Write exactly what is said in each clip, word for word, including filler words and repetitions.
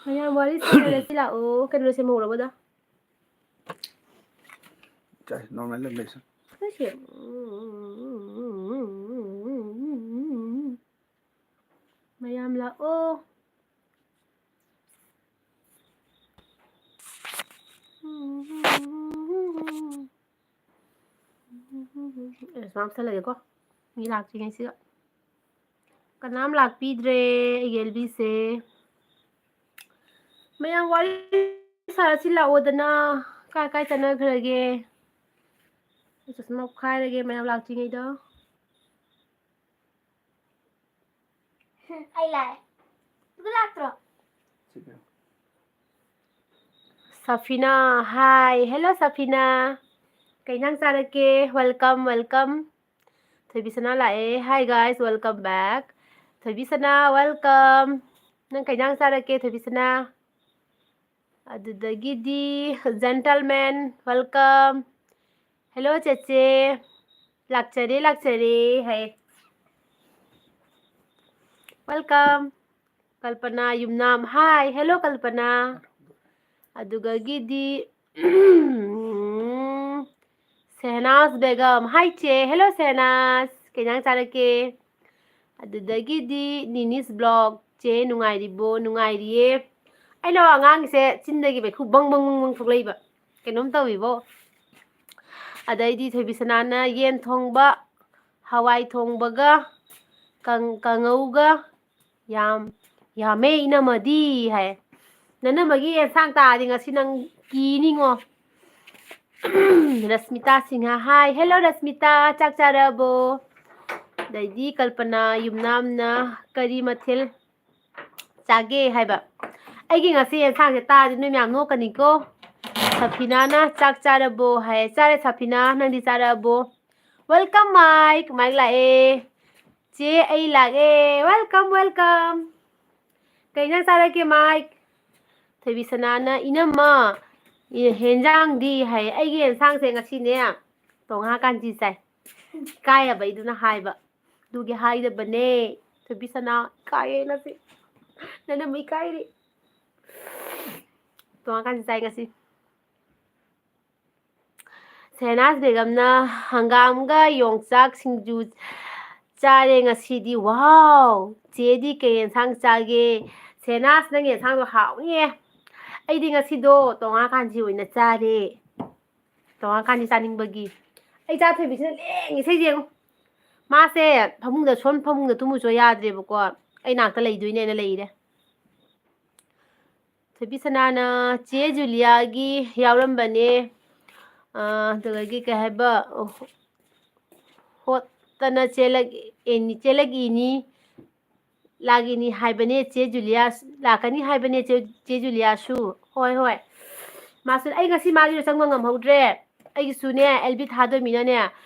ꯃꯌꯥꯝ ꯋꯥꯔꯤ ꯁꯥꯟꯅꯔꯁꯤ ꯂꯥꯛꯑꯣ꯫ ꯀꯩꯅꯣ ꯁꯦꯝꯍꯧꯔꯕꯗ? ꯆꯥꯏ, ꯅꯣꯔꯃꯦꯜ ꯑꯗꯨꯝ ꯂꯩꯁꯟ꯫ ꯀꯩꯁꯦ? ꯃꯌꯥꯝ ꯂꯥꯛꯑꯣ꯫ ꯑꯦ, ꯁꯨꯃꯥꯏꯅ ꯄꯨꯁꯜꯂꯒꯦꯀꯣ, ꯃꯤ ꯂꯥꯛꯇ꯭ꯔꯤꯉꯩꯁꯤꯗ꯫ ꯀꯅꯥꯝ ꯂꯥꯛꯄꯤꯗ꯭ꯔꯦ ꯑꯩꯒꯤ ꯑꯦꯜꯕꯤꯁꯦ꯫ ꯃꯌꯥꯝ ꯋꯥꯔꯤ ꯁꯥꯔꯁꯤ ꯂꯥꯛꯑꯣꯗꯅ꯫ ꯀꯥꯏ ꯀꯥꯏ ꯆꯠꯅꯈ꯭ꯔꯒꯦ? ꯑꯩ ꯆꯁꯃꯥ ꯈꯥꯏꯔꯒꯦ ꯃꯌꯥꯝ ꯂꯥꯛꯇ꯭ꯔꯤꯉꯩꯗ꯫ ꯑꯩ ꯂꯥꯛꯑꯦ꯫ ꯑꯗꯨ ꯂꯥꯛꯇ꯭ꯔꯣ? ꯁꯐꯤꯅꯥ, hi. Hello, ꯁꯐꯤꯅꯥ꯫ ꯀꯩ ꯏꯟꯖꯥꯡ ꯆꯥꯔꯛꯀꯦ? Welcome, welcome. ꯊꯣꯏꯕꯤꯁꯅꯥ ꯂꯥꯛꯑꯦ꯫ Hi, guys, welcome back. ꯊꯣꯏꯕꯤꯁꯅꯥ, welcome. ꯅꯪ ꯀꯩ ꯏꯟꯖꯥꯡ ꯆꯥꯔꯛꯀꯦ, ꯊꯣꯏꯕꯤꯁꯅꯥ? ꯑꯗꯨꯗꯒꯤꯗꯤ gentleman, welcome. Hello, ꯆꯦꯆꯦ. ꯂꯥꯛꯆꯔꯦ, ꯂꯥꯛꯆꯔꯦ ꯍꯥꯏ꯫ Welcome. ꯀꯜꯄꯅꯥ ꯌꯨꯝꯅꯥꯝ, hi. Hello, ꯀꯜꯄꯅꯥ. ꯑꯗꯨꯒꯒꯤꯗꯤ ꯁꯦꯍꯅꯥꯖ ꯕꯦꯒꯝ, hi, ꯆꯦ. Hello, ꯁꯦꯍꯅꯥꯖ. ꯀꯩ ꯏꯟꯖꯥꯡ ꯆꯥꯔꯛꯀꯦ? ꯑꯗꯨꯗꯒꯤꯗꯤ ꯅꯤꯅꯤꯁ ꯕ꯭ꯂꯣꯛ, ꯆꯦ, ꯅꯨꯡꯉꯥꯏꯔꯤꯕꯣ? ꯅꯨꯡꯉꯥꯏꯔꯤꯌꯦ꯫ ꯑꯩꯅ ꯋꯥ ꯉꯥꯡꯉꯤꯁꯦ ꯆꯤꯟꯗꯒꯤ ꯃꯩꯈꯨ ꯕꯪ ꯕꯪ ꯕꯪ ꯕꯪ ꯊꯣꯛꯂꯛꯏꯕ꯫ ꯀꯩꯅꯣꯝ ꯇꯧꯏꯕꯣ꯫ ꯑꯗꯩꯗꯤ ꯊꯣꯏꯕꯤꯁꯅꯥꯅ ꯌꯦꯟ ꯊꯣꯡꯕ, ꯍꯋꯥꯏ ꯊꯣꯡꯕꯒ, ꯀꯥꯡ-, ꯀꯥꯡꯉꯧꯒ, ꯌꯥꯝ ꯌꯥꯝꯃꯦ ꯏꯅꯝꯃꯗꯤ ꯍꯥꯏ꯫ ꯅꯅꯝꯃꯒꯤ ꯑꯦꯟꯁꯥꯡ ꯇꯥꯔꯗꯤ ꯉꯁꯤ ꯅꯪ ꯀꯤꯅꯤꯉꯣ꯫ ꯔꯁꯃꯤꯇꯥ ꯁꯤꯡꯍ, hi. Hello, ꯔꯁꯃꯤꯇꯥ, ꯆꯥꯛ ꯆꯥꯔꯕꯣ? ꯑꯗꯩꯗꯤ ꯀꯜꯄꯅꯥ ꯌꯨꯝꯅꯥꯝꯅ ꯀꯔꯤ ꯃꯊꯦꯜ ꯆꯥꯒꯦ ꯍꯥꯏꯕ꯫ ꯑꯩꯒꯤ ꯉꯁꯤ ꯑꯦꯟꯁꯥꯡꯁꯦ ꯇꯥꯔꯗꯤ ꯅꯣꯏ ꯃꯌꯥꯝ ꯅꯣꯛꯀꯅꯤꯀꯣ꯫ ꯁꯐꯤꯅꯥꯅ ꯆꯥꯛ ꯆꯥꯔꯕꯣ ꯍꯥꯏ꯫ ꯆꯥꯔꯦ ꯁꯐꯤꯅꯥ, ꯅꯪꯗꯤ ꯆꯥꯔꯕꯣ? Welcome, mike. ꯃꯥꯏꯛ ꯂꯥꯛꯑꯦ꯫ ꯆꯦ, ꯑꯩ ꯂꯥꯛꯑꯦ꯫ Welcome, welcome. ꯀꯩ ꯏꯟꯖꯥꯡ ꯆꯥꯔꯛꯀꯦ, ꯃꯥꯏꯛ? ꯊꯣꯏꯕꯤꯁꯅꯥꯅ, "ꯏꯅꯝꯃ, ꯏ-, ꯍꯦꯟꯖꯥꯡꯗꯤ?" ꯍꯥꯏ꯫ ꯑꯩꯒꯤ ꯌꯦꯟꯁꯥꯡꯁꯦ ꯉꯁꯤꯅꯦ, ꯇꯣꯡꯉꯥ ꯀꯥꯟꯆꯤ ꯆꯥꯏ꯫ ꯏꯀꯥꯏꯔꯕ ꯑꯩꯗꯨꯅ ꯍꯥꯏꯕ꯫ ꯑꯗꯨꯒꯤ ꯍꯥꯏꯗꯕꯅꯦ꯫ ꯊꯣꯏꯕꯤꯁꯅꯥ, ꯏꯀꯥꯏꯌꯦ ꯉꯁꯤ꯫ ꯅꯅꯝꯃ ꯏꯀꯥꯏꯔꯤ꯫ ꯇꯣꯉꯥꯟ ꯀꯥꯟꯁꯤ ꯆꯥꯏ ꯉꯁꯤ꯫ ꯁꯦꯍꯅꯥꯖ ꯕꯦꯒꯝꯅ ꯍꯪꯒꯥꯝꯒ ꯌꯣꯡꯆꯥꯛ ꯁꯤꯡꯖꯨ ꯆꯥꯔꯦ ꯉꯁꯤꯗꯤ꯫ ꯋꯥꯎ! ꯆꯦꯗꯤ ꯀꯩ ꯌꯦꯟꯁꯥꯡ ꯆꯥꯒꯦ? ꯁꯦꯍꯅꯥꯖ, ꯅꯪꯒꯤ ꯌꯦꯟꯁꯥꯡꯗꯣ ꯍꯥꯎꯅꯤꯌꯦ꯫ ꯑꯩꯗꯤ ꯉꯁꯤꯗꯣ ꯇꯣꯉꯥ ꯀꯥꯟꯖꯤ ꯑꯣꯏꯅ ꯆꯥꯔꯦ꯫ ꯇꯣꯉꯥ ꯀꯥꯟꯖꯤ ꯆꯥꯅꯤꯡꯕꯒꯤ꯫ ꯑꯩ ꯏꯆꯥ ꯊꯣꯏꯕꯤꯁꯤꯅ ꯂꯦꯡꯉꯤꯁꯦ ꯌꯦꯡꯉꯨ꯫ ꯃꯥꯁꯦ ꯐꯃꯨꯡꯗ, ꯁꯣꯝ ꯐꯃꯨꯡꯗ ꯇꯨꯝꯃꯨꯁꯨ ꯌꯥꯗ꯭ꯔꯦꯕꯀꯣ꯫ ꯑꯩ ꯅꯥꯛꯇ ꯂꯩꯗꯣꯏꯅꯦꯅ ꯂꯩꯔꯦ꯫ ꯊꯣꯏꯕꯤ ꯁꯅꯥꯅ ꯆꯦ ꯖꯨꯂꯤꯌꯥꯒꯤ ꯌꯥꯎꯔꯝꯕꯅꯦ꯫ ꯑ, ꯑꯗꯨꯗꯒꯤ ꯀꯩ ꯍꯥꯏꯕ, ꯍꯣꯠꯇꯅ ꯆꯦꯜꯂꯛ-, ꯑꯦꯅꯤ-, ꯆꯦꯜꯂꯛꯏꯅꯤ, ꯂꯥꯛꯏꯅꯤ ꯍꯥꯏꯕꯅꯦ ꯆꯦ ꯖꯨꯂꯤꯌꯥ, ꯂꯥꯛꯀꯅꯤ ꯍꯥꯏꯕꯅꯦ ꯆꯦ, ꯆꯦ ꯖꯨꯂꯤꯌꯥꯁꯨ꯫ ꯍꯣꯏ, ꯍꯣꯏ꯫ ꯃꯥꯁꯨ, ꯑꯩ ꯉꯁꯤ ꯃꯥꯒꯤꯗꯣ ꯆꯪꯕ ꯉꯝꯍꯧꯗ꯭ꯔꯦ꯫ ꯑꯩꯒꯤꯁꯨꯅꯦ, ꯑꯦꯜꯕꯤ ꯊꯥꯗꯣꯏꯃꯤꯅꯅꯦ,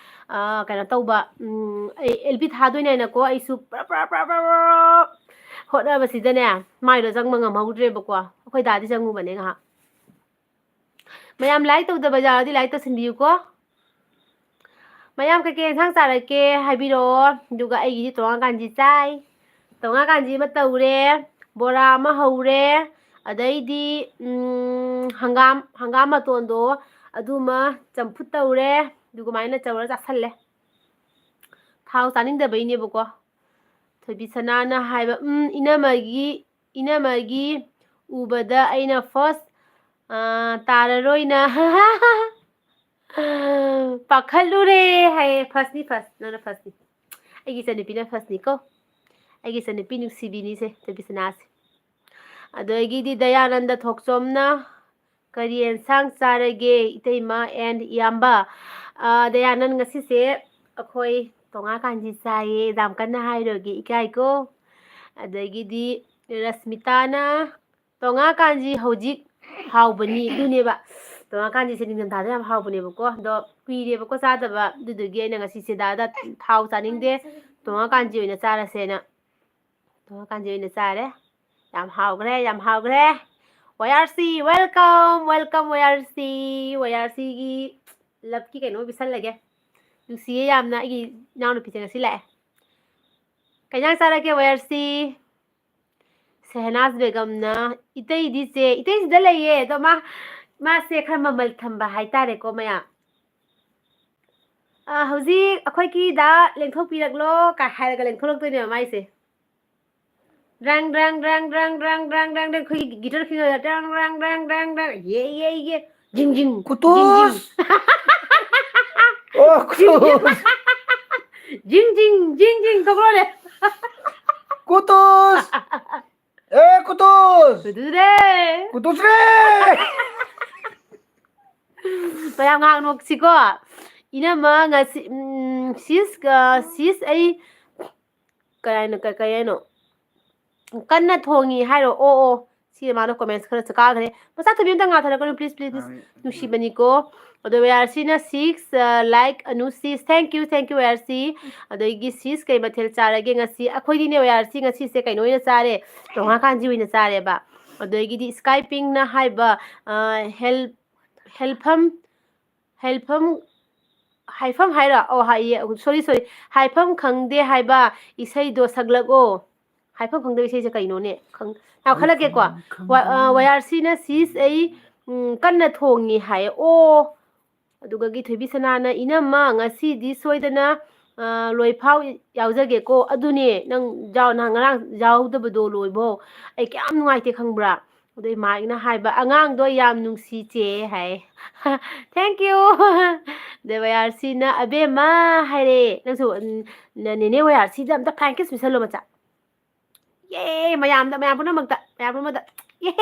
ꯑ, ꯀꯩꯅꯣ ꯇꯧꯕ, ꯎꯝ, ꯑꯩ ꯑꯦꯜꯕꯤ ꯊꯥꯗꯣꯏꯅꯦꯅꯀꯣ, ꯑꯩꯁꯨ ꯄ꯭ꯔꯞ, ꯄ꯭ꯔꯞ, ꯄ꯭ꯔꯞ, ꯄ꯭ꯔꯞ, ꯄ꯭ꯔꯞ ꯍꯣꯠꯅꯕꯁꯤꯗꯅꯦ, ꯃꯥꯏꯗꯣ ꯆꯪꯕ ꯉꯝꯍꯧꯗ꯭ꯔꯦꯕꯀꯣ꯫ ꯑꯩꯈꯣꯏ ꯗꯥꯗꯤ ꯆꯪꯉꯨꯕꯅꯦ ꯉꯥꯏꯍꯥꯛ꯫ ꯃꯌꯥꯝ ꯂꯥꯏꯛ ꯇꯧꯗꯕ ꯌꯥꯎꯔꯗꯤ ꯂꯥꯏꯛ ꯇꯧꯁꯤꯟꯕꯤꯌꯨꯀꯣ꯫ ꯃꯌꯥꯝ ꯀꯩꯀꯩ ꯌꯦꯟꯁꯥꯡ ꯆꯥꯔꯛꯀꯦ ꯍꯥꯏꯕꯤꯔꯛꯑꯣ꯫ ꯑꯗꯨꯒ ꯑꯩꯒꯤꯗꯤ ꯇꯣꯉꯥꯟ ꯀꯥꯟꯖꯤ ꯆꯥꯏ꯫ ꯇꯣꯉꯥꯟ ꯀꯥꯟꯖꯤ ꯑꯃ ꯇꯧꯔꯦ꯫ ꯕꯣꯔꯥ ꯑꯃ ꯍꯧꯔꯦ꯫ ꯑꯗꯩꯗꯤ, ꯎꯝ, ꯍꯪꯒꯥꯝ, ꯍꯪꯒꯥꯝ ꯃꯇꯣꯟꯗꯣ ꯑꯗꯨꯃ ꯆꯝꯐꯨꯠ ꯇꯧꯔꯦ꯫ ꯑꯗꯨꯃꯥꯏꯅ ꯇꯧꯔ ꯆꯥꯁꯜꯂꯦ꯫ ꯊꯥꯎ ꯆꯥꯅꯤꯡꯗꯕꯩꯅꯦꯕꯀꯣ꯫ ꯊꯣꯏꯕꯤ ꯁꯅꯥꯅ ꯍꯥꯏꯕ, "ꯎꯝ, ꯏꯅꯝꯃꯒꯤ, ꯏꯅꯝꯃꯒꯤ ꯎꯕꯗ ꯑꯩꯅ first, ꯑ, ꯇꯥꯔꯔꯣꯏꯅ ꯄꯥꯈꯠꯂꯨꯔꯦ" ꯍꯥꯏꯌꯦ꯫ Firstꯅꯤ, first꯫ ꯅꯪꯅ firstꯅꯤ꯫ ꯑꯩꯒꯤ ꯏꯆꯟꯅꯨꯄꯤꯅ firstꯅꯤꯀꯣ꯫ ꯑꯩꯒꯤ ꯏꯆꯟꯅꯨꯄꯤ ꯅꯨꯡꯁꯤꯕꯤꯅꯤꯁꯦ, ꯊꯣꯏꯕꯤ ꯁꯅꯥꯁꯦ꯫ ꯑꯗꯒꯤꯗꯤ ꯗꯌꯥꯅꯟꯗ ꯊꯣꯛꯆꯣꯝꯅ, "ꯀꯔꯤ ꯑꯦꯟꯁꯥꯡ ꯆꯥꯔꯒꯦ, ꯏꯇꯩꯃ and ꯏꯌꯥꯝꯕ?" ꯑ, ꯗꯌꯥꯅꯟ, ꯉꯁꯤꯁꯦ ꯑꯩꯈꯣꯏ ꯇꯣꯉꯥ ꯀꯥꯟꯖꯤ ꯆꯥꯏꯌꯦ, ꯌꯥꯝ ꯀꯟꯅ ꯍꯥꯏꯔꯣꯏꯒꯦ, ꯏꯀꯥꯏꯀꯣ꯫ ꯑꯗꯒꯤꯗꯤ ꯔꯁꯃꯤꯇꯥꯅ, "ꯇꯣꯉꯥ ꯀꯥꯟꯖꯤ ꯍꯧꯖꯤꯛ ꯍꯥꯎꯕꯅꯤ", ꯑꯗꯨꯅꯦꯕ꯫ ꯇꯣꯉꯥ ꯀꯥꯟꯖꯤꯁꯦ ꯅꯤꯡꯊꯝꯊꯥꯗ ꯌꯥꯝ ꯍꯥꯎꯕꯅꯦꯕꯀꯣ꯫ ꯑꯗꯣ ꯀꯨꯏꯔꯦꯕꯀꯣ ꯆꯥꯗꯕ, ꯑꯗꯨꯗꯨꯒꯤ ꯑꯩꯅ ꯉꯁꯤꯁꯦ ꯗꯥꯗ ꯊꯥꯎ ꯆꯥꯅꯤꯡꯗꯦ, ꯇꯣꯉꯥ ꯀꯥꯟꯖꯤ ꯑꯣꯏꯅ ꯆꯥꯔꯁꯦꯅ꯫ ꯇꯣꯉꯥ ꯀꯥꯟꯖꯤ ꯑꯣꯏꯅ ꯆꯥꯔꯦ꯫ ꯌꯥꯝ ꯍꯥꯎꯈ꯭ꯔꯦ, ꯌꯥꯝ ꯍꯥꯎꯈ꯭ꯔꯦ꯫ ꯋꯥꯌꯥꯔꯁꯤ, welcome, welcome, ꯋꯥꯌꯥꯔꯁꯤ꯫ ꯋꯥꯌꯥꯔꯁꯤꯒꯤ loveꯀꯤ ꯀꯩꯅꯣ ꯄꯤꯁꯜꯂꯒꯦ꯫ ꯅꯨꯡꯁꯤꯌꯦ ꯌꯥꯝꯅ, ꯑꯩꯒꯤ ꯏꯅꯥꯎꯅꯨꯄꯤꯁꯦ ꯉꯁꯤ ꯂꯥꯛꯑꯦ꯫ ꯀꯩ ꯏꯟꯖꯥꯡ ꯆꯥꯔꯒꯦ, ꯋꯥꯌꯥꯔꯁꯤ? ꯁꯦꯍꯅꯥꯖ ꯕꯦꯒꯝꯅ, "ꯏꯇꯩꯗꯤ ꯆꯦ, ꯏꯇꯩꯁꯤꯗ ꯂꯩꯌꯦ, ꯑꯗꯣ ꯃꯥ, ꯃꯥꯁꯦ ꯈꯔ ꯃꯃꯜ ꯊꯝꯕ ꯍꯥꯏꯇꯥꯔꯦꯀꯣ ꯃꯌꯥꯝ꯫ ꯑ, ꯍꯧꯖꯤꯛ ꯑꯩꯈꯣꯏꯒꯤꯗ ꯂꯦꯡꯊꯣꯛꯄꯤꯔꯛꯂꯣ" ꯀꯥꯏ ꯍꯥꯏꯔꯒ ꯂꯦꯡꯊꯣꯛꯂꯛꯇꯣꯏꯅꯦꯕ ꯃꯥꯏꯁꯦ꯫ ꯗ꯭ꯔꯪ, ꯗ꯭ꯔꯪ, ꯗ꯭ꯔꯪ, ꯗ꯭ꯔꯪ, ꯗ꯭ꯔꯪ, ꯗ꯭ꯔꯪ, ꯗ꯭ꯔꯪ, ꯑꯩꯈꯣꯏꯒꯤ ꯒꯤꯇꯔ ꯈꯤꯡꯉꯒ ꯗ꯭ꯔꯪ, ꯗ꯭ꯔꯪ, ꯗ꯭ꯔꯪ, ꯗ꯭ꯔꯪ, ꯗ꯭ꯔꯪ, ꯌꯦ, ꯌꯦ, ꯌꯦ, ꯖꯤꯡ, ꯖꯤꯡ, ꯖꯤꯡ, ꯖꯤꯡ꯫ ꯀꯨꯇꯨꯁ! ꯑꯣ, ꯖꯤꯡ, ꯖꯤꯡ꯫ ꯀꯨꯇꯨꯁ! ꯖꯤꯡ, ꯖꯤꯡ, ꯖꯤꯡ, ꯖꯤꯡ, ꯇꯧꯔꯣꯅꯦ꯫ ꯀꯨꯇꯨꯁ! ꯑꯦ, ꯀꯨꯇꯨꯁ! ꯀꯨꯇꯨꯁꯔꯦ! ꯀꯨꯇꯨꯁꯔꯦ! ꯃꯌꯥꯝ ꯉꯥꯏꯍꯥꯛ ꯅꯣꯛꯁꯤꯀꯣ꯫ ꯏꯅꯝꯃ ꯉꯁꯤ, ꯎꯝ, sis, ꯑ, sis, ꯑꯩ, ꯀꯩ ꯍꯥꯏꯅꯣ, ꯀꯩ, ꯀꯩ ꯍꯥꯏꯅꯣ? ꯀꯟꯅ ꯊꯣꯡꯉꯤ ꯍꯥꯏꯔꯣ? ꯑꯣ, ꯑꯣ꯫ ꯁꯤ ꯃꯥꯅ comments ꯈꯔ ꯆꯀꯥꯈ꯭ꯔꯦ꯫ ꯃꯆꯥ ꯊꯣꯏꯕꯤ ꯑꯝꯇ ꯉꯥꯊꯔꯛꯀꯅꯨ, please, please, please꯫ ꯅꯨꯡꯁꯤꯕꯅꯤꯀꯣ꯫ ꯑꯗꯣ ꯋꯥꯏ ꯑꯥꯔ ꯁꯤꯅ six, ꯑ, like Anu sis꯫ Thank you, thank you, Y R C. ꯑꯗꯒꯤ sis, ꯀꯩ ꯃꯊꯦꯜ ꯆꯥꯔꯒꯦ ꯉꯁꯤ? ꯑꯩꯈꯣꯏꯗꯤꯅꯦ, ꯋꯥꯏ ꯑꯥꯔ ꯁꯤ ꯉꯁꯤꯁꯦ ꯀꯩꯅꯣ ꯑꯣꯏꯅ ꯆꯥꯔꯦ꯫ ꯇꯣꯡꯉꯥ ꯀꯥꯟꯖꯤ ꯑꯣꯏꯅ ꯆꯥꯔꯦꯕ꯫ ꯑꯗꯒꯤꯗꯤ Sky Pinkꯅ ꯍꯥꯏꯕ, ꯑ, ꯍꯦꯜ-, ꯍꯦꯜꯐꯝ, ꯍꯦꯜꯐꯝ, ꯍꯥꯏꯐꯝ ꯍꯥꯏꯔꯣ? ꯑꯣ, ꯍꯥꯏꯌꯦ꯫ Sorry, sorry꯫ ꯍꯥꯏꯐꯝ ꯈꯪꯗꯦ ꯍꯥꯏꯕ ꯏꯁꯩꯗꯣ ꯁꯛꯂꯛꯑꯣ꯫ ꯍꯥꯏꯐꯝ ꯈꯪꯗꯕ ꯏꯁꯩꯁꯦ ꯀꯩꯅꯣꯅꯦ? ꯈꯪ-, ꯑꯥ, ꯈꯜꯂꯛꯀꯦꯀꯣ꯫ ꯍꯥꯏꯐꯝ ꯋꯥ-, ꯑ, ꯈꯪꯗꯦ꯫ ꯋꯥꯏ ꯑꯥꯔ ꯁꯤꯅ sis, ꯑꯩ, ꯎꯝ, ꯀꯟꯅ ꯊꯣꯡꯉꯤ ꯍꯥꯏꯌꯦ꯫ ꯑꯣ, ꯑꯗꯨꯒꯒꯤ ꯊꯣꯏꯕꯤ ꯁꯅꯥꯅ, "ꯏꯅꯝꯃ, ꯉꯁꯤꯗꯤ ꯁꯣꯏꯗꯅ, ꯑ, ꯂꯣꯏꯐꯥꯎ ꯌꯥꯎꯖꯒꯦꯀꯣ꯫" ꯑꯗꯨꯅꯦ, ꯅꯪ ꯌꯥꯎ-, ꯅꯍꯥꯟ ꯉꯔꯥꯡ ꯌꯥꯎꯗꯕꯗꯣ ꯂꯣꯏꯕꯧ꯫ ꯑꯩ ꯀꯌꯥꯝ ꯅꯨꯡꯉꯥꯏꯇꯦ ꯈꯪꯕ꯭ꯔꯥ? ꯑꯗꯣ ꯏꯃꯥꯒꯤꯅ ꯍꯥꯏꯕ, "ꯑꯉꯥꯡꯗꯣ ꯌꯥꯝ ꯅꯨꯡꯁꯤ ꯆꯦ" ꯍꯥꯏ꯫ Thank you꯫ ꯑꯗꯩ ꯋꯥꯏ ꯑꯥꯔ ꯁꯤꯅ, "ꯑꯕꯦꯝꯃ" ꯍꯥꯏꯔꯦ꯫ ꯅꯪꯁꯨ, ꯎꯝ, ꯅ-, ꯅꯦꯅꯦ ꯋꯥꯏ ꯑꯥꯔ ꯁꯤꯗ ꯑꯝꯇ flying kiss ꯄꯤꯁꯜꯂꯣ, ꯃꯆꯥ꯫ ꯌꯦ! ꯃꯌꯥꯝꯗ, ꯃꯌꯥꯝ ꯄꯨꯝꯅꯃꯛꯇ, ꯃꯌꯥꯝ ꯄꯨꯝꯅꯃꯛꯇ꯫ ꯌꯦ!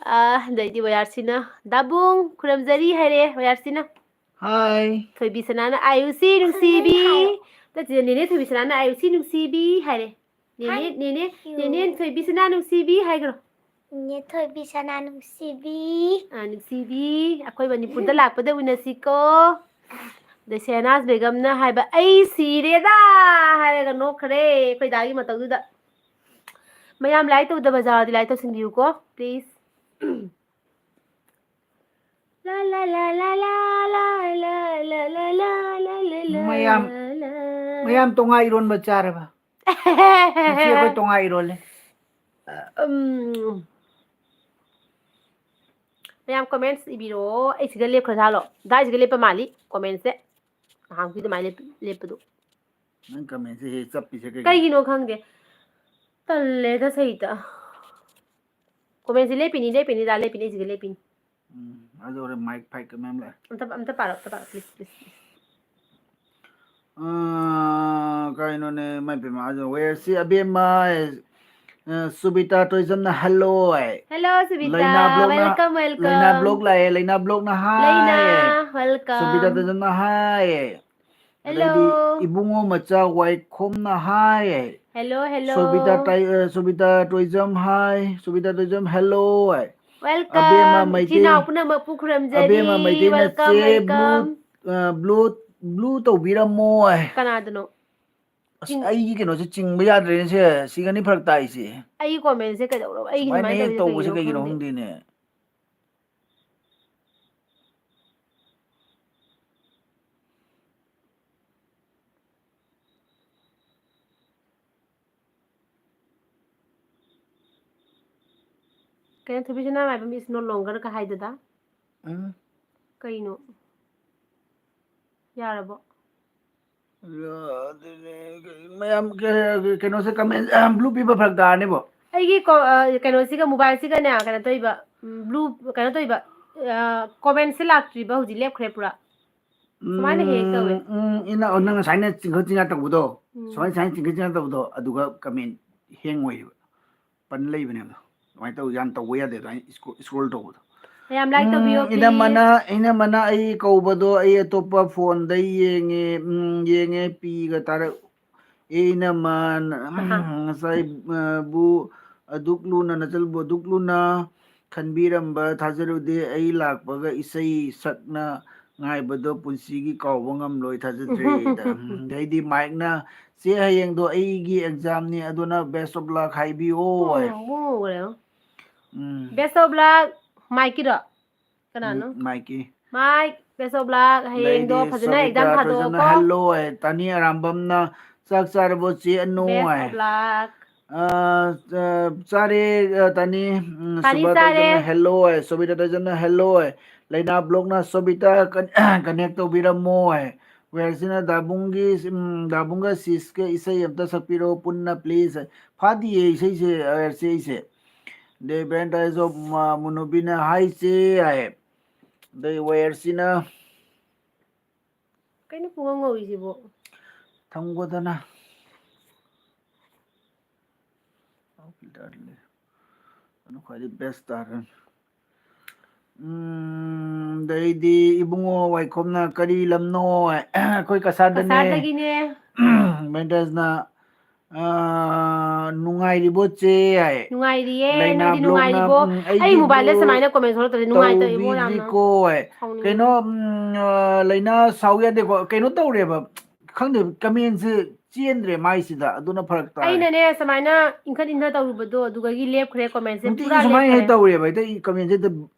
ꯑ, ꯑꯗꯩꯗꯤ ꯋꯥꯏ ꯑꯥꯔ ꯁꯤꯅ, "ꯗꯥꯕꯨꯡ, ꯈꯨꯔꯨꯝꯖꯔꯤ" ꯍꯥꯏꯔꯦ ꯋꯥꯏ ꯑꯥꯔ ꯁꯤꯅ꯫ ꯍꯥꯏ꯫ ꯊꯣꯏꯕꯤ ꯁꯅꯥꯅ, "ꯑꯥꯏ ꯌꯨ ꯁꯤ ꯅꯨꯡꯁꯤꯕꯤ"꯫ ꯍꯥꯏꯌꯣ꯫ ꯅꯠꯇꯦ, ꯅꯦꯅꯦ ꯊꯣꯏꯕꯤ ꯁꯅꯥꯅ, "ꯑꯥꯏ ꯌꯨ ꯁꯤ ꯅꯨꯡꯁꯤꯕꯤ" ꯍꯥꯏꯔꯦ꯫ ꯅꯦꯅꯦ, ꯍꯥꯏ꯫ ꯅꯦꯅꯦ, ꯌꯨ꯫ ꯅꯦꯅꯦ ꯊꯣꯏꯕꯤ ꯁꯅꯥ ꯅꯨꯡꯁꯤꯕꯤ ꯍꯥꯏꯈ꯭ꯔꯣ꯫ ꯅꯦ ꯊꯣꯏꯕꯤ ꯁꯅꯥ ꯅꯨꯡꯁꯤꯕꯤ꯫ ꯑ, ꯅꯨꯡꯁꯤꯕꯤ, ꯑꯩꯈꯣꯏ ꯃꯅꯤꯄꯨꯔꯗ ꯂꯥꯛꯄꯗ ꯎꯅꯁꯤꯀꯣ꯫ ꯑꯗꯩ ꯁꯦꯍꯅꯥꯖ ꯕꯦꯒꯝꯅ ꯍꯥꯏꯕ, "ꯑꯩ ꯁꯤꯔꯦꯗ!" ꯍꯥꯏꯔꯒ ꯅꯣꯛꯈ꯭ꯔꯦ ꯑꯩꯈꯣꯏ ꯗꯥꯒꯤ ꯃꯇꯧꯗꯨꯗ꯫ ꯃꯌꯥꯝ like ꯇꯧꯗꯕ ꯌꯥꯎꯔꯗꯤ like ꯇꯧꯁꯤꯟꯕꯤꯌꯨꯀꯣ, please꯫ ꯂꯥ, ꯂꯥ, ꯂꯥ, ꯂꯥ, ꯂꯥ, ꯂꯥ, ꯂꯥ, ꯂꯥ, ꯂꯥ, ꯂꯥ, ꯂꯥ, ꯂꯥ, ꯃꯌꯥꯝ, ꯂꯥ, ꯂꯥ꯫ ꯃꯌꯥꯝ ꯇꯣꯉꯥ ꯏꯔꯣꯟꯕ ꯆꯥꯔꯕ? ꯉꯁꯤ ꯑꯩꯈꯣꯏ ꯇꯣꯉꯥ ꯏꯔꯣꯜꯂꯦ꯫ ꯎꯝ, ꯃꯌꯥꯝ comments ꯏꯕꯤꯔꯣ꯫ ꯑꯩ ꯁꯤꯗ ꯂꯦꯞꯈ꯭ꯔꯖꯥꯠꯂꯣ? ꯗꯥꯏꯁꯤꯒ ꯂꯦꯞꯄ ꯃꯥꯜꯂꯤ commentsꯁꯦ꯫ ꯅꯍꯥꯟꯒꯤ ꯑꯗꯨꯃꯥꯏꯅ ꯂꯦꯞ-, ꯂꯦꯞꯄꯗꯣ꯫ ꯅꯪ commentꯁꯦ ꯍꯦꯛ ꯆꯞꯄꯤꯁꯦ ꯀꯩꯒꯤꯅꯣ? ꯀꯩꯒꯤꯅꯣ ꯈꯪꯗꯦ꯫ ꯇꯜꯂꯦꯗ ꯁꯩꯇ꯫ Commentꯁꯦ ꯂꯦꯞꯄꯤꯅꯤ, ꯂꯦꯞꯄꯤꯅꯤ, ꯗꯥ ꯂꯦꯞꯄꯤꯅꯤ, ꯑꯩ ꯁꯤꯒ ꯂꯦꯞꯄꯤꯅꯤ꯫ ꯎꯝ, ꯑꯗꯨ ꯍꯣꯔꯦꯟ mic fight ꯀ ꯃꯌꯥꯝ ꯂꯥꯛꯑꯦ꯫ ꯑꯝꯇ, ꯑꯝꯇ ꯄꯥꯔꯛꯑꯣ, ꯑꯝꯇ ꯄꯥꯔꯛꯑꯣ, please, please, please꯫ ꯑꯥ, ꯀꯩꯅꯣꯅꯦ, ꯃꯥꯏ ꯄꯦꯝꯃ, ꯑꯗꯨ where ꯁꯤ ꯑꯕꯦꯝꯃ, ꯑ, ꯁꯨꯕꯤꯇꯥ ꯇꯣꯏꯖꯝꯅ hello ꯍꯥꯏ꯫ Hello, ꯁꯨꯕꯤꯇꯥ꯫ ꯂꯩꯅꯥ blogꯅ, Welcome, welcome꯫ ꯂꯩꯅꯥ blog ꯂꯥꯛꯑꯦ, ꯂꯩꯅꯥ blogꯅ hi꯫ ꯂꯩꯅꯥ, welcome꯫ ꯁꯨꯕꯤꯇꯥ ꯇꯣꯏꯖꯝꯅ hi꯫ Hello꯫ ꯑꯗꯩꯗꯤ ꯏꯕꯨꯡꯉꯣ ꯃꯆꯥ ꯋꯥꯏꯈꯣꯝꯅ hi꯫ Hello, hello꯫ ꯁꯣꯕꯤꯇꯥ ꯇꯥꯏ-, ꯑ, ꯁꯣꯕꯤꯇꯥ Toijam hi꯫ ꯁꯣꯕꯤꯇꯥ Toijam hello꯫ Welcome꯫ ꯑꯕꯦꯝꯃ Meitei, ꯏꯆꯤꯟ ꯏꯅꯥꯎ ꯄꯨꯝꯅꯃꯛꯄꯨ ꯈꯨꯔꯨꯝꯖꯔꯤ꯫ ꯑꯕꯦꯝꯃ ꯃꯩꯇꯩꯅ Welcome, ꯆꯦ blue, welcome꯫ ꯑ, blue, blue ꯇꯧꯕꯤꯔꯝꯃꯣ꯫ ꯀꯅꯥꯗꯅꯣ? ꯑꯁ, ꯆꯤꯡ- ꯑꯩꯒꯤ ꯀꯩꯅꯣꯁꯦ ꯆꯤꯡꯕ ꯌꯥꯗ꯭ꯔꯦꯅꯦ ꯁꯦ꯫ ꯁꯤꯒꯅꯤ ꯐꯔꯛ ꯇꯥꯏꯁꯦ꯫ ꯑꯩꯒꯤ commentꯁꯦ ꯀꯩꯗꯧꯔꯕ? ꯑꯩꯒꯤ ꯁꯨꯃꯥꯏꯅ ꯁꯨꯃꯥꯏꯅ ꯍꯦꯛ ꯇꯧꯔꯤꯁꯦ ꯇꯧꯕꯁꯦ ꯀꯩꯒꯤꯅꯣ ꯀꯩꯒꯤꯅꯣ ꯈꯪꯗꯦ꯫ ꯈꯪꯗꯦꯅꯦ꯫ ꯀꯩꯅꯣ, ꯊꯣꯏꯕꯤꯁꯅꯥ ꯃꯥꯏꯕꯝ is no longer ꯀ ꯍꯥꯏꯗꯨꯗ? ꯎꯝ꯫ ꯀꯩꯅꯣ? ꯌꯥꯔꯕꯣ? ꯑꯗꯨꯅꯦ, ꯃꯌꯥꯝ ꯀ-, ꯀꯩꯅꯣꯁꯦ comment blue ꯄꯤꯕ ꯐꯔꯛ ꯇꯥꯔꯅꯤꯕꯣ꯫ ꯑꯩꯒꯤ ꯀꯣ-, ꯑ, ꯀꯩꯅꯣꯁꯤꯒ, mobileꯁꯤꯒꯅꯦ, ꯀꯩꯅꯣ ꯇꯧꯏꯕ, ꯎꯝ, blue, ꯀꯩꯅꯣ ꯇꯧꯏꯕ, ꯑ, commentꯁꯦ ꯂꯥꯛꯇ꯭ꯔꯤꯕ, ꯍꯧꯖꯤꯛ ꯂꯦꯞꯈ꯭ꯔꯦ ꯄꯨꯔꯥ꯫ ꯁꯨꯃꯥꯏꯅ ꯍꯦꯛ ꯍꯦꯛ ꯇꯧꯋꯦ꯫ ꯎꯝ, ꯎꯝ, ꯏꯅꯥꯎ, ꯅꯪ ꯉꯁꯥꯏꯅ ꯆꯤꯡꯈꯠ ꯆꯤꯡꯌꯥ ꯇꯧꯕꯗꯣ, ꯎꯝ꯫ ꯁꯨꯃꯥꯏꯅ, ꯁꯨꯃꯥꯏꯅ ꯆꯤꯡꯈꯠ ꯆꯤꯡꯌꯥ ꯇꯧꯕꯗꯣ, ꯑꯗꯨꯒ comment hang ꯑꯣꯏꯌꯦꯕ, ꯄꯟ ꯂꯩꯕꯅꯦꯕ꯫ ꯑꯗꯨꯃꯥꯏꯅ ꯇꯧ, ꯌꯥꯝ ꯇꯧꯕ ꯌꯥꯗꯦ ꯑꯗꯨꯃꯥꯏꯅ scroll, scroll ꯇꯧꯕꯗꯣ꯫ ꯃꯌꯥꯝ like ꯇꯧꯕꯤꯌꯣ, ꯎꯝ, ꯏꯅꯝꯃꯅ, please꯫ ꯏꯅꯝꯃꯅ ꯑꯩ ꯀꯧꯕꯗꯣ ꯑꯩ ꯑꯇꯣꯞꯄ phoneꯗ ꯌꯦꯡꯉꯦ, ꯎꯝ, ꯌꯦꯡꯉꯦ, ꯄꯤꯒ ꯇꯥꯔꯛ-, ꯑꯦ, ꯏꯅꯝꯃ, ꯅ-, ꯑꯍꯥ꯫ ꯉꯁꯥꯏ, ꯑ, ꯕꯨ ꯑꯗꯨꯛ ꯂꯨꯅ, ꯅꯆꯜꯕꯨ ꯑꯗꯨꯛ ꯂꯨꯅ ꯈꯟꯕꯤꯔꯝꯕ ꯊꯥꯖꯔꯨꯗꯦ꯫ ꯑꯩ ꯂꯥꯛꯄꯒ ꯏꯁꯩ ꯁꯛꯅ ꯉꯥꯏꯕꯗꯣ ꯄꯨꯟꯁꯤꯒꯤ ꯀꯥꯎꯕ ꯉꯝꯂꯣꯏ, ꯊꯥꯖꯗ꯭ꯔꯦ꯫ ꯎꯝ, ꯑꯗꯩꯗꯤ ꯃꯥꯏꯛꯅ, "ꯆꯦ, ꯍꯌꯦꯡꯗꯣ ꯑꯩꯒꯤ examꯅꯤ, ꯑꯗꯨꯅ best of luck ꯍꯥꯏꯕꯤꯌꯣ" ꯍꯥꯏ꯫ ꯄꯨꯡ ꯑꯃꯨꯛ ꯍꯧꯈ꯭ꯔꯦ꯫ ꯎꯝ꯫ Best of luck, ꯃꯥꯏꯛꯀꯤꯗꯣ? ꯀꯅꯥꯅꯣ? ꯎꯝ, ꯃꯥꯏꯛꯀꯤ꯫ ꯃꯥꯏꯛ, best of luck, ꯍꯌꯦꯡꯗꯣ ꯑꯗꯩꯗꯤ ꯐꯖꯅ exam ꯁꯣꯕꯤꯇꯥ ꯊꯥꯗꯣꯛꯑꯣꯀꯣ꯫ ꯇꯣꯏꯖꯝꯅ "Hello" ꯍꯥꯏ꯫ ꯇꯥꯅꯤ ꯑꯔꯥꯝꯕꯝꯅ, "ꯆꯥꯛ ꯆꯥꯔꯕꯣ ꯆꯦ Anu?" Best high. of luck꯫ ꯑ, ꯑ, ꯆꯥꯔꯦ, ꯑ, ꯇꯥꯅꯤ꯫ ꯎꯝ, ꯇꯥꯅꯤ ꯁꯨꯕꯥ ꯆꯥꯔꯦ꯫ ꯇꯥꯏꯖꯟꯅ hello ꯍꯥꯏ, ꯁꯣꯕꯤꯇꯥ ꯇꯥꯏꯖꯟꯅ hello ꯍꯥꯏ, ꯂꯩꯅꯥ ꯕ꯭ꯂꯣꯛꯅ ꯁꯣꯕꯤꯇꯥ ꯀꯟ-, connect ꯇꯧꯕꯤꯔꯝꯃꯣ ꯍꯥꯏ꯫ ꯋꯦꯌꯔꯁꯤꯅ ꯗꯥꯕꯨꯡꯒꯤ, ꯎꯝ, ꯗꯥꯕꯨꯡꯒ ꯁꯤꯁꯀ ꯏꯁꯩ ꯑꯝꯇ ꯁꯛꯄꯤꯔꯣ ꯄꯨꯟꯅ please ꯍꯥꯏ꯫ ꯐꯥꯗꯤꯌꯦ ꯏꯁꯩꯁꯦ, ꯋꯦꯌꯔꯁꯦ ꯏꯁꯩ꯫ ꯗꯦ ꯕ꯭ꯔꯦꯟ ꯇꯥꯏꯖꯣ ꯃ-, ꯃꯨꯅꯨꯕꯤꯅ ꯍꯥꯏ ꯆꯦ ꯍꯥꯏ꯫ ꯑꯗꯩ ꯋꯦꯌꯔꯁꯤꯅ ꯀꯩꯅꯣ ꯄꯨꯡꯉꯧ ꯉꯧꯔꯤꯁꯤꯕꯣ? ꯊꯝꯈꯣꯗꯅ꯫ ꯑꯗꯨ ꯈ꯭ꯋꯥꯏꯗꯒꯤ best ꯇꯥꯔꯦ꯫ ꯎꯝ, ꯑꯗꯩꯗꯤ ꯏꯕꯨꯡꯉꯣ ꯋꯥꯏꯈꯣꯝꯅ ꯀꯔꯤ ꯂꯝꯅꯣ? ꯑꯩꯈꯣꯏ ꯀꯁꯥꯔꯗꯅꯦ꯫ ꯀꯁꯥꯔꯗꯒꯤꯅꯦ꯫ ꯃꯦꯟꯇꯁꯅ, ꯑ, "ꯅꯨꯡꯉꯥꯏꯔꯤꯕꯣ ꯆꯦ?" ꯍꯥꯏ꯫ ꯅꯨꯡꯉꯥꯏꯔꯤꯌꯦ, ꯂꯩꯅꯥ ꯅꯣꯏꯗꯤ ꯕ꯭ꯂꯣꯛꯅ, ꯅꯨꯡꯉꯥꯏꯔꯤꯕꯣ? ꯎꯝ, ꯑꯩ "ꯑꯩꯒꯤ mobile ꯗ view ꯁꯨꯃꯥꯏꯅ comment ꯁꯣꯛꯂꯛꯇ꯭ꯔꯗꯤ ꯅꯨꯡꯉꯥꯏꯇꯦ ꯏꯕꯣ ꯌꯥꯝꯅ꯫ ꯇꯧꯕꯤꯔꯤꯀꯣ" ꯍꯥꯏ꯫ ꯁꯥꯎꯅꯤꯡꯉꯦ꯫ ꯀꯩꯅꯣ, ꯎꯝ, ꯑ, ꯂꯩꯅꯥ ꯁꯥꯎ ꯌꯥꯗꯦꯀꯣ꯫ ꯀꯩꯅꯣ ꯇꯧꯔꯦꯕ, ꯈꯪꯗꯦ, comment ꯁꯦ ꯆꯦꯟꯗ꯭ꯔꯦ ꯃꯥꯏꯁꯤꯗ, ꯑꯗꯨꯅ ꯐꯔꯛ ꯇꯥꯔꯦ꯫ ꯑꯩꯅꯅꯦ ꯁꯨꯃꯥꯏꯅ ꯏꯟꯈꯠ ꯏꯟꯊ ꯇꯧꯔꯨꯕꯗꯣ ꯑꯗꯨꯗꯒꯤ ꯂꯦꯞꯈ꯭ꯔꯦ comment ꯁꯦ, ꯅꯨꯡꯇꯤꯒꯤ ꯄꯨꯔꯥ ꯁꯨꯃꯥꯏꯅ ꯍꯦꯛ ꯂꯦꯞꯈ꯭ꯔꯦ꯫ ꯇꯧꯔꯦꯕ, ꯍꯦꯛꯇ comment ꯁꯦ ꯍꯦꯛꯇ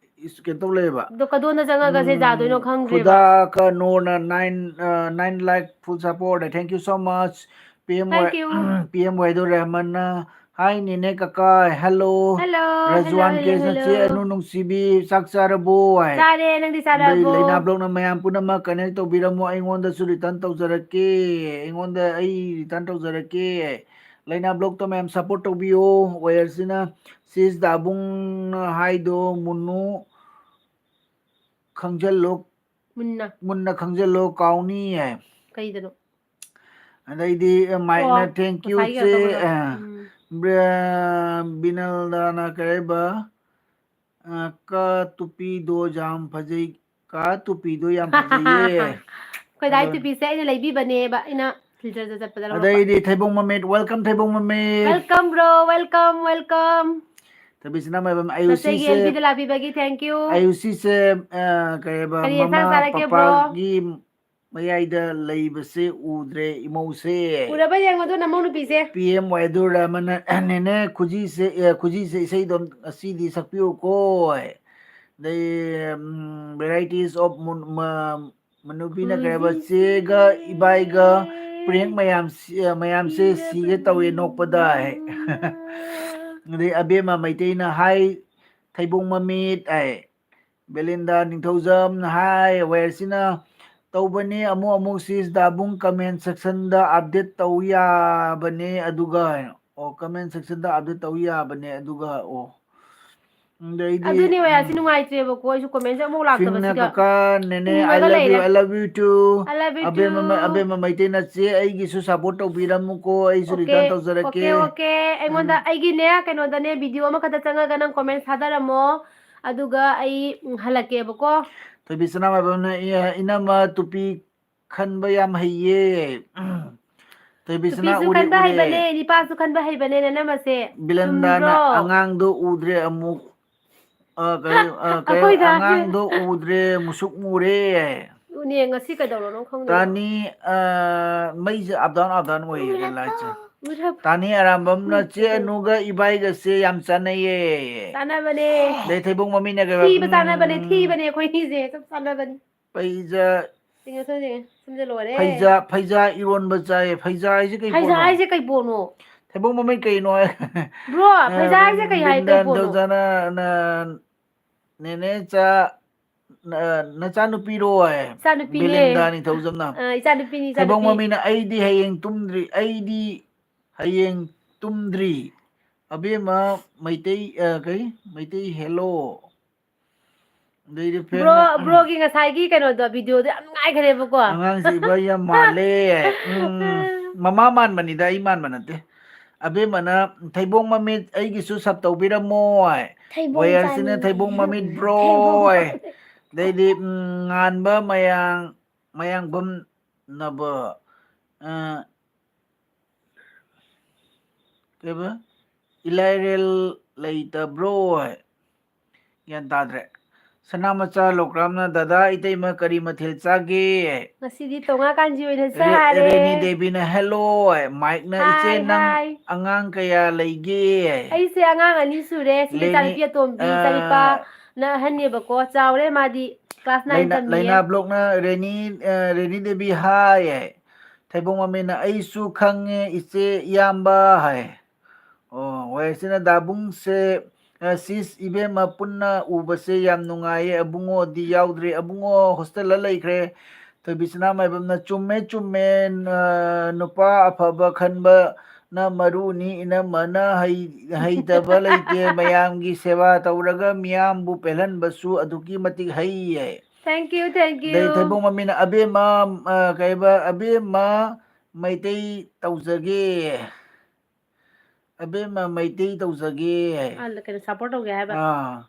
ꯏꯁ-, ꯀꯩꯅꯣ ꯇꯧ ꯂꯩꯌꯦꯕ꯫ ꯑꯗꯣ ꯀꯗꯣꯝꯗ ꯆꯪꯉꯒ ꯁꯦ ꯎꯝ, ꯌꯥꯗꯣꯏꯅꯣ ꯈꯪꯗ꯭ꯔꯦꯕ꯫ ꯈꯨꯗꯥꯀ ꯅꯣꯔꯅ nine, ꯑ, nine lakh full support, thank you so much꯫ P M Y, Thank you꯫ P M ꯋꯥꯏꯗꯨ ꯔꯦꯍꯃꯟꯅ, "Hi ꯅꯦꯅꯦ ꯀꯀꯥ", hello꯫ Hello, hello, ꯔꯖꯋꯥꯟ hello, ꯀꯦꯁꯅ, "ꯆꯦ hello꯫ ꯑꯅꯨ ꯅꯨꯡꯁꯤꯕꯤ, ꯆꯥꯛ ꯆꯥꯔꯕꯣ?" ꯍꯥꯏ꯫ ꯆꯥꯔꯦ, ꯅꯪꯗꯤ ꯑꯗꯩ ꯆꯥꯔꯕꯣ? ꯂꯩꯅꯥ ꯕ꯭ꯂꯣꯛꯅ, "ꯃꯌꯥꯝ ꯄꯨꯝꯅꯃꯛ connect ꯇꯧꯕꯤꯔꯝꯃꯣ, ꯑꯩꯉꯣꯟꯗꯁꯨ return ꯇꯧꯖꯔꯛꯀꯦ, ꯑꯩꯉꯣꯟꯗ ꯑꯩ return ꯇꯧꯖꯔꯛꯀꯦ꯫ ꯂꯩꯅꯥ ꯕ꯭ꯂꯣꯛꯇꯣ ꯃꯌꯥꯝ support ꯇꯧꯕꯤꯌꯣ"꯫ ꯋꯦꯌꯔꯁꯤꯅ, "ꯁꯤꯁ ꯗꯥꯕꯨꯡꯅ ꯍꯥꯏꯗꯣ ꯃꯨꯟꯅꯨ ꯈꯪꯖꯜꯂꯣ, ꯃꯨꯟꯅ꯫ ꯃꯨꯟꯅ ꯈꯪꯖꯜꯂꯣ, ꯀꯥꯎꯅꯤ" ꯍꯥꯏ꯫ ꯀꯩꯗꯅꯣ? ꯑꯗꯩꯗꯤ ꯃꯥꯏꯛꯅ, ꯑꯣ, "Thank you ꯉꯁꯥꯏꯒꯤ ꯆꯦ", ꯀꯩꯅꯣ ꯇꯧꯕꯗꯣ꯫ ꯑ, ꯎꯝ꯫ ꯕ꯭ꯔ-, ꯕꯤꯅꯜꯗꯥꯅ ꯀꯔꯤꯕ, ꯑ, "ꯀ ꯇꯨꯄꯤꯗꯣ ꯌꯥꯝ ꯐꯖꯩ, ꯀꯥ ꯇꯨꯄꯤꯗꯣ ꯌꯥꯝ ꯐꯖꯩꯌꯦ"꯫ ꯑꯩꯈꯣꯏ ꯗꯥꯏ ꯑꯗꯣ ꯇꯨꯄꯤꯁꯦ ꯑꯩꯅ ꯂꯩꯕꯤꯕꯅꯦꯕ, ꯑꯩꯅ ꯐꯤꯜꯇꯔꯗ ꯆꯠꯄꯗ ꯂꯧꯔꯛꯄ꯫ ꯑꯗꯩꯗꯤ ꯊꯩꯕꯣꯡ ꯃꯃꯤꯠ, welcome ꯊꯩꯕꯣꯡ ꯃꯃꯤꯠ꯫ Welcome bro, welcome, welcome꯫ ꯊꯕꯤꯁꯤꯅ ꯃꯥꯏꯕꯝ ꯅꯆꯦꯒꯤ ꯑꯌꯨꯁꯤꯁꯦ, ꯑꯦꯜ ꯄꯤꯗ ꯂꯥꯛꯄꯤꯕꯒꯤ thank you꯫ ꯑꯌꯨꯁꯤꯁꯦ, ꯑ, ꯀꯩꯕ, ꯀꯔꯤ ꯌꯦꯟꯁꯥꯡ ꯃꯃꯥ ꯆꯥꯔꯛꯀꯦ, bro? ꯄꯄꯥꯒꯤ ꯃꯌꯥꯏꯗ ꯂꯩꯕꯁꯦ ꯎꯗ꯭ꯔꯦ ꯏꯃꯧꯁꯦ꯫ ꯎꯔꯕ ꯌꯦꯡꯉꯣ ꯑꯗꯨ ꯅꯃꯧ ꯅꯨꯄꯤꯁꯦ꯫ ꯄꯤ ꯑꯦꯝ ꯋꯥꯏ ꯑꯗꯨ ꯔꯃꯟꯅ, "ꯅꯦꯅꯦ ꯈꯨꯖꯤꯁꯦ, ꯑꯦ, ꯈꯨꯖꯤꯁꯦ ꯏꯁꯩꯗꯣ ꯉꯁꯤꯗꯤ ꯁꯛꯄꯤꯌꯨꯀꯣ"꯫ ꯑꯗꯩ, ꯎꯝ, varieties of ꯃꯨꯟ-, ꯃ-, ꯃꯅꯨꯕꯤꯅ ꯀꯩ ꯍꯥꯏꯕ, ꯈꯨꯖꯤꯁꯦ꯫ ꯆꯦꯒ ꯏꯕꯥꯏꯒ ꯄ꯭ꯔꯦꯡ ꯃꯌꯥꯝ ꯁꯤ-, ꯑ, ꯃꯌꯥꯝꯁꯦ ꯁꯤꯒꯦ ꯇꯧꯋꯦ ꯅꯣꯛꯄꯗ ꯍꯥꯏ꯫ ꯑꯗꯩ ꯑꯕꯦꯝꯃ ꯃꯩꯇꯩꯅ ꯍꯥꯏ, "ꯊꯩꯕꯣꯡ ꯃꯃꯤꯠ" ꯍꯥꯏ꯫ ꯕꯦꯂꯤꯟꯗꯥ ꯅꯤꯡꯊꯧꯖꯝꯅ ꯍꯥꯏ, ꯋꯦꯌꯔꯁꯤꯅ ꯇꯧꯕꯅꯤ ꯑꯃꯨꯛ ꯑꯃꯨꯛ ꯁꯤꯁ ꯗꯥꯕꯨꯡ comment sectionꯗ update ꯇꯧ ꯌꯥꯕꯅꯦ ꯑꯗꯨꯒ ꯍꯥꯏꯅ꯫ ꯑꯣ, comment sectionꯗ update ꯇꯧ ꯌꯥꯕꯅꯦ ꯑꯗꯨꯒ, ꯑꯣ꯫ ꯑꯗꯩꯗꯤ, ꯑꯗꯨꯅꯦ ꯋꯦꯌꯔꯁꯤ ꯎꯝ꯫ ꯅꯨꯡꯉꯥꯏꯇ꯭ꯔꯦꯕꯀꯣ, ꯑꯩꯁꯨ commentꯁꯦ ꯑꯃꯨꯛ ꯐꯤꯡꯅ ꯂꯥꯛꯇꯕꯁꯤꯗ ꯀꯀꯥ, ꯅꯦꯅꯦ, I ꯎꯪꯉꯒ love you, ꯂꯩꯔꯦ꯫ I love you too꯫ I love you ꯑꯕꯦꯝꯃ ꯃ-, too꯫ ꯑꯕꯦꯝꯃ ꯃꯩꯇꯩꯅ ꯆꯦ ꯑꯩꯒꯤꯁꯨ support ꯇꯧꯕꯤꯔꯝꯃꯨꯀꯣ, ꯑꯩꯁꯨ OK, return ꯇꯧꯖꯔꯛꯀꯦ꯫ OK, OK꯫ ꯑꯩꯉꯣꯟꯗ, ꯎꯝ꯫ ꯑꯩꯒꯤꯅꯦ, ꯀꯩꯅꯣꯗꯅꯦ, video ꯑꯃꯈꯛꯇ ꯆꯪꯉꯒ ꯅꯪ comment ꯊꯥꯗꯔꯝꯃꯣ, ꯑꯗꯨꯒ ꯑꯩ, ꯎꯝ, ꯍꯜꯂꯛꯀꯦꯕꯀꯣ꯫ ꯊꯣꯏꯕꯤ ꯁꯅꯥꯃꯥꯏꯕꯝꯅ, "ꯏ-, ꯏꯅꯝꯃ ꯇꯨꯄꯤ ꯈꯟꯕ ꯌꯥꯝ ꯍꯩꯌꯦ꯫" ꯊꯣꯏꯕꯤ ꯁꯅꯥ ꯅꯨꯄꯤꯁꯨ ꯎꯔꯦ, ꯈꯟꯕ ꯎꯔꯦ꯫ ꯍꯩꯕꯅꯦ, ꯅꯨꯄꯥꯁꯨ ꯈꯟꯕ ꯍꯩꯕꯅꯦ, ꯅꯅꯝꯃꯁꯦ꯫ ꯕꯤꯂꯟꯗꯥꯅ ꯆꯨꯝꯗ꯭ꯔꯣ? ꯑꯉꯥꯡꯗꯣ ꯎꯗ꯭ꯔꯦ ꯑꯃꯨꯛ꯫ ꯑ, ꯀꯩ, ꯑ, ꯀꯩ, ꯑꯩꯈꯣꯏ ꯗꯥꯁꯦ꯫ "ꯑꯉꯥꯡꯗꯣ ꯎꯗ꯭ꯔꯦ, ꯃꯨꯁꯨꯛ ꯃꯨꯔꯦ꯫" ꯎꯅꯦ, ꯉꯁꯤ ꯀꯩꯗꯧꯔꯅꯣ ꯈꯪꯗꯦ꯫ ꯇꯥꯅꯤ, ꯑ, ꯃꯩꯁꯦ up down, up down ꯑꯣꯏꯌꯦ, ꯎꯔꯦ, ꯂꯥꯏꯠꯁꯦ꯫ ꯎꯔꯦ꯫ ꯇꯥꯅꯤ ꯑꯔꯥꯝꯕꯝꯅ, ꯎꯝ, "ꯆꯦ ꯑꯅꯨꯒ ꯏꯕꯥꯏꯒꯁꯦ ꯌꯥꯝ ꯆꯥꯟꯅꯩꯌꯦ꯫" ꯆꯥꯟꯅꯕꯅꯦ꯫ ꯑꯗꯩ ꯊꯩꯕꯣꯡ ꯃꯃꯤꯠꯅ ꯀꯩꯕ? ꯊꯤꯕ ꯆꯥꯟꯅꯕꯅꯦ, ꯎꯝ꯫ ꯊꯤꯕꯅꯦ ꯑꯩꯈꯣꯏꯅꯤꯁꯦ, ꯆꯞ ꯆꯥꯟꯅꯕꯅꯤ꯫ ꯄꯩꯖ ꯆꯤꯡꯉꯦ, ꯁꯨꯝ ꯆꯤꯡꯉꯦ꯫ ꯁꯨꯝꯁꯦ ꯂꯣꯏꯔꯦ꯫ ꯐꯩꯖꯥ, ꯐꯩꯖꯥ ꯏꯔꯣꯟꯕ ꯆꯥꯏ꯫ ꯐꯩꯖꯥ ꯍꯥꯏꯁꯦ ꯀꯩ ꯐꯩꯖꯥ ꯄꯣꯠꯅꯣ? ꯍꯥꯏꯁꯦ ꯀꯩ ꯄꯣꯠꯅꯣ? ꯊꯩꯕꯣꯡ ꯃꯃꯤꯠ ꯀꯩꯅꯣ ꯍꯥꯏ? Bro, ꯑ, ꯐꯩꯖꯥ ꯍꯥꯏꯁꯦ ꯀꯩ ꯍꯥꯏ, ꯀꯩ ꯕꯤꯟꯗꯥ ꯄꯣꯠꯅꯣ? ꯅꯤꯡꯊꯧꯖꯥꯅ, ꯅ-, ꯅꯦꯅꯦ ꯆꯥ, ꯅ-, ꯅꯆꯥꯅꯨꯄꯤꯔꯣ ꯍꯥꯏ? ꯏꯆꯥꯅꯨꯄꯤꯅꯦ꯫ ꯕꯤꯂꯤꯟꯗꯥ ꯅꯤꯡꯊꯧꯖꯝꯅ꯫ ꯑ, ꯏꯆꯥꯅꯨꯄꯤꯅꯤ, ꯊꯩꯕꯣꯡ ꯏꯆꯥꯅꯨꯄꯤ꯫ ꯃꯃꯤꯠꯅ, "ꯑꯩꯗꯤ ꯍꯌꯦꯡ ꯇꯨꯝꯗ꯭ꯔꯤ, ꯑꯩꯗꯤ ꯍꯌꯦꯡ ꯇꯨꯝꯗ꯭ꯔꯤ꯫ ꯑꯕꯦꯝꯃ ꯃꯩꯇꯩ, ꯑ, ꯀꯩ? ꯃꯩꯇꯩ hello꯫" ꯑꯗꯩꯗꯤ ꯐꯦꯟꯅ, bro, broꯒꯤ ꯉꯁꯥꯏꯒꯤ ꯀꯩꯅꯣꯗꯣ, videoꯗꯣ ꯌꯥꯝ ꯅꯨꯡꯉꯥꯏꯈ꯭ꯔꯦꯕꯀꯣ꯫ ꯑꯉꯥꯡꯁꯦ ꯏꯕꯥ ꯌꯥꯝ ꯃꯥꯜꯂꯦ꯫ ꯎꯝ, ꯃꯃꯥ ꯃꯥꯟꯕꯅꯤꯗ, ꯑꯩ ꯃꯥꯟꯕ ꯅꯠꯇꯦ꯫ ꯑꯕꯦꯝꯃꯅ, "ꯊꯩꯕꯣꯡ ꯃꯃꯤꯠ ꯑꯩꯒꯤꯁꯨ sub ꯇꯧꯕꯤꯔꯝꯃꯣ" ꯍꯥꯏ꯫ ꯊꯩꯕꯣꯡ ꯋꯦꯌꯔꯁꯤꯅ ꯆꯥꯅꯤꯡꯉꯦ꯫ "ꯊꯩꯕꯣꯡ ꯃꯃꯤꯠ bro" ꯊꯩꯕꯣꯡ ꯍꯥꯏ꯫ ꯃꯃꯤꯠ꯫ ꯑꯗꯩꯗꯤ, ꯎꯝ, ꯉꯥꯟꯕ ꯃꯌꯥꯡ-, ꯃꯌꯥꯡꯕꯝ ꯅꯕ, ꯑ, ꯀꯩꯕ? "ꯏꯂꯥꯏꯔꯦꯜ ꯂꯩꯇꯕ꯭ꯔꯣ?" ꯍꯥꯏ꯫ ꯒ꯭ꯌꯥꯟ ꯇꯥꯗ꯭ꯔꯦ꯫ ꯁꯅꯥꯃꯆꯥ ꯂꯣꯀ꯭ꯔꯥꯝꯅ, "ꯗꯗꯥ, ꯏꯇꯩꯃ ꯀꯔꯤ ꯃꯊꯦꯜ ꯆꯥꯒꯦ?" ꯉꯁꯤꯗꯤ ꯇꯣꯉꯥ ꯀꯥꯟꯖꯤ ꯑꯣꯏꯅ ꯔꯦ-, ꯆꯥꯔꯦ꯫ ꯔꯦꯅꯤ ꯗꯦꯕꯤꯅ, "Hello," ꯍꯥꯏ꯫ ꯃꯥꯏꯛꯅ, "ꯏꯆꯦ, hi, ꯅꯪ hi꯫ ꯑꯉꯥꯡ ꯀꯌꯥ ꯂꯩꯒꯦ?" ꯍꯥꯏ꯫ ꯑꯩꯁꯦ ꯑꯉꯥꯡ ꯑꯅꯤ ꯁꯨꯔꯦ꯫ ꯁꯤ ꯂꯦꯅꯤ, ꯏꯆꯥꯅꯨꯄꯤ ꯑꯇꯣꯝꯕꯤ, ꯑ, ꯏꯆꯥꯅꯨꯄꯥꯅ ꯑꯍꯟꯅꯦꯕꯀꯣ꯫ ꯆꯥꯎꯔꯦ ꯃꯥꯗꯤ꯫ Class nine ꯂꯩꯅꯥ, ꯇꯝꯃꯤꯌꯦ꯫ ꯂꯩꯅꯥ ꯕ꯭ꯂꯣꯛꯅ, "ꯔꯦꯅꯤ, ꯑ, ꯔꯦꯅꯤ ꯗꯦꯕꯤ, hi," ꯍꯥꯏ꯫ ꯊꯩꯕꯣꯡ ꯃꯃꯤꯅ, "ꯑꯩꯁꯨ ꯈꯪꯉꯦ ꯏꯆꯦ ꯏꯌꯥꯝꯕ" ꯍꯥꯏ꯫ ꯑꯣ, ꯍꯣꯏ, ꯁꯤꯅ ꯗꯥꯕꯨꯡꯁꯦ, ꯑ, "ꯁꯤꯁ ꯏꯕꯦꯝꯃ, ꯄꯨꯟꯅ ꯎꯕꯁꯦ ꯌꯥꯝ ꯅꯨꯡꯉꯥꯏꯌꯦ ꯑꯕꯨꯡꯉꯣꯗꯤ ꯌꯥꯎꯗ꯭ꯔꯦ꯫ ꯑꯕꯨꯡꯉꯣ ꯍꯣꯁꯇꯦꯜꯗ ꯂꯩꯈ꯭ꯔꯦ"꯫ ꯊꯣꯏꯕꯤꯁꯅꯥ ꯃꯥꯏꯕꯝꯅ, "ꯆꯨꯝꯃꯦ, ꯆꯨꯝꯃꯦ, ꯑ, ꯅꯨꯄꯥ ꯑꯐꯕ ꯈꯟꯕꯅ ꯃꯔꯨꯅꯤ, ꯏꯅꯝꯃꯅ ꯍꯩ-, ꯍꯩꯇꯕ ꯂꯩꯇꯦ, ꯃꯌꯥꯝꯒꯤ ꯁꯦꯕꯥ ꯇꯧꯔꯒ ꯃꯤꯌꯥꯝꯕꯨ ꯄꯦꯜꯍꯟꯕꯁꯨ ꯑꯗꯨꯛꯀꯤ ꯃꯇꯤꯛ ꯍꯩ" ꯍꯥꯏ꯫ Thank you, thank ꯑꯗꯩ you꯫ ꯊꯩꯕꯣꯡ ꯃꯃꯤꯅ, "ꯑꯕꯦꯝꯃ, ꯑ, ꯀꯩꯕ, ꯑꯕꯦꯝꯃ ꯃꯩꯇꯩ ꯇꯧꯖꯒꯦ꯫ ꯑꯕꯦꯝꯃ ꯃꯩꯇꯩ ꯇꯧꯖꯒꯦ" ꯍꯥꯏ꯫ ꯑ, ꯀꯩꯅꯣ, support ꯇꯧꯒꯦ ꯍꯥꯏꯕ꯫ ꯑꯥ꯫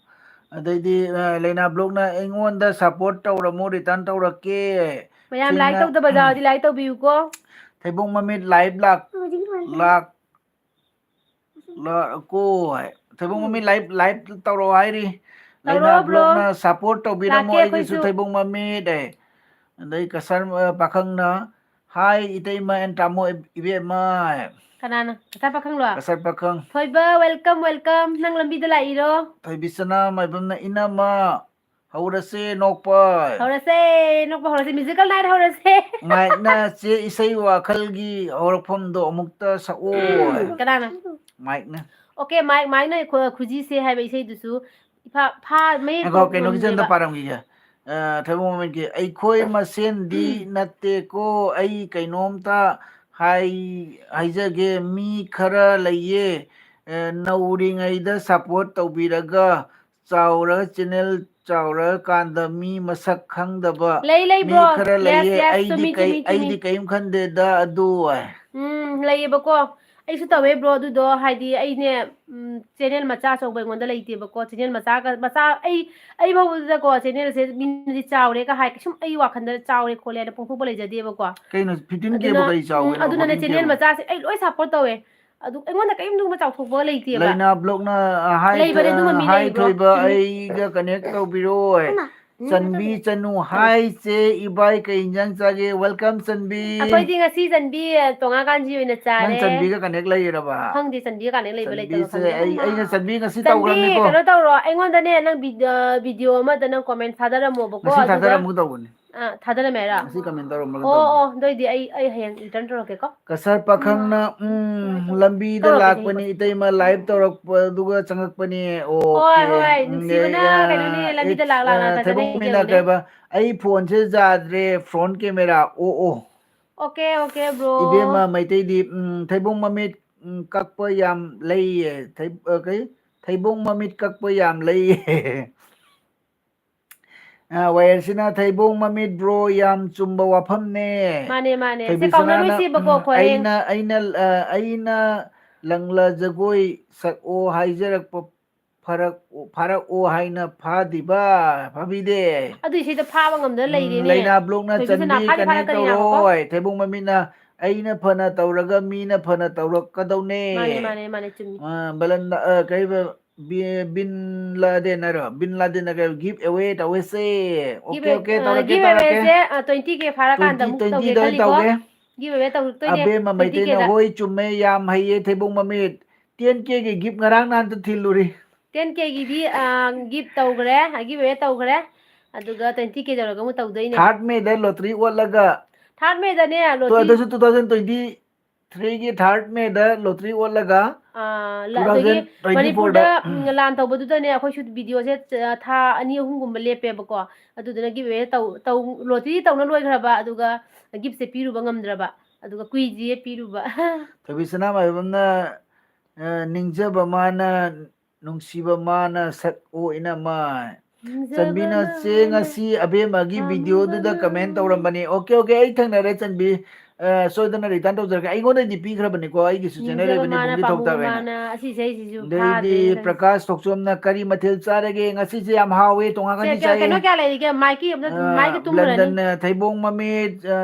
ꯑꯗꯩꯗꯤ, ꯑ, ꯂꯩꯅꯥ ꯕ꯭ꯂꯣꯛꯅ, "ꯑꯩꯉꯣꯟꯗ support ꯇꯧꯔꯝꯃꯣ, return ꯇꯧꯔꯛꯀꯦ"꯫ ꯃꯌꯥꯝ like ꯆꯤꯡꯅ-, ꯇꯧꯗꯕ ꯌꯥꯎꯔꯗꯤ like ꯇꯧꯕꯤꯌꯨꯀꯣ꯫ ꯊꯩꯕꯣꯡ ꯃꯃꯤꯠ live ꯂꯥꯛ-, ꯍꯧꯖꯤꯛꯀꯤ ꯂꯥꯛ-, ꯂꯥꯛ-, ꯀꯣ ꯍꯥꯏ꯫ ꯊꯩꯕꯣꯡ ꯃꯃꯤꯠ live, live ꯇꯧꯔꯛꯑꯣ ꯍꯥꯏꯔꯤ꯫ ꯂꯩꯅꯥ ꯇꯧꯔꯛꯑꯣ, bro꯫ ꯕ꯭ꯂꯣꯛꯅ support ꯇꯧꯕꯤꯔꯝꯃꯣ ꯂꯥꯛꯀꯦ ꯑꯩꯒꯤꯁꯨ ꯑꯩꯈꯣꯏꯁꯨ꯫ ꯊꯩꯕꯣꯡ ꯃꯃꯤꯠ ꯍꯥꯏ꯫ ꯑꯗꯩ ꯀꯁꯔ, ꯑ, ꯄꯥꯈꯪꯅ, "Hi, ꯏꯇꯩꯃ and ꯇꯥꯃꯣ ꯏꯕꯦꯝꯃ" ꯍꯥꯏ꯫ ꯀꯅꯥꯅ? ꯀꯁꯥꯔ ꯄꯥꯈꯪꯂꯣ? ꯀꯁꯥꯔ ꯄꯥꯈꯪ꯫ ꯊꯣꯏꯕ, welcome, welcome꯫ ꯅꯪ ꯂꯝꯕꯤꯗ ꯂꯥꯛꯏꯔꯣ? ꯊꯣꯏꯕꯤꯁꯅꯥ ꯃꯥꯏꯕꯝꯅ, "ꯏꯅꯝꯃ, ꯍꯧꯔꯁꯦ ꯅꯣꯛꯄ" ꯍꯥꯏ꯫ ꯍꯧꯔꯁꯦ, ꯅꯣꯛꯄ ꯍꯧꯔꯁꯦ, musical night ꯍꯧꯔꯁꯦ꯫ ꯃꯥꯏꯛꯅ, "ꯆꯦ, ꯏꯁꯩ ꯋꯥꯈꯜꯒꯤ ꯍꯧꯔꯛꯐꯝꯗꯣ ꯑꯃꯨꯛꯇ ꯁꯛꯑꯣ" ꯍꯥꯏ꯫ ꯀꯅꯥꯅ? ꯃꯥꯏꯛꯅ꯫ Okay, ꯃꯥꯏꯛ, ꯃꯥꯏꯛꯅ ꯈꯨ-, ꯈꯨꯖꯤꯁꯦ ꯍꯥꯏꯕ ꯏꯁꯩꯗꯨꯁꯨ ꯏꯐꯥ-, ꯐꯥ-, ꯃꯌꯦꯛ ꯉꯥꯏꯈꯣ, ꯀꯩꯅꯣꯒꯤꯁꯦ ꯑꯝꯇ ꯉꯝꯗꯦꯕ꯫ ꯄꯥꯔꯝꯈꯤꯒꯦ꯫ ꯑ, ꯊꯩꯕꯣꯡ ꯃꯃꯤꯠꯀꯤ, "ꯑꯩꯈꯣꯏ ꯃꯁꯦꯟꯗꯤ ꯅꯠꯇꯦꯀꯣ, ꯑꯩ ꯀꯩꯅꯣꯝꯇ ꯍꯥꯏ-, ꯍꯥꯏꯖꯒꯦ, ꯃꯤ ꯈꯔ ꯂꯩꯌꯦ, ꯑ, ꯅꯧꯔꯤꯉꯩꯗ support ꯇꯧꯕꯤꯔꯒ, ꯆꯥꯎꯔ, channel ꯆꯥꯎꯔꯀꯥꯟꯗ ꯃꯤ ꯃꯁꯛ ꯈꯪꯗꯕ ꯂꯩ, ꯂꯩ, ꯃꯤ bro꯫ ꯈꯔ Yes, ꯂꯩꯌꯦ, yes, ꯑꯩꯗꯤ ꯆꯨꯝꯃꯤ, ꯀꯩ-, ꯆꯨꯝꯃꯤ, ꯆꯨꯝꯃꯤ꯫ ꯑꯩꯗꯤ ꯀꯔꯤꯝ ꯈꯟꯗꯦꯗ ꯑꯗꯨ" ꯍꯥꯏ꯫ ꯎꯝ, ꯂꯩꯌꯦꯕꯀꯣ꯫ ꯑꯩꯁꯨ ꯇꯧꯋꯦ, bro, ꯑꯗꯨꯗꯣ꯫ ꯍꯥꯏꯗꯤ ꯑꯩꯅꯦ, ꯎꯝ, channel ꯃꯆꯥ ꯑꯆꯧꯕ ꯑꯩꯉꯣꯟꯗ ꯂꯩꯇꯦꯕꯀꯣ꯫ Channel ꯃꯆꯥꯒ, ꯃꯆꯥ, ꯑꯩ, ꯑꯩ ꯐꯥꯎꯕꯗꯀꯣ, channelꯁꯦ ꯃꯤꯅꯗꯤ ꯆꯥꯎꯔꯦꯒ ꯍꯥꯏ, ꯀꯩꯁꯨꯝ ꯑꯩ ꯋꯥꯈꯟꯗ ꯆꯥꯎꯔꯦ ꯈꯣꯠꯂꯦ ꯍꯥꯏꯅ ꯄꯣꯛꯊꯣꯛꯄ ꯂꯩꯖꯗꯦꯕꯀꯣ꯫ ꯀꯩꯅꯣ, fifteen K ꯕꯨ ꯑꯗꯨꯅ, ꯀꯔꯤ ꯆꯥꯎꯋꯦ? ꯎꯝ, ꯑꯗꯨꯅꯅꯦ, fourteen K channel ꯕꯨ? ꯃꯆꯥꯁꯦ ꯑꯩ ꯂꯣꯏ support ꯇꯧꯋꯦ꯫ ꯑꯗꯨ ꯑꯩꯉꯣꯟꯗ ꯀꯔꯤꯝꯇ ꯆꯥꯎꯊꯣꯛꯄ ꯂꯩꯇꯦꯕ꯫ ꯂꯩꯅꯥ ꯕ꯭ꯂꯣꯛꯅ, ꯑ, ꯍꯥꯏ ꯂꯩꯕꯅꯦ, ꯑꯗꯨꯝꯕ ꯊꯣꯏ-, ꯃꯤ ꯍꯥꯏ ꯂꯩꯕ꯭ꯔꯣ? ꯊꯣꯏꯕ, ꯆꯨꯝꯃꯤ꯫ ꯑꯩꯒ connect ꯇꯧꯕꯤꯔꯣ꯫ ꯍꯩꯃꯥ, ꯆꯟꯕꯤ ꯆꯅꯨ, ꯍꯥꯏ ꯆꯦ, ꯏꯕꯥꯏ ꯀꯩ ꯏꯟꯖꯥꯡ ꯆꯥꯒꯦ? Welcome ꯆꯟꯕꯤ꯫ ꯑꯩꯈꯣꯏꯗꯤ ꯉꯁꯤ ꯆꯟꯕꯤ, ꯑ, ꯇꯣꯉꯥꯟ ꯀꯥꯟꯖꯤ ꯑꯣꯏꯅ ꯅꯪ ꯆꯥꯔꯦ꯫ ꯆꯟꯕꯤꯒ connect ꯂꯩꯔꯕ? ꯈꯪꯗꯦ, ꯆꯟꯕꯤꯒ connect ꯂꯩꯕ ꯂꯩꯇꯕ ꯆꯟꯕꯤꯁꯦ ꯈꯪꯗꯦ꯫ ꯑꯩ, ꯑꯩꯅ ꯆꯟꯕꯤ ꯉꯁꯤ ꯆꯟꯕꯤ, ꯇꯧꯈ꯭ꯔꯕꯅꯤꯀꯣ꯫ ꯀꯩꯅꯣ ꯇꯧꯔꯣ, ꯑꯩꯉꯣꯟꯗꯅꯦ, ꯅꯪ vid-, ꯑ, video ꯑꯃꯗ ꯅꯪ comment ꯊꯥꯗꯔꯝꯃꯣꯕꯀꯣ, ꯉꯁꯤ ꯑꯗꯨꯒ ꯊꯥꯗꯔꯝꯒꯗꯧꯕꯅꯤ꯫ ꯑꯥ, ꯊꯥꯗꯔꯝꯃꯦ ꯍꯥꯏꯔꯣ? ꯉꯁꯤ comment ꯇꯧꯔꯝꯕ꯭ꯔꯥ ꯑꯣ ꯇꯧꯕꯅꯤ꯫ ꯑꯣ, ꯑꯗꯨꯑꯣꯏꯗꯤ ꯑꯩ ꯑꯩ ꯍꯌꯦꯡ return ꯇꯧꯔꯛꯀꯦꯀꯣ꯫ ꯀꯁꯥꯔ ꯄꯥꯈꯪꯅ ꯎꯝ ꯇꯧꯔꯛꯀꯦ, ꯂꯝꯕꯤꯗ ꯇꯧꯔꯛꯀꯦ, ꯂꯥꯛꯄꯅꯤ ꯏꯇꯩꯃ live ꯇꯧꯔꯛꯄꯗꯨꯒ ꯆꯪꯉꯛꯄꯅꯤ꯫ ꯍꯣꯏ ꯍꯣꯏ, ꯅꯨꯡꯁꯤꯕꯅ ꯀꯩꯅꯣꯅꯦ, ꯂꯝꯕꯤꯗ ꯂꯥꯛ ꯂꯥꯛ ꯂꯥꯛꯇꯅ ꯊꯩꯕꯣꯡꯃꯤꯅ ꯌꯦꯡꯖꯕꯅꯦ꯫ ꯀꯩꯕ, ꯑꯩ phoneꯁꯦ ꯌꯥꯗ꯭ꯔꯦ, front camera꯫ ꯑꯣ ꯑꯣ꯫ Okay okay bro꯫ ꯏꯕꯦꯝꯃ ꯃꯩꯇꯩꯗꯤ ꯎꯝ ꯊꯩꯕꯣꯡ ꯃꯃꯤꯠ ꯎꯝ ꯀꯛꯄ ꯌꯥꯝ ꯂꯩꯌꯦ꯫ ꯊꯩ-, ꯑ, ꯀꯩ? ꯊꯩꯕꯣꯡ ꯃꯃꯤꯠ ꯀꯛꯄ ꯌꯥꯝ ꯂꯩꯌꯦ꯫ ꯑ, ꯋꯥꯌꯦꯜꯁꯤꯅ ꯊꯩꯕꯣꯡ ꯃꯃꯤꯠ bro ꯌꯥꯝ ꯆꯨꯝꯕ ꯋꯥꯐꯝꯅꯦ꯫ ꯃꯥꯅꯦ ꯃꯥꯅꯦ, ꯁꯦ ꯊꯣꯏꯕꯤꯁꯅꯥꯅ ꯀꯥꯎꯅꯔꯣꯏꯁꯦꯕꯀꯣ ꯎꯝ, ꯈꯣꯏ ꯍꯌꯦꯡ꯫ ꯑꯩꯅ ꯑꯩꯅ ꯑ, ꯑꯩꯅ ꯂꯪꯂꯥ ꯖꯒꯣꯏ ꯁꯛꯑꯣ ꯍꯥꯏꯖꯔꯛꯄ ꯐꯔꯛ ꯐꯥꯔꯛꯑꯣ ꯍꯥꯏꯅ ꯐꯥꯗꯤꯕ ꯐꯥꯕꯤꯗꯦ꯫ ꯑꯗꯨꯏ ꯁꯤꯗ ꯐꯥꯕ ꯉꯝꯗꯅ ꯎꯝ, ꯂꯩꯔꯦꯅꯦ꯫ ꯂꯩꯅꯥ blockꯅ ꯊꯣꯏꯕꯤꯁꯅꯥ ꯆꯟꯕꯤ ꯐꯥꯗꯤ connect ꯐꯥꯔꯛꯀꯅꯤ ꯉꯥꯏꯈꯣꯀꯣ꯫ ꯇꯧꯔꯣꯏ꯫ ꯊꯩꯕꯣꯡ ꯃꯃꯤꯠꯅ ꯑꯩꯅ ꯐꯅ ꯇꯧꯔꯒ ꯃꯤꯅ ꯐꯅ ꯇꯧꯔꯛꯀꯗꯧꯅꯦ꯫ ꯃꯥꯅꯦ ꯃꯥꯅꯦ ꯃꯥꯅꯦ, ꯆꯨꯝꯃꯤ꯫ ꯑ, ꯕꯂꯟꯗ-, ꯑ, ꯀꯩꯕ, ꯕꯤ-, ꯕꯤꯟ ꯂꯥꯗꯦꯟ ꯍꯥꯏꯔꯣ? ꯕꯤꯟ ꯂꯥꯗꯦꯟꯅ ꯀꯩ give away ꯇꯧꯋꯦꯁꯦ꯫ Okay okay, ꯑ, ꯇꯧꯔꯛꯀꯦ give ꯇꯧꯔꯛꯀꯦ꯫ awayꯁꯦ, ꯑ, twenty K ꯐꯥꯔꯀꯥꯟꯗ Twenty ꯑꯃꯨꯛ twenty ꯇꯧꯒꯦ ꯗ ꯑꯣꯏꯅ ꯈꯜꯂꯤꯀꯣ꯫ ꯇꯧꯒꯦ꯫ Give away ꯇꯧꯔꯛꯇꯣꯏꯅꯦ ꯑꯕꯦꯝꯃ twenty K ꯃꯩꯇꯩꯅ ꯗ꯫ ꯍꯣꯏ ꯆꯨꯝꯃꯦ, ꯌꯥꯝ ꯍꯩꯌꯦ ꯊꯩꯕꯣꯡ ꯃꯃꯤꯠ꯫ Ten K ꯒꯤ gift ꯉꯔꯥꯡ ꯅꯍꯥꯟꯇ ꯊꯤꯜꯂꯨꯔꯤ꯫ Ten K ꯒꯤꯗꯤ, ꯑ, give ꯇꯧꯈ꯭ꯔꯦ, give away ꯇꯧꯈ꯭ꯔꯦ꯫ ꯑꯗꯨꯒ twenty K ꯇꯧꯔꯒ ꯑꯃꯨꯛ ꯇꯧꯗꯣꯏꯅꯦ꯫ Third May ꯗ lottery ꯑꯣꯠꯂꯒ Third May ꯗꯅꯦ ꯇꯣ, lottery꯫ ꯑꯗꯨꯁꯨ two thousand twenty-three ꯒꯤ third May ꯗ lottery ꯑꯣꯠꯂꯒ ꯑ, ꯂ-, ꯑꯗꯒꯤ two thousand twenty-four ꯗ, ꯃꯅꯤꯄꯨꯔꯗ, ꯎꯝ, ꯂꯥꯟ ꯇꯧꯕꯗꯨꯗꯅꯦ ꯑꯩꯈꯣꯏꯁꯨ videoꯁꯦ ꯆ-, ꯊꯥ ꯑꯅꯤ ꯑꯍꯨꯝꯒꯨꯝꯕ ꯂꯦꯞꯄꯦꯕꯀꯣ꯫ ꯑꯗꯨꯗꯨꯅ give away ꯇꯧ-, ꯇꯧ-, lottery ꯇꯧꯅ ꯂꯣꯏꯈ꯭ꯔꯕ, ꯑꯗꯨꯒ giftꯁꯦ ꯄꯤꯔꯨꯕ ꯉꯝꯗ꯭ꯔꯕ, ꯑꯗꯨꯒ ꯀꯨꯏꯗ꯭ꯔꯤꯌꯦ ꯄꯤꯔꯨꯕ꯫ ꯊꯣꯏꯕꯤ ꯁꯅꯥꯃꯥꯏꯕꯝꯅ, ꯑ, ꯅꯤꯡꯖꯕ ꯃꯥꯅ, ꯅꯨꯡꯁꯤꯕ ꯃꯥꯅ ꯁꯛ ꯑꯣ ꯏꯅꯝꯃ꯫ ꯆꯟꯕꯤꯅ, "ꯆꯦ, ꯉꯁꯤ ꯑꯕꯦꯝꯃꯒꯤ videoꯗꯨꯗ comment ꯇꯧꯔꯝꯕꯅꯤ꯫" Okay okay, ꯑꯩ ꯊꯦꯡꯅꯔꯦ ꯆꯟꯕꯤ꯫ ꯑ, ꯁꯣꯏꯗꯅ return ꯇꯧꯖꯔꯛꯀꯦ꯫ ꯑꯩꯉꯣꯟꯗꯩꯗꯤ ꯄꯤꯈ꯭ꯔꯕꯅꯤꯀꯣ, ꯑꯩꯒꯤꯁꯨ channel ꯅꯤꯡꯖꯕ ꯂꯩꯕꯅꯤ, ꯃꯥꯅ ꯄꯨꯡꯗꯤ ꯄꯥꯝꯃꯨꯕ ꯊꯣꯛꯇꯥꯒ ꯍꯥꯏꯅ꯫ ꯃꯥꯅ ꯑꯁꯤꯁꯦ ꯑꯩꯁꯤꯁꯨ ꯑꯗꯩꯗꯤ ꯐꯥꯗ꯭ꯔꯦꯅꯦ ꯇꯧꯔꯤꯁꯦ꯫ ꯄ꯭ꯔꯀꯥꯁ ꯊꯣꯛꯆꯣꯝꯅ, "ꯀꯔꯤ ꯃꯊꯦꯜ ꯆꯥꯔꯒꯦ?" ꯉꯁꯤꯁꯦ ꯌꯥꯝ ꯍꯥꯎꯋꯦ, ꯇꯣꯉꯥꯟ ꯁꯦ, ꯉꯥꯅꯤ ꯀꯩꯅꯣ, ꯀꯩꯅꯣ ꯆꯥꯏꯌꯦ꯫ ꯀꯌꯥ ꯂꯩꯔꯤꯒꯦ? ꯃꯥꯏꯛꯀꯤ ꯑꯝꯇ, ꯑ, ꯃꯥꯏꯛꯀꯤ ꯇꯨꯝꯈ꯭ꯔꯅꯤ꯫ ꯕ꯭ꯂꯟꯗꯟꯅ ꯊꯩꯕꯣꯡ ꯃꯃꯤꯠ, ꯑ,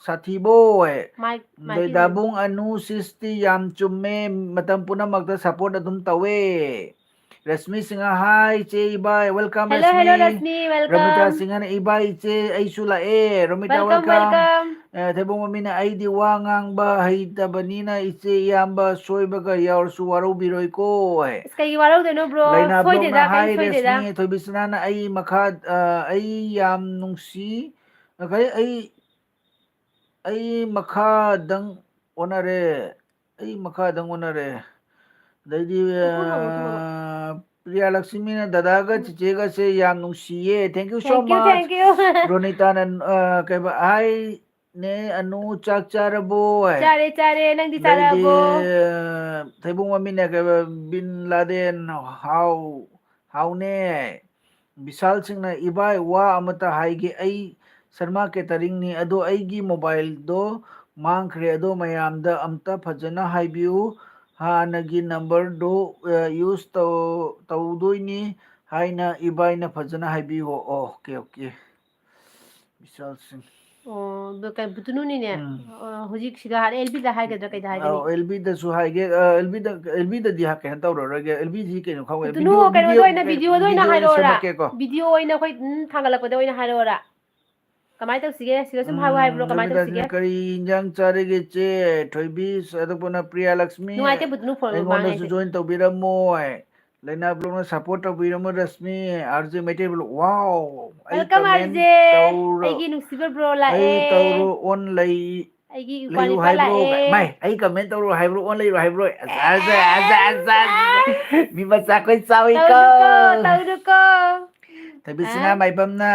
ꯁꯥꯊꯤꯕꯣꯏ꯫ ꯃꯥꯏꯛ, ꯃꯥꯏꯛꯀꯤ ꯗꯣꯏꯗꯥꯕꯨꯡ ꯑꯅꯨ ꯁꯤꯁꯇꯤ ꯌꯥꯝ ꯆꯨꯝꯃꯦ, ꯃꯇꯝ ꯄꯨꯝꯅꯃꯛꯇ support ꯑꯗꯨꯝ ꯇꯧꯋꯦ꯫ ꯔꯁꯃꯤ ꯁꯤꯡꯍ, hi ꯏꯆꯦ ꯏꯕꯥꯏ, welcome Hello, hello, ꯔꯁꯃꯤ꯫ ꯔꯁꯃꯤ, welcome꯫ ꯔꯃꯤꯇꯥ ꯁꯤꯡꯍꯅ, ꯏꯕꯥꯏ ꯏꯆꯦ ꯑꯩꯁꯨ ꯂꯥꯛꯑꯦ꯫ ꯔꯃꯤꯇꯥ, Welcome, welcome꯫ welcome꯫ ꯑ, ꯊꯩꯕꯣꯡ ꯃꯃꯤꯅ, "ꯑꯩꯗꯤ ꯋꯥ ꯉꯥꯡꯕ ꯍꯩꯇꯕꯅꯤꯅ ꯏꯆꯦ ꯏꯌꯥꯝꯕ ꯁꯣꯏꯕꯒ ꯌꯥꯎꯔꯁꯨ ꯋꯥꯔꯧꯕꯤꯔꯣꯏꯀꯣ" ꯍꯥꯏ꯫ ꯑꯁ, ꯀꯩꯒꯤ ꯋꯥꯔꯧꯗꯣꯏꯅꯣ bro? ꯂꯩꯅꯥ ꯁꯣꯏꯗꯦꯗ, blockꯅ, ꯀꯩꯝ hi ꯁꯣꯏꯗꯦꯗ꯫ ꯔꯁꯃꯤ, ꯊꯣꯏꯕꯤꯁꯅꯥꯅ, "ꯑꯩ ꯃꯈꯥ, ꯑ, ꯑꯩ ꯌꯥꯝ ꯅꯨꯡꯁꯤ ꯉꯁꯥꯏ ꯑꯩ ꯑꯩ ꯃꯈꯥꯗꯪ ꯑꯣꯟꯅꯔꯦ꯫ ꯑꯩ ꯃꯈꯥꯗꯪ ꯑꯣꯟꯅꯔꯦ꯫ ꯑꯗꯩꯗꯤ, ꯑ, ꯄ꯭ꯔꯤꯌꯥ ꯂꯛꯁꯃꯤꯅ "ꯗꯗꯥꯒ ꯆꯤꯆꯦꯒꯁꯦ ꯌꯥꯝ ꯅꯨꯡꯁꯤꯌꯦ꯫ Thank you so much." Thank you, thank you. ꯔꯣꯅꯤꯇꯥꯅ, ꯑ, ꯀꯩꯕ, "ꯍꯥꯏ ꯅꯦ ꯑꯅꯨ, ꯆꯥꯛ ꯆꯥꯔꯕꯣ?" ꯍꯥꯏ꯫ "ꯆꯥꯔꯦ, ꯆꯥꯔꯦ꯫ ꯅꯪꯗꯤ ꯆꯥꯔꯕꯣ?" ꯑ, ꯊꯩꯕꯣꯡ ꯃꯃꯤꯅ ꯀꯩꯕ, ꯕꯤꯟ ꯂꯥꯗꯦꯟ, ꯍꯥꯎ, ꯍꯥꯎꯅꯦ꯫ ꯕꯤꯁꯥꯜ ꯁꯤꯡꯅ, "ꯏꯕꯥꯏ, ꯋꯥ ꯑꯃꯇ ꯍꯥꯏꯒꯦ꯫ ꯑꯩ ꯁꯔꯃꯥ ꯀꯦꯇꯔꯤꯡꯅꯤ, ꯑꯗꯣ ꯑꯩꯒꯤ mobileꯗꯣ ꯃꯥꯡꯈ꯭ꯔꯦ꯫ ꯑꯗꯣ ꯃꯌꯥꯝꯗ ꯑꯝꯇ ꯐꯖꯅ ꯍꯥꯏꯕꯤꯌꯨ꯫ ꯍꯥꯟꯅꯒꯤ numberꯗꯣ, ꯑ, use ꯇꯧ-, ꯇꯧꯗꯣꯏꯅꯤ ꯍꯥꯏꯅ ꯏꯕꯥꯏꯅ ꯐꯖꯅ ꯍꯥꯏꯕꯤꯌꯨ꯫" Okay, okay. ꯕꯤꯁꯥꯜ ꯁꯤꯡ꯫ ꯑꯣ, ꯑꯗꯣ ꯀꯩ, ꯕꯨꯇꯨꯅꯨꯅꯤꯅꯦ꯫ ꯎꯝ꯫ ꯑ, ꯍꯧꯖꯤꯛ ꯁꯤꯗ ꯍꯥꯏꯔꯦ, ꯑꯦꯜꯕꯤꯗ ꯍꯥꯏꯒꯗ꯭ꯔꯥ, ꯀꯩꯗ ꯍꯥꯏꯒꯅꯤ? ꯑꯧ, ꯑꯦꯜꯕꯤꯗꯁꯨ ꯍꯥꯏꯒꯦ꯫ ꯑ, ꯑꯦꯜꯕꯤꯗ, ꯑꯦꯜꯕꯤꯗ ꯍꯥꯏ-, ꯀꯩꯅꯣ ꯇꯧꯔꯔꯣꯏꯒꯦ꯫ ꯑꯦꯜꯕꯤꯁꯤ ꯀꯩꯅꯣ ꯈꯪꯉꯣꯏ꯫ ꯕꯨꯇꯨꯅꯨ, video, ꯀꯩꯅꯣꯗ video, ꯑꯣꯏꯅ, video videoꯗ ꯑꯣꯏꯅ video ꯍꯥꯏꯔꯛꯑꯣꯔꯥ? ꯁꯦꯝꯃꯛꯀꯦꯀꯣ꯫ Video ꯑꯣꯏꯅ ꯑꯩꯈꯣꯏ, ꯎꯝ, ꯊꯥꯡꯒꯠꯂꯛꯄꯗ ꯑꯣꯏꯅ ꯍꯥꯏꯔꯛꯑꯣꯔꯥ? ꯀꯃꯥꯏꯅ ꯇꯧꯁꯤꯒꯦ? ꯁꯤꯗ ꯁꯨꯝ ꯍꯥꯏꯌꯨ ꯍꯥꯏꯕ꯭ꯔꯣ? ꯎꯝ, ꯀꯃꯥꯏꯅ ꯔꯕꯤꯗꯥꯁꯅ ꯇꯧꯁꯤꯒꯦ? "ꯀꯔꯤ ꯏꯟꯖꯥꯡ ꯆꯥꯔꯒꯦ, ꯆꯦ?" ꯊꯣꯏꯕꯤ, ꯑꯗꯨꯒ ꯄ꯭ꯔꯤꯌꯥ ꯂꯛꯁꯃꯤ, ꯅꯨꯡꯉꯥꯏꯇꯦ, ꯕꯨꯇꯨꯅꯨ phone ꯑꯩꯉꯣꯟꯗꯁꯨ ꯃꯥꯡꯉꯦ꯫ Join ꯇꯧꯕꯤꯔꯝꯃꯣꯏ꯫ ꯂꯩꯅꯥ ꯕ꯭ꯂꯣꯛꯅ support ꯇꯧꯕꯤꯔꯝꯃꯣꯏ, ꯔꯁꯃꯤ, RJ Meitei block. Wow! ꯑꯩ welcome, comment RJ꯫ ꯇꯧꯔꯣ꯫ ꯑꯩꯒꯤ ꯅꯨꯡꯁꯤꯕ bro ꯑꯩ ꯂꯥꯛꯑꯦ꯫ ꯇꯧꯔꯣ, on ꯂꯩ-, ꯑꯩꯒꯤ ꯏꯄ꯭ꯋꯥ ꯂꯩꯌꯨ ꯅꯨꯄꯥ ꯍꯥꯏꯕ꯭ꯔꯣ? ꯂꯥꯛꯑꯦ꯫ ꯃꯥꯏ, ꯑꯩ comment ꯇꯧꯔꯣ ꯍꯥꯏꯕ꯭ꯔꯣ, on ꯂꯩꯔꯣ ꯍꯥꯏꯕ꯭ꯔꯣ? ꯑꯁ, ꯑꯁ, ꯑꯁ, ꯑꯁ, ꯑꯁ, ꯑꯁ꯫ ꯃꯤ ꯃꯆꯥ ꯑꯩꯈꯣꯏ ꯆꯥꯎꯏꯀꯣ꯫ ꯇꯧꯅꯨꯀꯣ, ꯇꯧꯅꯨꯀꯣ꯫ ꯊꯣꯏꯕꯤ ꯑ? ꯁꯅꯥ ꯃꯥꯏꯕꯝꯅ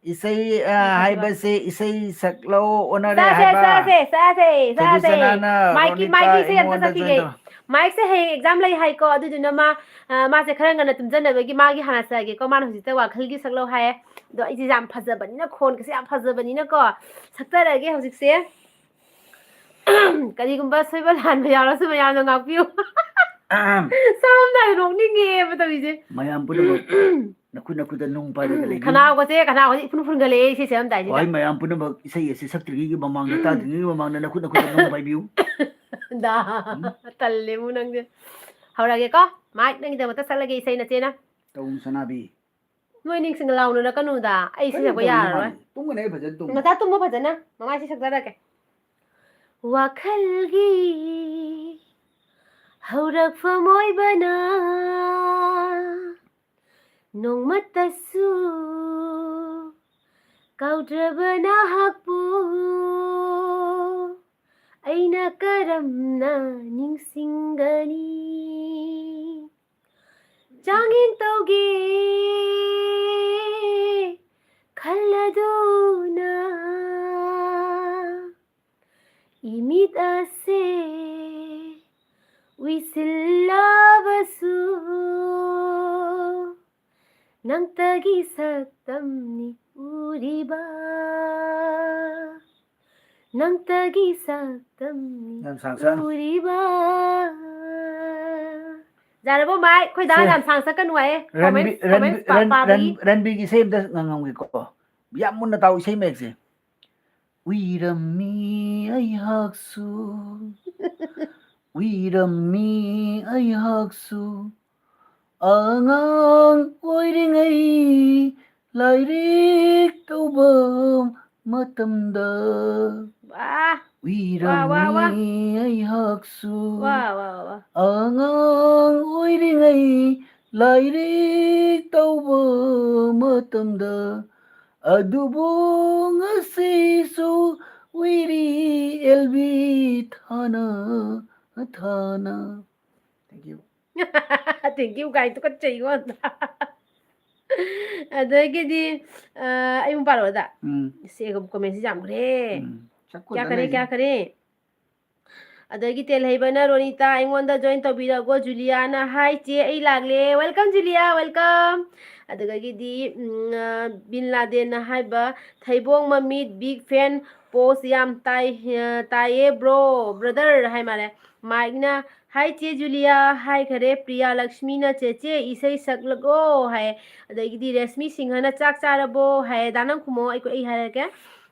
ꯏꯁꯩ, ꯑ, ꯏꯁꯩ ꯁꯛꯄ꯫ ꯍꯥꯏꯕꯁꯦ ꯏꯁꯩ ꯁꯛꯂꯧ ꯑꯣꯟꯅꯔꯦ ꯆꯥꯁꯦ, ꯍꯥꯏꯕ꯫ ꯆꯥꯁꯦ, ꯆꯥꯁꯦ, ꯊꯣꯏꯕꯤ ꯆꯥꯁꯦ꯫ ꯁꯅꯥꯅ ꯃꯥꯏꯛꯀꯤ, ꯔꯣꯅꯤꯇꯥ ꯃꯥꯏꯛꯀꯤ ꯏꯁꯩ ꯑꯝꯇ ꯑꯩꯉꯣꯟꯗ ꯁꯛꯈꯤꯒꯦ꯫ Join ꯇꯧ-, ꯃꯥꯏꯛꯁꯦ ꯍꯌꯦꯡ exam ꯂꯩ ꯍꯥꯏꯀꯣ, ꯑꯗꯨꯗꯨꯅ ꯃꯥ, ꯑ, ꯃꯥꯁꯦ ꯈꯔ ꯉꯟꯅ ꯇꯨꯝꯖꯅꯕꯒꯤ ꯃꯥꯒꯤ ꯍꯥꯟꯅ ꯁꯛꯑꯒꯦꯀꯣ꯫ ꯃꯥꯅ ꯍꯧꯖꯤꯛꯇ ꯋꯥꯈꯜꯒꯤ ꯁꯛꯂꯧ ꯍꯥꯏꯌꯦ꯫ ꯑꯗꯣ ꯑꯩꯁꯦ ꯌꯥꯝ ꯐꯖꯕꯅꯤꯅ, ꯈꯣꯟꯒꯁꯦ ꯌꯥꯝ ꯐꯖꯕꯅꯤꯅꯀꯣ, ꯁꯛꯆꯔꯒꯦ ꯍꯧꯖꯤꯛꯁꯦ꯫ ꯀꯔꯤꯒꯨꯝꯕ ꯁꯣꯏꯕ ꯂꯥꯟꯕ ꯌꯥꯎꯔꯁꯨ ꯃꯌꯥꯝꯅ ꯉꯥꯛꯄꯤꯌꯨ꯫ ꯁꯣꯝꯗ ꯅꯣꯛꯅꯤꯡꯉꯦꯕ ꯇꯧꯔꯤꯁꯦ꯫ ꯃꯌꯥꯝ ꯄꯨꯝꯅꯃꯛ ꯅꯈꯨꯠ ꯅꯈꯨꯠꯇ ꯅꯨꯡ ꯄꯥꯏꯔꯒ ꯂꯩꯕꯤꯌꯨ꯫ ꯈꯅꯥꯎꯒꯁꯦ, ꯈꯅꯥꯎꯒꯁꯦ ꯏꯐꯨꯟ ꯐꯨꯟꯒꯠꯂꯛꯑꯦ ꯏꯁꯩ ꯁꯛꯑꯝꯗꯥꯏꯁꯤꯗ꯫ ꯍꯣꯏ, ꯃꯌꯥꯝ ꯄꯨꯝꯅꯃꯛ ꯏꯁꯩ ꯑꯁꯤ ꯁꯛꯇ꯭ꯔꯤꯉꯩꯒꯤ ꯃꯃꯥꯡꯗ, ꯇꯥꯗ꯭ꯔꯤꯉꯩꯒꯤ ꯃꯃꯥꯡꯗ ꯅꯈꯨꯠ ꯅꯈꯨꯠꯇ ꯅꯨꯡ ꯄꯥꯏꯕꯤꯌꯨ꯫ ꯗꯥ, ꯎꯝ꯫ ꯇꯜꯂꯦꯕꯨ ꯅꯪꯁꯦ꯫ ꯍꯧꯔꯒꯦꯀꯣ꯫ ꯃꯥꯏꯛ, ꯅꯪꯒꯤꯗꯃꯛꯇ ꯁꯛꯂꯒꯦ ꯏꯁꯩ ꯅꯆꯦꯅ꯫ ꯇꯧ ꯁꯅꯥꯕꯤ꯫ ꯅꯣꯏ ꯅꯤꯡꯁꯤꯡ ꯂꯥꯎꯅꯔꯛꯀꯅꯨꯗ꯫ ꯑꯩ ꯏꯁꯩ ꯀꯔꯤ ꯁꯛꯄ ꯇꯧꯔꯤꯅꯣ ꯌꯥꯔꯔꯣꯏ꯫ ꯃꯥꯅꯦ? ꯇꯨꯝꯒꯅꯦ ꯐꯖꯅ ꯇꯨꯝꯃꯨ꯫ ꯉꯟꯇꯥ ꯇꯨꯝꯃꯣ ꯐꯖꯅ꯫ ꯃꯃꯥ ꯏꯁꯩ ꯁꯛꯆꯔꯛꯀꯦ꯫ ꯋꯥꯈꯜꯒꯤ ꯍꯧꯔꯛꯐꯝ ꯑꯣꯏꯕꯅ ꯅꯣꯡꯃꯇꯁꯨ ꯀꯥꯎꯗ꯭ꯔꯕ ꯅꯍꯥꯛꯄꯨ ꯑꯩꯅ ꯀꯔꯝꯅ ꯅꯤꯡꯁꯤꯡꯒꯅꯤ? ꯆꯥꯡꯌꯦꯡ ꯇꯧꯒꯦ ꯈꯜꯂꯗꯨꯅ ꯏꯃꯤꯠ ꯑꯁꯦ ꯎꯏꯁꯤꯜꯂꯕꯁꯨ ꯅꯪꯇꯒꯤ ꯁꯛꯇꯝꯅꯤ ꯎꯔꯤꯕ, ꯅꯪꯇꯒꯤ ꯁꯛꯇꯝꯅꯤ ꯌꯥꯝ ꯁꯥꯡ ꯁꯥꯡ꯫ ꯎꯔꯤꯕ꯫ ꯌꯥꯔꯕꯣ ꯃꯥꯏ? ꯑꯩꯈꯣꯏ ꯗꯥ ꯁꯦ, ꯌꯥꯝ ꯁꯥꯡ ꯆꯠꯀꯅꯨ ꯍꯥꯏꯌꯦ꯫ ꯔꯟꯕꯤ-, ꯀꯃꯦꯟ-, ꯔꯟꯕꯤ-, ꯀꯃꯦꯟ ꯄꯥ-, ꯔꯟ-, ꯄꯥꯕꯒꯤ꯫ ꯔꯟ-, ꯔꯟꯕꯤꯒꯤ ꯏꯁꯩ ꯑꯝꯇ ꯉꯪꯉꯝꯒꯦꯀꯣ꯫ ꯌꯥꯝ ꯃꯨꯟꯅ ꯇꯥꯎ ꯏꯁꯩ ꯃꯌꯦꯛꯁꯦ꯫ ꯎꯏꯔꯝꯃꯤ ꯑꯩꯍꯥꯛꯁꯨ, ꯎꯏꯔꯝꯃꯤ ꯑꯩꯍꯥꯛꯁꯨ, ꯑꯉꯥꯡ ꯑꯣꯏꯔꯤꯉꯩ ꯂꯥꯏꯔꯤꯛ ꯇꯧꯕ ꯃꯇꯝꯗ꯫ ꯋꯥ! ꯋꯥ, ꯋꯥ, ꯋꯥ꯫ ꯎꯏꯔꯝꯃꯤ ꯑꯩꯍꯥꯛꯁꯨ꯫ ꯋꯥ, ꯋꯥ, ꯋꯥ꯫ ꯑꯉꯥꯡ ꯑꯣꯏꯔꯤꯉꯩ ꯂꯥꯏꯔꯤꯛ ꯇꯧꯕ ꯃꯇꯝꯗ, ꯑꯗꯨꯕꯨ ꯉꯁꯤꯁꯨ ꯎꯏꯔꯤ ꯑꯦꯜ ꯕꯤ ꯊꯥꯅ, ꯊꯥꯅ꯫ Thank you꯫ Thank you ꯀꯥꯏ ꯇꯨꯀꯠꯆꯩꯀꯣ꯫ ꯑꯗꯒꯤꯗꯤ, ꯑ, ꯑꯩ ꯑꯃꯨꯛ ꯄꯥꯔꯛꯑꯣꯗ꯫ ꯎꯝ꯫ ꯁꯤ ꯀꯃꯦꯟꯁꯤ ꯌꯥꯝꯈ꯭ꯔꯦ꯫ ꯎꯝ꯫ ꯆꯠꯈꯣ ꯀꯌꯥ ꯈꯔꯦ, ꯂꯩ꯫ ꯀꯌꯥ ꯈꯔꯦ? ꯑꯗꯒꯤ ꯇꯦꯜꯍꯩꯕꯅ ꯔꯣꯅꯤꯇꯥ, "ꯑꯩꯉꯣꯟꯗ join ꯇꯧꯕꯤꯔꯛꯑꯣ ꯖꯨꯂꯤꯌꯥꯅ"꯫ Hi ꯆꯦ, ꯑꯩ ꯂꯥꯛꯂꯦ꯫ Welcome ꯖꯨꯂꯤꯌꯥ, welcome꯫ ꯑꯗꯨꯗꯒꯤꯗꯤ, ꯎꯝ, ꯑ, ꯕꯤꯟ ꯂꯥꯗꯦꯟꯅ ꯍꯥꯏꯕ, "ꯊꯩꯕꯣꯡ ꯃꯃꯤꯠ, big fan, post ꯌꯥꯝ ꯇꯥꯏ, ꯑ, ꯇꯥꯏꯌꯦ bro, brother" ꯍꯥꯏ ꯃꯥꯜꯂꯦ꯫ ꯃꯥꯏꯛꯅ, "Hi ꯆꯦ ꯖꯨꯂꯤꯌꯥ" ꯍꯥꯏꯈꯔꯦ꯫ ꯄ꯭ꯔꯤꯌꯥ ꯂꯛꯁꯃꯤꯅ, "ꯆꯦꯆꯦ, ꯏꯁꯩ ꯁꯛꯂꯛꯑꯣ" ꯍꯥꯏ꯫ ꯑꯗꯒꯤꯗꯤ ꯔꯦꯁꯃꯤ ꯁꯤꯡꯍꯅ, "ꯆꯥꯛ ꯆꯥꯔꯕꯣ?" ꯍꯥꯏ꯫ ꯗꯥ ꯅꯪ ꯈꯨꯝꯃꯣ, ꯑꯩ, ꯑꯩ ꯍꯥꯏꯔꯛꯀꯦ꯫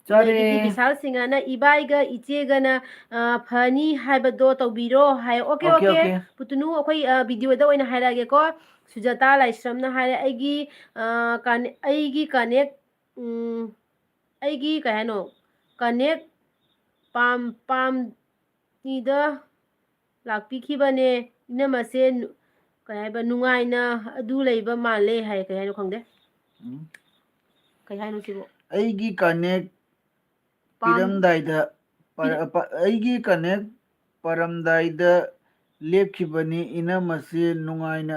ꯆꯥꯔꯦ꯫ ꯑꯗꯒꯤꯗꯤ ꯕꯤꯁꯥꯜ ꯁꯤꯡꯍꯅ, "ꯏꯕꯥꯏꯒ ꯏꯆꯦꯒꯅ, ꯑ, ꯐꯅꯤ ꯍꯥꯏꯕꯗꯣ ꯇꯧꯕꯤꯔꯣ" ꯍꯥꯏ꯫ OK, OK, OK꯫ OK꯫ ꯄꯨꯇꯨꯅꯨ, ꯑꯩꯈꯣꯏ, ꯑ, videoꯗ ꯑꯣꯏꯅ ꯍꯥꯏꯔꯛꯑꯒꯦꯀꯣ꯫ ꯁꯨꯖꯥꯇꯥ ꯂꯥꯏꯁ꯭ꯔꯝꯅ ꯍꯥꯏꯔꯦ, "ꯑꯩꯒꯤ, ꯑ, ꯀꯥꯅꯦ-, ꯑꯩꯒꯤ connect, ꯎꯝ, ꯑꯩꯒꯤ ꯀꯩ ꯍꯥꯏꯅꯣ? Connect ꯄꯥꯝ-, ꯄꯥꯝꯅꯤꯗ ꯂꯥꯛꯄꯤꯈꯤꯕꯅꯦ꯫ ꯏꯅꯝꯃꯁꯦ ꯅꯨ-, ꯀꯩ ꯍꯥꯏꯕ, ꯅꯨꯡꯉꯥꯏꯅ ꯑꯗꯨ ꯂꯩꯕ ꯃꯥꯜꯂꯦ" ꯍꯥꯏ꯫ ꯀꯩ ꯍꯥꯏꯅꯣ ꯈꯪꯗꯦ꯫ ꯎꯝ꯫ ꯀꯩ ꯍꯥꯏꯅꯣ ꯁꯤꯕꯣ? ꯑꯩꯒꯤ connect ꯄꯥꯝ- ꯄꯤꯔꯝꯗꯥꯏꯗ ꯄꯔ-, ꯄ-, ꯑꯩꯒꯤ connect ꯄꯔꯝꯗꯥꯏꯗ ꯂꯦꯞꯈꯤꯕꯅꯤ, ꯏꯅꯝꯃꯁꯦ ꯅꯨꯡꯉꯥꯏꯅ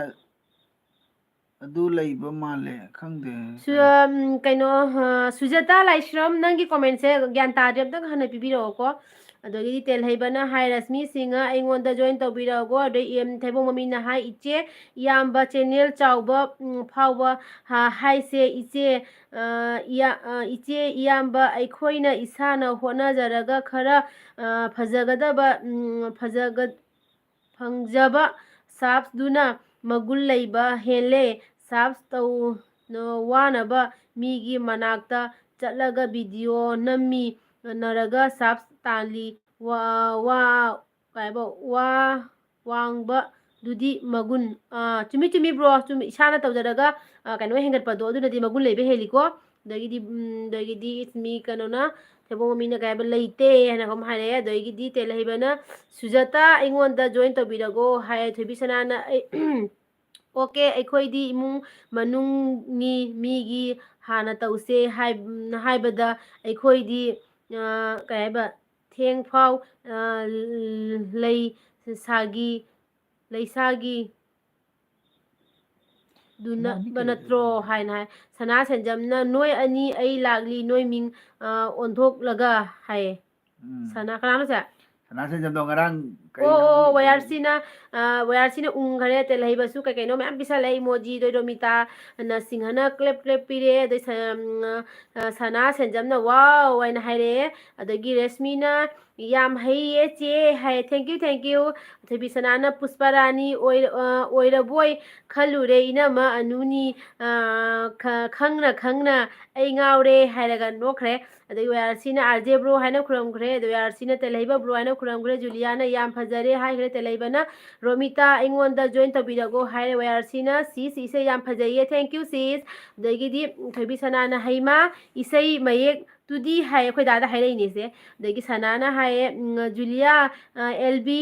ꯑꯗꯨ ꯂꯩꯕ ꯃꯥꯜꯂꯦ, ꯈꯪꯗꯦ꯫ ꯁꯨ-, ꯎꯝ, ꯀꯩꯅꯣ, ꯑ, ꯁꯨꯖꯥꯇꯥ ꯂꯥꯏꯁ꯭ꯔꯝ, ꯅꯪꯒꯤ commentꯁꯦ ꯒ꯭ꯌꯥꯟ ꯇꯥꯗ꯭ꯔꯦ, ꯑꯝꯇꯪ ꯍꯟꯅ ꯄꯤꯕꯤꯔꯛꯑꯣꯀꯣ꯫ ꯑꯗꯒꯤꯗꯤ ꯇꯦꯜꯍꯩꯕꯅ ꯍꯥꯏ, "ꯔꯁꯃꯤ ꯁꯤꯡꯍ ꯑꯩꯉꯣꯟꯗ join ꯇꯧꯕꯤꯔꯛꯑꯣꯀꯣ꯫" ꯑꯗꯩ ꯑꯦꯝ ꯊꯩꯕꯣꯡ ꯃꯃꯤꯅ ꯍꯥꯏ, "ꯏꯆꯦ, ꯏꯌꯥꯝꯕ channel ꯆꯥꯎꯕ, ꯎꯝ, ꯐꯥꯎꯕ, ꯍ-, ꯍꯥꯏꯁꯦ ꯏꯆꯦ, ꯑ, ꯏꯌꯥ-, ꯑ, ꯏꯆꯦ, ꯏꯌꯥꯝꯕ, ꯑꯩꯈꯣꯏꯅ ꯏꯁꯥꯅ ꯍꯣꯠꯅꯖꯔꯒ ꯈꯔ, ꯑ, ꯐꯖꯒꯗꯕ, ꯎꯝ, ꯐꯖꯒ-, ꯐꯪꯖꯕ subsꯗꯨꯅ ꯃꯒꯨꯟ ꯂꯩꯕ ꯍꯦꯜꯂꯦ꯫ Subs ꯇꯧ-, ꯋꯥꯅꯕ ꯃꯤꯒꯤ ꯃꯅꯥꯛꯇ ꯆꯠꯂꯒ video ꯅꯝꯃꯤ, ꯅꯔꯒ subs ꯇꯥꯜꯂꯤ꯫ ꯋꯥ-, ꯋꯥ-, ꯀꯩ ꯍꯥꯏꯕ? ꯋꯥ-, ꯋꯥꯡꯕꯗꯨꯗꯤ ꯃꯒꯨꯟ꯫ ꯑꯥ, ꯆꯨꯝꯃꯤ, ꯆꯨꯝꯃꯤ bro, ꯆꯨꯝꯃꯤ꯫ ꯏꯁꯥꯅ ꯇꯧꯖꯔꯒ, ꯑꯥ, ꯀꯩꯅꯣ ꯍꯦꯟꯒꯠꯄꯗꯣ ꯑꯗꯨꯅꯗꯤ ꯃꯒꯨꯟ ꯂꯩꯕ ꯍꯦꯜꯂꯤꯀꯣ꯫ ꯑꯗꯒꯤꯗꯤ, ꯎꯝ, ꯑꯗꯒꯤꯗꯤ ꯃꯤ ꯀꯩꯅꯣꯅ, ꯊꯩꯕꯣꯡ ꯃꯤꯅ ꯀꯩ ꯍꯥꯏꯕ, "ꯂꯩꯇꯦ" ꯍꯥꯏꯅ ꯑꯃ ꯍꯥꯏꯔꯛꯑꯦ꯫ ꯑꯗꯒꯤꯗꯤ ꯇꯦꯜꯍꯩꯕꯅ, "ꯁꯨꯖꯥꯇꯥ, ꯑꯩꯉꯣꯟꯗ join ꯇꯧꯕꯤꯔꯒꯣ" ꯍꯥꯏ꯫ ꯊꯣꯏꯕꯤ ꯁꯅꯥꯅ, ꯑꯩ, "OK, ꯑꯩꯈꯣꯏꯗꯤ ꯏꯃꯨꯡ ꯃꯅꯨꯡꯅꯤ, ꯃꯤꯒꯤ ꯍꯥꯟꯅ ꯇꯧꯁꯦ ꯍꯥꯏ-, ꯍꯥꯏꯕꯗ ꯑꯩꯈꯣꯏꯗꯤ, ꯑ, ꯀꯩ ꯍꯥꯏꯕ, ꯊꯦꯡꯐꯥꯎ, ꯑ, ꯂꯩ ꯁꯥꯒꯤ, ꯂꯩꯁꯥꯒꯤ ꯗꯨꯅ ꯅꯠꯇ꯭ꯔꯣ?" ꯍꯥꯏꯅ ꯍꯥꯏ꯫ ꯁꯅꯥ ꯁꯦꯟꯖꯝꯅ, "ꯅꯣꯏ ꯑꯅꯤ ꯑꯩ ꯂꯥꯛꯂꯤ, ꯅꯣꯏ ꯃꯤꯡ, ꯑ, ꯑꯣꯟꯊꯣꯛꯂꯒ" ꯍꯥꯏꯌꯦ꯫ ꯎꯝ꯫ ꯁꯅꯥ, ꯀꯅꯥꯅꯣ ꯁꯦ? ꯁꯅꯥ ꯁꯦꯟꯖꯝꯗꯣ ꯉꯔꯥꯡ ꯀꯩꯅꯣ ꯑꯣ, ꯑꯣ, ꯎꯝ, ꯋꯥꯏ ꯑꯥꯔ ꯁꯤꯅ, ꯑ, ꯋꯥꯏ ꯑꯥꯔ ꯁꯤꯅ ꯎꯪꯈꯔꯦ, ꯇꯦꯜꯍꯩꯕꯁꯨ ꯀꯩ ꯀꯩꯅꯣ ꯃꯌꯥꯝ ꯄꯤꯁꯜꯂꯦ, emoji ꯗꯣ ꯔꯣꯃꯤꯇꯥ ꯅ ꯁꯤꯡꯍꯅ clap clap ꯄꯤꯔꯦ, ꯑꯗꯩ ꯁ-, ꯎꯝ, ꯑ, ꯁꯅꯥ ꯁꯦꯟꯖꯝꯅ "Wow" ꯍꯥꯏꯅ ꯍꯥꯏꯔꯛꯑꯦ, ꯑꯗꯒꯤ ꯔꯦꯁꯃꯤꯅ "ꯌꯥꯝ ꯍꯩꯌꯦ ꯆꯦ" ꯍꯥꯏꯌꯦ, "Thank you, thank you"꯫ ꯊꯣꯏꯕꯤ ꯁꯅꯥꯅ "ꯄꯨꯁꯄꯥꯔꯥꯅꯤ ꯑꯣꯏ-, ꯑ, ꯑꯣꯏꯔꯕꯣꯏ ꯈꯜꯂꯨꯔꯦ, ꯏꯅꯝꯃ ꯑꯅꯨꯅꯤ, ꯑ, ꯈ-, ꯈꯪꯅ ꯈꯪꯅ ꯑꯩ ꯉꯥꯎꯔꯦ" ꯍꯥꯏꯔꯒ ꯅꯣꯛꯈ꯭ꯔꯦ꯫ ꯑꯗꯒꯤ ꯋꯥꯏ ꯑꯥꯔ ꯁꯤꯅ "ꯑꯥꯔ ꯖꯦ bro" ꯍꯥꯏꯅ ꯈꯨꯔꯝꯈ꯭ꯔꯦ꯫ ꯑꯗꯩ ꯋꯥꯏ ꯑꯥꯔ ꯁꯤꯅ "ꯇꯦꯜꯍꯩꯕ bro" ꯍꯥꯏꯅ ꯈꯨꯔꯝꯈ꯭ꯔꯦ꯫ ꯖꯨꯂꯤꯌꯥꯅ "ꯌꯥꯝ ꯐꯖꯔꯦ" ꯍꯥꯏꯈ꯭ꯔꯦ꯫ ꯇꯦꯜꯍꯩꯕꯅ "ꯔꯣꯃꯤꯇꯥ, ꯑꯩꯉꯣꯟꯗ join ꯇꯧꯕꯤꯔꯒꯣ" ꯍꯥꯏꯔꯦ꯫ ꯋꯥꯏ ꯑꯥꯔ ꯁꯤꯅ "Sis, ꯏꯁꯩ ꯌꯥꯝ ꯐꯖꯩꯌꯦ, thank you sis"꯫ ꯑꯗꯒꯤꯗꯤ ꯊꯣꯏꯕꯤ ꯁꯅꯥꯅ "ꯍꯩꯃꯥ, ꯏꯁꯩ ꯃꯌꯦꯛ ꯇꯨꯗꯤ" ꯍꯥꯏꯌꯦ, ꯑꯩꯈꯣꯏ ꯗꯥꯗ ꯍꯥꯏꯔꯛꯏꯅꯦ ꯁꯦ꯫ ꯑꯗꯒꯤ ꯁꯅꯥꯅ ꯍꯥꯏꯌꯦ, ꯎꯝ, "ꯖꯨꯂꯤꯌꯥ, ꯑ, ꯑꯦꯜ ꯕꯤ,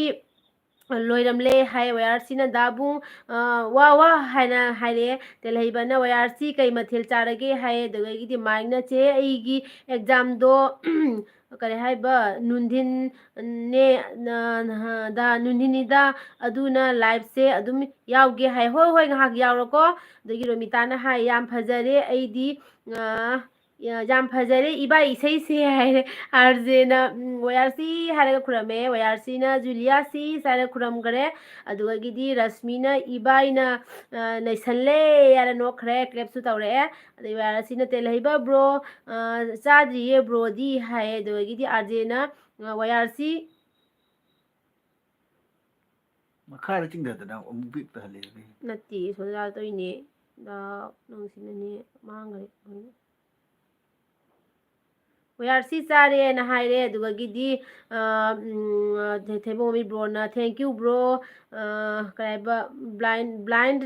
ꯂꯣꯏꯔꯝꯂꯦ ꯍꯥꯏ꯫ ꯋꯥꯌꯥꯔꯁꯤꯅ ꯗꯥꯕꯨꯡ, ꯑ, ꯋꯥ ꯋꯥ ꯍꯥꯏꯅ ꯍꯥꯏꯔꯛꯑꯦ꯫ ꯇꯦꯜꯍꯩꯕꯅ, "ꯋꯥꯌꯥꯔꯁꯤ ꯀꯩ ꯃꯊꯦꯜ ꯆꯥꯔꯒꯦ?" ꯍꯥꯏ꯫ ꯑꯗꯨꯗꯒꯤꯗꯤ ꯃꯥꯏꯛꯅ, "ꯆꯦ, ꯑꯩꯒꯤ ꯑꯦꯛꯖꯥꯝꯗꯣ ꯀꯔꯤ ꯍꯥꯏꯕ, ꯅꯨꯡꯊꯤꯟꯅꯦ, ꯅ-, ꯅ-, ꯗ, ꯅꯨꯡꯊꯤꯟꯅꯤꯗ, ꯑꯗꯨꯅ ꯂꯥꯏꯞꯁꯦ ꯑꯗꯨꯝ ꯌꯥꯎꯒꯦ" ꯍꯥꯏ꯫ "ꯍꯣꯏ, ꯍꯣꯏ, ꯉꯥꯏꯍꯥꯛ ꯌꯥꯎꯔꯣꯀꯣ"꯫ ꯑꯗꯒꯤ ꯔꯣꯃꯤꯇꯥꯅ ꯍꯥꯏ, "ꯌꯥꯝ ꯐꯖꯔꯦ, ꯑꯩꯗꯤ, ꯑ, ꯌꯥ-, ꯌꯥꯝ ꯐꯖꯔꯦ ꯏꯕꯥꯏ ꯏꯁꯩꯁꯦ" ꯍꯥꯏꯔꯦ꯫ ꯑꯥꯔꯖꯦꯅ, ꯎꯝ, "ꯋꯥꯌꯥꯔꯁꯤ" ꯍꯥꯏꯔꯒ ꯈꯨꯔꯝꯃꯦ꯫ ꯋꯥꯌꯥꯔꯁꯤꯅ "ꯖꯨꯂꯤꯌꯥꯁꯤ" ꯍꯥꯏꯔꯒ ꯈꯨꯔꯝꯈꯔꯦ꯫ ꯑꯗꯨꯗꯒꯤꯗꯤ ꯔꯁꯃꯤꯅ "ꯏꯕꯥꯏꯅ, ꯑ, ꯅꯩꯁꯜꯂꯦ" ꯍꯥꯏꯅ ꯅꯣꯛꯈ꯭ꯔꯦ, ꯀ꯭ꯂꯦꯞꯁꯨ ꯇꯧꯔꯛꯑꯦ꯫ ꯑꯗꯩ ꯋꯥꯌꯥꯔꯁꯤꯅ "ꯇꯦꯜꯍꯩꯕ ꯕ꯭ꯔꯣ, ꯑ, ꯆꯥꯗ꯭ꯔꯤꯌꯦ ꯕ꯭ꯔꯣꯗꯤ" ꯍꯥꯏꯌꯦ꯫ ꯑꯗꯨꯗꯒꯤꯗꯤ ꯑꯥꯔꯖꯦꯅ, ꯑ, "ꯋꯥꯌꯥꯔꯁꯤ" ꯃꯈꯥꯗ ꯆꯤꯡꯊꯗꯅ ꯑꯃꯨꯛ ꯕꯦꯛ ꯇꯧꯍꯜꯂꯦ꯫ ꯅꯠꯇꯦ, ꯁꯣꯝꯗ ꯇꯧꯔꯤꯅꯦ꯫ ꯗꯥ ꯅꯪꯁꯤꯅꯅꯦ ꯃꯥꯡꯈ꯭ꯔꯦ꯫ ꯋꯥꯌꯥꯔꯁꯤ ꯆꯥꯔꯦꯅ ꯍꯥꯏꯔꯦ꯫ ꯑꯗꯨꯗꯒꯤꯗꯤ, ꯑ, ꯎꯝ, ꯊꯦ-, ꯊꯩꯕꯣꯡꯃꯤ ꯕ꯭ꯔꯣꯅ, "Thank you bro", ꯑ, ꯀꯩ ꯍꯥꯏꯕ, blind, blind,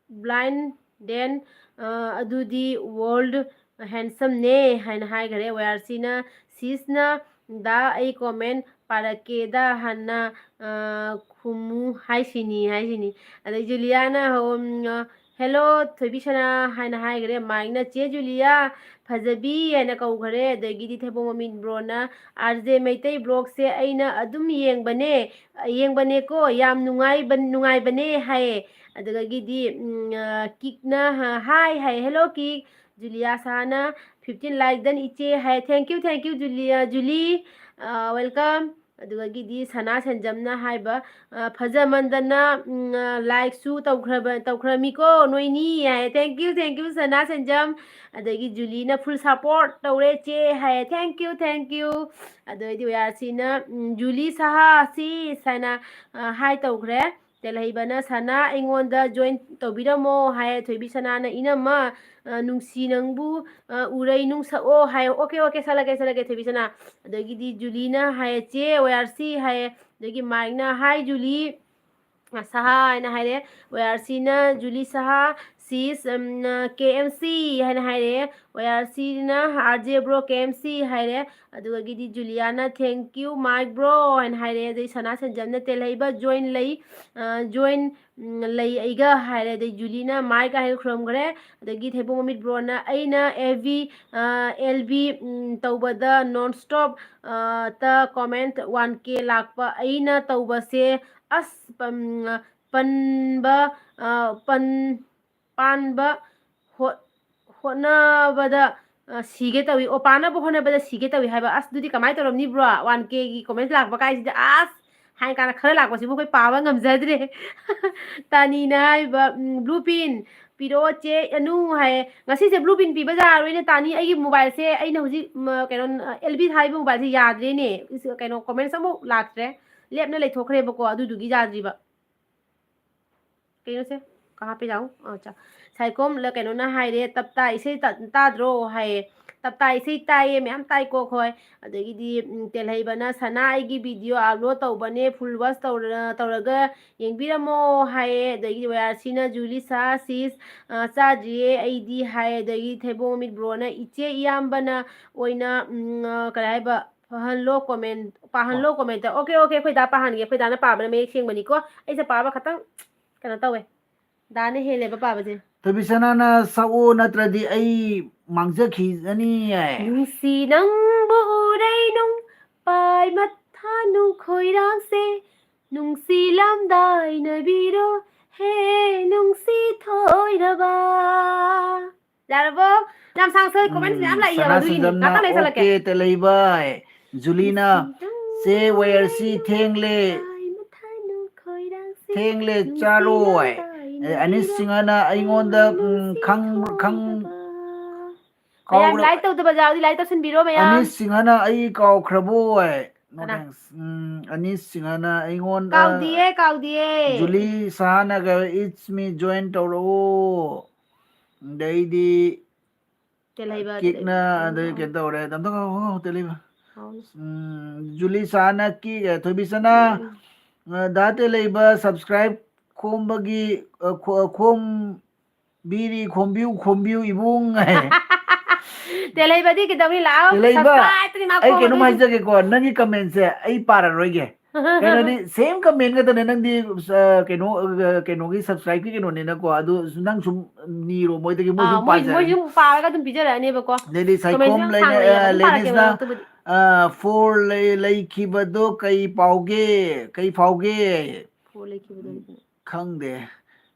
blind, then, ꯑ, ꯑꯗꯨꯗꯤ world handsome ꯅꯦ ꯍꯥꯏꯅ ꯍꯥꯏꯈꯔꯦ꯫ ꯋꯥꯌꯥꯔꯁꯤꯅ, "ꯁꯤꯁꯅ ꯗꯥ ꯑꯩ ꯀꯣꯃꯦꯟ ꯄꯥꯔꯛꯀꯦꯗ ꯍꯥꯟꯅ, ꯑ, ꯈꯨꯝꯃꯨ ꯍꯥꯏꯁꯤꯅꯤ" ꯍꯥꯏꯁꯤꯅꯤ꯫ ꯑꯗꯩ ꯖꯨꯂꯤꯌꯥꯅ, ꯎꯝ, "ꯍꯦꯜꯂꯣ ꯊꯣꯏꯕꯤꯁꯅꯥ" ꯍꯥꯏꯅ ꯍꯥꯏꯈꯔꯦ꯫ ꯃꯥꯏꯛꯅ, "ꯆꯦ ꯖꯨꯂꯤꯌꯥ ꯐꯖꯕꯤ" ꯍꯥꯏꯅ ꯀꯧꯈꯔꯦ꯫ ꯑꯗꯒꯤꯗꯤ ꯊꯩꯕꯣꯡ ꯃꯃꯤꯠ ꯕ꯭ꯔꯣꯅ, "ꯑꯥꯔ ꯖꯦ ꯃꯩꯇꯩ ꯕ꯭ꯂꯣꯛꯁꯦ ꯑꯩꯅ ꯑꯗꯨꯝ ꯌꯦꯡꯕꯅꯦ, ꯌꯦꯡꯕꯅꯦꯀꯣ, ꯌꯥꯝ ꯅꯨꯡꯉꯥꯏꯕ-, ꯅꯨꯡꯉꯥꯏꯕꯅꯦ" ꯍꯥꯏꯌꯦ꯫ ꯑꯗꯨꯗꯒꯤꯗꯤ, ꯎꯝ, ꯑ, ꯀꯤꯛꯅ, ꯍ-, "ꯍꯥꯏ" ꯍꯥꯏ, "ꯍꯦꯜꯂꯣ ꯀꯤꯛ, ꯖꯨꯂꯤꯌꯥ ꯁꯍꯥꯅ fifteen like done ꯏꯆꯦ" ꯍꯥꯏ꯫ "Thank you, thank you, ꯖꯨꯂꯤꯌꯥ, ꯖꯨꯂꯤ, ꯑ, welcome"꯫ ꯑꯗꯨꯗꯒꯤꯗꯤ ꯁꯅꯥ ꯁꯦꯟꯖꯝꯅ ꯍꯥꯏꯕ, ꯑ, "ꯐꯖꯃꯟꯗꯅ, ꯎꯝ, ꯑ, ꯂꯥꯏꯛꯁꯨ ꯇꯧꯈ꯭ꯔꯕ-, ꯇꯧꯈ꯭ꯔꯃꯤꯀꯣ ꯅꯣꯏꯅꯤ" ꯍꯥꯏ꯫ "Thank you, thank you, ꯁꯅꯥ ꯁꯦꯟꯖꯝ"꯫ ꯑꯗꯒꯤ ꯖꯨꯂꯤꯅ "Full support ꯇꯧꯔꯦ ꯆꯦ" ꯍꯥꯏ꯫ "Thank you, thank you"꯫ ꯑꯗꯩꯗꯤ ꯋꯥꯌꯥꯔꯁꯤꯅ, ꯎꯝ, "ꯖꯨꯂꯤ ꯁꯍꯥ ꯁꯤꯁ" ꯍꯥꯏꯅ, ꯑ, ꯍꯥꯏ ꯇꯧꯈ꯭ꯔꯦ꯫ ꯇꯦꯜꯍꯩꯕꯅ, "ꯁꯅꯥ ꯑꯩꯉꯣꯟꯗ join ꯇꯧꯕꯤꯔꯝꯃꯣ" ꯍꯥꯏ꯫ ꯊꯣꯏꯕꯤ ꯁꯅꯥꯅ, "ꯏꯅꯝꯃ, ꯑ, ꯅꯨꯡꯁꯤ ꯅꯪꯕꯨ, ꯑ, ꯎꯔꯩ ꯅꯨꯡ ꯁꯛꯑꯣ" ꯍꯥꯏ꯫ "OK, OK, ꯁꯛꯂꯛꯀꯦ, ꯁꯛꯂꯛꯀꯦ, ꯊꯣꯏꯕꯤ ꯁꯅꯥ"꯫ ꯑꯗꯒꯤꯗꯤ ꯖꯨꯂꯤꯅ ꯍꯥꯏꯌꯦ, "ꯆꯦ ꯋꯥꯌꯥꯔꯁꯤ" ꯍꯥꯏꯌꯦ꯫ ꯑꯗꯒꯤ ꯃꯥꯏꯛꯅ, "Hi ꯖꯨꯂꯤ, ꯁꯍꯥ ꯍꯥꯏꯅ ꯍꯥꯏꯔꯦ꯫ ꯋꯥꯏ ꯑꯥꯔ ꯁꯤꯅ ꯖꯨꯂꯤ ꯁꯍꯥ, ꯁꯤꯁ, ꯎꯝ, ꯀꯦ ꯑꯦꯝ ꯁꯤ ꯍꯥꯏꯅ ꯍꯥꯏꯔꯦ꯫ ꯋꯥꯏ ꯑꯥꯔ ꯁꯤꯅ ꯑꯥꯔ ꯖꯦ ꯕ꯭ꯔꯣ ꯀꯦ ꯑꯦꯝ ꯁꯤ ꯍꯥꯏꯔꯦ꯫ ꯑꯗꯨꯗꯒꯤꯗꯤ ꯖꯨꯂꯤꯌꯥꯅ "Thank you, Mike bro" ꯍꯥꯏꯅ ꯍꯥꯏꯔꯦ꯫ ꯑꯗꯩ ꯁꯅꯥ ꯁꯟꯖꯝꯅ "ꯇꯦꯜꯍꯩꯕ join ꯂꯩ, ꯑ, join, ꯎꯝ, ꯂꯩ ꯑꯩꯒ" ꯍꯥꯏꯔꯦ꯫ ꯑꯗꯩ ꯖꯨꯂꯤꯅ "Mike" ꯍꯥꯏꯅ ꯈꯨꯔꯨꯝꯈ꯭ꯔꯦ꯫ ꯑꯗꯒꯤ ꯊꯩꯕꯣꯡ ꯃꯃꯤꯠ ꯕ꯭ꯔꯣꯅ "ꯑꯩꯅ ꯑꯦꯐ ꯕꯤ, ꯑ, ꯑꯦꯜ ꯕꯤ, ꯎꯝ, ꯇꯧꯕꯗ non stop, ꯑ, ꯇ comment one K ꯂꯥꯛꯄ ꯑꯩꯅ ꯇꯧꯕꯁꯦ ꯑꯁ, ꯄꯟ-, ꯄꯟꯕ, ꯑ, ꯄꯟ-, ꯄꯥꯟꯕ ꯍꯣꯠ-, ꯍꯣꯠꯅꯕꯗ, ꯑ, ꯁꯤꯒꯦ ꯇꯧꯏ꯫ ꯑꯣ, ꯄꯥꯅꯕ ꯍꯣꯠꯅꯕꯗ ꯁꯤꯒꯦ ꯇꯧꯏ ꯍꯥꯏꯕ꯫ ꯑꯁ, ꯑꯗꯨꯗꯤ ꯀꯃꯥꯏꯅ ꯇꯧꯔꯝꯅꯤ, ꯕ꯭ꯔꯣ? One K ꯒꯤ comment ꯂꯥꯛꯄ ꯀꯥꯏꯁꯤꯗꯤ, ꯑꯁ, ꯍꯥꯏ ꯀꯥꯟꯗ ꯈꯔ ꯂꯥꯛꯄꯁꯤꯕꯨ ꯑꯩꯈꯣꯏ ꯄꯥꯕ ꯉꯝꯖꯗ꯭ꯔꯦ꯫ ꯇꯥꯅꯤꯅ ꯍꯥꯏꯕ, ꯎꯝ, "Blue pin ꯄꯤꯔꯛꯑꯣ ꯆꯦ ꯑꯅꯨ" ꯍꯥꯏꯌꯦ꯫ ꯉꯁꯤꯁꯦ blue pin ꯄꯤꯕ ꯌꯥꯔꯣꯏꯅꯦ, ꯇꯥꯅꯤ꯫ ꯑꯩꯒꯤ mobileꯁꯦ, ꯑꯩꯅ ꯍꯧꯖꯤꯛ, ꯎꯝ, ꯀꯩꯅꯣ, ꯑꯦꯜ ꯕꯤ ꯊꯥꯔꯤꯕ mobileꯁꯦ ꯌꯥꯗ꯭ꯔꯦꯅꯦ꯫ ꯀꯩꯅꯣ, comments ꯑꯃꯨꯛ ꯂꯥꯛꯇ꯭ꯔꯦ꯫ ꯂꯦꯞꯅ ꯂꯩꯊꯣꯛꯈ꯭ꯔꯦꯕꯀꯣ, ꯑꯗꯨꯗꯨꯒꯤ ꯌꯥꯗ꯭ꯔꯤꯕ꯫ ꯀꯩꯅꯣꯁꯦ, ꯀꯍꯥ ꯄꯦ ꯖꯥꯎ? ꯑꯆꯥ꯫ ꯁꯥꯏꯈꯣꯝ ꯂ-, ꯀꯩꯅꯣꯅ ꯍꯥꯏꯔꯦ, "ꯇꯞꯇꯥ ꯏꯁꯩ ꯇ-, ꯇꯥꯗ꯭ꯔꯣ?" ꯍꯥꯏꯌꯦ꯫ ꯇꯞꯇꯥ ꯏꯁꯩ ꯇꯥꯏꯌꯦ, ꯃꯌꯥꯝ ꯇꯥꯏꯀꯣ ꯑꯩꯈꯣꯏ꯫ ꯑꯗꯒꯤꯗꯤ, ꯎꯝ, ꯇꯦꯜꯍꯩꯕꯅ, "ꯁꯅꯥ, ꯑꯩꯒꯤ video upload ꯇꯧꯕꯅꯦ, full watch ꯇꯧꯔ-, ꯇꯧꯔꯒ ꯌꯦꯡꯕꯤꯔꯝꯃꯣ" ꯍꯥꯏꯌꯦ꯫ ꯑꯗꯒꯤꯗꯤ ꯋꯥꯏ ꯑꯥꯔ ꯁꯤꯅ, "ꯖꯨꯂꯤꯁꯥ sis, ꯑ, ꯆꯥꯗ꯭ꯔꯤꯌꯦ ꯑꯩꯗꯤ" ꯍꯥꯏ꯫ ꯑꯗꯒꯤ ꯊꯩꯕꯣꯡ ꯃꯃꯤꯠ ꯕ꯭ꯔꯣꯅ, "ꯏꯆꯦ ꯏꯌꯥꯝꯕꯅ ꯑꯣꯏꯅ, ꯎꯝ, ꯑ, ꯀꯔꯤ ꯍꯥꯏꯕ, ꯐꯍꯜꯂꯣ comment, ꯄꯥꯍꯜꯂꯣ comment꯫ ꯑꯣꯀꯦ, ꯑꯣꯀꯦ, ꯑꯩꯈꯣꯏ ꯗꯥ ꯄꯥꯍꯟꯒꯦ꯫ ꯑꯩꯈꯣꯏ ꯗꯥꯅ ꯄꯥꯕꯅ ꯃꯌꯦꯛ ꯁꯦꯡꯕꯅꯤꯀꯣ꯫ ꯑꯩꯁꯦ ꯄꯥꯕ ꯈꯇꯪ ꯀꯩꯅꯣ ꯇꯧꯋꯦ꯫ ꯗꯥꯅ ꯍꯦꯜꯂꯦꯕ ꯄꯥꯕꯁꯦ꯫ ꯊꯣꯏꯕꯤꯁꯅꯥꯅ ꯁꯛꯑꯣ, ꯅꯠꯇ꯭ꯔꯗꯤ ꯑꯩ ꯃꯥꯡꯖꯈꯤꯖꯅꯤ ꯍꯥꯏ꯫ ꯅꯨꯡꯁꯤ ꯅꯪꯕꯨ ꯎꯔꯩꯅꯨꯡ ꯄꯥꯏ ꯃꯊꯥꯅꯨ ꯈꯣꯏꯔꯥꯡꯁꯦ, ꯅꯨꯡꯁꯤ ꯂꯝꯗꯥꯏꯅꯕꯤꯔꯣ ꯍꯦ ꯅꯨꯡꯁꯤ ꯊꯣꯏꯔꯕ꯫ ꯌꯥꯔꯕꯣ? ꯌꯥꯝ ꯁꯥꯡ ꯁꯥꯡ comments ꯃꯌꯥꯝ ꯎꯝ, ꯂꯥꯛꯏꯌꯦꯕ, ꯁꯅꯥ ꯑꯗꯨꯒꯤꯅꯤ꯫ ꯁꯟꯖꯝꯅ, ꯉꯥꯛꯇꯪ ꯂꯩ ꯆꯠꯂꯛꯀꯦ꯫ "ꯑꯣꯀꯦ, ꯇꯦꯜꯍꯩꯕ, ꯖꯨꯂꯤꯅ, ꯅꯨꯡꯁꯤ ꯆꯦ ꯋꯥꯏ ꯑꯥꯔ ꯁꯤ ꯅꯪꯕꯨ ꯊꯦꯡꯂꯦ, ꯄꯥꯏ ꯃꯊꯥꯅꯨ ꯈꯣꯏꯔꯥꯡꯁꯦ, ꯊꯦꯡꯂꯦ ꯅꯨꯡꯁꯤ ꯆꯥꯔꯣꯏ"꯫ ꯂꯝꯗꯥꯏꯅꯕꯤꯔꯣ ꯑꯅꯤꯁ ꯁꯤꯡꯍꯅ ꯑꯩꯉꯣꯟꯗ, ꯍꯦ ꯎꯝ, ꯅꯨꯡꯁꯤ ꯈꯪ-, ꯈꯪ-, ꯊꯣꯏꯔꯕ꯫ ꯃꯌꯥꯝ ꯀꯥꯎꯔ-, like ꯇꯧꯗꯕ ꯌꯥꯎꯔꯗꯤ like ꯇꯧꯁꯟꯕꯤꯔꯣ ꯃꯌꯥꯝ꯫ ꯑꯅꯤꯁ ꯁꯤꯡꯍꯅ "ꯑꯩ ꯀꯥꯎꯈ꯭ꯔꯕꯣ" ꯍꯥꯏ꯫ No ꯀꯅꯥ? Thanks꯫ ꯎꯝ, ꯑꯅꯤꯁ ꯁꯤꯡꯍꯅ ꯑꯩꯉꯣꯟꯗ, ꯀꯥꯎꯗꯤꯌꯦ, ꯀꯥꯎꯗꯤꯌꯦ꯫ ꯖꯨꯂꯤ ꯁꯍꯥꯅꯒ "It's me join ꯇꯧꯔꯛꯑꯣ"꯫ ꯑꯗꯩꯗꯤ ꯇꯦꯜꯍꯩꯕ, ꯀꯤꯛꯅ, ꯇꯦꯜꯍꯩꯕ꯫ ꯑꯗꯩ ꯀꯩꯅꯣ ꯇꯧꯔꯦ꯫ ꯑꯝꯇ ꯉꯥꯏꯈꯣ, ꯉꯥꯏꯈꯣ, ꯇꯦꯜꯍꯩꯕ꯫ ꯍꯥꯎꯅ꯫ ꯎꯝ, ꯖꯨꯂꯤ ꯁꯍꯥꯅ ꯀꯤꯛ, ꯑꯦ, ꯊꯣꯏꯕꯤꯁꯅꯥ, ꯎꯝ꯫ ꯑ, ꯗꯥ ꯇꯦꯂꯩꯕ subscribe ꯈꯣꯝꯕꯒꯤ, ꯑ, ꯈꯣ-, ꯈꯣꯝ-, ꯕꯤꯔꯤ ꯈꯣꯝꯕꯤꯌꯨ, ꯈꯣꯝꯕꯤꯌꯨ ꯏꯕꯨꯡ ꯍꯥꯏ꯫ ꯇꯦꯂꯩꯕꯗꯤ ꯀꯩꯗꯧꯅꯤ? ꯂꯥꯛꯑꯣ꯫ ꯇꯦꯂꯩꯕ, Subscribe ꯇꯨꯗꯤ ꯃꯥ ꯑꯩ ꯀꯩꯅꯣꯝ ꯈꯣꯝꯃꯒꯦ꯫ ꯍꯥꯏꯖꯒꯦꯀꯣ, ꯅꯪꯒꯤ commentꯁꯦ ꯑꯩ ꯄꯥꯔꯔꯣꯏꯒꯦ꯫ ꯀꯩꯅꯣꯗꯤ same comment ꯉꯥꯛꯇꯅꯦ, ꯅꯪꯗꯤ, ꯑ, ꯀꯩꯅꯣ, ꯑ, ꯀꯩꯅꯣꯒꯤ subscribeꯀꯤ ꯀꯩꯅꯣꯅꯤꯅꯀꯣ, ꯑꯗꯨ ꯅꯪ ꯁꯨꯝ ꯅꯤꯔꯣ ꯃꯣꯏꯗꯒꯤ, ꯃꯣꯏ ꯑꯥ, ꯁꯨꯝ ꯃꯣꯏ, ꯃꯣꯏ ꯄꯥꯖꯔꯅꯤ꯫ ꯁꯨꯝ ꯄꯥꯔꯒ ꯑꯗꯨꯝ ꯄꯤꯖꯔꯛꯑꯅꯦꯕꯀꯣ꯫ ꯑꯗꯩꯗꯤ commentꯁꯦ ꯁꯥꯏꯈꯣꯝ ꯌꯥꯝ ꯂꯩꯅ-, ꯁꯥꯡꯅ ꯂꯩꯌꯦꯕ, ꯑ, ꯑꯗꯨꯝ ꯄꯥꯔꯛꯀꯦꯕ ꯂꯦꯅꯤꯁꯅ, ꯑꯗꯨꯕꯨꯗꯤ꯫ ꯑ, four ꯂꯩ-, ꯂꯩꯈꯤꯕꯗꯣ ꯀꯩ ꯄꯥꯎꯒꯦ? ꯀꯩ ꯐꯥꯎꯒꯦ? Four ꯂꯩꯈꯤꯕꯗꯣ ꯎꯝ, ꯈꯪꯗꯦ꯫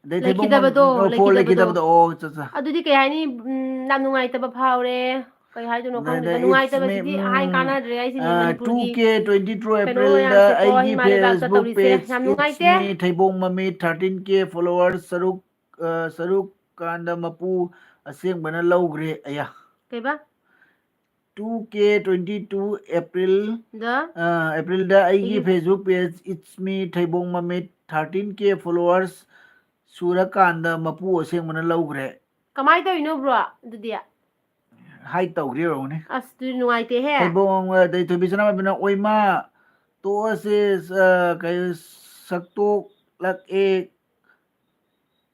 ꯑꯗꯩ ꯊꯩꯕꯣꯡ ꯃ-, ꯂꯩꯈꯤꯗꯕꯗꯣ, ꯑꯣ, four ꯂꯩꯈꯤꯗꯕꯗꯣ꯫ ꯂꯩꯈꯤꯗꯕꯗꯣ꯫ ꯑꯣ, ꯑꯠꯆꯥ, ꯑꯠꯆꯥ꯫ ꯑꯗꯨꯗꯤ ꯀꯩ ꯍꯥꯏꯅꯤ? ꯎꯝ, ꯌꯥꯝ ꯅꯨꯡꯉꯥꯏꯇꯕ ꯐꯥꯎꯔꯦ꯫ ꯀꯩ ꯍꯥꯏꯗꯣꯏꯅꯣ ꯑꯗꯩꯗ ꯈꯪꯗꯦꯗ꯫ it's me, ꯅꯨꯡꯉꯥꯏꯇꯕꯁꯤꯗꯤ ꯍꯥꯏ ꯎꯝ, ꯀꯥꯟꯅꯗ꯭ꯔꯦ ꯍꯥꯏꯁꯤꯅꯤ ꯑ, ꯃꯅꯤꯄꯨꯔꯒꯤ two K twenty-two ꯀꯩꯅꯣ Aprilꯗ ꯃꯌꯥꯝꯁꯦꯀꯣ, ꯑꯩꯒꯤ ꯏꯃꯥ ꯂꯩꯕꯥꯛꯇ Facebook ꯇꯧꯔꯤꯁꯦ꯫ page, ꯌꯥꯝ it's ꯅꯨꯡꯉꯥꯏꯇꯦ꯫ me, ꯊꯩꯕꯣꯡ ꯃꯃꯤꯠ, thirteen K followers, ꯁꯔꯨꯛ, ꯑ, ꯁꯔꯨꯛ ꯀꯥꯟꯗ ꯃꯄꯨ ꯑꯁꯦꯡꯕꯅ ꯂꯧꯈ꯭ꯔꯦ꯫ ꯑꯌꯥ꯫ ꯀꯩꯕ? Two K twenty-two April, ꯗ? ꯑ, Aprilꯗ ꯑꯩꯒꯤ ꯑꯩꯒꯤ Facebook page, it's me, ꯊꯩꯕꯣꯡ ꯃꯃꯤꯠ, thirteen K followers ꯁꯨꯔꯀꯥꯟꯗ ꯃꯄꯨ ꯑꯁꯦꯡꯕꯅ ꯂꯧꯈ꯭ꯔꯦ꯫ ꯀꯃꯥꯏꯅ ꯇꯧꯔꯤꯅꯣ, bro? ꯑꯗꯨꯗꯤ? Hide ꯇꯧꯈ꯭ꯔꯤ ꯑꯣꯏꯔꯝꯒꯅꯤ꯫ ꯑꯁ, ꯑꯗꯨꯗꯤ ꯅꯨꯡꯉꯥꯏꯇꯦꯍꯦ꯫ ꯊꯩꯕꯣꯡ, ꯑꯗꯩ ꯊꯣꯏꯕꯤ ꯁꯅꯥꯃꯍꯤꯅ, "ꯑꯣꯏꯃꯥ, ꯇꯣꯛꯑꯁꯦ, ꯑ, ꯀꯩ, ꯁꯛꯇꯣꯛꯂꯛꯑꯦ,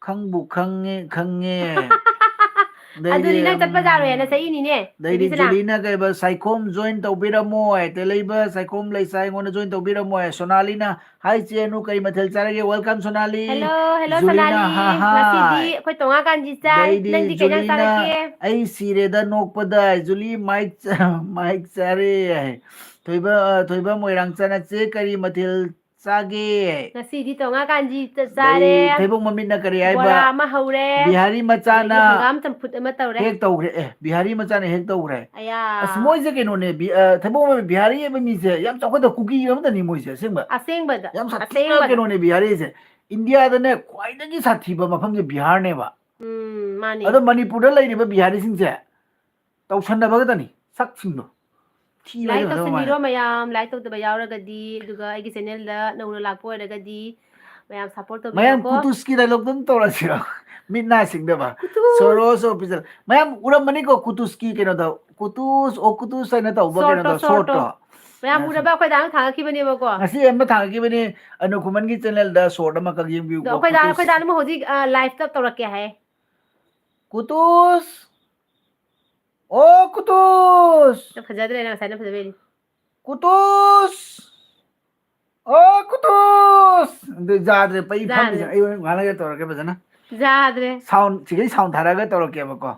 ꯈꯪꯕꯨ ꯈꯪꯉꯦ, ꯈꯪꯉꯦ"꯫ ꯑꯗꯩꯗꯤ, ꯑꯗꯨꯗꯤ ꯅꯪ ꯆꯠꯄ ꯌꯥꯔꯣꯏ ꯍꯥꯏꯅ ꯎꯝ, ꯆꯩꯅꯤꯅꯦ, ꯑꯗꯩꯗꯤ ꯊꯣꯏꯕꯤꯁꯅꯥ꯫ ꯖꯨꯂꯤꯅ ꯀꯩꯕ, "ꯁꯥꯏꯈꯣꯝ join ꯇꯧꯕꯤꯔꯝꯃꯣ", ꯍꯥꯏ, ꯇꯦꯂꯩꯕ, "ꯁꯥꯏꯈꯣꯝ ꯂꯩꯁꯥ ꯑꯩꯉꯣꯟꯗ join ꯇꯧꯕꯤꯔꯝꯃꯣ", ꯍꯥꯏ, ꯁꯣꯅꯥꯂꯤꯅ, "Hi ꯆꯦꯅꯨ, ꯀꯔꯤ ꯃꯊꯦꯜ ꯆꯥꯔꯒꯦ?" Welcome ꯁꯣꯅꯥꯂꯤ꯫ Hello, hello ꯖꯨꯂꯤꯅ, ꯁꯣꯅꯥꯂꯤ꯫ "ꯍꯥ, ꯍꯥ"꯫ ꯉꯁꯤꯗꯤ ꯑꯩꯈꯣꯏ ꯇꯣꯉꯥꯟ ꯀꯥꯟꯖꯤ ꯆꯥꯏ꯫ ꯂꯩꯗꯤ ꯅꯪꯗꯤ ꯀꯩ ꯏꯟꯖꯥꯡ ꯖꯨꯂꯤꯅ, ꯆꯥꯔꯛꯀꯦ? "ꯑꯩ ꯁꯤꯔꯦꯗ ꯅꯣꯛꯄꯗ"꯫ ꯖꯨꯂꯤ ꯃꯥꯏꯛ ꯆ-, ꯃꯥꯏꯛ ꯆꯥꯔꯦ ꯍꯥꯏ꯫ ꯊꯣꯏꯕ-, ꯑ, ꯊꯣꯏꯕ ꯃꯣꯏꯔꯥꯡ ꯆꯅ, "ꯆꯦ ꯀꯔꯤ ꯃꯊꯦꯜ ꯆꯥꯒꯦ?" ꯉꯁꯤꯗꯤ ꯇꯣꯉꯥꯟ ꯀꯥꯟꯖꯤ ꯆ-, ꯆꯥꯔꯦ꯫ ꯑꯗꯩ ꯊꯩꯕꯣꯡ ꯃꯃꯤꯠꯅ ꯀꯔꯤ ꯍꯥꯏꯕ? ꯕꯣꯔꯥ ꯑꯃ ꯍꯧꯔꯦ꯫ ꯕꯤꯍꯥꯔꯤ ꯃꯆꯥꯅ ꯑꯗꯒꯤ ꯍꯪꯒꯥꯝ ꯆꯝꯐꯨꯠ ꯑꯃ ꯇꯧꯔꯦ꯫ ꯍꯦꯛ ꯇꯧꯈ꯭ꯔꯦ꯫ ꯑꯦ, ꯕꯤꯍꯥꯔꯤ ꯃꯆꯥꯅ ꯍꯦꯛ ꯇꯧꯈ꯭ꯔꯦ꯫ ꯑꯌꯥ꯫ ꯑꯁ, ꯃꯣꯏꯁꯦ ꯀꯩꯅꯣꯅꯦ, ꯕꯤ-, ꯑ, ꯊꯩꯕꯣꯡ ꯃꯃꯤꯠ ꯕꯤꯍꯥꯔꯤ ꯍꯥꯏꯕ ꯃꯤꯁꯦ ꯌꯥꯝ ꯆꯥꯎꯈꯠꯇꯕ ꯀꯨꯀꯤ ꯑꯃꯗꯅꯤ ꯃꯣꯏꯁꯦ, ꯑꯁꯦꯡꯕ꯫ ꯑꯁꯦꯡꯕꯗ, ꯌꯥꯝ ꯁꯥꯊꯤꯅ ꯑꯁꯦꯡꯕꯗ꯫ ꯀꯩꯅꯣꯅꯦ ꯕꯤꯍꯥꯔꯤꯁꯦ꯫ ꯏꯟꯗꯤꯌꯥꯗꯅꯦ ꯈ꯭ꯋꯥꯏꯗꯒꯤ ꯁꯥꯊꯤꯕ ꯃꯐꯝꯁꯦ ꯕꯤꯍꯥꯔꯅꯦꯕ꯫ ꯎꯝ, ꯃꯥꯅꯤ꯫ ꯑꯗꯣ ꯃꯅꯤꯄꯨꯔꯗ ꯂꯩꯔꯤꯕ ꯕꯤꯍꯥꯔꯤꯁꯤꯡꯁꯦ ꯇꯧꯁꯟꯅꯕꯒꯗꯅꯤ, ꯁꯛꯁꯤꯡꯗꯣ꯫ ꯊꯤꯕ ꯂꯥꯏꯛ ꯍꯦꯟꯃꯟꯕ ꯇꯧꯁꯟꯕꯤꯔꯣ ꯃꯥꯜꯂꯦ꯫ ꯃꯌꯥꯝ, ꯂꯥꯏꯛ ꯇꯧꯗꯕ ꯌꯥꯎꯔꯒꯗꯤ, ꯑꯗꯨꯒ ꯑꯩꯒꯤ ꯆꯦꯅꯦꯜꯗ ꯅꯧꯅ ꯂꯥꯛꯄ ꯑꯣꯏꯔꯒꯗꯤ, ꯃꯌꯥꯝ ꯁꯞꯄꯣꯔꯠ ꯇꯧꯕꯤꯌꯨꯀꯣ꯫ ꯃꯌꯥꯝ ꯀꯨꯇꯨꯁꯀꯤ ꯗꯥꯏꯂꯣꯛꯇꯣ ꯑꯗꯨꯝ ꯇꯧꯔꯁꯤꯔꯣ? ꯃꯤꯠ ꯅꯥ ꯁꯤꯡꯗꯕ꯫ ꯀꯨꯇꯨꯁ꯫ ꯁꯣꯔꯣꯁ ꯑꯣꯐꯤꯁꯤꯌꯦꯜ꯫ ꯃꯌꯥꯝ ꯎꯔꯝꯃꯅꯤꯀꯣ ꯀꯨꯇꯨꯁꯀꯤ ꯀꯩꯅꯣꯗꯣ꯫ ꯀꯨꯇꯨꯁ, ꯑꯣ ꯀꯨꯇꯨꯁ ꯍꯥꯏꯅ ꯇꯧꯕ ꯁꯣꯔꯠꯇꯣ, ꯀꯩꯅꯣꯗꯣ, ꯁꯣꯔꯠꯇꯣ꯫ ꯁꯣꯔꯠꯇꯣ꯫ ꯃꯌꯥꯝ ꯃꯌꯥꯝ ꯎꯔꯕ? ꯑꯩꯈꯣꯏ ꯗꯥꯅ ꯊꯥꯒꯠꯈꯤꯕꯅꯦꯕꯀꯣ꯫ ꯉꯁꯤ ꯑꯃ ꯊꯥꯒꯠꯈꯤꯕꯅꯤ, ꯑꯅꯨ ꯈꯨꯃꯟꯒꯤ ꯆꯦꯅꯦꯜꯗ ꯁꯣꯔꯠ ꯑꯃꯈꯛ ꯌꯦꯡꯕꯤꯌꯨꯀꯣ, ꯑꯗꯣ ꯑꯩꯈꯣꯏ ꯗꯥ, ꯀꯨꯇꯨꯁ꯫ ꯑꯩꯈꯣꯏ ꯗꯥꯅ ꯑꯃꯨꯛ ꯍꯧꯖꯤꯛ, ꯑ, ꯂꯥꯏꯐꯇ ꯇꯧꯔꯛꯀꯦ ꯍꯥꯏ꯫ ꯀꯨꯇꯨꯁ! ꯑꯣ ꯀꯨꯇꯨꯁ! ꯅꯪ ꯐꯖꯗ꯭ꯔꯦ, ꯅꯪ ꯉꯁꯥꯏꯅ ꯐꯖꯕ ꯍꯦꯜꯂꯤ꯫ ꯀꯨꯇꯨꯁ! ꯑꯣ ꯀꯨꯇꯨꯁ! ꯑꯗꯨ ꯌꯥꯗ꯭ꯔꯦ, ꯄꯩ ꯌꯥꯗ꯭ꯔꯦ꯫ ꯐꯝꯃꯤꯁꯦ꯫ ꯑꯩ ꯍꯣꯔꯦꯟ ꯉꯥꯏꯍꯥꯛ ꯂꯩꯔ ꯇꯧꯔꯛꯀꯦ ꯐꯖꯅ꯫ ꯌꯥꯗ꯭ꯔꯦ꯫ ꯁꯥꯎꯟ, ꯁꯤꯗꯩ ꯁꯥꯎꯟ ꯊꯥꯔꯛꯑꯒ ꯇꯧꯔꯛꯀꯦꯕꯀꯣ꯫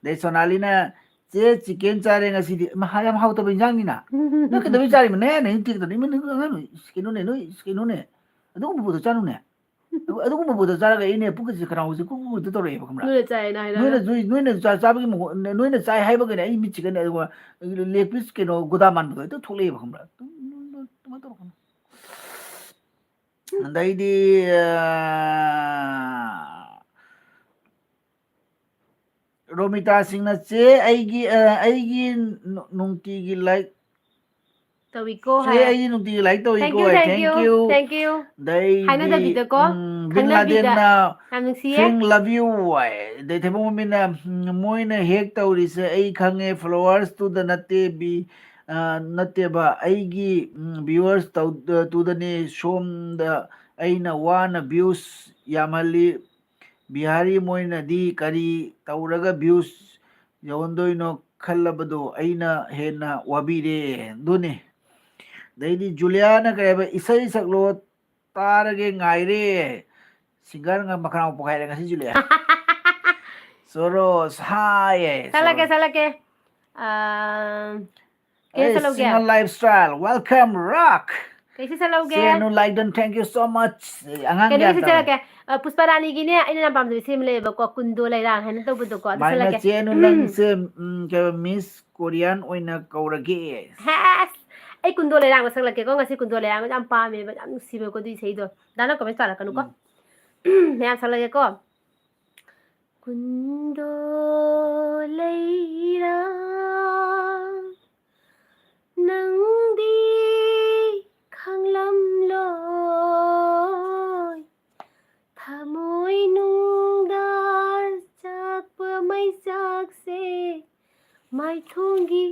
ꯑꯗꯩ ꯁꯣꯅꯥꯂꯤꯅ, "ꯆꯦ, ꯆꯤꯀꯦꯟ ꯆꯥꯔꯦ ꯉꯁꯤꯗꯤ"꯫ ꯃꯍꯥ-, ꯌꯥꯝ ꯍꯥꯎꯇꯕ ꯏꯟꯖꯥꯡꯅꯤꯅ꯫ ꯅꯪ ꯀꯩꯗꯧꯕꯩ ꯆꯥꯔꯤꯕ? ꯅꯌꯥ ꯅꯍꯤꯡ ꯇꯦꯛꯇꯅ꯫ ꯏꯃꯥ, ꯅꯪ ꯑꯉꯥꯡ, ꯀꯩꯅꯣꯅꯦ, ꯅꯣꯏ, ꯀꯩꯅꯣꯅꯦ꯫ ꯑꯗꯨꯒꯨꯝꯕ ꯄꯣꯠꯇꯣ ꯆꯥꯅꯨꯅꯦ꯫ ꯑꯗꯨ-, ꯑꯗꯨꯒꯨꯝꯕ ꯄꯣꯠꯇꯣ ꯆꯥꯔꯒ ꯑꯩꯅꯦ ꯄꯨꯛꯀꯁꯦ ꯈꯅꯥꯎꯁꯦ ꯀꯨ ꯀꯨ ꯀꯨ ꯇꯧꯔꯛꯑꯦꯕ, ꯈꯪꯕ꯭ꯔꯥ? ꯅꯣꯏꯅ ꯆꯥꯏꯅ ꯍꯥꯏꯅ ꯅꯣꯏꯅ ꯍꯥꯏꯅ꯫ ꯅꯣꯏ-, ꯅꯣꯏꯅ ꯆꯥ-, ꯆꯥꯕꯒꯤ ꯃꯍꯨꯠ-, ꯅꯣꯏꯅ ꯆꯥꯏ ꯍꯥꯏꯕꯒꯅꯦ ꯑꯩ ꯃꯤꯠꯁꯤꯒꯅꯦ, ꯑꯗꯨꯒ leg piece ꯀꯩꯅꯣ ꯒꯨꯗꯥ ꯃꯥꯟꯕꯗꯣ ꯍꯦꯛꯇ ꯊꯣꯛꯂꯛꯑꯦꯕ, ꯈꯪꯕ꯭ꯔꯥ? ꯑꯗꯨꯝ, ꯑꯗꯨꯃꯥꯏꯅ ꯇꯧꯔꯛꯀꯅꯨ꯫ ꯑꯗꯩꯗꯤ, ꯑ, ꯔꯣꯃꯤꯇꯥ ꯁꯤꯡꯅ, "ꯆꯦ, ꯑꯩꯒꯤ, ꯑ, ꯑꯩꯒꯤ ꯅꯨ-, ꯅꯨꯡꯇꯤꯒꯤ like ꯇꯧꯏꯀꯣ ꯆꯦ, ꯍꯥꯏ꯫ ꯑꯩꯒꯤ ꯅꯨꯡꯇꯤꯒꯤ like ꯇꯧꯏꯀꯣ high. Thank you, thank you, thank you꯫ ꯑꯗꯩꯗꯤ, ꯍꯥꯏꯅꯗꯕꯤꯗꯀꯣ, ꯎꯝ, ꯕꯤꯟ ꯈꯪꯅꯕꯤꯗ꯫ ꯂꯥꯗꯦꯟꯅ ꯌꯥꯝ ꯅꯨꯡꯁꯤꯌꯦ꯫ "Fing love you" ꯍꯥꯏ꯫ ꯑꯗꯩ ꯊꯩꯕꯣꯡ ꯃꯃꯤꯅ, ꯎꯝ, "ꯃꯣꯏꯅ ꯍꯦꯛ ꯇꯧꯔꯤꯁꯦ ꯑꯩ ꯈꯪꯉꯦ, followers ꯇꯨꯗ ꯅꯠꯇꯦ, ꯕꯤ-, ꯑ, ꯅꯠꯇꯦꯕ, ꯑꯩꯒꯤ, ꯎꯝ, viewers ꯇꯧ-, ꯇꯨꯗꯅꯦ꯫ ꯁꯣꯝꯗ ꯑꯩꯅ ꯋꯥꯅ views ꯌꯥꯝꯍꯜꯂꯤ꯫ ꯕꯤꯍꯥꯔꯤ ꯃꯣꯏꯅꯗꯤ ꯀꯔꯤ ꯇꯧꯔꯒ views ꯌꯧꯍꯟꯗꯣꯏꯅꯣ ꯈꯜꯂꯕꯗꯣ ꯑꯩꯅ ꯍꯦꯟꯅ ꯋꯥꯕꯤꯔꯦ"꯫ ꯑꯗꯨꯅꯤ꯫ ꯑꯗꯩꯗꯤ ꯖꯨꯂꯤꯌꯥꯅ ꯀꯩ ꯍꯥꯏꯕ, "ꯏꯁꯩ ꯁꯛꯂꯣ, ꯇꯥꯔꯒꯦ ꯉꯥꯏꯔꯦ"꯫ Singer ꯉ-, ꯃꯈꯅꯥꯎ ꯄꯣꯛꯈꯥꯏꯔꯦ ꯉꯁꯤ ꯖꯨꯂꯤꯌꯥ꯫ ꯁꯣꯔꯣꯁ, ꯍꯥꯏ, ꯁꯛꯂꯛꯀꯦ, ꯁꯣꯔꯣꯁ꯫ ꯁꯛꯂꯛꯀꯦ꯫ ꯑꯥ, ꯀꯩ ꯑꯦ, ꯁꯛꯂꯧꯒꯦ? Single lifestyle, welcome, rock꯫ ꯀꯩꯁꯤ ꯁꯛꯂꯧꯒꯦ? ꯆꯦ Anu, like done, thank you so much꯫ ꯑꯉꯥꯡ ꯀꯩꯅꯣ ꯒ꯭ꯌꯥꯟ ꯁꯤ ꯇꯥꯕ꯫ ꯁꯛꯂꯛꯀꯦ꯫ ꯑ, ꯄꯨꯁꯄꯥꯔꯥꯅꯤꯒꯤꯅꯦ, ꯑꯩꯅ ꯌꯥꯝ ꯄꯥꯝꯖꯕ ꯁꯤ ꯑꯃ ꯂꯩꯌꯦꯕꯀꯣ, ꯀꯨꯟꯗꯣ ꯂꯩꯔꯥꯡ ꯍꯥꯏꯅ ꯇꯧꯕꯗꯣꯀꯣ, ꯑꯗꯨ ꯃꯥꯏꯃ ꯁꯛꯂꯛꯀꯦ꯫ ꯆꯦ ꯑꯅꯨ, ꯅꯪꯁꯦ, ꯎꯝ, ꯀꯩ ꯍꯥꯏꯕ, Miss Korean ꯑꯣꯏꯅ ꯀꯧꯔꯒꯦ꯫ ꯍꯦꯁ! ꯑꯩ ꯀꯨꯟꯗꯣ ꯂꯩꯔꯥꯡ ꯑꯃ ꯁꯛꯂꯛꯀꯦꯀꯣ, ꯉꯁꯤ ꯀꯨꯟꯗꯣ ꯂꯩꯔꯥꯡ ꯌꯥꯝ ꯄꯥꯝꯃꯦꯕ, ꯌꯥꯝ ꯅꯨꯡꯁꯤꯕꯀꯣ ꯑꯗꯨ ꯏꯁꯩꯗꯣ꯫ ꯗꯥꯅ comment ꯄꯥꯔꯛꯀꯅꯨꯀꯣ꯫ ꯎꯝ꯫ ꯃꯌꯥꯝ ꯁꯛꯂꯒꯦꯀꯣ꯫ ꯀꯨꯟꯗꯣ ꯂꯩꯔꯥꯡ ꯅꯪꯗꯤ ꯈꯪꯂꯝꯂꯣꯏ꯫ ꯆꯥꯛꯁꯦ ꯃꯥꯏꯊꯣꯡꯒꯤ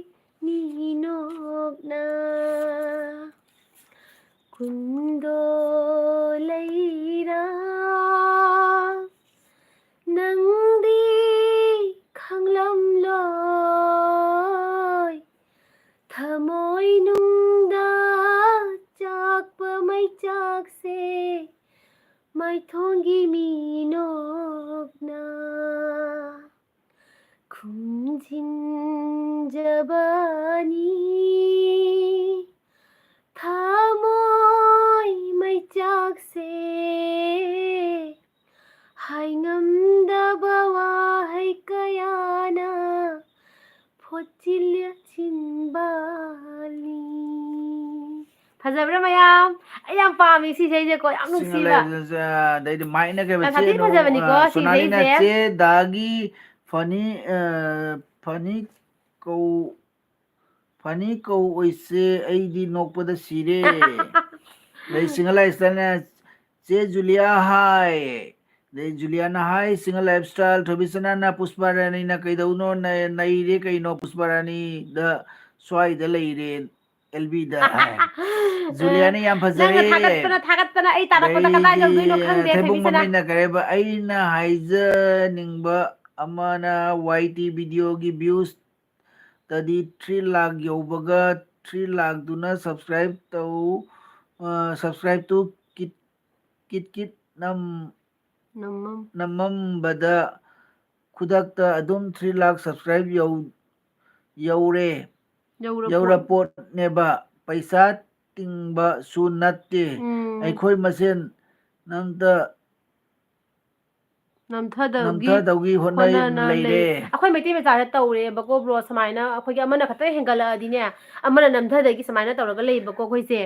ꯃꯤꯅꯣꯛꯅ ꯀꯨꯟꯗꯣ ꯂꯩꯔꯥ ꯅꯪꯗꯤ ꯈꯪꯂꯝꯂꯣꯏ ꯊꯃꯣꯏ ꯅꯨꯡꯗ ꯆꯥꯛꯄ ꯃꯩꯆꯥꯛꯁꯦ ꯃꯥꯏꯊꯣꯡꯒꯤ ꯃꯤꯅꯣꯛꯅ ꯈꯨꯝꯖꯤꯟꯖꯕꯅꯤ ꯊꯃꯣꯏ ꯃꯩꯆꯥꯛꯁꯦ ꯍꯥꯏꯉꯝꯗꯕ ꯋꯥꯍꯩ ꯀꯌꯥꯅ ꯐꯣꯠꯆꯤꯜꯂ ꯆꯤꯟꯕꯥꯜꯅꯤ꯫ ꯐꯖꯕ꯭ꯔꯥ ꯃꯌꯥꯝ? ꯑꯩ ꯌꯥꯝ ꯄꯥꯝꯃꯤ ꯁꯤ ꯏꯁꯩꯁꯦꯀꯣ, ꯌꯥꯝ ꯅꯨꯡꯁꯤꯕ꯫ ꯑꯗꯩꯗꯤ ꯃꯥꯏꯅ ꯀꯩ ꯌꯥꯝ ꯁꯥꯊꯤ ꯐꯖꯕꯅꯤꯀꯣ ꯁꯤ ꯁꯣꯅꯥꯂꯤꯅ ꯏꯁꯩꯁꯦ꯫ ꯆꯦ ꯗꯥꯒꯤ ꯐꯅꯤ, ꯑ, ꯐꯅꯤ ꯀꯧ ꯐꯅꯤ ꯀꯧ ꯑꯣꯏꯁꯦ, ꯑꯩꯗꯤ ꯅꯣꯛꯄꯗ ꯁꯤꯔꯦ꯫ ꯑꯗꯩ ꯁꯤꯡꯒꯜ ꯂꯥꯏꯐꯁ꯭ꯇꯥꯏꯜꯅ ꯆꯦ ꯖꯨꯂꯤꯌꯥ ꯍꯥꯏ꯫ ꯑꯗꯩ ꯖꯨꯂꯤꯌꯥꯅ ꯍꯥꯏ, ꯁꯤꯡꯒꯜ ꯂꯥꯏꯐꯁ꯭ꯇꯥꯏꯜ, ꯊꯣꯏꯕꯤꯁꯅꯥꯅ ꯄꯨꯁꯄꯥ ꯔꯥꯅꯤꯅ ꯀꯩꯗꯧꯅꯣ ꯅ-, ꯅꯩꯔꯦ ꯀꯩꯅꯣ ꯄꯨꯁꯄꯥ ꯔꯥꯅꯤꯗ ꯁ꯭ꯋꯥꯏꯗ ꯂꯩꯔꯦ ꯑꯦꯜ ꯕꯤꯗ ꯍꯥꯏ꯫ ꯖꯨꯂꯤꯌꯥꯅ ꯌꯥꯝ ꯐꯖꯔꯦ꯫ ꯅꯪꯅ ꯊꯥꯒꯠꯄꯅ, ꯊꯥꯒꯠꯄꯅ ꯑꯩ ꯇꯥꯔꯛꯄꯗ ꯀꯗꯥꯏ ꯑꯗꯩꯗꯤ ꯌꯧꯗꯣꯏꯅꯣ ꯈꯪꯗꯦ, ꯊꯩꯕꯣꯡ ꯊꯣꯏꯕꯤꯁꯅꯥ꯫ ꯃꯃꯤꯅ ꯀꯔꯤ ꯍꯥꯏꯕ, ꯑꯩꯅ ꯍꯥꯏꯖꯅꯤꯡꯕ ꯑꯃꯅ ꯋꯥꯏ ꯇꯤ ꯚꯤꯗꯤꯑꯣꯒꯤ ꯚ꯭ꯌꯨꯁ ꯇꯗꯤ three lakh ꯌꯧꯕꯒ three lakh ꯗꯨꯅ subscribe ꯇꯧ, ꯑ, subscribe to kit, kit kit ꯅꯝ-, ꯅꯝꯃꯝ-, ꯅꯝꯃꯝꯕꯗ ꯈꯨꯗꯛꯇ ꯑꯗꯨꯝ three lakh subscribe ꯌꯧ-, ꯌꯧꯔꯦ꯫ ꯌꯧꯔ ꯌꯧꯔ ꯄꯣꯠ-, ꯄꯣꯠꯅꯦꯕ꯫ ꯄꯩꯁꯥ ꯇꯤꯡꯕꯁꯨ ꯅꯠꯇꯦ꯫ ꯎꯝ꯫ ꯑꯩꯈꯣꯏ ꯃꯁꯦꯟ ꯅꯝꯇ ꯅꯝꯊꯗꯧꯒꯤ ꯅꯝꯊꯗꯧꯒꯤ ꯍꯣꯠꯅ-, ꯍꯣꯠꯅꯅ ꯂꯩꯔꯦ꯫ ꯂꯩꯔꯦ꯫ ꯑꯩꯈꯣꯏ ꯃꯩꯇꯩ ꯃꯆꯥꯁꯦ ꯇꯧꯔꯦꯕꯀꯣ, bro, ꯁꯨꯃꯥꯏꯅ ꯑꯩꯈꯣꯏꯒꯤ ꯑꯃꯅ ꯈꯛꯇ ꯍꯦꯟꯒꯠꯂꯛꯑꯗꯤꯅꯦ, ꯑꯃꯅ ꯅꯝꯊꯗꯒꯤ ꯁꯨꯃꯥꯏꯅ ꯇꯧꯔꯒ ꯂꯩꯕꯀꯣ ꯑꯩꯈꯣꯏꯁꯦ꯫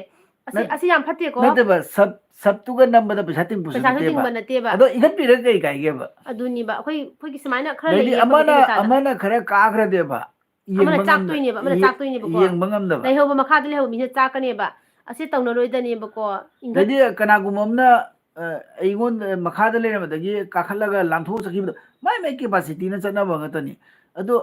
ꯑꯁꯤ, ꯅꯠ-, ꯑꯁꯤ ꯌꯥꯝ ꯐꯠꯇꯦꯀꯣ꯫ ꯅꯠꯇꯦꯕ, sub, sub ꯇꯨꯒ ꯅꯝꯕꯗ ꯄꯩꯁꯥ ꯇꯤꯡꯕꯁꯨ ꯄꯩꯁꯥꯁꯨ ꯅꯠꯇꯦꯕ꯫ ꯇꯤꯡꯕ ꯅꯠꯇꯦꯕ꯫ ꯑꯗꯣ ꯏꯟꯈꯠꯄꯤꯔꯒ ꯀꯩ ꯀꯥꯏꯒꯦꯕ? ꯑꯗꯨꯅꯤꯕ, ꯑꯩꯈꯣꯏ, ꯑꯩꯈꯣꯏꯒꯤ ꯁꯨꯃꯥꯏꯅ ꯈꯔ ꯑꯗꯩꯗꯤ ꯂꯩꯌꯦ ꯑꯩꯈꯣꯏ ꯑꯃꯅ, ꯃꯩꯇꯩ ꯃꯆꯥꯗ꯫ ꯑꯃꯅ ꯈꯔ ꯀꯥꯈ꯭ꯔꯗꯤꯕ, ꯑꯃꯅ ꯌꯦꯡꯕ ꯉꯝꯗ-, ꯆꯥꯛꯇꯣꯏꯅꯦꯕ, ꯑꯃꯅ ꯌꯦ-, ꯆꯥꯛꯇꯣꯏꯅꯦꯕꯀꯣ꯫ ꯌꯦꯡꯕ ꯉꯝꯗꯕ꯫ ꯂꯩꯍꯧꯕ ꯃꯈꯥꯗ ꯂꯩꯍꯧꯕ ꯃꯤꯁꯦ ꯆꯥꯛꯀꯅꯦꯕ꯫ ꯑꯁꯤ ꯇꯧꯅꯔꯣꯏꯗꯅꯦꯕꯀꯣ꯫ ꯏꯟꯈꯠ- ꯑꯗꯩꯗꯤ ꯀꯅꯥꯒꯨꯝꯕ ꯑꯃꯅ ꯑꯩꯉꯣꯟꯗ ꯃꯈꯥꯗ ꯂꯩꯔꯝꯕꯗꯒꯤ ꯀꯥꯈꯠꯂꯒ ꯂꯥꯟꯊꯣꯛꯑ ꯆꯠꯈꯤꯕꯗꯣ, ꯃꯥꯏ ꯃꯥꯏ capacityꯅ ꯆꯠꯅꯕ ꯉꯥꯛꯇꯅꯤ꯫ ꯑꯗꯣ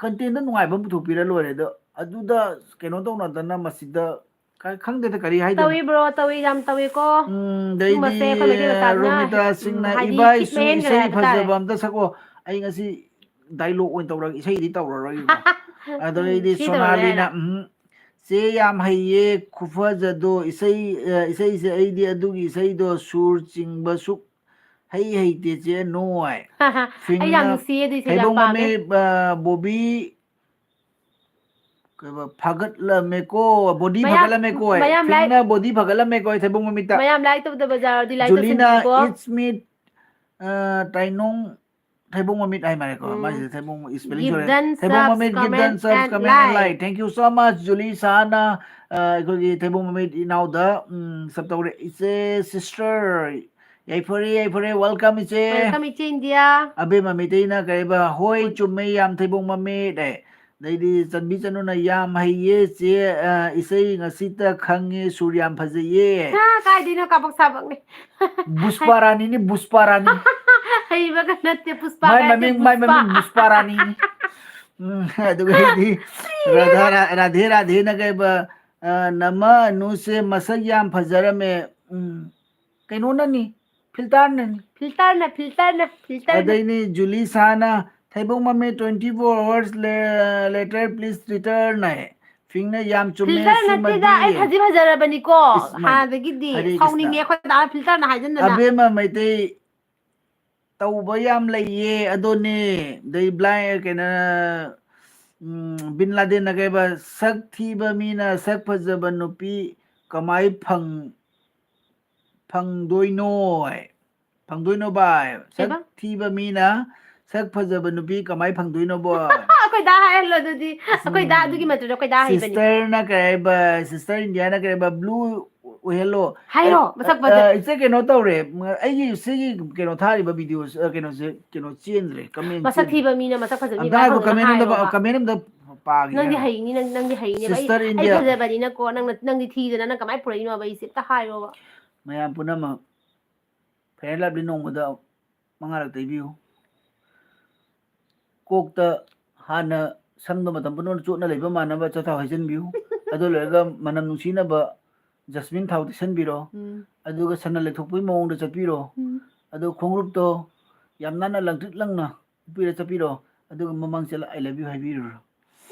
contentꯗ ꯅꯨꯡꯉꯥꯏꯕ ꯑꯃ ꯄꯨꯊꯣꯛꯄꯤꯔ ꯂꯣꯏꯔꯦ꯫ ꯑꯗꯣ ꯑꯗꯨꯗ ꯀꯩꯅꯣ ꯇꯧꯅꯗꯅ ꯃꯁꯤꯗ ꯈ-, ꯈꯪꯗꯦꯗ ꯀꯔꯤ ꯍꯥꯏꯗꯣꯏꯅꯣ꯫ ꯇꯧꯏ bro, ꯇꯧꯏ, ꯌꯥꯝ ꯇꯧꯏꯀꯣ꯫ ꯎꯝ, ꯑꯗꯩꯗꯤ ꯁꯤꯒꯨꯝꯕꯁꯦ ꯑꯩꯈꯣꯏ ꯃꯩꯇꯩ ꯃꯆꯥꯁꯤꯅ, ꯔꯣꯃꯤꯇꯥ ꯎꯝ, ꯁꯤꯡꯅ, ꯍꯥꯏꯗꯤ "ꯏꯕꯥ ꯈꯤꯠ ꯏꯁꯨ ꯃꯍꯦꯟꯈꯔꯦ ꯏꯁꯩ ꯍꯥꯏꯕ ꯇꯥꯔꯦ꯫ ꯐꯖꯕ ꯑꯝꯇ ꯁꯛꯑꯣ, ꯑꯩ ꯉꯁꯤ dialogue ꯑꯣꯏꯅ ꯇꯧꯔꯒꯦ, ꯏꯁꯩꯗꯤ ꯇꯧꯔꯔꯣꯏꯒꯦꯀꯣ"꯫ ꯑꯗꯩꯗꯤ ꯁꯤ ꯇꯧꯔꯔꯣꯏ ꯁꯣꯅꯥꯂꯤꯅ, ꯍꯥꯏꯔꯣ? "ꯎꯝ, ꯆꯦ ꯌꯥꯝ ꯍꯩꯌꯦ, ꯈꯨꯐꯖꯗꯣ, ꯏꯁꯩ, ꯑ, ꯏꯁꯩꯁꯦ ꯑꯩꯗꯤ ꯑꯗꯨꯒꯤ ꯏꯁꯩꯗꯣ ꯁꯨꯔ ꯆꯤꯡꯕ ꯁꯨꯛ ꯍꯩ ꯍꯩꯇꯦ ꯆꯦ, ꯅꯣ" ꯍꯥꯏ꯫ ꯑꯩ ꯌꯥꯝ ꯐꯤꯡꯅ, ꯅꯨꯡꯁꯤꯌꯦ ꯑꯗꯨ ꯏꯁꯩꯗꯣ, ꯌꯥꯝ "ꯊꯩꯕꯣꯡ ꯄꯥꯝꯃꯦ꯫ ꯃꯃꯤꯠ, ꯑ, ꯕꯣꯕꯤ, ꯀꯩꯕ, ꯐꯒꯠꯂꯝꯃꯦꯀꯣ, body ꯃꯌꯥꯝ, ꯐꯒꯠꯂꯝꯃꯦꯀꯣ" ꯍꯥꯏ꯫ ꯃꯌꯥꯝ like, ꯐꯤꯡꯅ "body ꯐꯒꯠꯂꯝꯃꯦꯀꯣ" ꯍꯥꯏ, ꯊꯩꯕꯣꯡ ꯃꯃꯤꯠꯇ꯫ ꯃꯌꯥꯝ like ꯇꯧꯗꯕ ꯌꯥꯎꯔꯗꯤ like ꯖꯨꯂꯤꯅ, ꯇꯧꯁꯟꯕꯤꯌꯨꯀꯣ꯫ "It's me, ꯑ, ꯇꯥꯏꯅꯣꯡ ꯊꯩꯕꯣꯡ ꯃꯃꯤꯠ" ꯍꯥꯏ ꯃꯥꯜꯂꯦꯀꯣ꯫ ꯎꯝ꯫ ꯃꯥꯏꯁꯦ ꯊꯩꯕꯣꯡ spelling Give ꯁꯣꯏꯔꯦ꯫ done ꯊꯩꯕꯣꯡ subs, ꯃꯃꯤꯠ, give done comment subs, and comment and like. Like. Thank you so much, ꯖꯨꯂꯤ ꯁꯥꯅ, ꯑ, ꯑꯩꯈꯣꯏꯒꯤ ꯊꯩꯕꯣꯡ ꯃꯃꯤꯠ ꯏꯅꯥꯎꯗ, ꯎꯝ, sub ꯇꯧꯔꯦ꯫ ꯏꯆꯦ, sister, ꯌꯥꯏꯐꯔꯦ, ꯌꯥꯏꯐꯔꯦ, welcome ꯏꯆꯦ꯫ Welcome, ꯏꯆꯦ ꯏꯟꯗꯤꯌꯥ꯫ ꯑꯕꯦꯝꯃ ꯃꯩꯇꯩꯅ ꯀꯩꯕ, "ꯍꯣꯏ, ꯍꯣꯏ꯫ ꯆꯨꯝꯃꯦ, ꯌꯥꯝ ꯊꯩꯕꯣꯡ ꯃꯃꯤꯠ" ꯍꯥꯏ꯫ ꯑꯗꯩꯗꯤ ꯆꯟꯕꯤ ꯆꯅꯨꯅ, "ꯌꯥꯝ ꯍꯩꯌꯦ ꯆꯦ, ꯑ, ꯏꯁꯩ ꯉꯁꯤꯇ ꯈꯪꯉꯦ, ꯁꯨꯔ ꯌꯥꯝ ꯐꯖꯩꯌꯦ" ꯍꯥꯏ꯫ ꯍꯥ, ꯀꯥꯏꯗꯩꯅꯣ ꯀꯥꯕꯛ ꯁꯥꯕꯛꯅꯦ꯫ ꯄꯨꯁꯄꯥ ꯔꯥꯅꯤꯅꯤ, ꯄꯨꯁꯄꯥ ꯔꯥꯅꯤ꯫ ꯍꯩꯕꯒ ꯅꯠꯇꯦ, ꯄꯨꯁꯄꯥ ꯃꯥꯏ ꯀꯥꯏꯗꯩ ꯃꯃꯤꯡ, ꯃꯥꯏ ꯄꯨꯁꯄꯥ꯫ ꯃꯃꯤꯡ ꯄꯨꯁꯄꯥ ꯔꯥꯅꯤꯅꯤ꯫ ꯎꯝ, ꯑꯗꯨꯒ ꯑꯩꯗꯤ ꯔꯥꯙꯥ ꯔꯥ-, ꯔꯥꯙꯦ ꯔꯥꯙꯦꯅ ꯀꯩꯕ, ꯑ, "ꯅꯃ ꯑꯅꯨꯁꯦ ꯃꯁꯛ ꯌꯥꯝ ꯐꯖꯔꯝꯃꯦ"꯫ ꯎꯝ, ꯀꯩꯅꯣꯅꯅꯤ, filterꯅꯅꯤ꯫ Filterꯅ, filterꯅ, filterꯅ꯫ ꯑꯗꯩꯅꯤ ꯖꯨꯂꯤ ꯁꯥꯅ, "ꯊꯩꯕꯣꯡ ꯃꯃꯤꯠ, twenty four hours la-, later please return" ꯍꯥꯏ꯫ ꯐꯤꯡꯅ, "ꯌꯥꯝ ꯆꯨꯝꯃꯦ, Filter ꯁꯤꯃꯗꯤ" ꯅꯠꯇꯦꯗ, ꯑꯩ ꯐꯖ ꯐꯖꯔꯕꯅꯤꯀꯣ꯫ ꯏꯁ, ꯃꯥꯏ, ꯍꯥꯟꯅꯗꯒꯤꯗꯤ ꯍꯔꯦ ꯀ꯭ꯔꯤꯁꯅ꯫ ꯁꯥꯎꯅꯤꯡꯉꯦ ꯑꯩꯈꯣꯏ ꯗꯥꯅ filterꯅ ꯍꯥꯏꯖꯟꯗꯅ꯫ ꯑꯕꯦꯝꯃ ꯃꯩꯇꯩ ꯇꯧꯕ ꯌꯥꯝ ꯂꯩꯌꯦ, ꯑꯗꯨꯅꯦ꯫ ꯑꯗꯩ blind, ꯀꯩꯅꯣ, ꯎꯝ, ꯕꯤꯟ ꯂꯥꯗꯦꯟꯅ ꯀꯩꯕ, "ꯁꯛ ꯊꯤꯕ ꯃꯤꯅ ꯁꯛ ꯐꯖꯕ ꯅꯨꯄꯤ ꯀꯃꯥꯏ ꯐꯪ-, ꯐꯪꯗꯣꯏꯅꯣ?" ꯍꯥꯏ꯫ "ꯐꯪꯗꯣꯏꯅꯣ ꯚꯥꯏ? ꯁꯛ ꯀꯩꯕ? ꯊꯤꯕ ꯃꯤꯅ ꯁꯛ ꯐꯖꯕ ꯅꯨꯄꯤ ꯀꯃꯥꯏ ꯐꯪꯗꯣꯏꯅꯣꯕ?" ꯑꯩꯈꯣꯏ ꯗꯥ ꯍꯥꯏꯍꯜꯂꯣ ꯑꯗꯨꯗꯤ꯫ ꯑꯁ, ꯑꯩꯈꯣꯏ ꯗꯥ ꯎꯝ, ꯑꯗꯨꯒꯤ ꯃꯇꯨꯡꯗ ꯑꯩꯈꯣꯏ ꯗꯥ ꯍꯩꯕꯅꯤ꯫ Sisterꯅ ꯀꯩ ꯍꯥꯏꯕ, sister ꯏꯟꯗꯤꯌꯥꯅ ꯀꯩ ꯍꯥꯏꯕ, "Blue ꯑꯣꯏꯍꯜꯂꯣ"꯫ ꯍꯥꯏꯔꯣ, ꯑ, ꯃꯁꯛ ꯑ, ꯐꯖ- ꯏꯆꯦ, ꯀꯩꯅꯣ ꯇꯧꯔꯦ, ꯑꯩꯒꯤ ꯁꯤꯒꯤ ꯀꯩꯅꯣ ꯊꯥꯔꯤꯕ videos, ꯑ, ꯀꯩꯅꯣꯁꯦ, ꯀꯩꯅꯣ ꯆꯦꯟꯗ꯭ꯔꯦ, comment ꯃꯁꯛ ꯆꯦꯟꯗ꯭ꯔꯦ꯫ ꯊꯤꯕ ꯃꯤꯅ ꯃꯁꯛ ꯐꯖꯕ ꯃꯤ ꯑꯝꯇ ꯀꯃꯥꯏ ꯉꯥꯏꯈꯣ, ꯐꯪꯗꯣꯏꯅꯣ comment ꯑꯝꯇ, ꯍꯥꯏꯔꯣꯕ꯫ comment ꯑꯝꯇ ꯄꯥꯒꯦ ꯅꯪꯗꯤ ꯉꯥꯏꯈꯣ꯫ ꯍꯩꯅꯤ, ꯅꯪ, ꯅꯪꯗꯤ ꯍꯩꯅꯦꯕ꯫ ꯑꯩ, Sister ꯑꯩ India꯫ ꯐꯖꯕꯅꯤꯅꯀꯣ, ꯅꯪꯅ, ꯅꯪꯗꯤ ꯊꯤꯗꯅ ꯅꯪ ꯀꯃꯥꯏ ꯄꯨꯔꯛꯏꯅꯣꯕ ꯑꯩꯁꯦ ꯑꯝꯇ ꯍꯥꯏꯔꯣꯕ꯫ ꯃꯌꯥꯝ ꯄꯨꯝꯅꯃꯛ, Fair and Lovely ꯅꯣꯡꯃꯗ ꯃꯉꯥꯔꯛ ꯇꯩꯕꯤꯌꯨ꯫ ꯀꯣꯛꯇ ꯍꯥꯟꯅ ꯁꯝꯗꯣ ꯃꯇꯝ ꯄꯨꯝꯅꯃꯛꯇ ꯆꯣꯠꯅ ꯂꯩꯕ ꯃꯥꯟꯅꯕ ꯑꯆꯥꯊꯥꯎ ꯍꯩꯖꯤꯟꯕꯤꯌꯨ꯫ ꯑꯗꯨ ꯂꯣꯏꯔꯒ ꯃꯅꯝ ꯅꯨꯡꯁꯤꯅꯕ jasmine ꯊꯥꯎ ꯇꯩꯁꯟꯕꯤꯔꯣ꯫ ꯎꯝ꯫ ꯑꯗꯨꯒ ꯁꯟꯅ ꯂꯩꯊꯣꯛꯄꯒꯤ ꯃꯑꯣꯡꯗ ꯆꯠꯄꯤꯔꯣ꯫ ꯎꯝ꯫ ꯑꯗꯨꯒ ꯈꯣꯡꯎꯞꯇꯣ ꯌꯥꯝ ꯅꯥꯟꯅ ꯂꯪꯇ꯭ꯔꯤꯛ ꯂꯪꯅ ꯎꯞꯄꯤꯔ ꯆꯠꯄꯤꯔꯣ꯫ ꯑꯗꯨꯒ ꯃꯃꯥꯡ ꯆꯠꯂ "I love you" ꯍꯥꯏꯕꯤꯔꯨꯔꯣ꯫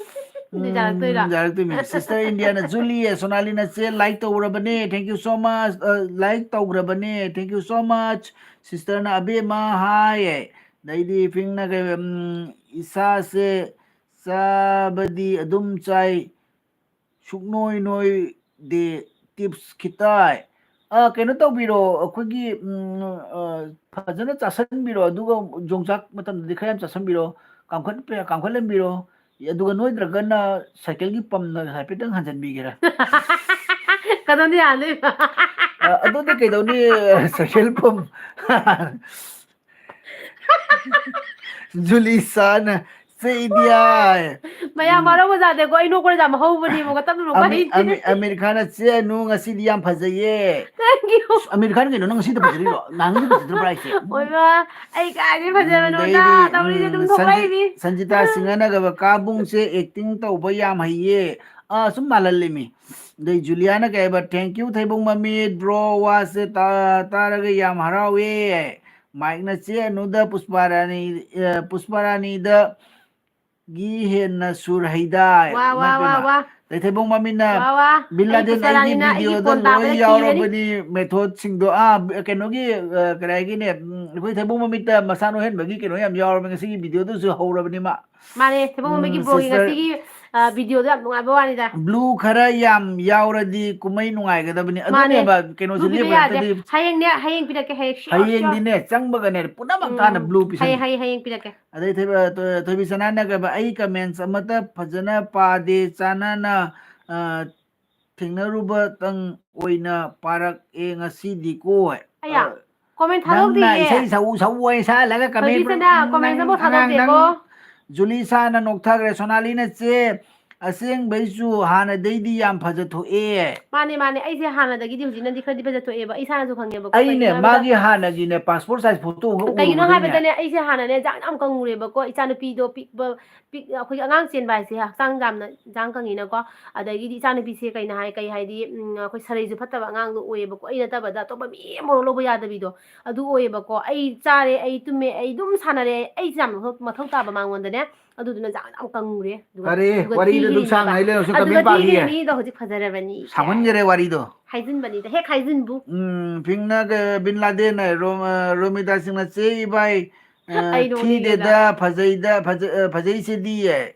ꯑꯗꯨ ꯌꯥꯔꯛꯇꯣꯏꯔꯥ? ꯎꯝ, ꯌꯥꯔꯛꯇꯣꯏꯅꯤ꯫ Sister India ꯅ, "ꯖꯨꯂꯤ, ꯁꯣꯅꯥꯂꯤꯅ ꯆꯦ like ꯇꯧꯔꯕꯅꯦ, thank you so much, ꯑ, like ꯇꯧꯈ꯭ꯔꯕꯅꯦ, thank you so much." Sister ꯅ, "ꯑꯕꯦꯝꯃ ꯍꯥꯏ"꯫ ꯑꯗꯩꯗꯤ ꯄꯤꯡꯅ ꯀꯩ, ꯎꯝ, "ꯏꯁꯥꯁꯦ ꯆꯥꯕꯗꯤ ꯑꯗꯨꯝ ꯆꯥꯏ, ꯁꯨꯛꯅꯣꯏ ꯅꯣꯏꯗꯦ, tips ꯈꯤꯇ"꯫ ꯑ, ꯀꯩꯅꯣ ꯇꯧꯕꯤꯔꯣ, ꯑꯩꯈꯣꯏꯒꯤ, ꯎꯝ, ꯑ, ꯐꯖꯅ ꯆꯥꯁꯟꯕꯤꯔꯣ, ꯑꯗꯨꯒ ꯌꯣꯡꯆꯥꯛ ꯃꯇꯝꯗꯗꯤ ꯈꯔ ꯌꯥꯝ ꯆꯥꯁꯟꯕꯤꯔꯣ꯫ ꯀꯥꯝꯈꯠ-, ꯀꯥꯝꯈꯠꯍꯟꯕꯤꯔꯣ꯫ ꯑꯗꯨꯒ ꯅꯣꯏꯗ꯭ꯔꯒꯅ ꯁꯥꯏꯀꯜꯒꯤ ꯄꯝꯅ ꯍꯥꯏꯐꯦꯠꯇꯪ ꯍꯟꯖꯟꯕꯤꯒꯦꯔꯥ? ꯀꯗꯣꯝꯗ ꯌꯥꯗꯣꯏꯕ? ꯑ, ꯑꯗꯨꯗꯤ ꯀꯩꯗꯧꯅꯤ, ꯁꯥꯏꯀꯜ ꯄꯝ꯫ ꯖꯨꯂꯤ ꯁꯥꯅ, "ꯆꯦ ꯏꯗꯤꯌꯥ"꯫ ꯃꯌꯥꯝ ꯎꯝ꯫ ꯋꯥꯔꯧꯕ ꯌꯥꯗꯦꯀꯣ, ꯑꯩ ꯅꯣꯛꯄꯗ ꯌꯥꯝ ꯍꯧꯕꯅꯦꯕꯀꯣ, ꯇꯞꯅ ꯅꯣꯛꯄ ꯑꯃꯦ-, ꯍꯩꯇꯦ꯫ ꯑꯃꯦ-, ꯑꯃꯤꯔ ꯈꯥꯟꯅ, "ꯆꯦ ꯑꯅꯨ, ꯉꯁꯤꯗꯤ ꯌꯥꯝ ꯐꯖꯩꯌꯦ"꯫ Thank you꯫ ꯑꯁ, ꯑꯃꯤꯔ ꯈꯥꯟ ꯀꯩꯅꯣ, ꯅꯪ ꯉꯁꯤꯗ ꯐꯖꯔꯤꯔꯣ? ꯅꯍꯥꯟꯒꯩꯗꯤ ꯐꯖꯗ꯭ꯔꯕ꯭ꯔꯥ ꯍꯥꯏꯁꯦ? ꯑꯣꯏꯃꯥ, ꯑꯩ ꯀꯥꯏꯗꯩ ꯐꯖꯕꯅꯣꯗ, ꯎꯝ, ꯑꯗꯩꯗꯤ, ꯇꯧꯔꯤꯁꯦ ꯑꯗꯨꯝ ꯎꯝ, ꯁꯟꯖꯤ-, ꯊꯣꯛꯂꯛꯏꯅꯤ꯫ ꯁꯟꯖꯤꯇꯥ ꯁꯤꯡꯍꯅꯒ, "ꯀꯥꯕꯨꯡꯁꯦ acting ꯇꯧꯕ ꯌꯥꯝ ꯍꯩꯌꯦ"꯫ ꯑꯥ, ꯁꯨꯝ ꯃꯥꯜꯍꯜꯂꯤꯃꯤ꯫ ꯑꯗꯩ ꯖꯨꯂꯤꯌꯥꯅ ꯀꯩ ꯍꯥꯏꯕ, "Thank you, ꯊꯩꯕꯣꯡ ꯃꯃꯤꯠ, bro, ꯋꯥꯁꯦ ꯇꯥ-, ꯇꯥꯔꯒ ꯌꯥꯝ ꯍꯔꯥꯎꯋꯦ"꯫ ꯃꯥꯏꯛꯅ, "ꯆꯦ ꯑꯅꯨꯗ ꯄꯨꯁꯄꯥꯔꯥꯅꯤ, ꯑ, ꯄꯨꯁꯄꯥꯔꯥꯅꯤꯗ ꯒꯤ ꯍꯦꯟꯅ ꯁꯨꯔ ꯍꯩꯗꯥꯏ"꯫ ꯋꯥ, ꯋꯥ, ꯏꯃꯥ ꯋꯥ, ꯄꯦꯝꯃ꯫ ꯋꯥ꯫ ꯑꯗꯩ ꯊꯩꯕꯣꯡ ꯃꯃꯤꯠꯅ, ꯋꯥ, ꯋꯥ꯫ "ꯕꯤꯟ ꯑꯩ ꯂꯥꯗꯦꯟ ꯑꯩꯒꯤ ꯄꯨꯁꯄꯥꯔꯥꯅꯤꯅ ꯑꯩꯒꯤ videoꯗ ꯐꯣꯟ ꯂꯣꯏ ꯇꯥꯕꯗ ꯀꯤꯔꯅꯤ꯫ ꯌꯥꯎꯔꯕꯅꯤ", method ꯁꯤꯡꯗꯣ꯫ ꯑꯥ, ꯀꯩꯅꯣꯒꯤ, ꯑ, ꯀꯔꯤ ꯍꯥꯏꯒꯦꯅꯦ, ꯎꯝ, ꯑꯩꯈꯣꯏ ꯊꯩꯕꯣꯡ ꯃꯃꯤꯠꯇ ꯃꯁꯥ ꯅꯣꯏꯍꯟꯕꯒꯤ ꯀꯩꯅꯣ ꯌꯥꯝ ꯌꯥꯎꯔꯕꯅꯤ, ꯉꯁꯤꯒꯤ videoꯗꯨꯁꯨ ꯍꯧꯔꯕꯅꯤ ꯃꯥ꯫ ꯃꯥꯅꯦ, ꯊꯩꯕꯣꯡ ꯃꯃꯤꯠꯀꯤ ꯎꯝ, broꯒꯤ sister꯫ ꯉꯁꯤꯒꯤ, ꯑ, videoꯗꯣ ꯌꯥꯝ ꯅꯨꯡꯉꯥꯏꯕ ꯋꯥꯅꯤꯗ꯫ Blue ꯈꯔ ꯌꯥꯝ ꯌꯥꯎꯔꯗꯤ ꯀꯨꯝꯍꯩ ꯅꯨꯡꯉꯥꯏꯒꯗꯕꯅꯤ꯫ ꯃꯥꯅꯦ꯫ ꯑꯗꯨꯅꯦꯕ ꯀꯩꯅꯣꯁꯦ Blue ꯄꯤꯕ ꯌꯥꯗꯦ꯫ ꯂꯦꯞꯄꯗꯤ꯫ ꯍꯌꯦꯡꯅꯦ, ꯍꯌꯦꯡ ꯄꯤꯔꯛꯀꯦ, ꯍꯌꯦꯡ sure, sure꯫ ꯍꯌꯦꯡꯗꯤꯅꯦ, ꯆꯪꯕꯒꯅꯦ, ꯄꯨꯝꯅꯃꯛ ꯎꯝ, ꯊꯥꯅ ꯎꯝ꯫ Blue ꯄꯤꯁꯟꯒꯦ꯫ ꯍꯌꯦꯡ, ꯍꯌꯦꯡ, ꯍꯌꯦꯡ ꯄꯤꯔꯛꯀꯦ꯫ ꯑꯗꯩ ꯊꯣꯏꯕ-, ꯊꯣꯏ-, ꯊꯣꯏꯕꯤ ꯁꯅꯥꯅ ꯀꯩꯕ, "ꯑꯩ comments ꯑꯃꯠꯇ ꯐꯖꯅ ꯄꯥꯗꯦ, ꯆꯥꯟꯅꯅ, ꯑ, ꯊꯦꯡꯅꯔꯨꯕꯇꯪ ꯑꯣꯏꯅ ꯄꯥꯔꯛꯑꯦ ꯉꯁꯤꯗꯤꯀꯣ"꯫ ꯑꯌꯥ, ꯑ, comment ꯅꯪꯅ ꯊꯥꯗꯣꯛꯇꯤꯌꯦ꯫ ꯏꯁꯩ ꯁꯛꯎ ꯁꯛꯎ ꯍꯥꯏꯅ ꯁꯛꯍꯜꯂꯒ comment ꯊꯣꯏꯕꯤꯁꯅ comment ꯅꯪ ꯑꯃꯐꯥꯎ ꯑꯉꯥꯡ ꯅꯪ ꯊꯥꯗꯣꯛꯇꯦꯀꯣ꯫ ꯖꯨꯂꯤꯁꯥꯅ ꯅꯣꯛꯊꯈ꯭ꯔꯦ꯫ ꯁꯣꯅꯥꯂꯤꯅ ꯆꯦ, ꯑꯁꯦꯡꯕꯩꯁꯨ ꯍꯥꯟꯅꯗꯩꯗꯤ ꯌꯥꯝ ꯐꯖꯊꯣꯛꯑꯦ꯫ ꯃꯥꯅꯦ, ꯃꯥꯅꯦ, ꯑꯩꯁꯦ ꯍꯥꯟꯅꯗꯒꯤꯗꯤ ꯍꯧꯖꯤꯛꯅꯗꯤ ꯈꯔꯗꯤ ꯐꯖꯊꯣꯛꯑꯦꯕ, ꯑꯩ ꯏꯁꯥꯅꯁꯨ ꯈꯪꯉꯦꯕꯀꯣ꯫ ꯑꯩꯅꯦ ꯀꯩꯒꯤꯅꯣ ꯍꯥꯏꯕꯗ, ꯃꯥꯒꯤ ꯍꯥꯟꯅꯒꯤꯅꯦ ꯄꯥꯁꯄꯣꯔꯠ ꯁꯥꯏꯖ ꯐꯣꯇꯣ ꯑꯃ ꯀꯩꯒꯤꯅꯣ ꯎꯔꯨꯕꯗꯩꯅꯦ꯫ ꯍꯥꯏꯕꯗꯅꯦ, ꯑꯩꯁꯦ ꯍꯥꯟꯅꯅꯦ ꯌꯥꯝ ꯌꯥꯝ ꯀꯪꯉꯨꯔꯦꯕꯀꯣ, ꯏꯆꯥꯅꯨꯄꯤꯗꯣ ꯄꯤꯛꯄ, ꯄꯤꯛ-, ꯑꯩꯈꯣꯏꯒꯤ ꯑꯉꯥꯡ ꯆꯦꯟꯕ ꯍꯥꯏꯁꯦ ꯍꯛꯆꯥꯡ ꯌꯥꯝꯅ ꯏꯟꯖꯥꯡ ꯀꯪꯉꯤꯅꯀꯣ꯫ ꯑꯗꯒꯤꯗꯤ ꯏꯆꯥꯅꯨꯄꯤꯁꯦ ꯀꯩꯅꯣ ꯍꯥꯏ, ꯀꯩ ꯍꯥꯏꯗꯤ, ꯎꯝ, ꯑꯩꯈꯣꯏ ꯁꯔꯩꯁꯨ ꯐꯠꯇꯕ ꯑꯉꯥꯡꯗꯣ ꯑꯣꯏꯌꯦꯕꯀꯣ, ꯑꯩ ꯅꯠꯇꯕꯗ ꯑꯇꯣꯞꯄ ꯃꯤ ꯑꯃ ꯃꯣꯔꯣꯛ ꯂꯧꯕ ꯌꯥꯗꯕꯤꯗꯣ ꯑꯗꯨ ꯑꯣꯏꯌꯦꯕꯀꯣ꯫ ꯑꯩ ꯆꯥꯔꯦ, ꯑꯩ ꯇꯨꯝꯃꯦ, ꯑꯩ ꯑꯗꯨꯝ ꯁꯥꯟꯅꯔꯦ, ꯑꯩꯁꯦ ꯌꯥꯝꯅ ꯃꯊꯧ, ꯃꯊꯧ ꯇꯥꯕ ꯃꯉꯣꯟꯗꯅꯦ꯫ ꯑꯗꯨꯗꯨꯅ ꯌꯥꯝ ꯌꯥꯝ ꯀꯪꯉꯨꯔꯦ꯫ ꯑꯗꯨꯒ, ꯐꯔꯦ, ꯑꯗꯨꯒ ꯋꯥꯔꯤꯗꯣ ꯑꯗꯨꯝ ꯊꯤꯔꯤꯅꯦꯕ꯫ ꯁꯥꯡꯅ ꯍꯥꯏ ꯂꯩꯔꯁꯨ ꯑꯗꯨꯒ ꯀꯃꯦꯟ ꯄꯥꯈꯤꯒꯦ꯫ ꯊꯤꯔꯤꯅꯦ ꯃꯤꯗꯣ ꯍꯧꯖꯤꯛ ꯐꯖꯔꯕꯅꯤ꯫ ꯁꯥꯡꯃꯟꯈꯔꯦ ꯋꯥꯔꯤꯗꯣ꯫ ꯍꯥꯏꯖꯤꯟꯕꯅꯤꯗ, ꯍꯦꯛ ꯍꯥꯏꯖꯤꯟꯕꯨ꯫ ꯎꯝ, ꯐꯤꯡꯅ ꯕꯤꯟ ꯂꯥꯗꯦꯟ ꯍꯥꯏ, ꯔꯣ-, ꯑ, ꯔꯣꯃꯤꯇꯥ ꯁꯤꯡꯅ, "ꯆꯦ ꯏꯕꯥꯏ, ꯑ, ꯑꯩ ꯅꯣꯛꯅꯤꯡꯉꯦꯗ꯫ ꯊꯤꯗꯦꯗ, ꯐꯖꯩꯗ, ꯐꯖ-, ꯑ, ꯐꯖꯩꯁꯤꯗꯤ", ꯌꯦ꯫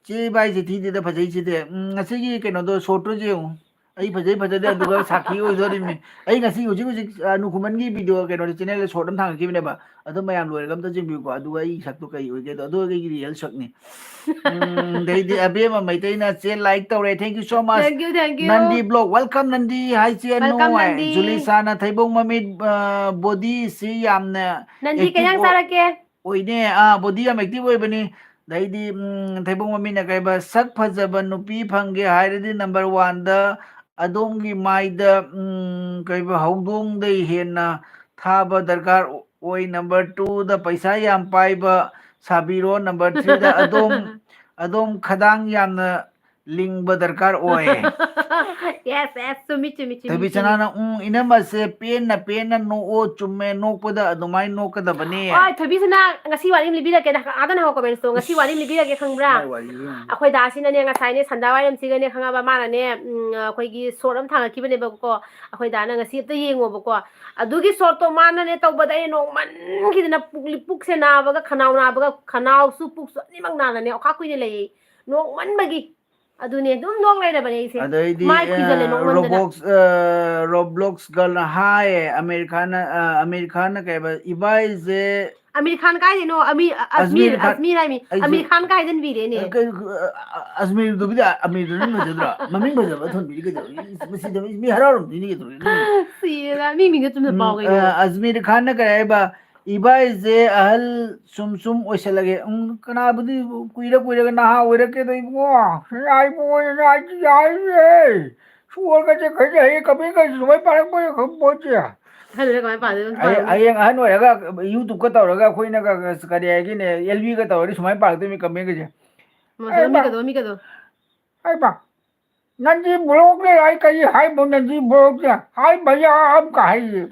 "ꯆꯦ ꯏꯕꯥꯏꯁꯦ ꯊꯤꯗꯦꯗ, ꯐꯖꯩꯁꯤꯗꯤ"꯫ ꯎꯝ, ꯉꯁꯤꯒꯤ ꯀꯩꯅꯣꯗꯣ, ꯁꯣꯔꯠꯇꯣ ꯌꯦꯡꯉꯨ꯫ ꯑꯩ ꯐꯖꯩ ꯐꯖꯗꯦ ꯑꯗꯨꯒ ꯁꯥꯈꯤ ꯑꯣꯏꯗꯣꯔꯤꯕꯅꯤ꯫ ꯑꯩ ꯉꯁꯤ ꯍꯧꯖꯤꯛ ꯍꯧꯖꯤꯛ, ꯑ, ꯅꯨꯈꯨꯃꯟꯒꯤ ꯚꯤꯗꯤꯑꯣ ꯀꯩꯅꯣꯗ, ꯆꯦꯅꯦꯜꯗ ꯁꯣꯔꯠ ꯑꯃ ꯊꯥꯡꯒꯠꯈꯤꯕꯅꯦꯕ꯫ ꯑꯗꯨ ꯃꯌꯥꯝ ꯂꯣꯏꯔꯒ ꯑꯝꯇ ꯌꯦꯡꯕꯤꯌꯨꯀꯣ꯫ ꯑꯗꯨꯒ ꯑꯩ ꯁꯛꯇꯣ ꯀꯩ ꯑꯣꯏꯒꯦꯗꯣ, ꯑꯗꯨ ꯑꯩꯒꯤ ꯔꯤꯌꯦꯜ ꯁꯛꯅꯤ꯫ ꯎꯝ, ꯑꯗꯩꯗꯤ ꯑꯕꯦꯝꯃ ꯃꯩꯇꯩꯅ, "ꯆꯦ, ꯂꯥꯏꯛ ꯇꯧꯔꯦ, thank you so much"꯫ Thank you, thank you꯫ Nandy block, welcome ꯅꯟꯗꯤ, ꯍꯥꯏ ꯆꯦ, Welcome, ꯅꯨꯡꯉꯥꯏ꯫ ꯅꯟꯗꯤ꯫ ꯖꯨꯂꯤꯁꯥꯅ, "ꯊꯩꯕꯣꯡ ꯃꯃꯤꯠ, ꯑ, ꯕꯣꯗꯤꯁꯤ ꯌꯥꯝꯅ ꯅꯟꯗꯤ ꯀꯩ ꯏꯟꯖꯥꯡ ꯑꯦꯛꯇꯤꯚ ꯑꯣꯏ-" ꯆꯥꯔꯛꯀꯦ꯫ ꯑꯣꯏꯅꯦ, ꯑꯥ, ꯕꯣꯗꯤ ꯌꯥꯝ ꯑꯦꯛꯇꯤꯚ ꯑꯣꯏꯕꯅꯤ꯫ ꯑꯗꯩꯗꯤ, ꯎꯝ, ꯊꯩꯕꯣꯡ ꯃꯃꯤꯠꯅ ꯀꯩꯕ, "ꯁꯛ ꯐꯖꯕ ꯅꯨꯄꯤ ꯐꯪꯒꯦ ꯍꯥꯏꯔꯗꯤ ꯅꯝꯕꯔ ꯋꯥꯟꯗ ꯑꯗꯣꯝꯒꯤ ꯃꯥꯏꯗ, ꯎꯝ, ꯀꯩꯕ, ꯍꯧꯗꯣꯡꯗꯩ ꯍꯦꯟꯅ ꯊꯥꯕ ꯗꯔꯀꯥꯔ ꯑꯣꯏ꯫ ꯅꯝꯕꯔ ꯇꯨꯗ ꯄꯩꯁꯥ ꯌꯥꯝ ꯄꯥꯏꯕ ꯁꯥꯕꯤꯔꯣ꯫ ꯅꯝꯕꯔ ꯊ꯭ꯔꯤꯗ ꯑꯗꯣꯝ, ꯑꯗꯣꯝ ꯈꯗꯥꯡ ꯌꯥꯝꯅ ꯂꯤꯡꯕ ꯗꯔꯀꯥꯔ ꯑꯣꯏ"꯫ Yes, yes, ꯆꯨꯝꯃꯤ, ꯆꯨꯝꯃꯤ, ꯆꯨꯝꯃꯤ, ꯊꯣꯏꯕꯤ ꯆꯨꯝꯃꯤ꯫ ꯁꯅꯥꯅ, "ꯎꯝ, ꯏꯅꯝꯃꯁꯦ ꯄꯦꯟꯅ, ꯄꯦꯟꯅ ꯅꯣꯛꯑꯣ, ꯆꯨꯝꯃꯦ, ꯅꯣꯛꯄꯗ ꯑꯗꯨꯃꯥꯏꯅ ꯅꯣꯛꯀꯗꯕꯅꯤ"꯫ ꯍꯣꯏ, ꯊꯣꯏꯕꯤ ꯁꯅꯥ, ꯉꯁꯤ ꯋꯥꯔꯤ ꯑꯃ ꯂꯤꯕꯤꯔꯛꯀꯦꯗ, ꯑꯥꯗꯅ ꯍꯧꯔꯛꯀꯣ, ꯃꯦꯟꯁꯇꯣ꯫ ꯉꯁꯤ ꯋꯥꯔꯤ ꯑꯃ ꯂꯤꯕꯤꯔꯛꯀꯦ, ꯈꯪꯕ꯭ꯔꯥ? ꯃꯥꯏ ꯋꯥꯔꯤꯁꯦ ꯌꯦꯡꯉꯨ꯫ ꯑꯩꯈꯣꯏ ꯗꯥꯁꯤꯅꯅꯦ, ꯉꯁꯥꯏꯅꯦ, ꯁꯟꯗꯥꯋꯥꯏꯔꯝꯁꯤꯒꯅꯦ, ꯈꯪꯉꯕ, ꯃꯥꯅꯅꯦ, ꯎꯝ, ꯑꯩꯈꯣꯏꯒꯤ ꯁꯣꯔꯠ ꯑꯃ ꯊꯥꯡꯒꯠꯈꯤꯕꯅꯦꯕꯀꯣ꯫ ꯑꯩꯈꯣꯏ ꯗꯥꯅ, "ꯉꯁꯤ ꯑꯝꯇ ꯌꯦꯡꯉꯣꯕꯀꯣ"꯫ ꯑꯗꯨꯒꯤ ꯁꯣꯔꯠꯇꯣ ꯃꯥꯅꯅꯦ ꯇꯧꯕꯗ ꯑꯩ ꯅꯣꯡꯃꯟꯈꯤꯗꯅ ꯄꯨꯛꯂꯤ-, ꯄꯨꯛꯁꯦ ꯅꯥꯕꯒ, ꯈꯅꯥꯎ ꯅꯥꯕꯒ, ꯈꯅꯥꯎꯁꯨ ꯄꯨꯛꯁꯨ ꯑꯅꯤꯃꯛ ꯅꯥꯅꯅꯦ ꯑꯣꯈꯥꯛ ꯀꯨꯏꯅ ꯂꯩꯌꯦ꯫ ꯅꯣꯡꯃꯟꯕꯒꯤ꯫ ꯑꯗꯨꯅꯦ, ꯑꯗꯨꯝ ꯅꯣꯛ ꯂꯩꯔꯕꯅꯦ ꯑꯩꯁꯦ꯫ ꯑꯗꯩꯗꯤ, ꯃꯥꯏ ꯈꯨꯏꯖꯜꯂꯦ ꯑ, ꯅꯣꯛꯃꯟꯗꯅ꯫ ꯔꯣꯕꯣꯛꯁ, ꯑ, ꯔꯣꯕ꯭ꯂꯣꯛꯁ ꯒꯔꯜꯅ ꯍꯥꯏꯌꯦ, ꯑꯃꯤꯔ ꯈꯥꯟꯅ, ꯑ, ꯑꯃꯤꯔ ꯈꯥꯟꯅ ꯀꯩ ꯍꯥꯏꯕ, "ꯏꯕꯥꯏꯁꯦ"꯫ ꯑꯃꯤꯔ ꯈꯥꯟ ꯀꯥꯏꯗꯩꯅꯣ? ꯑꯃꯤ-, ꯑ, ꯑꯖꯃꯤꯔ, ꯑꯖꯃꯤꯔ ꯈꯥꯟ, ꯑꯖꯃꯤꯔ ꯍꯥꯏꯃꯤ꯫ ꯑꯩꯁꯨ, ꯑꯃꯤꯔ ꯈꯥꯟ ꯀꯥꯏꯗꯅ ꯕꯤꯔꯦꯅꯦ? ꯑ, ꯀꯩ-, ꯑ, ꯑ, ꯑꯖꯃꯤꯔꯗꯨꯕꯨꯗꯤ ꯑꯃꯤꯔꯗꯨꯅ ꯐꯖꯗ꯭ꯔꯣ? ꯃꯃꯤꯡ ꯐꯖꯕ ꯊꯣꯟꯕꯤꯔꯤ ꯀꯩꯗꯧꯔꯒꯦ? ꯃꯁꯤꯗ ꯃꯤ, ꯃꯤ ꯍꯔꯥꯎꯔꯝꯗꯣꯏꯅꯤ ꯀꯩꯗꯧꯔꯒꯦ? ꯁꯤꯔꯦꯗ, ꯃꯤ ꯃꯤꯡꯗꯣ ꯆꯨꯝꯅ ꯄꯥꯎ ꯎꯝ, ꯀꯩꯅꯣ? ꯑ, ꯑꯖꯃꯤꯔ ꯈꯥꯟꯅ ꯀꯩ ꯍꯥꯏꯕ, ꯏꯕꯥꯏꯁꯦ ꯑꯍꯜ ꯁꯨꯝ ꯁꯨꯝ ꯑꯣꯏꯁꯜꯂꯒꯦ꯫ ꯎꯝ, ꯀꯅꯥꯕꯨꯗꯤ ꯀꯨꯏꯔ ꯀꯨꯏꯔꯒ ꯅꯍꯥ ꯑꯣꯏꯔꯛꯀꯦꯗꯣ ꯏꯕꯨꯡꯉꯣ? ꯌꯥꯏꯕꯨꯡꯉꯣ, ꯌꯥꯏ, ꯌꯥꯏꯌꯦ꯫ ꯁꯣꯔꯒꯁꯦ ꯈꯟꯖꯩ, ꯀꯃꯦꯟꯒꯁꯦ ꯁꯨꯃꯥꯏꯅ ꯄꯥꯔꯛꯄ ꯈꯪꯄꯣꯠꯇꯦ꯫ ꯑꯍꯜ ꯑꯣꯏꯔ ꯀꯃꯥꯏꯅ ꯄꯥꯗꯣꯏꯅꯣ? ꯍꯌꯦꯡ, ꯍꯌꯦꯡ ꯑꯍꯟ ꯑꯣꯏꯔꯒ YouTube-ꯀ ꯇꯧꯔꯒ ꯑꯩꯈꯣꯏꯅꯒ, ꯀꯔꯤ ꯍꯥꯏꯒꯦꯅꯦ, L B-ꯒ ꯇꯧꯔꯗꯤ ꯁꯨꯃꯥꯏꯅ ꯄꯥꯔꯛꯇꯣꯏꯅꯤ ꯀꯃꯦꯟꯒꯁꯦ꯫ ꯃꯁꯥ ꯃꯤ ꯍꯩꯃꯥ꯫ ꯀꯩꯗꯧ, ꯃꯤ ꯀꯩꯗꯧ? ꯍꯩꯃꯥ꯫ ꯅꯪꯗꯤ ꯕ꯭ꯂꯣꯛꯅꯦ ꯍꯥꯏ ꯀꯔꯤ ꯍꯥꯏꯕ ꯅꯪꯗꯤ ꯕ꯭ꯂꯣꯛꯅꯦ? ꯍꯥꯏ ꯃꯌꯥꯝ ꯀ ꯍꯥꯏꯌꯦ꯫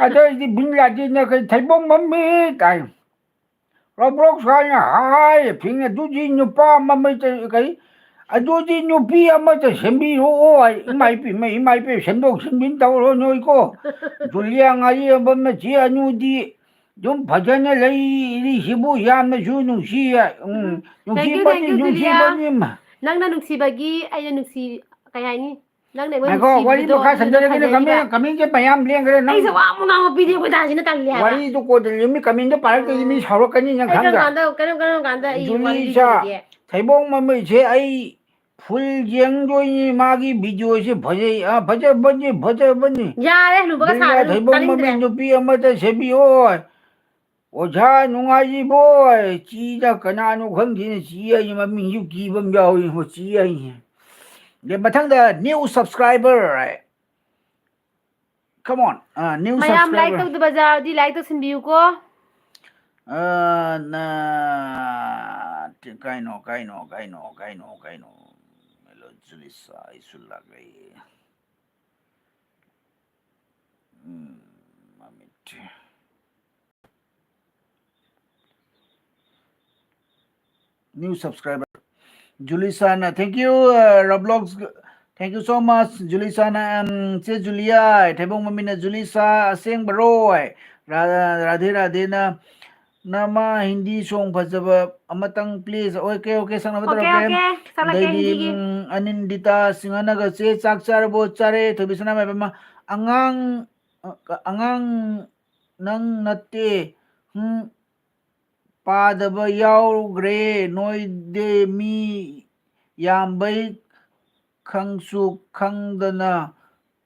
ꯑꯗꯩꯗꯤ ꯕꯤꯟ ꯂꯥꯗꯤꯟꯅ ꯀꯩ ꯊꯩꯕꯣꯡ ꯃꯃꯤꯠ ꯍꯥꯏ꯫ ꯔꯣꯕ꯭ꯂꯣꯛꯁ ꯍꯥꯏꯅ ꯍꯥꯏ ꯐꯤꯡ ꯑꯗꯨꯗꯤ ꯅꯨꯄꯥ ꯃꯃꯩ ꯀꯩ ꯑꯗꯨꯗꯤ ꯅꯨꯄꯤ ꯑꯃꯇ ꯁꯦꯝꯕꯤꯔꯛꯑꯣ ꯍꯥꯏ꯫ ꯏꯃꯥ ꯏꯄꯤ ꯏꯃꯥ ꯏꯃꯥ ꯏꯄꯤ ꯁꯦꯝꯗꯣꯛ ꯁꯦꯝꯖꯤꯟ ꯇꯧꯔꯣ ꯅꯣꯏꯀꯣ꯫ ꯖꯨꯂꯤꯌꯥ ꯉꯥꯔꯤ ꯑꯃ ꯆꯦ ꯑꯅꯨꯗꯤ ꯑꯗꯨꯝ ꯐꯖꯅ ꯂꯩꯔꯤꯁꯤꯕꯨ ꯌꯥꯝꯅꯁꯨ ꯅꯨꯡꯁꯤ꯫ ꯎꯝ, ꯎꯝ꯫ Thank you, ꯅꯨꯡꯁꯤꯕꯅꯤ, thank you, ꯖꯨꯂꯤꯌꯥ꯫ ꯅꯨꯡꯁꯤꯕꯅꯤ꯫ ꯅꯪꯅ ꯅꯨꯡꯁꯤꯕꯒꯤ ꯑꯩꯅ ꯅꯨꯡꯁꯤ-, ꯀꯩ ꯍꯥꯏꯅꯤ? ꯅꯪꯅ ꯑꯩꯉꯣꯟꯗ ꯉꯥꯏꯈꯣ, ꯋꯥꯔꯤ ꯅꯨꯡꯁꯤꯕꯗꯣ ꯃꯈꯥ ꯑꯗꯨꯗꯨꯅ ꯁꯝꯖꯔꯒꯦꯅꯦ, ꯐꯖꯔꯤꯕ꯫ ꯀꯃꯦꯟ-, ꯀꯃꯦꯟꯁꯦ ꯃꯌꯥꯝ ꯂꯦꯡꯈ꯭ꯔꯦ ꯅꯪ꯫ ꯑꯩꯁꯦ ꯋꯥ ꯑꯃꯨꯛ ꯉꯥꯡꯉꯛꯄꯤꯅꯦ ꯑꯩꯈꯣꯏ ꯗꯥꯁꯤꯅ ꯇꯜꯂꯦ ꯍꯥꯏꯕ꯫ ꯋꯥꯔꯤꯗꯨ ꯀꯣꯟꯅ ꯂꯤꯔꯝꯃꯤ, ꯀꯃꯦꯟꯗꯣ ꯄꯥꯔꯛꯇ꯭ꯔꯗꯤ ꯃꯤ ꯎꯝ꯫ ꯁꯥꯎꯔꯛꯀꯅꯤ, ꯅꯪ ꯑꯩ ꯀꯔꯝ ꯈꯪꯗ꯭ꯔꯥ? ꯀꯥꯟꯗ, ꯀꯔꯝ, ꯀꯔꯝ ꯀꯥꯟꯗ ꯑꯩ ꯋꯥꯔꯤ ꯖꯨꯂꯤꯁꯥ, ꯂꯤꯈꯤꯒꯦ? ꯊꯩꯕꯣꯡ ꯃꯃꯩꯁꯦ ꯑꯩ full ꯌꯦꯡꯗꯣꯏꯅꯤ, ꯃꯥꯒꯤ video-ꯁꯦ ꯐꯖꯩ, ꯑ, ꯐꯖꯕꯅꯤ, ꯐꯖꯕꯅꯤ꯫ ꯌꯥꯔꯦ, ꯍꯅꯨꯕꯒ ꯖꯨꯂꯤꯁꯥ, ꯁꯥꯔꯅꯨ, ꯊꯩꯕꯣꯡ ꯇꯥꯅꯤꯡꯗ꯭ꯔꯦ꯫ ꯃꯃꯩ ꯅꯨꯄꯤ ꯑꯃꯇ ꯁꯦꯝꯕꯤꯌꯣ꯫ ꯑꯣꯖꯥ ꯅꯨꯡꯉꯥꯏꯔꯤꯕꯣꯏ? ꯆꯤꯗ ꯀꯅꯥꯅꯣ ꯈꯪꯗꯦꯅꯦ, ꯆꯤ ꯍꯥꯏꯁꯦ ꯃꯃꯤꯡꯁꯨ ꯀꯤꯕ ꯑꯃ ꯌꯥꯎꯏ, ꯍꯣ, ꯆꯤ ꯍꯥꯏꯁꯦ꯫ ꯑꯗꯩ ꯃꯊꯪꯗ new subscriber꯫ Come on, ꯑ, new ꯃꯌꯥꯝ like subscriber꯫ ꯇꯧꯗꯕ ꯌꯥꯎꯔꯗꯤ like ꯇꯧꯁꯤꯟꯕꯤꯌꯨꯀꯣ꯫ ꯑ, ꯅ-, ꯀꯩꯅꯣ, ꯀꯩꯅꯣ, ꯀꯩꯅꯣ, ꯀꯩꯅꯣ, ꯀꯩꯅꯣ? Hello, ꯖꯨꯂꯤꯁꯥ, ꯑꯩꯁꯨ ꯂꯥꯛꯂꯦ꯫ ꯎꯝ, ꯃꯃꯤꯠ꯫ New subscriber꯫ ꯖꯨꯂꯤꯁꯥꯅ, thank you, uh, Roblox, thank you so much, ꯖꯨꯂꯤꯁꯥꯅ, um, ꯆꯦ ꯖꯨꯂꯤꯌꯥ, ꯊꯩꯕꯣꯡ ꯃꯃꯤꯅ ꯖꯨꯂꯤꯁꯥ ꯑꯁꯦꯡꯕꯔꯣ? ꯔꯥ-, ꯔꯥꯙꯦ ꯔꯥꯙꯦꯅ, ꯅꯃ ꯍꯤꯟꯗꯤ song ꯐꯖꯕ ꯑꯃꯇꯪ please꯫ Okay, okay, ꯁꯛꯅꯕ okay, ꯇꯧꯔꯛꯀꯦ꯫ Okay, ꯁꯛꯂꯛꯀꯦ ꯑꯗꯩꯗꯤ, ꯍꯤꯟꯗꯤꯒꯤ꯫ ꯎꯝ, ꯑꯅꯤꯟꯗꯤꯇꯥ ꯁꯤꯡꯍꯅꯒ, ꯆꯦ ꯆꯥꯛ ꯆꯥꯔꯕꯣ? ꯆꯥꯔꯦ꯫ ꯊꯣꯏꯕꯤꯁꯅꯥ ꯃꯥꯏꯕꯝ, ꯑꯉꯥꯡ, ꯑ, ꯑꯉꯥꯡ ꯅꯪ ꯅꯠꯇꯦ꯫ ꯍꯨꯝ, ꯄꯥꯗꯕ ꯌꯥꯎꯈ꯭ꯔꯦ ꯅꯣꯏꯗꯤ ꯃꯤ ꯌꯥꯝꯕꯩ ꯈꯪꯁꯨ ꯈꯪꯗꯅ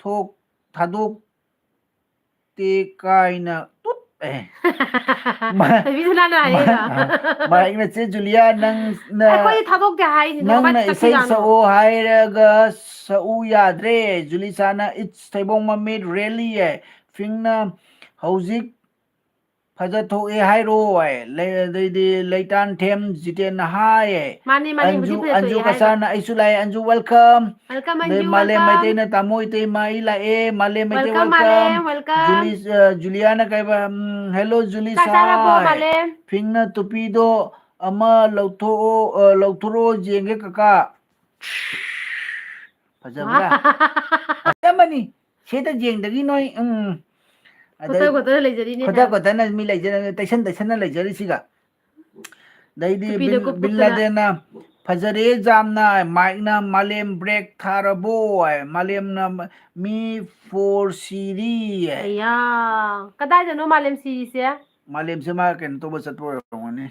ꯊꯣꯛ-, ꯊꯥꯗꯣꯛꯇꯦ ꯀꯥꯏꯅ꯫ ꯇꯨꯠ! ꯃꯥ-, ꯊꯣꯏꯕꯤꯁꯅꯥꯅ ꯍꯥꯏꯔꯤꯔꯣ? ꯃꯥ-, ꯃꯥꯏꯛꯅ, "ꯆꯦ ꯖꯨꯂꯤꯌꯥ, ꯅꯪꯅ, ꯑꯩꯈꯣꯏꯗꯤ ꯊꯥꯗꯣꯛꯇꯦ ꯍꯥꯏꯅꯤ, ꯅꯪꯅ ꯀꯃꯥꯏꯅ ꯏꯁꯩ ꯆꯠꯈꯤꯖꯥꯠꯅꯣ? ꯁꯛꯑꯣ ꯍꯥꯏꯔꯒ ꯁꯛꯎ ꯌꯥꯗ꯭ꯔꯦ꯫ ꯖꯨꯂꯤꯁꯥꯅ, 'It's ꯊꯩꯕꯣꯡ ꯃꯃꯤꯠ really' ꯍꯥꯏ꯫ ꯐꯤꯡꯅ, 'ꯍꯧꯖꯤꯛ ꯐꯖ ꯊꯣꯛꯑꯦ ꯍꯥꯏꯔꯣ' ꯍꯥꯏ꯫ ꯂꯩ-, ꯑꯗꯩꯗꯤ ꯂꯩꯇꯥꯟꯊꯦꯝ ꯖꯤꯇꯦꯟꯅ ꯍꯥꯏ꯫ ꯃꯥꯅꯤ, ꯃꯥꯅꯤ, ꯑꯟꯖꯨ, ꯍꯧꯖꯤꯛ ꯐꯖ ꯑꯟꯖꯨ ꯊꯣꯛꯑꯦ ꯍꯥꯏꯔꯣ꯫ ꯀꯁꯥꯅ, "ꯑꯩꯁꯨ ꯂꯥꯛꯑꯦ, ꯑꯟꯖꯨ, welcome"꯫ Welcome, ꯑꯟꯖꯨ, ꯑꯗꯩ ꯃꯥꯂꯦꯝ welcome꯫ ꯃꯩꯇꯩꯅ, "ꯇꯥꯃꯣ ꯏꯇꯩꯃ, ꯑꯩ ꯂꯥꯛꯑꯦ"꯫ ꯃꯥꯂꯦꯝ ꯃꯩꯇꯩ, welcome, welcome꯫ ꯃꯥꯂꯦꯝ, welcome꯫ ꯖꯨꯂꯤ-, ꯑ, ꯖꯨꯂꯤꯌꯥꯅ ꯀꯩꯕ, ꯎꯝ, "Hello, ꯖꯨꯂꯤ ꯆꯥꯛ ꯆꯥꯔꯕꯣ, ꯁꯥꯏ"꯫ ꯃꯥꯂꯦꯝ? ꯐꯤꯡꯅ, "ꯇꯨꯄꯤꯗꯣ ꯑꯃ ꯂꯧꯊꯣꯛꯑꯣ, ꯑ, ꯂꯧꯊꯣꯔꯛꯑꯣ ꯌꯦꯡꯒꯦ, ꯀꯀꯥ"꯫ ꯐꯖꯕ꯭ꯔꯥ? ꯐꯖꯕꯅꯤ꯫ ꯁꯤꯗ ꯌꯦꯡꯗꯒꯤ ꯅꯣꯏ, ꯎꯝ꯫ ꯑꯗꯩ ꯈꯣꯠꯇ ꯈꯣꯠꯇꯅ ꯂꯩꯖꯔꯤꯅꯦ ꯈꯣꯠꯇ ꯅꯪ꯫ ꯈꯣꯠꯇꯅ ꯃꯤ ꯂꯩꯖꯔ-, ꯇꯩꯁꯟ ꯇꯩꯁꯟꯅ ꯂꯩꯖꯔꯤꯁꯤꯒ꯫ ꯑꯗꯩꯗꯤ ꯇꯨꯄꯤꯗ ꯕꯤꯟ, ꯀꯨꯞ ꯕꯤꯟ ꯀꯨꯞꯇꯅ꯫ ꯂꯥꯗꯦꯟꯅ, "ꯐꯖꯔꯦ ꯌꯥꯝꯅ"꯫ ꯃꯥꯏꯛꯅ, "ꯃꯥꯂꯦꯝ break ꯊꯥꯔꯕꯣ?" ꯍꯥꯏ꯫ ꯃꯥꯂꯦꯝꯅ, "ꯃꯤ four ꯁꯤꯔꯤ" ꯍꯥꯏ꯫ ꯑꯌꯥ, ꯀꯗꯥꯏꯗꯅꯣ ꯃꯥꯂꯦꯝ ꯁꯤꯔꯤꯁꯦ? ꯃꯥꯂꯦꯝꯁꯦ ꯃꯥ ꯀꯩꯅꯣ ꯇꯧꯕ ꯆꯠꯄ ꯑꯣꯏꯔꯝꯒꯅꯤ꯫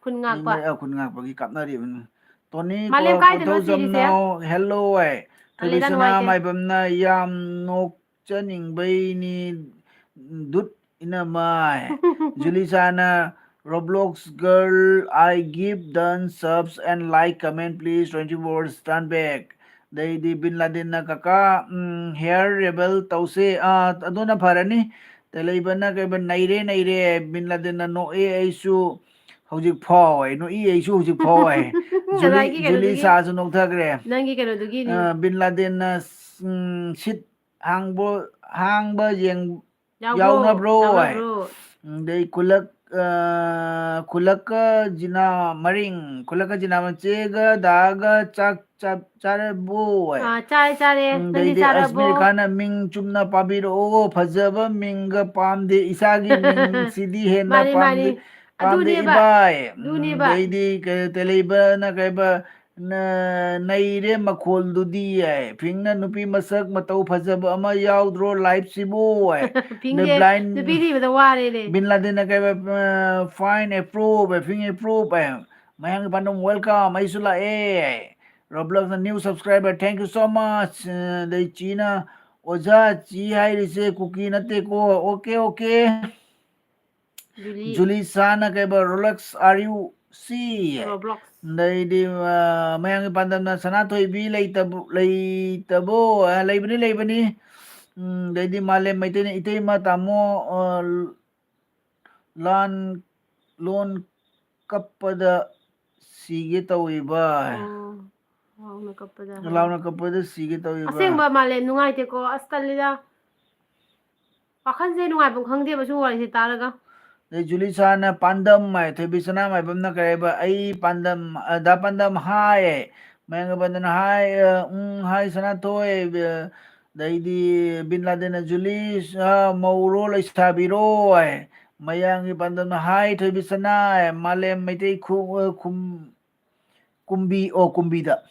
ꯈꯨꯟ ꯃꯤ ꯉꯥꯛꯄ꯫ ꯃꯔꯤ-, ꯑ, ꯈꯨꯟ ꯉꯥꯛꯄꯒꯤ ꯀꯥꯞꯅꯔꯤꯕꯅꯤ꯫ ꯇꯣꯅꯤ ꯃꯥꯂꯦꯝ ꯀꯣ-, ꯀꯥꯏꯗꯅꯣ ꯁꯤꯔꯤꯁꯦ? ꯀꯣꯟꯊꯧꯖꯝꯅꯥꯎ, "Hello" ꯍꯥꯏ꯫ ꯃꯥꯂꯦꯝꯗ ꯊꯣꯏꯕꯤꯁꯅꯥ ꯅꯨꯡꯉꯥꯏꯇꯦ꯫ ꯃꯥꯏꯕꯝꯅ, "ꯌꯥꯝ ꯅꯣꯛꯆꯅꯤꯡꯕꯩꯅꯤ ꯗꯨꯠ ꯏꯅꯝꯃ" ꯍꯥꯏ꯫ ꯖꯨꯂꯤꯁꯥꯅ, "Roblox girl, I give done, subs and like, comment please, twenty four stand back"꯫ ꯑꯗꯩꯗꯤ ꯕꯤꯟ ꯂꯥꯗꯦꯟꯅ, "ꯀꯀꯥ, ꯎꯝ, hair rebel ꯇꯧꯁꯦ"꯫ ꯑꯥ, ꯑꯗꯨꯅ ꯐꯔꯅꯤ꯫ ꯇꯦꯂꯩꯕꯅ ꯀꯩꯕ, "ꯅꯩꯔꯦ, ꯅꯩꯔꯦ"꯫ ꯕꯤꯟ ꯂꯥꯗꯦꯟꯅ, "ꯅꯣꯛꯑꯦ ꯑꯩꯁꯨ ꯍꯧꯖꯤꯛ ꯐꯥꯎ" ꯍꯥꯏ, "ꯅꯣꯛꯏ ꯑꯩꯁꯨ ꯍꯧꯖꯤꯛ ꯐꯥꯎ" ꯍꯥꯏ꯫ ꯖꯨꯂꯤ-, ꯉꯁꯥꯏꯒꯤ ꯀꯩꯅꯣꯗꯨꯒꯤ, ꯖꯨꯂꯤꯁꯥꯁꯨ ꯅꯣꯛꯊꯈ꯭ꯔꯦ꯫ ꯅꯪꯒꯤ ꯀꯩꯅꯣꯗꯨꯒꯤꯅꯤ꯫ ꯑ, ꯕꯤꯟ ꯂꯥꯗꯦꯟꯅ, ꯎꯝ, "ꯁꯤꯠ ꯍꯥꯡꯕ, ꯍꯥꯡꯕ ꯌꯦꯡ-, ꯌꯥꯎꯕ꯭ꯔꯣ? ꯌꯥꯎꯅꯕ꯭ꯔꯣ?" ꯍꯥꯏ꯫ ꯌꯥꯎꯅꯕ꯭ꯔꯣ? ꯑꯗꯩ ꯈꯨꯂꯛ-, ꯑ, ꯈꯨꯂꯛꯀ ꯖꯤꯅꯥ ꯃꯔꯤꯡ, ꯈꯨꯂꯛꯀ ꯖꯤꯅꯥ ꯃꯆꯦꯒ ꯗꯥꯒ ꯆꯥꯛ ꯆꯥ-, ꯆꯥꯔꯕꯣ ꯍꯥꯏ꯫ ꯑꯥ, ꯆꯥꯔꯦ, ꯆꯥꯔꯦ꯫ ꯎꯝ, ꯅꯪꯗꯤ ꯑꯗꯩꯗꯤ ꯆꯥꯔꯕꯣ? ꯑꯁꯃꯤꯔ ꯈꯥꯟꯅ, "ꯃꯤꯡ ꯆꯨꯝꯅ ꯄꯥꯕꯤꯔꯛꯑꯣ, ꯐꯖꯕ ꯃꯤꯡꯒ ꯄꯥꯝꯗꯦ, ꯏꯁꯥꯒꯤ ꯃꯤꯡꯁꯤꯗꯤ ꯍꯦꯟꯅ ꯃꯥꯅꯤ, ꯄꯥꯝꯗꯦ, ꯃꯥꯅꯤ꯫ ꯄꯥꯝꯗꯦ ꯑꯗꯨꯅꯦꯕ꯫ ꯏꯕꯥꯏ"꯫ ꯎꯝ, ꯑꯗꯨꯅꯦꯕ꯫ ꯑꯗꯩꯗꯤ ꯀꯩ-, ꯇꯦꯂꯩꯕꯅ ꯀꯩꯕ, "ꯅ-, ꯅꯩꯔꯦ ꯃꯈꯣꯜꯗꯨꯗꯤ" ꯍꯥꯏ꯫ ꯐꯤꯡꯅ, "ꯅꯨꯄꯤ ꯃꯁꯛ ꯃꯇꯧ ꯐꯖꯕ ꯑꯃ ꯌꯥꯎꯗ꯭ꯔꯣ live ꯁꯤꯕꯨ?" ꯍꯥꯏ꯫ ꯐꯤꯡꯁꯦ ꯅꯨꯄꯤ ꯊꯤꯕꯗ ꯋꯥꯔꯦꯅꯦ꯫ ꯕꯤꯟ ꯂꯥꯗꯦꯟꯅ ꯀꯩꯕ, ꯑ, "Fine approve" ꯍꯥꯏ, "ꯐꯤꯡ approve" ꯍꯥꯏ꯫ ꯃꯌꯥꯡꯒꯤ ꯄꯥꯟꯗꯝ, "Welcome, ꯑꯩꯁꯨ ꯂꯥꯛꯑꯦ" ꯍꯥꯏ꯫ Roblox ꯅ, "New subscriber, thank you so much"꯫ ꯑ, ꯑꯗꯩ ꯆꯤꯅ, ꯑꯣꯖꯥ ꯆꯤ ꯍꯥꯏꯔꯤꯁꯦ ꯀꯨꯀꯤ ꯅꯠꯇꯦꯀꯣ꯫ Okay, okay. ꯖꯨꯂꯤ꯫ ꯖꯨꯂꯤꯁꯥꯅ ꯀꯩꯕ? Rolex, are you see? Roblox꯫ ꯑꯗꯩꯗꯤ, ꯑ, ꯃꯌꯥꯡꯒꯤ ꯄꯥꯟꯗꯝꯅ ꯁꯅꯥꯊꯣꯏꯕꯤ ꯂꯩꯇꯕ-, ꯂꯩꯇꯕꯣ? ꯑ, ꯂꯩꯕꯅꯤ, ꯂꯩꯕꯅꯤ꯫ ꯎꯝ, ꯑꯗꯩꯗꯤ ꯃꯥꯂꯦꯝ ꯃꯩꯇꯩꯅ ꯏꯇꯩꯃ ꯇꯥꯃꯣ, ꯑ, ꯂꯥꯟ, ꯂꯣꯟ ꯀꯞꯄꯗ ꯁꯤꯒꯦ ꯇꯧꯏꯕ꯫ ꯑꯣ, ꯂꯥꯎꯅ ꯀꯞꯄꯗ, ꯍꯣꯏ꯫ ꯂꯥꯎꯅ ꯀꯞꯄꯗ ꯁꯤꯒꯦ ꯇꯧꯏꯕ꯫ ꯑꯁꯦꯡꯕ ꯃꯥꯂꯦꯝ ꯅꯨꯡꯉꯥꯏꯇꯦꯀꯣ꯫ ꯑꯁ, ꯇꯜꯂꯤꯗ꯫ ꯋꯥꯈꯜꯁꯦ ꯅꯨꯡꯉꯥꯏꯐꯝ ꯈꯪꯗꯦꯕ ꯁꯤ ꯋꯥꯔꯤꯁꯦ ꯇꯥꯔꯒ꯫ ꯑꯗꯩ ꯖꯨꯂꯤꯁꯥꯅ ꯄꯥꯟꯗꯝ ꯍꯥꯏ, ꯊꯣꯏꯕꯤꯁꯅꯥ ꯃꯥꯏꯕꯝꯅ ꯀꯩ ꯍꯥꯏꯕ? ꯑꯩ ꯄꯥꯟꯗꯝ, ꯑ, ꯗꯥ ꯄꯥꯟꯗꯝ ꯍꯥꯏ꯫ ꯃꯌꯥꯡꯒꯤ ꯄꯥꯟꯗꯝꯅ ꯍꯥꯏ, ꯑ, ꯎꯝ, ꯍꯥꯏ ꯁꯅꯥꯊꯣꯏ, ꯑ, ꯑꯗꯩꯗꯤ ꯕꯤꯟ ꯂꯥꯗꯦꯟꯅ ꯖꯨꯂꯤ, ꯑ, ꯃꯧꯔꯣ ꯂꯩꯁꯥꯕꯤꯔꯣ ꯍꯥꯏ꯫ ꯃꯌꯥꯡꯒꯤ ꯄꯥꯟꯗꯝꯅ ꯍꯥꯏ ꯊꯣꯏꯕꯤꯁꯅꯥ ꯍꯥꯏ꯫ ꯃꯥꯂꯦꯝ ꯃꯩꯇꯩ ꯈꯨ-, ꯑ, ꯈꯨꯝ-, ꯀꯨꯝꯕꯤ, ꯑꯣ, ꯀꯨꯝꯕꯤꯗ꯫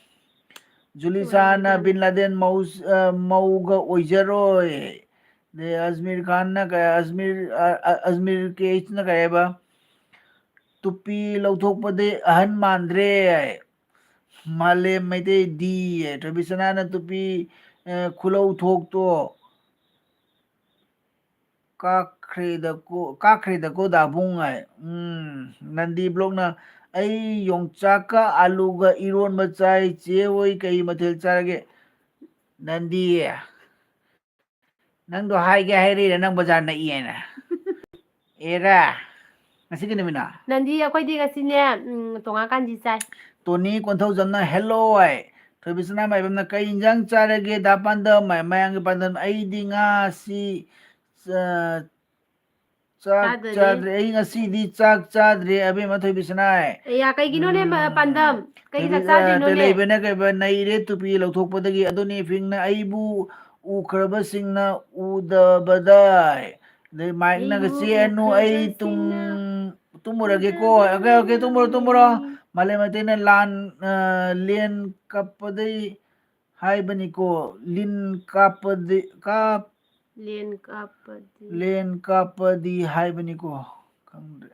ꯖꯨꯂꯤꯁꯥꯅ ꯀꯨꯝꯕꯤꯗ꯫ ꯕꯤꯟ ꯂꯥꯗꯦꯟ ꯃꯧ-, ꯑ, ꯃꯧꯒ ꯑꯣꯏꯖꯔꯣꯏ꯫ ꯑꯗꯩ ꯑꯖꯃꯤꯔ ꯈꯥꯟꯅ ꯀ-, ꯑꯖꯃꯤꯔ, ꯑ, ꯑ, ꯑꯖꯃꯤꯔ ꯀꯦ ꯑꯩꯆꯅ ꯀꯩ ꯍꯥꯏꯕ? ꯇꯨꯄꯤ ꯂꯧꯊꯣꯛꯄꯗꯤ ꯑꯍꯟ ꯃꯥꯟꯗ꯭ꯔꯦ ꯍꯥꯏ꯫ ꯃꯥꯂꯦꯝ ꯃꯩꯇꯩ ꯗꯤ ꯍꯥꯏ꯫ ꯊꯣꯏꯕꯤꯁꯅꯥꯅ ꯇꯨꯄꯤ, ꯑ, ꯈꯨꯂꯧ ꯊꯣꯛꯇꯣ ꯀꯥꯈ꯭ꯔꯦꯗꯀꯣ, ꯀꯥꯈ꯭ꯔꯦꯗꯀꯣ ꯗꯥꯕꯨꯡ ꯍꯥꯏ꯫ ꯎꯝ, ꯅꯟꯗꯤ ꯕ꯭ꯂꯣꯛꯅ, "ꯑꯩ ꯌꯣꯡꯆꯥꯛꯀ ꯑꯥꯂꯨꯒ ꯏꯔꯣꯟꯕ ꯆꯥꯏ꯫ ꯆꯦ ꯍꯣꯏ ꯀꯩ ꯃꯊꯦꯜ ꯆꯥꯔꯒꯦ?" ꯅꯟꯗꯤ, ꯅꯪꯗꯣ ꯍꯥꯏꯒꯦ ꯍꯥꯏꯔꯤꯔ ꯅꯪ ꯕꯖꯥꯔ ꯅꯛꯏ ꯍꯥꯏꯅ? ꯑꯦꯔꯥ, ꯉꯁꯤ ꯀꯩ ꯅꯨꯃꯤꯠꯅꯣ? ꯅꯟꯗꯤ, ꯑꯩꯈꯣꯏꯗꯤ ꯉꯁꯤꯅꯦ, ꯎꯝ, ꯇꯣꯉꯥꯟ ꯀꯥꯟꯖꯤ ꯆꯥꯏ꯫ ꯇꯣꯅꯤ ꯀꯣꯟꯊꯧꯖꯝꯅ, "ꯍꯦꯜꯂꯣ" ꯍꯥꯏ꯫ ꯊꯣꯏꯕꯤꯁꯅꯥ ꯃꯥꯏꯕꯝꯅ, "ꯀꯩ ꯏꯟꯖꯥꯡ ꯆꯥꯔꯒꯦ ꯗꯥ ꯄꯥꯟꯗꯝ?" ꯍꯥꯏ꯫ ꯃꯌꯥꯡꯒꯤ ꯄꯥꯟꯗꯝ, "ꯑꯩꯗꯤ ꯉꯥꯁꯤ ꯆꯥ-, ꯆꯥꯛ ꯆꯥꯗꯔꯤ꯫ ꯆꯥꯗ꯭ꯔꯦ, ꯑꯩ ꯉꯁꯤꯗꯤ ꯆꯥꯛ ꯆꯥꯗ꯭ꯔꯦ ꯑꯕꯦꯝꯃ ꯊꯣꯏꯕꯤꯁꯅꯥ" ꯍꯥꯏ꯫ ꯑꯦꯌꯥ, ꯀꯩꯒꯤꯅꯣꯅꯦ, ꯎꯝ, ꯄꯥꯟꯗꯝ? ꯀꯩꯒꯤ ꯆꯥꯛ ꯊꯣꯏꯕꯤ-, ꯑ, ꯆꯥꯗ꯭ꯔꯤꯅꯣꯅꯦ? ꯇꯦꯂꯩꯕꯅ ꯀꯩꯕ, "ꯅꯩꯔꯦ ꯇꯨꯄꯤ ꯂꯧꯊꯣꯛꯄꯗꯒꯤ"꯫ ꯑꯗꯨꯅꯤ ꯐꯤꯡꯅ, "ꯑꯩꯕꯨ ꯎꯈ꯭ꯔꯕꯁꯤꯡꯅ ꯎꯗꯕꯗ" ꯍꯥꯏ꯫ ꯑꯗꯩ ꯃꯥꯏꯛꯅꯒ, "ꯆꯦ ꯑꯅꯨ, ꯑꯩ ꯇꯨꯝ-, ꯇꯨꯝꯃꯨꯔꯒꯦꯀꯣ"꯫ Okay, okay, ꯇꯨꯝꯃꯨꯔꯣ, ꯇꯨꯝꯃꯨꯔꯣ꯫ ꯃꯥꯂꯦꯝ ꯃꯩꯇꯩꯅ ꯂꯥꯟ, ꯑ, ꯂꯦꯟ ꯀꯞꯄꯗꯩ ꯍꯥꯏꯕꯅꯤꯀꯣ꯫ ꯂꯤꯟ ꯀꯥꯞꯄꯗꯤ, ꯀꯥꯞ-, ꯂꯦꯟ ꯀꯥꯞꯄꯗꯤ꯫ ꯂꯦꯟ ꯀꯥꯞꯄꯗꯤ ꯍꯥꯏꯕꯅꯤꯀꯣ꯫ ꯈꯪꯗ꯭ꯔꯦ꯫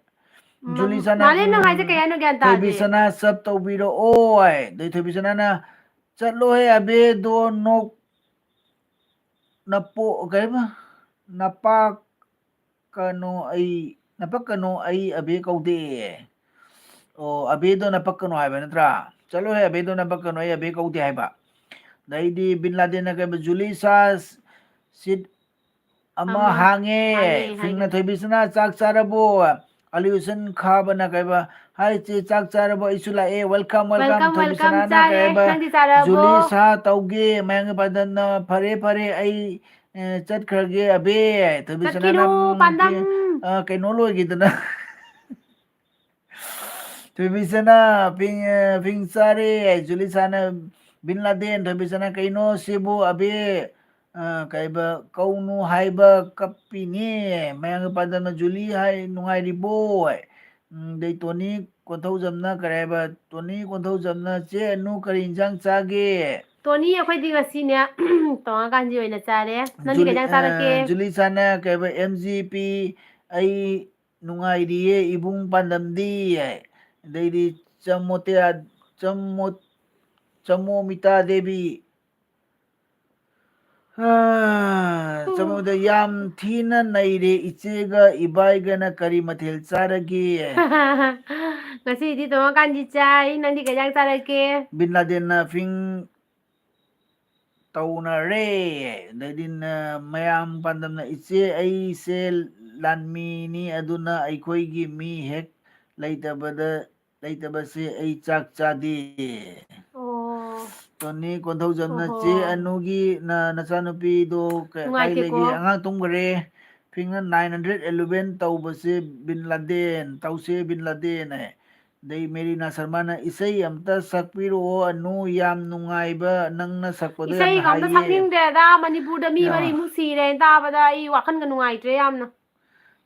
ꯃ-, ꯖꯨꯂꯤꯁꯅꯥ, ꯃꯥꯂꯦꯝ, ꯅꯪ ꯍꯥꯏꯁꯦ ꯀꯩ ꯍꯥꯏꯅꯣ? ꯒ꯭ꯌꯥꯟ ꯇꯥꯗꯦ꯫ ꯊꯣꯏꯕꯤꯁꯅꯥ ꯆꯞ ꯇꯧꯕꯤꯔꯛꯑꯣ ꯍꯥꯏ꯫ ꯑꯗꯩ ꯊꯣꯏꯕꯤꯁꯅꯥꯅ, "ꯆꯠꯂꯣꯍꯦ ꯑꯕꯦꯗꯣ, ꯅꯣꯛ-, ꯅꯄꯣ ꯀꯩꯕ ꯅꯄꯥꯛ ꯀꯅꯣ ꯑꯩ ꯅꯄꯛ ꯀꯅꯣ ꯑꯩ ꯑꯕꯦ ꯀꯧꯗꯦ꯫ ꯑꯣ, ꯑꯕꯦꯗꯣ ꯅꯄꯛ ꯀꯅꯣ ꯍꯥꯏꯕ ꯅꯠꯇ꯭ꯔꯥ? ꯆꯠꯂꯣꯍꯦ, ꯑꯕꯦꯗꯣ ꯅꯄꯛ ꯀꯅꯣ ꯑꯩ ꯑꯕꯦ ꯀꯧꯗꯦ ꯍꯥꯏꯕ꯫ ꯑꯗꯩꯗꯤ ꯕꯤꯟ ꯂꯥꯗꯦꯟꯅ ꯀꯩꯕ ꯖꯨꯂꯤ ꯁꯥ ꯁꯤꯠ ꯑꯃ ꯑꯃ ꯍꯥꯡꯉꯦ꯫ ꯍꯥꯡꯉꯦ, ꯐꯤꯡꯅ ꯍꯥꯡꯉꯦ꯫ ꯊꯣꯏꯕꯤꯁꯅꯥ ꯆꯥꯛ ꯆꯥꯔꯕꯣ? ꯑꯂꯤ ꯍꯨꯁꯦꯟ ꯈꯥꯕꯅ ꯀꯩꯕ, "ꯍꯥꯏ ꯆꯦ, ꯆꯥꯛ ꯆꯥꯔꯕꯣ? ꯑꯩꯁꯨ ꯂꯥꯛꯑꯦ, welcome, welcome." Welcome, welcome, ꯊꯣꯏꯕꯤꯁꯅꯥꯅ ꯆꯥꯔꯦ꯫ ꯀꯩꯕ, ꯅꯪꯗꯤ ꯆꯥꯔꯕꯣ? ꯖꯨꯂꯤ ꯁꯥ ꯇꯧꯒꯦ, ꯃꯌꯥꯡꯒꯤ ꯄꯥꯟꯗꯝꯅ, "ꯐꯔꯦ, ꯐꯔꯦ, ꯑꯩ, ꯑꯦ, ꯆꯠꯈ꯭ꯔꯒꯦ, ꯑꯕꯦ꯫" ꯊꯣꯏꯕꯤꯁꯅꯥꯅ, ꯆꯠꯈꯤꯅꯨ, ꯎꯝ, ꯄꯥꯟꯗꯝ꯫ ꯑ, ꯀꯩꯅꯣ ꯂꯣꯏꯈꯤꯗꯅ꯫ ꯊꯣꯏꯕꯤꯁꯅꯥ, ꯐꯤꯡ, ꯑ, ꯐꯤꯡ ꯆꯥꯔꯦ, ꯖꯨꯂꯤ ꯁꯥꯅ, ꯕꯤꯟ ꯂꯥꯗꯦꯟ, ꯊꯣꯏꯕꯤꯁꯅꯥ, "ꯀꯩꯅꯣ ꯁꯤꯕꯨ, ꯑꯕꯦ?" ꯑ, ꯀꯩꯕ, "ꯀꯧꯅꯨ ꯍꯥꯏꯕ ꯀꯞꯄꯤꯅꯦ꯫" ꯃꯌꯥꯡꯒꯤ ꯄꯥꯟꯗꯝꯅ ꯖꯨꯂꯤ ꯍꯥꯏ, "ꯅꯨꯡꯉꯥꯏꯔꯤꯕꯣ?" ꯍꯥꯏ꯫ ꯎꯝ, ꯑꯗꯩ ꯇꯣꯅꯤ ꯀꯣꯟꯊꯧꯖꯝꯅ ꯀꯔꯤ ꯍꯥꯏꯕ? ꯇꯣꯅꯤ ꯀꯣꯟꯊꯧꯖꯝꯅ, "ꯆꯦ ꯑꯅꯨ ꯀꯔꯤ ꯏꯟꯖꯥꯡ ꯆꯥꯒꯦ?" ꯇꯣꯅꯤ, ꯑꯩꯈꯣꯏꯗꯤ ꯉꯁꯤꯅꯦ, ꯇꯣꯉꯥꯟ ꯀꯥꯟꯖꯤ ꯑꯣꯏꯅ ꯆꯥꯔꯦ꯫ ꯅꯪꯗꯤ ꯀꯩ ꯖꯨꯂꯤ-, ꯏꯟꯖꯥꯡ ꯆꯥꯔꯛꯀꯦ? ꯑ, ꯖꯨꯂꯤ ꯁꯥꯅ ꯀꯩ ꯍꯥꯏꯕ? "ꯑꯦꯝ ꯖꯤ ꯄꯤ, ꯑꯩ ꯅꯨꯡꯉꯥꯏꯔꯤꯌꯦ ꯏꯕꯨꯡ ꯄꯥꯟꯗꯝꯗꯤ?" ꯍꯥꯏ꯫ ꯑꯗꯩꯗꯤ ꯆꯃꯣꯇꯤꯌꯥ-, ꯆꯃꯣ-, ꯆꯃꯣꯃꯤꯇꯥ ꯗꯦꯕꯤ, ꯑꯥ, ꯆꯃꯝꯗ ꯌꯥꯝ ꯊꯤꯅ ꯅꯩꯔꯦ꯫ ꯏꯆꯦꯒ ꯏꯕꯥꯏꯒꯅ ꯀꯔꯤ ꯃꯊꯦꯜ ꯆꯥꯔꯒꯦ? ꯉꯁꯤꯗꯤ ꯇꯣꯉꯥꯟ ꯀꯥꯟꯖꯤ ꯆꯥꯏ꯫ ꯅꯪꯗꯤ ꯀꯩ ꯏꯟꯖꯥꯡ ꯆꯥꯔꯛꯀꯦ? ꯕꯤꯟ ꯂꯥꯗꯦꯟꯅ ꯐꯤꯡ ꯇꯧꯅꯔꯦ꯫ ꯑꯗꯩꯗꯤ ꯅ-, ꯃꯌꯥꯝ ꯄꯥꯟꯗꯝꯅ, "ꯏꯆꯦ, ꯑꯩꯁꯦ ꯂꯥꯟꯃꯤꯅꯤ, ꯑꯗꯨꯅ ꯑꯩꯈꯣꯏꯒꯤ ꯃꯤ ꯍꯦꯛ ꯂꯩꯇꯕꯗ, ꯂꯩꯇꯕꯁꯦ ꯑꯩ ꯆꯥꯛ ꯆꯥꯗꯦ꯫" ꯑꯣ꯫ ꯇꯣꯅꯤ ꯀꯣꯟꯊꯧꯖꯝꯅ, ꯑꯣꯍꯣ꯫ "ꯆꯦ ꯑꯅꯨꯒꯤ ꯅ-, ꯅꯆꯥꯅꯨꯄꯤꯗꯣ ꯀ-, ꯀꯥꯏ ꯅꯨꯡꯉꯥꯏꯇꯦꯀꯣ꯫ ꯂꯩꯒꯦ? ꯑꯉꯥꯡ ꯇꯨꯝꯈ꯭ꯔꯦ꯫" ꯐꯤꯡꯅ, "ꯅꯥꯏꯟ ꯍꯟꯗ꯭ꯔꯦꯠ ꯑꯦꯂꯚꯦꯟ ꯇꯧꯕꯁꯦ ꯕꯤꯟ ꯂꯥꯗꯦꯟ, ꯇꯧꯁꯦ ꯕꯤꯟ ꯂꯥꯗꯦꯟ" ꯍꯥꯏ꯫ ꯑꯗꯩ ꯃꯦꯔꯤꯅꯥ ꯁꯔꯃꯅ, "ꯏꯁꯩ ꯑꯝꯇ ꯁꯛꯄꯤꯔꯛꯑꯣ ꯑꯅꯨ, ꯌꯥꯝ ꯅꯨꯡꯉꯥꯏꯕ ꯅꯪꯅ ꯁꯛꯄꯗꯣ ꯌꯥꯝꯅ ꯏꯁꯩꯒ ꯑꯝꯇ ꯍꯥꯏꯌꯦ꯫" ꯁꯛꯅꯤꯡꯗ꯭ꯔꯦꯗ, ꯃꯅꯤꯄꯨꯔꯗ ꯃꯤ ꯌꯥ꯫ ꯃꯔꯤꯃꯨꯛ ꯁꯤꯔꯦ ꯇꯥꯕꯗ, ꯑꯩ ꯋꯥꯈꯜꯒ ꯅꯨꯡꯉꯥꯏꯇ꯭ꯔꯦ ꯌꯥꯝꯅ꯫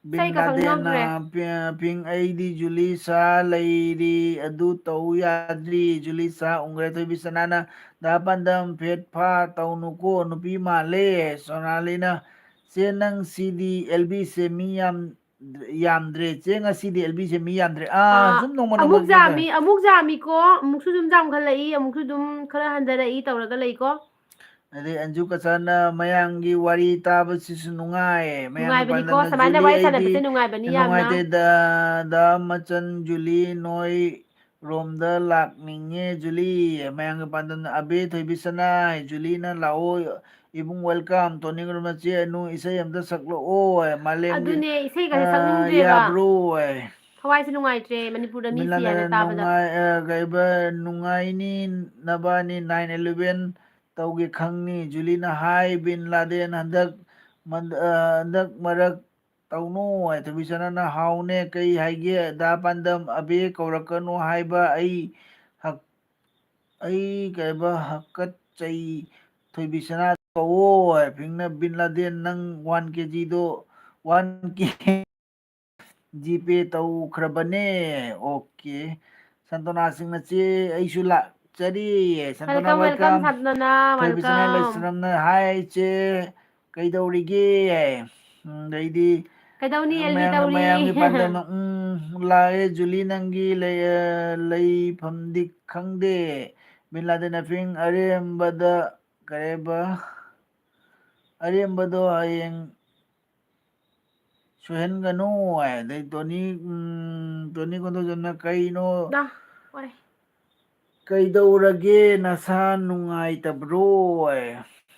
ꯕꯤꯟ ꯏꯁꯩꯒ ꯂꯥꯗꯦꯟꯅ, ꯁꯛꯅꯤꯡꯗ꯭ꯔꯦ꯫ ꯄꯤ-, ꯄꯤꯡ, "ꯑꯩꯗꯤ ꯖꯨꯂꯤ ꯁꯥ ꯂꯩꯔꯤ, ꯑꯗꯨ ꯇꯧ ꯌꯥꯗ꯭ꯔꯤ꯫" ꯖꯨꯂꯤ ꯁꯥ ꯎꯪꯈ꯭ꯔꯦ꯫ ꯊꯣꯏꯕꯤꯁꯅꯥꯅ, "ꯗꯥ ꯄꯥꯟꯗꯝ, ꯐꯦꯠ ꯐꯥ ꯇꯧꯅꯨꯀꯣ, ꯅꯨꯄꯤ ꯃꯥꯜꯂꯦ꯫" ꯁꯣꯅꯥꯂꯤꯅ, "ꯆꯦ, ꯅꯪ ꯁꯤꯗꯤ ꯑꯦꯜ ꯕꯤꯁꯦ ꯃꯤ ꯌꯥꯝ ꯌꯥꯝꯗ꯭ꯔꯦ꯫ ꯆꯦ, ꯉꯁꯤꯗꯤ ꯑꯦꯜ ꯕꯤꯁꯦ ꯃꯤ ꯌꯥꯝꯗ꯭ꯔꯦ꯫" ꯑꯥ, ꯑꯥ, ꯁꯨꯝ ꯅꯣꯡꯃ ꯑꯃꯨꯛ ꯅꯣꯡꯃꯒꯤ ꯌꯥꯝꯃꯤ, ꯑꯃꯨꯛ ꯌꯥꯝꯃꯤꯀꯣ, ꯑꯃꯨꯛꯁꯨ ꯑꯗꯨꯝ ꯌꯥꯝꯈꯠꯂꯛꯏ, ꯑꯃꯨꯛꯁꯨ ꯑꯗꯨꯝ ꯈꯔ ꯍꯟꯊꯔꯛꯏ ꯇꯧꯔꯒ ꯂꯩꯀꯣ꯫ ꯑꯗꯩ ꯑꯟꯖꯨ ꯀꯆꯥꯅ ꯃꯌꯥꯝꯒꯤ ꯋꯥꯔꯤ ꯇꯥꯕꯁꯤꯁꯨ ꯅꯨꯡꯉꯥꯏ꯫ ꯃꯌꯥꯝꯒꯤ ꯅꯨꯡꯉꯥꯏꯕꯅꯤꯀꯣ, ꯄꯥꯟꯗꯝꯅ ꯁꯨꯃꯥꯏꯅ ꯖꯨꯂꯤ ꯋꯥꯔꯤ ꯑꯩꯗꯤ ꯁꯥꯟꯅꯕꯁꯦ ꯅꯨꯡꯉꯥꯏꯕꯅꯤ ꯌꯥꯝꯅ꯫ ꯅꯨꯡꯉꯥꯏꯇꯦꯗ꯫ ꯗꯥ ꯃꯆꯟ, ꯖꯨꯂꯤ, ꯅꯣꯏ ꯔꯣꯝꯗ ꯂꯥꯛꯅꯤꯡꯉꯦ ꯖꯨꯂꯤ꯫ ꯃꯌꯥꯝꯒꯤ ꯄꯥꯟꯗꯝꯅ ꯑꯕꯦ, ꯊꯣꯏꯕꯤꯁꯅꯥ, ꯖꯨꯂꯤꯅ ꯂꯥꯛꯑꯣ ꯏꯕꯨꯡ, welcome꯫ ꯇꯣꯅꯤꯒꯨꯔ ꯃꯆꯦ ꯑꯅꯨ, ꯏꯁꯩ ꯑꯝꯇ ꯁꯛꯂꯛꯑꯣ꯫ ꯃꯥꯂꯦꯝꯒꯤ ꯑꯗꯨꯅꯦ, ꯏꯁꯩꯒꯁꯦ ꯑ, ꯁꯛꯅꯤꯡꯗ꯭ꯔꯦꯕ꯫ ꯌꯥꯕ꯭ꯔꯣ? ꯊꯋꯥꯏꯁꯦ ꯅꯨꯡꯉꯥꯏꯇ꯭ꯔꯦ ꯃꯅꯤꯄꯨꯔꯗ ꯃꯤꯁꯤ ꯃꯤꯂꯟꯅ ꯍꯥꯏꯅ ꯇꯥꯕꯗ꯫ ꯅꯨꯡꯉꯥꯏ ꯑ, ꯀꯩꯕ, ꯅꯨꯡꯉꯥꯏꯅꯤ ꯅꯕꯥꯅꯤ, nine eleven ꯇꯧꯒꯦ ꯈꯪꯅꯤ꯫ ꯖꯨꯂꯤꯅ, ꯍꯥꯏ ꯕꯤꯟ ꯂꯥꯗꯦꯟ, ꯍꯟꯗꯛ ꯃꯟ-, ꯑ, ꯍꯟꯗꯛ ꯃꯔꯛ ꯇꯧꯅꯨ꯫ ꯊꯣꯏꯕꯤꯁꯅꯥꯅ, ꯍꯥꯎꯅꯦ, ꯀꯩ ꯍꯥꯏꯒꯦ? ꯗꯥ ꯄꯥꯟꯗꯝ, ꯑꯕꯦ ꯀꯧꯔꯛꯀꯅꯨ ꯍꯥꯏꯕ ꯑꯩ ꯍꯛ-, ꯑꯩ ꯀꯩꯕ, ꯍꯀꯠꯆꯩ꯫ ꯊꯣꯏꯕꯤꯁꯅꯥ ꯀꯧꯋꯣ꯫ ꯄꯤꯡꯅ, ꯕꯤꯟ ꯂꯥꯗꯦꯟ, ꯅꯪ one KGꯗꯣ, one K GPay ꯇꯧꯈ꯭ꯔꯕꯅꯦ꯫ Okay꯫ ꯁꯟꯇꯣꯅꯥ ꯁꯤꯡꯅ, ꯆꯦ ꯑꯩꯁꯨ ꯂꯥꯛꯆꯔꯤ꯫ ꯁꯟꯇꯣꯅꯥ, Welcome, welcome, welcome꯫ ꯁꯟꯇꯣꯅꯥ, ꯊꯣꯏꯕꯤꯁꯅꯥ welcome꯫ ꯂꯩꯁ꯭ꯔꯝꯅ, ꯍꯥꯏ ꯆꯦ, ꯀꯩꯗꯧꯔꯤꯒꯦ? ꯎꯝ, ꯑꯗꯩꯗꯤ ꯀꯩꯗꯧꯅꯤ, ꯑꯦꯜꯃꯤ ꯃꯌꯥꯝꯅ, ꯇꯧꯔꯤ꯫ ꯃꯌꯥꯝꯒꯤ ꯄꯥꯟꯗꯝ, ꯎꯝ, ꯂꯥꯛꯑꯦ ꯖꯨꯂꯤ, ꯅꯪꯒꯤ ꯂꯩ-, ꯑ, ꯂꯩꯐꯝꯗꯤ ꯈꯪꯗꯦ꯫ ꯕꯤꯟ ꯂꯥꯗꯦꯟ, ꯑꯐꯤꯡ, ꯑꯔꯦꯝꯕꯗ ꯀꯔꯦꯕ? ꯑꯔꯦꯝꯕꯗꯣ ꯍꯌꯦꯡ ꯁꯣꯏꯍꯟꯒꯅꯨ ꯍꯥꯏ꯫ ꯑꯗꯩ ꯇꯣꯅꯤ, ꯎꯝ, ꯇꯣꯅꯤ ꯀꯣꯟꯊꯧꯖꯝꯅ, ꯀꯩꯅꯣ, ꯗꯥ, ꯋꯥꯔꯦ꯫ ꯀꯩꯗꯧꯔꯒꯦ, ꯅꯁꯥ ꯅꯨꯡꯉꯥꯏꯇꯕ꯭ꯔꯣ ꯍꯥꯏ꯫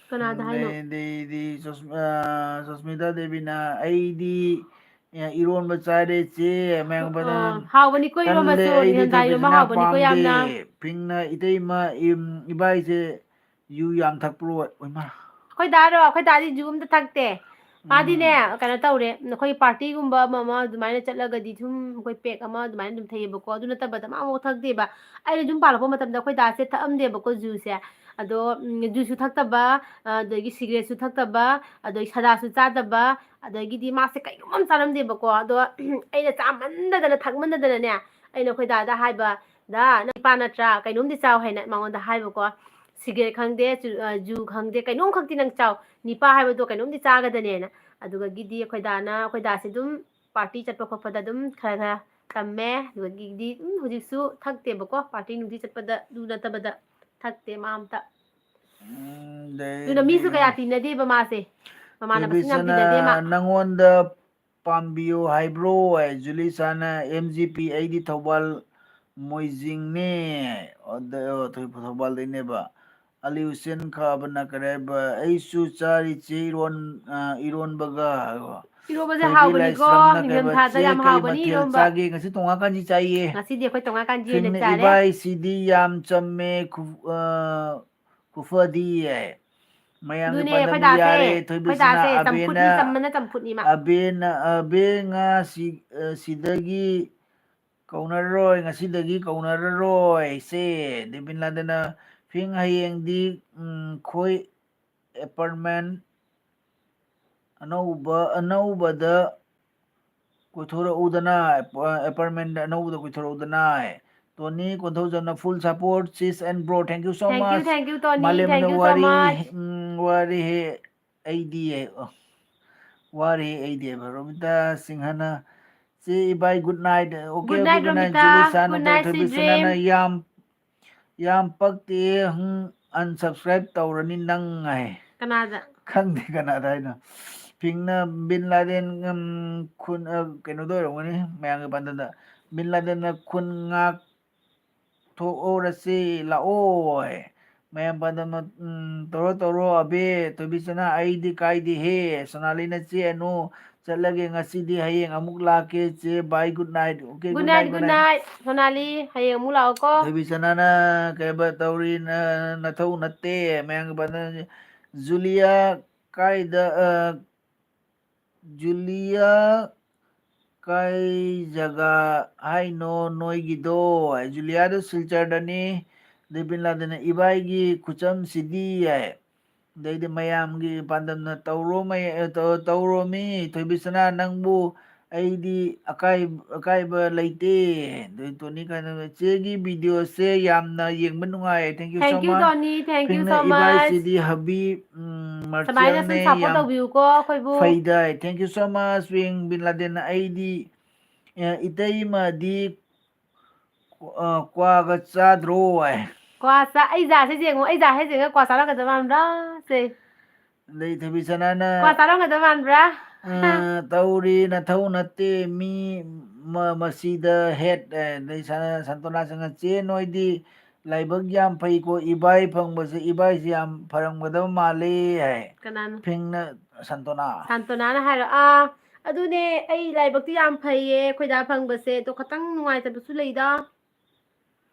ꯀꯅꯥꯗ ꯍꯥꯏꯅꯣ? ꯑꯗꯩꯗꯤ ꯁꯨꯁ-, ꯑ, ꯁꯨꯁꯃꯤꯇꯥ ꯗꯦꯕꯤꯅ, ꯑꯩꯗꯤ, ꯑ, ꯏꯔꯣꯟꯕ ꯆꯥꯔꯦ ꯆꯦ꯫ ꯃꯌꯥꯝ ꯄꯥꯟꯗꯝ, ꯑ, ꯍꯥꯎꯕꯅꯤꯀꯣ ꯇꯜꯂꯦ, ꯏꯔꯣꯟꯕꯁꯨ, ꯑꯩꯗꯤ ꯅꯤꯡꯊꯝꯊꯥ ꯏꯔꯣꯟꯕ ꯊꯣꯏꯕꯤꯁꯅꯥ ꯍꯥꯎꯕꯅꯤꯀꯣ ꯄꯥꯝꯗꯦ꯫ ꯌꯥꯝꯅ꯫ ꯄꯤꯡꯅ, ꯏꯇꯩꯃ, ꯏꯝ, ꯏꯕꯥꯏꯁꯦ ꯌꯨ ꯌꯥꯝ ꯊꯛꯄ꯭ꯔꯣ? ꯑꯣꯏꯃꯥ꯫ ꯑꯩꯈꯣꯏ ꯗꯥꯔꯣ? ꯑꯩꯈꯣꯏ ꯗꯥꯗꯤ ꯖꯨ ꯑꯝꯇ ꯊꯛꯇꯦ꯫ ꯃꯥꯗꯤꯅꯦ, ꯎꯝ꯫ ꯀꯩꯅꯣ ꯇꯧꯔꯦ, ꯑꯩꯈꯣꯏ ꯄꯥꯔꯇꯤꯒꯨꯝꯕ ꯑꯃ ꯑꯃ ꯑꯗꯨꯃꯥꯏꯅ ꯆꯠꯂꯒꯗꯤ ꯁꯨꯝ ꯑꯩꯈꯣꯏ ꯄꯦꯛ ꯑꯃ ꯑꯗꯨꯃꯥꯏꯅ ꯑꯗꯨꯝ ꯊꯛꯑꯦꯕꯀꯣ꯫ ꯑꯗꯨ ꯅꯠꯇꯕꯗ ꯃꯥ ꯑꯃꯐꯥꯎ ꯊꯛꯇꯦꯕ꯫ ꯑꯩꯅ ꯌꯨꯝ ꯄꯥꯜꯂꯛꯄ ꯃꯇꯝꯗ ꯑꯩꯈꯣꯏ ꯗꯥꯁꯦ ꯊꯛꯑꯝꯗꯦꯕꯀꯣ ꯖꯨꯁꯦ꯫ ꯑꯗꯣ, ꯎꯝ, ꯖꯨꯁꯁꯨ ꯊꯛꯇꯕ, ꯑꯗꯒꯤ ꯁꯤꯒꯔꯦꯠꯁꯨ ꯊꯛꯇꯕ, ꯑꯗꯩ ꯁꯥꯗꯥꯁꯨ ꯆꯥꯗꯕ, ꯑꯗꯒꯤꯗꯤ ꯃꯥꯁꯦ ꯀꯩꯒꯨꯝꯕ ꯑꯃ ꯆꯥꯔꯝꯗꯦꯕꯀꯣ꯫ ꯑꯗꯣ ꯑꯩꯅ ꯆꯥꯃꯟꯗꯗꯅ, ꯊꯛꯃꯟꯗꯗꯅꯅꯦ, ꯑꯩꯅ ꯑꯩꯈꯣꯏ ꯗꯥꯗ ꯍꯥꯏꯕ, "ꯗꯥ, ꯅꯪ ꯅꯤꯄꯥ ꯅꯠꯇ꯭ꯔꯥ? ꯀꯩꯅꯣꯝꯗꯤ ꯆꯥꯎ" ꯍꯥꯏꯅ ꯃꯉꯣꯟꯗ ꯍꯥꯏꯕꯀꯣ꯫ ꯁꯤꯒꯔꯦꯠ ꯈꯪꯗꯦ, ꯆꯨ-, ꯑ, ꯖꯨ ꯈꯪꯗꯦ, ꯀꯩꯅꯣꯝꯈꯛꯇꯤ ꯅꯪ ꯆꯥꯎ꯫ ꯅꯤꯄꯥ ꯍꯥꯏꯕꯗꯣ ꯀꯩꯅꯣꯝꯗꯤ ꯆꯥꯒꯗꯅꯦꯅ꯫ ꯑꯗꯨꯒꯒꯤꯗꯤ ꯑꯩꯈꯣꯏ ꯗꯥꯅ, ꯑꯩꯈꯣꯏ ꯗꯥꯁꯦ ꯑꯗꯨꯝ ꯄꯥꯔꯇꯤ ꯆꯠꯄ ꯈꯣꯠꯄꯗ ꯑꯗꯨꯝ ꯈꯔ ꯈꯔ ꯇꯝꯃꯦ꯫ ꯑꯗꯨꯗꯒꯤꯗꯤ ꯑꯗꯨꯝ ꯍꯧꯖꯤꯛꯁꯨ ꯊꯛꯇꯦꯕꯀꯣ, ꯄꯥꯔꯇꯤ ꯅꯨꯡꯇꯤ ꯆꯠꯄꯗ ꯑꯗꯨ ꯅꯠꯇꯕꯗ ꯊꯛꯇꯦ ꯃꯥ ꯑꯝꯇ꯫ ꯑꯗꯨꯅ ꯃꯤꯁꯨ ꯀꯌꯥ ꯇꯤꯟꯅꯗꯦꯕ ꯃꯥꯁꯦ꯫ ꯃꯃꯥꯟꯅꯕꯁꯤꯡ ꯌꯥꯝ ꯇꯤꯟꯅꯗꯦ ꯃꯥ꯫ ꯅꯪꯉꯣꯟꯗ ꯄꯥꯝꯕꯤꯌꯨ ꯍꯥꯏꯕ꯭ꯔꯣ? ꯖꯨꯂꯤꯁꯥꯅ, "ꯑꯦꯝ ꯖꯤ ꯄꯤ, ꯑꯩꯗꯤ ꯊꯧꯕꯥꯜ ꯃꯣꯏꯖꯤꯡꯅꯦ"꯫ ꯑꯗ, ꯊꯧꯕꯥꯜꯗꯩꯅꯦꯕ꯫ ꯑꯂꯤ ꯍꯨꯁꯦꯟ ꯈꯥꯕꯅ ꯀꯔꯤ ꯍꯥꯏꯕ? "ꯑꯩꯁꯨ ꯆꯥꯔꯤ ꯆꯦ ꯏꯔꯣꯟ-, ꯑ, ꯏꯔꯣꯟꯕꯒ"꯫ ꯏꯔꯣꯟꯕꯁꯦ ꯊꯣꯏꯕꯤ ꯍꯥꯎꯕꯅꯤꯀꯣ, ꯂꯥꯏꯁ꯭ꯔꯝꯅ ꯀꯩ ꯍꯥꯏꯕ? ꯅꯤꯡꯊꯝꯊꯥꯗ ꯆꯦ, ꯌꯥꯝ ꯀꯔꯤ ꯍꯥꯎꯕꯅꯤ ꯃꯊꯦꯜ ꯏꯔꯣꯟꯕ꯫ ꯆꯥꯒꯦ? ꯉꯁꯤ ꯇꯣꯡꯉꯥ ꯀꯥꯟꯆꯤ ꯆꯥꯏꯌꯦ꯫ ꯉꯁꯤꯗꯤ ꯑꯩꯈꯣꯏ ꯇꯣꯡꯉꯥ ꯀꯥꯟꯆꯤ ꯑꯣꯏꯅ ꯐꯤꯡꯅ ꯆꯥꯔꯦ꯫ ꯏꯕꯥꯏꯁꯤꯗꯤ ꯌꯥꯝ ꯆꯝꯃꯦ, ꯈꯨ-, ꯑ, ꯈꯨꯐꯗꯤ ꯍꯥꯏ꯫ ꯃꯌꯥꯝꯒꯤ ꯑꯗꯨꯅꯦ, ꯑꯩꯈꯣꯏ ꯄꯥꯟꯗꯝꯗꯤ ꯗꯥꯁꯦ, ꯌꯥꯔꯦ꯫ ꯑꯩꯈꯣꯏ ꯊꯣꯏꯕꯤꯁꯅꯥ ꯗꯥꯁꯦ ꯆꯝꯐꯨꯠꯅꯤ, ꯑꯕꯦꯅ, ꯆꯝꯕꯅ ꯆꯝꯐꯨꯠꯅꯤ ꯃꯥ꯫ ꯑꯕꯦꯅ, ꯑꯕꯦ ꯉꯥ ꯁꯤ-, ꯑ, ꯁꯤꯗꯒꯤ ꯀꯧꯅꯔꯔꯣꯏ, ꯉꯁꯤꯗꯒꯤ ꯀꯧꯅꯔꯔꯣꯏ ꯁꯦ꯫ ꯗꯦꯕꯤꯟ ꯂꯥꯗꯦꯟꯅ, "ꯐꯤꯡ, ꯍꯌꯦꯡꯗꯤ, ꯎꯝ, ꯈꯣꯏ apartment ꯑꯅꯧꯕ, ꯑꯅꯧꯕꯗ ꯀꯣꯏꯊꯣꯔꯛꯎꯗꯅ, ꯑꯦꯄ-, apartment ꯑꯅꯧꯕꯗ ꯀꯣꯏꯊꯣꯔꯛꯎꯗꯅ"꯫ ꯇꯣꯅꯤ ꯀꯣꯟꯊꯧꯖꯝꯅ, "Full support, sis and bro, thank you so much." Thank you, thank you, Tony. ꯃꯥꯂꯦꯝꯅ, thank you so much꯫ ꯋꯥꯔꯤ, ꯎꯝ, ꯋꯥꯔꯦꯍꯦ ꯑꯩꯗꯤ, ꯑꯣ, "ꯋꯥꯔꯦꯍꯦ ꯑꯩꯗꯤ" ꯍꯥꯏꯕ꯫ ꯔꯣꯃꯤꯇꯥ ꯁꯤꯡꯍꯅ, "ꯆꯦ ꯏꯕꯥꯏ, good night." Okay, good night, okay, good night, Romita. ꯖꯨꯂꯤꯁꯥꯅ, good night, ꯊꯣꯏꯕꯤ ꯁꯤꯗ꯭ꯔꯤꯝ꯫ ꯁꯅꯥꯅ, "ꯌꯥꯝ, ꯌꯥꯝ ꯄꯛꯇꯦ, ꯍꯨꯝ, unsubscribe ꯇꯧꯔꯅꯤ ꯅꯪ" ꯍꯥꯏ꯫ ꯀꯅꯥꯗ? ꯈꯪꯗꯦ ꯀꯅꯥꯗ ꯍꯥꯏꯅꯣ꯫ ꯐꯤꯡꯅ, "ꯕꯤꯟ ꯂꯥꯗꯦꯟ, ꯎꯝ, ꯈꯨꯟ, ꯑ, ꯀꯩꯅꯣꯗ ꯑꯣꯏꯔꯝꯒꯅꯤ, ꯃꯌꯥꯝꯒꯤ ꯄꯥꯟꯗꯝꯗ꯫ ꯕꯤꯟ ꯂꯥꯗꯦꯟꯅ ꯈꯨꯟ ꯉꯥꯛ ꯊꯣꯛꯍꯧꯔꯁꯤ ꯂꯥꯛꯑꯣ" ꯍꯥꯏ꯫ ꯃꯌꯥꯝ ꯄꯥꯟꯗꯝꯅ, ꯎꯝ, "ꯇꯧꯔꯣ, ꯇꯧꯔꯣ, ꯑꯕꯦ, ꯊꯣꯏꯕꯤꯆꯅ, ꯑꯩꯗꯤ ꯀꯥꯏꯗꯦꯍꯦ"꯫ ꯁꯣꯅꯥꯂꯤꯅ, "ꯆꯦ ꯑꯅꯨ, ꯆꯠꯂꯒꯦ ꯉꯁꯤꯗꯤ, ꯍꯌꯦꯡ ꯑꯃꯨꯛ ꯂꯥꯛꯀꯦ ꯆꯦ, bye, good night, okay, good night, good night, good night, good night, ꯁꯣꯅꯥꯂꯤ, ꯍꯌꯦꯡ ꯑꯃꯨꯛ ꯂꯥꯛꯑꯣꯀꯣ"꯫ ꯊꯣꯏꯕꯤꯆꯅꯅ, "ꯀꯩꯕ ꯇꯧꯔꯤ, ꯅ-, ꯅꯊꯧ ꯅꯠꯇꯦ", ꯃꯌꯥꯝꯒꯤ ꯄꯥꯟꯗꯝ꯫ ꯖꯨꯂꯤꯌꯥ, ꯀꯥꯏꯗ, ꯑ, ꯖꯨꯂꯤꯌꯥ, ꯀꯥꯏ ꯖꯒꯥ ꯍꯥꯏꯅꯣ ꯅꯣꯏꯒꯤꯗꯣ? ꯖꯨꯂꯤꯌꯥꯗꯣ ꯁꯤꯜꯆꯔꯗꯅꯤ꯫ ꯗꯦꯕꯤꯟ ꯂꯥꯗꯦꯟꯅ, "ꯏꯕꯥꯏꯒꯤ ꯈꯨꯆꯝꯁꯤꯗꯤ" ꯍꯥꯏ꯫ ꯑꯗꯩꯗꯤ ꯃꯌꯥꯝꯒꯤ ꯄꯥꯟꯗꯝꯅ, "ꯇꯧꯔꯣ ꯃꯌꯥ-, ꯇꯧ-, ꯇꯧꯔꯣꯃꯤ ꯊꯣꯏꯕꯤꯁꯅꯥ, ꯅꯪꯕꯨ ꯑꯩꯗꯤ ꯑꯀꯥꯏ-, ꯑꯀꯥꯏꯕ ꯂꯩꯇꯦ"꯫ ꯑꯗꯩ ꯇꯣꯅꯤ ꯀꯥꯏꯅ, "ꯆꯦꯒꯤ videoꯁꯦ ꯌꯥꯝꯅ ꯌꯦꯡꯕ ꯅꯨꯡꯉꯥꯏ꯫ Thank you so much꯫ Thank you, Tony, thank you so much꯫ ꯐꯤꯡꯅ, "ꯏꯕꯥꯏꯁꯤꯗꯤ ꯍꯕꯤ, ꯎꯝ, ꯁꯨꯃꯥꯏꯅ ꯁꯨꯝ ꯃꯔꯆꯦꯜꯅꯦ, support ꯌꯥꯝ ꯇꯧꯕꯤꯌꯨꯀꯣ ꯑꯩꯈꯣꯏꯕꯨ꯫ ꯐꯩꯗꯥꯏ"꯫ Thank you so much, ꯐꯤꯡ꯫ ꯕꯤꯟ ꯂꯥꯗꯦꯟꯅ, "ꯑꯩꯗꯤ, ꯑ, ꯏꯇꯩꯃꯗꯤ, ꯑ, ꯀ꯭ꯋꯥꯒ ꯆꯥꯗ꯭ꯔꯣ?" ꯍꯥꯏ꯫ ꯀ꯭ꯋꯥ ꯆꯥ-, ꯑꯩ ꯖꯥꯁꯦ ꯌꯦꯡꯉꯣ, ꯑꯩ ꯖꯥ ꯍꯦꯛ ꯌꯦꯡꯉꯒ ꯀ꯭ꯋꯥ ꯆꯥꯔꯝꯒꯗꯕ ꯃꯥꯟꯕ꯭ꯔꯥ? ꯁꯦ꯫ ꯑꯗꯩ ꯊꯣꯏꯕꯤꯁꯅꯥꯅ, ꯀ꯭ꯋꯥ ꯆꯥꯔꯝꯒꯗꯕ ꯃꯥꯟꯕ꯭ꯔꯥ? "ꯑ, ꯇꯧꯔꯤ, ꯅꯊꯧ ꯅꯠꯇꯦ, ꯃꯤ ꯃ-, ꯃꯁꯤꯗ ꯍꯦꯠ", ꯑꯦ, ꯑꯗꯩ ꯁꯅ-, ꯁꯟꯇꯣꯅꯥ ꯆꯪꯉ, "ꯆꯦ, ꯅꯣꯏꯗꯤ ꯂꯥꯏꯕꯛ ꯌꯥꯝ ꯐꯩꯀꯣ, ꯏꯕꯥꯏ ꯐꯪꯕꯁꯦ, ꯏꯕꯥꯏꯁꯦ ꯌꯥꯝ ꯐꯔꯝꯒꯗꯕ ꯃꯥꯜꯂꯦ", ꯍꯥꯏ꯫ ꯀꯅꯥꯅꯣ? ꯐꯤꯡꯅ ꯁꯟꯇꯣꯅꯥ꯫ ꯁꯟꯇꯣꯅꯥꯅ ꯍꯥꯏꯔꯣ? ꯑꯥ, ꯑꯗꯨꯅꯦ, ꯑꯩ ꯂꯥꯏꯕꯛꯇꯤ ꯌꯥꯝ ꯐꯩꯌꯦ, ꯑꯩꯈꯣꯏ ꯗꯥ ꯐꯪꯕꯁꯦ, ꯑꯗꯣ ꯈꯇꯪ ꯅꯨꯡꯉꯥꯏꯇꯕꯁꯨ ꯂꯩꯗ꯫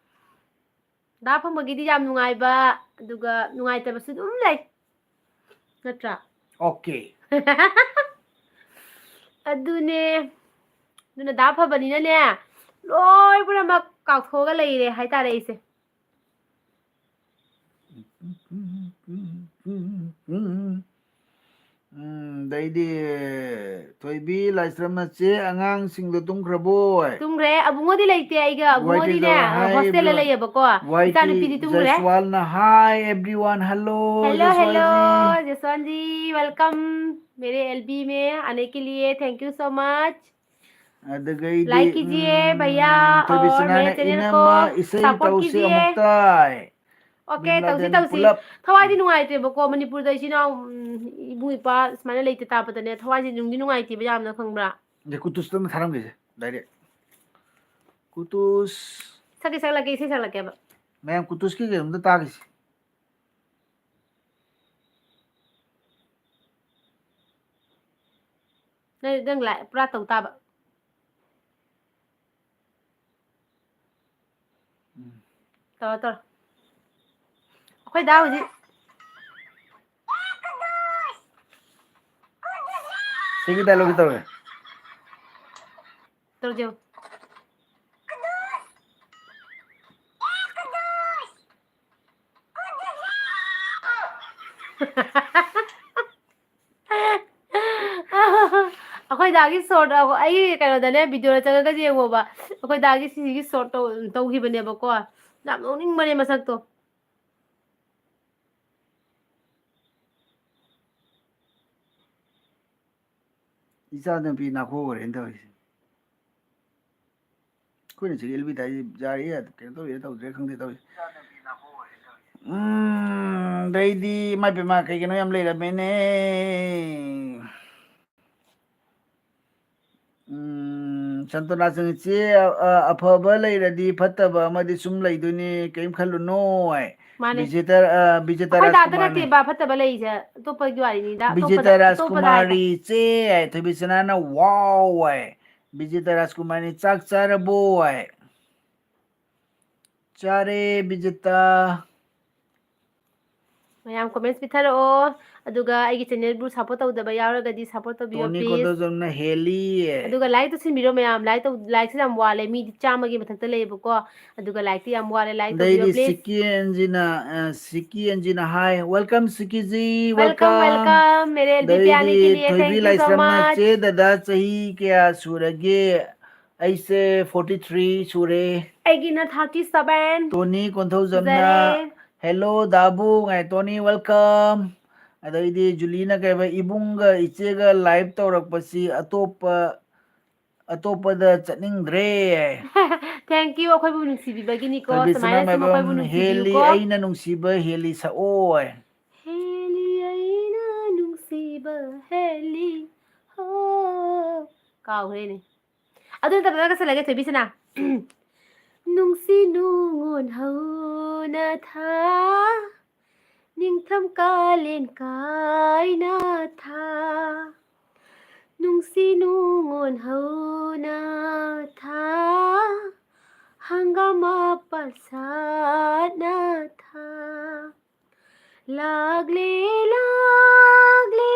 ꯗꯥ ꯐꯪꯕꯒꯤꯗꯤ ꯌꯥꯝ ꯅꯨꯡꯉꯥꯏꯕ, ꯑꯗꯨꯒ ꯅꯨꯡꯉꯥꯏꯇꯕꯁꯨ ꯑꯗꯨꯝ ꯂꯩ꯫ ꯅꯠꯇ꯭ꯔꯥ? ꯑꯣꯀꯦ꯫ ꯑꯗꯨꯅꯦ꯫ ꯑꯗꯨꯅ ꯗꯥ ꯐꯕꯅꯤꯅꯅꯦ, ꯂꯣꯏ ꯄꯨꯝꯅꯃꯛ ꯀꯥꯎꯊꯣꯛꯑꯒ ꯂꯩꯔꯦ ꯍꯥꯏꯇꯥꯔꯦ ꯑꯩꯁꯦ꯫ ꯎꯝ, ꯑꯗꯩꯗꯤ ꯊꯣꯏꯕꯤ ꯂꯥꯏꯁ꯭ꯔꯝꯅ, "ꯆꯦ, ꯑꯉꯥꯡꯁꯤꯡꯗꯣ ꯇꯨꯝꯈ꯭ꯔꯕꯣ?" ꯇꯨꯝꯈ꯭ꯔꯦ꯫ ꯑꯕꯨꯡꯉꯣꯗꯤ ꯂꯩꯇꯦ ꯑꯩꯒ꯫ ꯋꯥꯏ ꯇꯤ ꯑꯕꯨꯡꯉꯣꯗꯤꯅꯦ, ꯖꯋꯥꯟ ꯍꯥꯏ ꯍꯣꯁꯇꯦꯜꯗ everyone꯫ ꯂꯩꯌꯦꯕꯀꯣ꯫ ꯋꯥꯏ ꯇꯤ ꯏꯆꯥꯅꯨꯄꯤꯗꯤ ꯇꯨꯝꯈ꯭ꯔꯦ꯫ ꯖꯁꯋꯥꯜꯅ, "Hi everyone, hello, hello, hello, Jaswalji. Jaswalji, welcome꯫ मेरे एलबी में आने के लिए thank you so much।" ꯑꯗꯨꯒꯩꯗꯤ, ꯂꯥꯏꯛ ꯀꯤꯖꯤꯌꯦ, ꯎꯝ, ꯚꯩꯌꯥ, ꯊꯣꯏꯕꯤ ꯑꯣꯔ ꯁꯅꯥꯅ, ꯃꯦ ꯆꯦꯅꯦꯜ ꯀꯣ "ꯏꯅꯝꯃ, ꯏꯁꯩ ꯁꯄꯣꯔꯠ ꯇꯧꯁꯤ ꯀꯤꯖꯤꯌꯦ꯫ ꯑꯃꯨꯛꯇ"꯫ ꯑꯣꯀꯦ, ꯕꯤꯟ ꯇꯧꯁꯤ, ꯂꯥꯗꯦꯟ ꯇꯧꯁꯤ꯫ ꯄꯨꯂꯞ꯫ ꯊꯋꯥꯏꯗꯤ ꯅꯨꯡꯉꯥꯏꯇ꯭ꯔꯦꯕꯀꯣ, ꯃꯅꯤꯄꯨꯔꯗ ꯏꯆꯤꯟ ꯏꯅꯥꯎ, ꯎꯝ, ꯏꯕꯨꯡ ꯏꯄ꯭ꯋꯥ ꯁꯨꯃꯥꯏꯅ ꯂꯩꯇ ꯇꯥꯕꯗꯅꯦ, ꯊꯋꯥꯏꯁꯦ ꯅꯨꯡꯗꯤ ꯅꯨꯡꯉꯥꯏꯇꯦꯕ ꯌꯥꯝꯅ, ꯈꯪꯕ꯭ꯔꯥ? ꯑꯗꯩ ꯀꯨꯇꯨꯁꯇ ꯑꯃ ꯊꯥꯔꯝꯒꯦꯁꯦ, direct꯫ ꯀꯨꯇꯨꯁ꯫ ꯁꯛꯀꯦ ꯁꯛꯂꯛꯀꯦ, ꯏꯁꯩ ꯁꯛꯂꯛꯀꯦꯕ꯫ ꯃꯌꯥꯝ ꯀꯨꯇꯨꯁꯀꯤ ꯀꯩꯅꯣꯝꯇ ꯇꯥꯈꯤꯁꯦ꯫ ꯅꯪ, ꯅꯪ ꯂꯥꯏ-, ꯄꯨꯔꯥ ꯇꯧ ꯇꯥꯕ꯫ ꯎꯝ꯫ ꯇꯧꯔꯣ, ꯇꯧꯔꯣ꯫ ꯑꯩꯈꯣꯏ ꯗꯥ ꯍꯧꯖꯤꯛ ꯁꯤꯒꯤ dialogue ꯇꯧꯔꯦ꯫ ꯇꯧꯔꯁꯦ꯫ ꯑꯩꯈꯣꯏ ꯗꯥꯒꯤ ꯁꯣꯔꯠ, ꯑꯩꯒꯤ ꯀꯩꯅꯣꯗꯅꯦ, ꯚꯤꯗꯤꯑꯣꯗ ꯆꯪꯉꯒ ꯌꯦꯡꯉꯣꯕ꯫ ꯑꯩꯈꯣꯏ ꯗꯥꯒꯤ ꯁꯤꯁꯤꯒꯤ ꯁꯣꯔꯠ ꯇꯧ-, ꯇꯧꯈꯤꯕꯅꯦꯕꯀꯣ꯫ ꯌꯥꯝ ꯅꯣꯛꯅꯤꯡꯕꯅꯦ ꯃꯁꯛꯇꯣ꯫ ꯏꯆꯥꯅꯨꯄꯤ ꯅꯥꯈꯣꯛꯈ꯭ꯔꯦꯅ ꯇꯧꯔꯤꯁꯦ꯫ ꯑꯩꯈꯣꯏꯅ ꯁꯤꯒꯤ ꯑꯦꯜ ꯕꯤ ꯗꯥꯏꯁꯤ ꯌꯥꯔꯦ, ꯀꯩꯅꯣ ꯇꯧꯔꯤꯔ ꯇꯧꯗ꯭ꯔꯤꯔ ꯈꯪꯗꯦ ꯇꯧꯔꯤꯁꯦ꯫ ꯎꯝ, ꯑꯗꯩꯗꯤ ꯏꯃꯥ ꯏꯕꯦꯝꯃ ꯀꯩ ꯀꯩꯅꯣ ꯌꯥꯝ ꯂꯩꯔꯝꯃꯦꯅꯦ꯫ ꯎꯝ, ꯁꯟꯇꯣꯅꯥ ꯆꯪ ꯏꯆꯦ, ꯑ, ꯑꯐꯕ ꯂꯩꯔꯗꯤ ꯐꯠꯇꯕ ꯑꯃꯗꯤ ꯁꯨꯝ ꯂꯩꯗꯣꯏꯅꯦ, ꯀꯩꯝ ꯈꯜꯂꯨꯅꯣ ꯍꯥꯏ꯫ ꯃꯥꯅꯦ꯫ ꯕꯤꯖꯦꯇꯔ, ꯑ, ꯕꯤꯖꯦꯇꯥ ꯑꯩꯈꯣꯏ ꯗꯥꯗ ꯔꯥꯖꯀꯨꯃꯥꯔꯅꯦ꯫ ꯅꯠꯇꯦꯕ ꯐꯠꯇꯕ ꯂꯩꯔꯤꯁꯦ, ꯑꯇꯣꯞꯄꯒꯤ ꯋꯥꯔꯤꯅꯤꯗ, ꯑꯇꯣꯞꯄꯗ, ꯕꯤꯖꯦꯇꯥ ꯑꯇꯣꯞꯄꯗ ꯍꯥꯏꯕ꯫ ꯔꯥꯖꯀꯨꯃꯥꯔꯤ ꯏꯆꯦ ꯍꯥꯏ, ꯊꯣꯏꯕꯤꯁꯅꯥꯅ wow ꯍꯥꯏ꯫ ꯕꯤꯖꯦꯇꯥ ꯔꯥꯖꯀꯨꯃꯥꯔꯤ ꯆꯥꯛ ꯆꯥꯔꯕꯣ ꯍꯥꯏ꯫ ꯆꯥꯔꯦ ꯕꯤꯖꯦꯇꯥ꯫ ꯃꯌꯥꯝ comments ꯄꯤꯊꯔꯛꯑꯣ, ꯑꯗꯨꯒ ꯑꯩꯒꯤ channelꯕꯨ support ꯇꯧꯗꯕ ꯌꯥꯎꯔꯒꯗꯤ support ꯇꯧꯕꯤꯌꯣ, ꯇꯣꯅꯤ please꯫ ꯀꯣꯟꯗꯣꯖꯝꯅ ꯍꯦꯜꯂꯤ꯫ ꯑꯗꯨꯒ like ꯇꯧꯁꯤꯟꯕꯤꯔꯣ ꯃꯌꯥꯝ, like ꯇꯧ-, likeꯁꯦ ꯌꯥꯝ ꯋꯥꯠꯂꯦ, ꯃꯤꯗꯤ ꯆꯥꯝꯃꯒꯤ ꯃꯊꯛꯇ ꯂꯩꯌꯦꯕꯀꯣ, ꯑꯗꯨꯒ likeꯇꯤ ꯌꯥꯝ ꯋꯥꯠꯂꯦ, like ꯇꯧꯕꯤꯌꯣ, ꯑꯗꯩꯗꯤ please꯫ ꯁꯤꯀꯤ ꯑꯦꯟꯖꯤꯅ, ꯑ, ꯁꯤꯀꯤ ꯑꯦꯟꯖꯤꯅ ꯍꯥꯏ, "Welcome ꯁꯤꯀꯤꯖꯤ, Welcome, welcome꯫ Welcome, मेरे एलबी प्यारे के लिए, thank you so much꯫ ꯑꯗꯩꯗꯤ ꯊꯣꯏꯕꯤ ꯂꯥꯏꯁ꯭ꯔꯝꯅ, "ꯆꯦ ꯗꯗꯥ ꯆꯍꯤ ꯀꯌꯥ ꯁꯨꯔꯒꯦ?" ꯑꯩꯁꯦ forty three ꯁꯨꯔꯦ꯫ ꯑꯩꯒꯤꯅ thirty seven꯫ ꯇꯣꯅꯤ ꯀꯣꯟꯊꯧꯖꯝꯅ, ꯐꯖꯔꯦ꯫ "Hello ꯗꯥꯕꯨꯡ" ꯍꯥꯏ, ꯇꯣꯅꯤ welcome꯫ ꯑꯗꯩꯗꯤ ꯖꯨꯂꯤꯅ ꯀꯩꯕ, "ꯏꯕꯨꯡꯒ ꯏꯆꯦꯒ live ꯇꯧꯔꯛꯄꯁꯤ ꯑꯇꯣꯞꯄ, ꯑꯇꯣꯞꯄꯗ ꯆꯠꯅꯤꯡꯗ꯭ꯔꯦ" ꯍꯥꯏ꯫ Thank you, ꯑꯩꯈꯣꯏꯕꯨ ꯅꯨꯡꯁꯤꯕꯤꯕꯒꯤꯅꯤꯀꯣ, ꯊꯣꯏꯕꯤꯁꯅꯥ ꯁꯨꯃꯥꯏꯅ ꯁꯨꯝ ꯑꯩꯈꯣꯏꯕꯨ ꯃꯥꯏꯕꯝ, "ꯍꯦꯜꯂꯤ ꯅꯨꯡꯁꯤꯕꯤꯌꯨꯀꯣ꯫ ꯑꯩꯅ ꯅꯨꯡꯁꯤꯕ ꯍꯦꯜꯂꯤ ꯁꯛꯑꯣ" ꯍꯥꯏ꯫ ꯍꯦꯜꯂꯤ ꯑꯩꯅ ꯅꯨꯡꯁꯤꯕ ꯍꯦꯜꯂꯤ, ꯍꯣ꯫ ꯀꯥꯎꯈ꯭ꯔꯦꯅꯦ꯫ ꯑꯗꯨ ꯅꯠꯇꯕ ꯑꯃꯒ ꯆꯠꯂꯒꯦ, ꯊꯣꯏꯕꯤꯁꯅꯥ꯫ ꯅꯨꯡꯁꯤ ꯅꯨꯡꯉꯣꯟ ꯍꯧꯅ ꯊꯥ, ꯅꯤꯡꯊꯝ ꯀꯥꯂꯦꯟ ꯀꯥꯏꯅ ꯊꯥ, ꯅꯨꯡꯁꯤ ꯅꯨꯡꯉꯣꯟ ꯍꯧꯅ ꯊꯥ, ꯍꯪꯒꯥꯝ ꯃꯄꯥꯟ ꯁꯥꯠꯅ ꯊꯥ, ꯂꯥꯛꯂꯦ, ꯂꯥꯛꯂꯦ,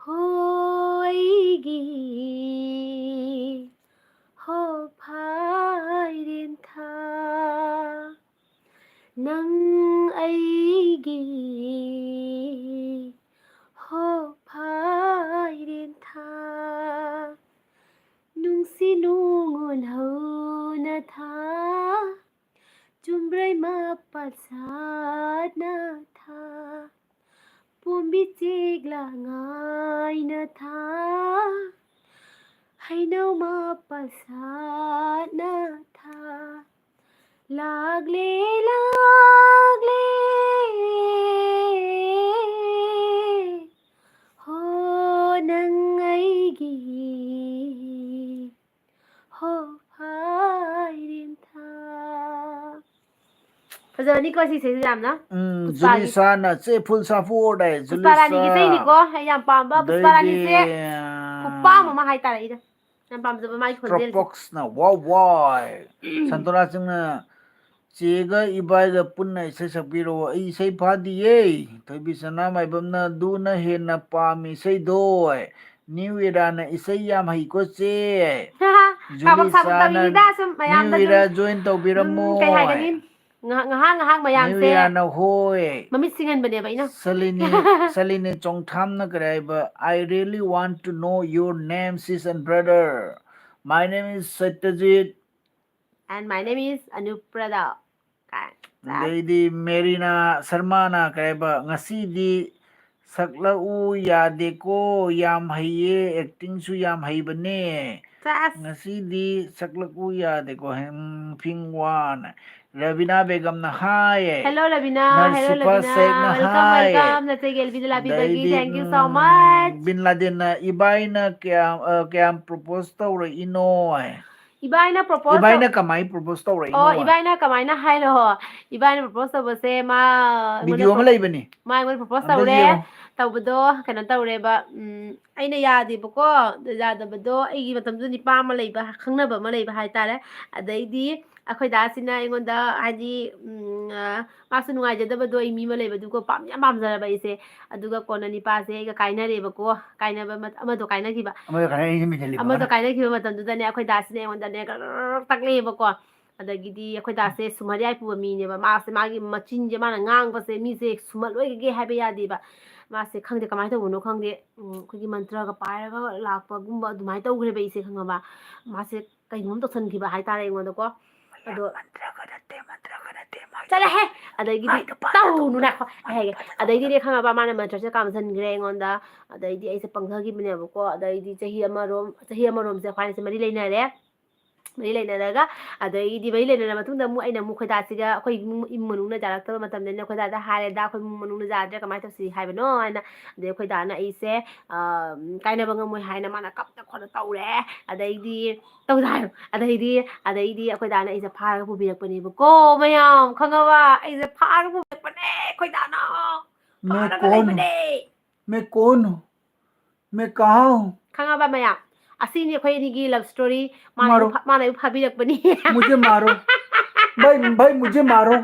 ꯍꯣ ꯑꯩꯒꯤ, ꯍꯣ ꯐꯥꯏꯔꯦꯟ ꯊꯥ, ꯅꯪ ꯑꯩꯒꯤ, ꯍꯣ ꯐꯥꯏꯔꯦꯟ ꯊꯥ, ꯅꯨꯡꯁꯤ ꯅꯨꯡꯉꯣꯟ ꯍꯧꯅ ꯊꯥ, ꯆꯨꯝꯕ꯭ꯔꯩ ꯃꯄꯥꯟ ꯁꯥꯠꯅ ꯊꯥ, ꯄꯣꯝꯕꯤ ꯆꯦꯛꯂꯥ ꯉꯥꯏꯅ ꯊꯥ, ꯍꯩꯅꯧ ꯃꯄꯥꯟ ꯁꯥꯠꯅ ꯊꯥ ꯂꯥꯛꯂꯦ, ꯂꯥꯛꯂꯦ, ꯍꯣ ꯅꯪ ꯑꯩꯒꯤ, ꯍꯣ ꯍꯥꯏꯔꯦꯝꯊꯥ꯫ ꯐꯖꯕꯅꯤꯀꯣ ꯁꯤ ꯏꯁꯩꯁꯦ ꯌꯥꯝꯅ꯫ ꯎꯝ, ꯄꯨꯁꯄꯥꯒꯤ꯫ ꯖꯨꯂꯤꯁꯥꯅ ꯆꯦ ꯐꯨꯜ ꯁꯥꯐꯣꯔ ꯍꯥꯏ, ꯄꯨꯁꯄꯥ ꯔꯥꯅꯤꯒꯤ ꯖꯨꯂꯤꯁꯥ꯫ ꯏꯁꯩꯅꯤꯀꯣ, ꯑꯩ ꯌꯥꯝ ꯄꯥꯝꯕ ꯄꯨꯁꯄꯥ ꯑꯗꯩꯗꯤ, ꯔꯥꯅꯤꯁꯦ꯫ ꯈꯨꯄꯥꯝ ꯑꯃ ꯍꯥꯏꯇꯥꯔꯦ ꯑꯩꯅ꯫ ꯌꯥꯝ ꯄꯥꯝꯖꯕ ꯃꯥꯒꯤ ꯈꯣꯟꯖꯦꯜꯁꯦ꯫ ꯇ꯭ꯔꯣꯄꯣꯛꯁꯅ ꯋꯥꯎ ꯋꯥꯏ꯫ ꯎꯝ꯫ ꯁꯟꯇꯣꯅꯥ ꯁꯤꯡꯅ ꯆꯦꯒ ꯏꯕꯥꯏꯒ ꯄꯨꯟꯅ ꯏꯁꯩ ꯁꯛꯄꯤꯔꯛꯑꯣ꯫ ꯑꯩ ꯏꯁꯩ ꯐꯥꯗꯤꯌꯦ꯫ ꯊꯣꯏꯕꯤ ꯁꯅꯥꯃꯥꯏꯕꯝꯅ ꯑꯗꯨꯅ ꯍꯦꯟꯅ ꯄꯥꯝꯃꯤ ꯏꯁꯩꯗꯣ꯫ ꯅ꯭ꯌꯨ ꯏꯔꯥꯅ ꯏꯁꯩ ꯌꯥꯝ ꯍꯩꯀꯣ ꯆꯦ꯫ ꯀꯥꯕꯛ ꯁꯥꯕꯛ ꯖꯨꯂꯤꯁꯥꯅ ꯇꯧꯔꯤꯅꯤꯗ, ꯁꯨꯝ ꯃꯌꯥꯝꯗ ꯅ꯭ꯌꯨ ꯏꯔꯥ ꯁꯨꯝ, join ꯇꯧꯕꯤꯔꯝꯃꯣ꯫ ꯎꯝ, ꯀꯩ ꯍꯥꯏꯒꯅꯤ? ꯉꯥꯏꯍꯥꯛ, ꯉꯥꯏꯍꯥꯛ, ꯉꯥꯏꯍꯥꯛ ꯃꯌꯥꯝꯁꯦ ꯅ꯭ꯌꯨ ꯏꯔꯥꯅ ꯍꯣꯏ꯫ ꯃꯃꯤꯠ ꯁꯤꯡꯍꯟꯕꯅꯦꯕ ꯑꯩꯅ꯫ ꯁꯂꯤꯅꯤ, ꯁꯂꯤꯅꯤ ꯆꯣꯡꯊꯥꯝꯅ ꯀꯔꯤ ꯍꯥꯏꯕ? "I really want to know your name, sis and brother. My name is Satyajit." And my name is Anuprada. ꯀꯥꯏ꯫ ꯑꯗꯩꯗꯤ ꯃꯦꯔꯤꯅꯥ ꯁꯔꯃꯥꯅ ꯀꯔꯤ ꯍꯥꯏꯕ? "ꯉꯁꯤꯗꯤ ꯁꯛꯂꯛꯎ ꯌꯥꯗꯦꯀꯣ, ꯌꯥꯝ ꯍꯩꯌꯦ, actingꯁꯨ ꯌꯥꯝ ꯍꯩꯕꯅꯦ꯫ ꯁꯥꯁ꯫ ꯉꯁꯤꯗꯤ ꯁꯛꯂꯛꯎ ꯌꯥꯗꯦꯀꯣ, ꯍꯝ, ꯐꯤꯡ ꯋꯥꯟ꯫" ꯔꯕꯤꯅꯥ ꯕꯦꯒꯝꯅ ꯍꯥꯏ꯫ Hello, ꯔꯕꯤꯅꯥ꯫ Hello, ꯅꯔꯁꯤꯐꯥ ꯔꯕꯤꯅꯥ꯫ ꯁꯦꯈꯅ Welcome, ꯍꯥꯏ꯫ Welcome꯫ ꯅꯆꯦꯒꯤ ꯑꯦꯜꯕꯤꯗ ꯂꯥꯕꯤꯕꯒꯤ ꯑꯗꯩꯗꯤ, thank you so um, much꯫ ꯕꯤꯟ ꯂꯥꯗꯦꯟꯅ ꯏꯕꯥꯏꯅ ꯀꯌꯥꯝ, ꯑ, ꯀꯌꯥꯝ propose ꯇꯧꯔꯛꯏꯅꯣ ꯍꯥꯏ꯫ ꯏꯕꯥꯏꯅ propose ꯇꯧ-, ꯏꯕꯥꯏꯅ ꯀꯃꯥꯏ propose ꯇꯧꯔꯛꯏꯅꯣ ꯑꯣ, ꯍꯥꯏ? ꯏꯕꯥꯏꯅ ꯀꯃꯥꯏꯅ ꯍꯥꯏꯅꯣ? ꯏꯕꯥꯏꯅ propose ꯇꯧꯕꯁꯦ ꯃꯥ ꯑꯩꯉꯣꯟꯗ video ꯑꯃ pro-, ꯂꯩꯕꯅꯤ꯫ ꯃꯥ ꯑꯩꯉꯣꯟꯗ propose ꯑꯝꯇ ꯇꯧꯔꯦ꯫ ꯌꯦꯡꯉꯣ꯫ ꯇꯧꯕꯗꯣ ꯀꯩꯅꯣ ꯇꯧꯔꯦꯕ, ꯎꯝ, ꯑꯩꯅ ꯌꯥꯗꯦꯕꯀꯣ꯫ ꯌꯥꯗꯕꯗꯣ ꯑꯩꯒꯤ ꯃꯇꯝꯗꯨꯗ ꯅꯤꯄꯥ ꯑꯃ ꯂꯩꯕ, ꯈꯪꯅꯕ ꯑꯃ ꯂꯩꯕ ꯍꯥꯏꯇꯥꯔꯦ꯫ ꯑꯗꯩꯗꯤ ꯑꯩꯈꯣꯏ ꯗꯥꯁꯤꯅ ꯑꯩꯉꯣꯟꯗ ꯍꯥꯏꯗꯤ, ꯎꯝ, ꯑ, ꯃꯥꯁꯨ ꯅꯨꯡꯉꯥꯏꯖꯗꯕꯗꯣ, ꯑꯩ ꯃꯤ ꯑꯃ ꯂꯩꯕꯗꯨꯀꯣ ꯄꯥꯝ-, ꯌꯥꯝ ꯄꯥꯝꯖꯔꯕ ꯑꯩꯁꯦ꯫ ꯑꯗꯨꯒ ꯀꯣꯟꯅ ꯅꯤꯄꯥꯁꯦ ꯑꯩꯒ ꯀꯥꯏꯅꯔꯦꯕꯀꯣ꯫ ꯀꯥꯏꯅꯕ ꯃꯠ-, ꯑꯃꯗꯣ ꯀꯥꯏꯅꯈꯤꯕ꯫ ꯑꯃꯗꯣ ꯀꯥꯏꯅ ꯑꯩꯁꯦ ꯃꯤꯡꯁꯤꯜꯂꯤꯕ ꯑꯃꯗꯣ ꯈꯔ꯫ ꯀꯥꯏꯅꯈꯤꯕ ꯃꯇꯝꯗꯨꯗꯅꯦ ꯑꯩꯈꯣꯏ ꯗꯥꯁꯤꯅ ꯑꯩꯉꯣꯟꯗꯅꯦ ꯒꯔ ꯇꯛꯂꯛꯑꯦꯕꯀꯣ꯫ ꯑꯗꯒꯤꯗꯤ ꯑꯩꯈꯣꯏ ꯗꯥꯁꯦ ꯁꯨꯃꯔ ꯌꯥꯏ ꯄꯨꯕ ꯃꯤꯅꯦꯕ꯫ ꯃꯥꯁꯦ, ꯃꯥꯒꯤ ꯃꯆꯤꯟꯁꯦ, ꯃꯥꯅ ꯉꯥꯡꯕꯁꯦ ꯃꯤꯁꯦ ꯁꯨꯝꯍꯜꯂꯣꯏꯒꯦ ꯍꯥꯏꯕ ꯌꯥꯗꯦꯕ꯫ ꯃꯥꯁꯦ ꯈꯪꯗꯦ ꯀꯃꯥꯏꯅ ꯇꯧꯕꯅꯣ ꯈꯪꯗꯦ, ꯎꯝ, ꯑꯩꯈꯣꯏꯒꯤ ꯃꯟꯇ꯭ꯔꯒ ꯄꯥꯏꯔꯒ ꯂꯥꯛꯄꯒꯨꯝꯕ ꯑꯗꯨꯃꯥꯏꯅ ꯇꯧꯈ꯭ꯔꯦꯕ ꯑꯩꯁꯦ, ꯈꯪꯉꯕ? ꯃꯥꯁꯦ ꯀꯩꯅꯣꯝ ꯇꯧꯁꯟꯈꯤꯕ ꯍꯥꯏꯇꯥꯔꯦ ꯑꯩꯉꯣꯟꯗꯀꯣ꯫ ꯑꯗꯣ ꯃꯟꯇ꯭ꯔꯒ ꯅꯠꯇꯦ, ꯃꯟꯇ꯭ꯔꯒ ꯅꯠꯇꯦ, ꯃꯥ ꯆꯠꯂꯍꯦ꯫ ꯑꯗꯒꯤꯗꯤ ꯇꯧꯅꯨ, ꯉꯥꯏꯈꯣ, ꯑꯩ ꯍꯥꯏꯒꯦ꯫ ꯑꯗꯩꯗꯤꯅꯦ, ꯈꯪꯉꯕ, ꯃꯥꯅ ꯃꯟꯇ꯭ꯔꯁꯦ ꯀꯥꯝꯁꯤꯟꯈ꯭ꯔꯦ ꯑꯩꯉꯣꯟꯗ꯫ ꯑꯗꯩꯗꯤ ꯑꯩꯁꯦ ꯄꯪꯊꯈꯤꯕꯅꯦꯕꯀꯣ꯫ ꯑꯗꯩꯗꯤ ꯆꯍꯤ ꯑꯃꯔꯣꯝ, ꯆꯍꯤ ꯑꯃꯔꯣꯝꯁꯦ ꯑꯩꯈꯣꯏꯅꯤꯁꯦ ꯃꯔꯤ ꯂꯩꯅꯔꯦ꯫ ꯃꯔꯤ ꯂꯩꯅꯔꯒ, ꯑꯗꯩꯗꯤ ꯃꯔꯤ ꯂꯩꯅꯔ ꯃꯇꯨꯡꯗ ꯑꯃꯨꯛ ꯑꯩꯅ ꯑꯃꯨꯛ ꯈꯣꯏꯗꯥꯁꯤꯒ, ꯑꯩꯈꯣꯏ ꯏꯃꯨꯡ, ꯏꯃꯨꯡ ꯃꯅꯨꯡꯅ ꯌꯥꯔꯛꯇꯕ ꯃꯇꯝꯗꯅ ꯑꯩꯈꯣꯏ ꯗꯥꯗ ꯍꯥꯏꯔꯦ, "ꯗꯥ, ꯑꯩꯈꯣꯏ ꯏꯃꯨꯡ ꯃꯅꯨꯡꯅ ꯌꯥꯗ꯭ꯔꯦ, ꯀꯃꯥꯏꯅ ꯇꯧꯁꯤ ꯍꯥꯏꯕꯅꯣ?" ꯍꯥꯏꯅ꯫ ꯑꯗꯩ ꯑꯩꯈꯣꯏ ꯗꯥꯅ ꯑꯩꯁꯦ, ꯑ, ꯀꯥꯏꯅꯕ ꯉꯝꯃꯣꯏ ꯍꯥꯏꯅ ꯃꯥꯅ ꯀꯞꯇ ꯈꯣꯠꯅ ꯇꯧꯔꯦ꯫ ꯑꯗꯩꯗꯤ ꯇꯧꯗ ꯍꯥꯏꯔꯣ꯫ ꯑꯗꯩꯗꯤ, ꯑꯗꯩꯗꯤ ꯑꯩꯈꯣꯏ ꯗꯥꯅ ꯑꯩꯁꯦ ꯐꯥꯔꯒ ꯄꯨꯕꯤꯔꯛꯄꯅꯦꯕꯀꯣ, ꯃꯌꯥꯝ ꯈꯪꯉꯕ? ꯑꯩꯁꯦ ꯐꯥꯔꯒ ꯄꯨꯕꯤꯔꯛꯄꯅꯦ ꯑꯩꯈꯣꯏ ꯗꯥꯅ꯫ ꯐꯥꯔꯒ ꯂꯩꯕꯅꯦ꯫ मैं कौन हूँ? मैं कहाँ हूँ? ꯈꯪꯉꯕ ꯃꯌꯥꯝ? ꯑꯁꯤꯅꯤ ꯑꯩꯈꯣꯏ ꯑꯅꯤꯒꯤ love story꯫ ꯃꯥꯅ मारो। ꯑꯩꯕꯨ ꯐꯥ-, ꯃꯥꯅ ꯑꯩꯕꯨ ꯐꯥꯕꯤꯔꯛꯄꯅꯤ꯫ मुझे मारो। भाई, भाई, मुझे मारो।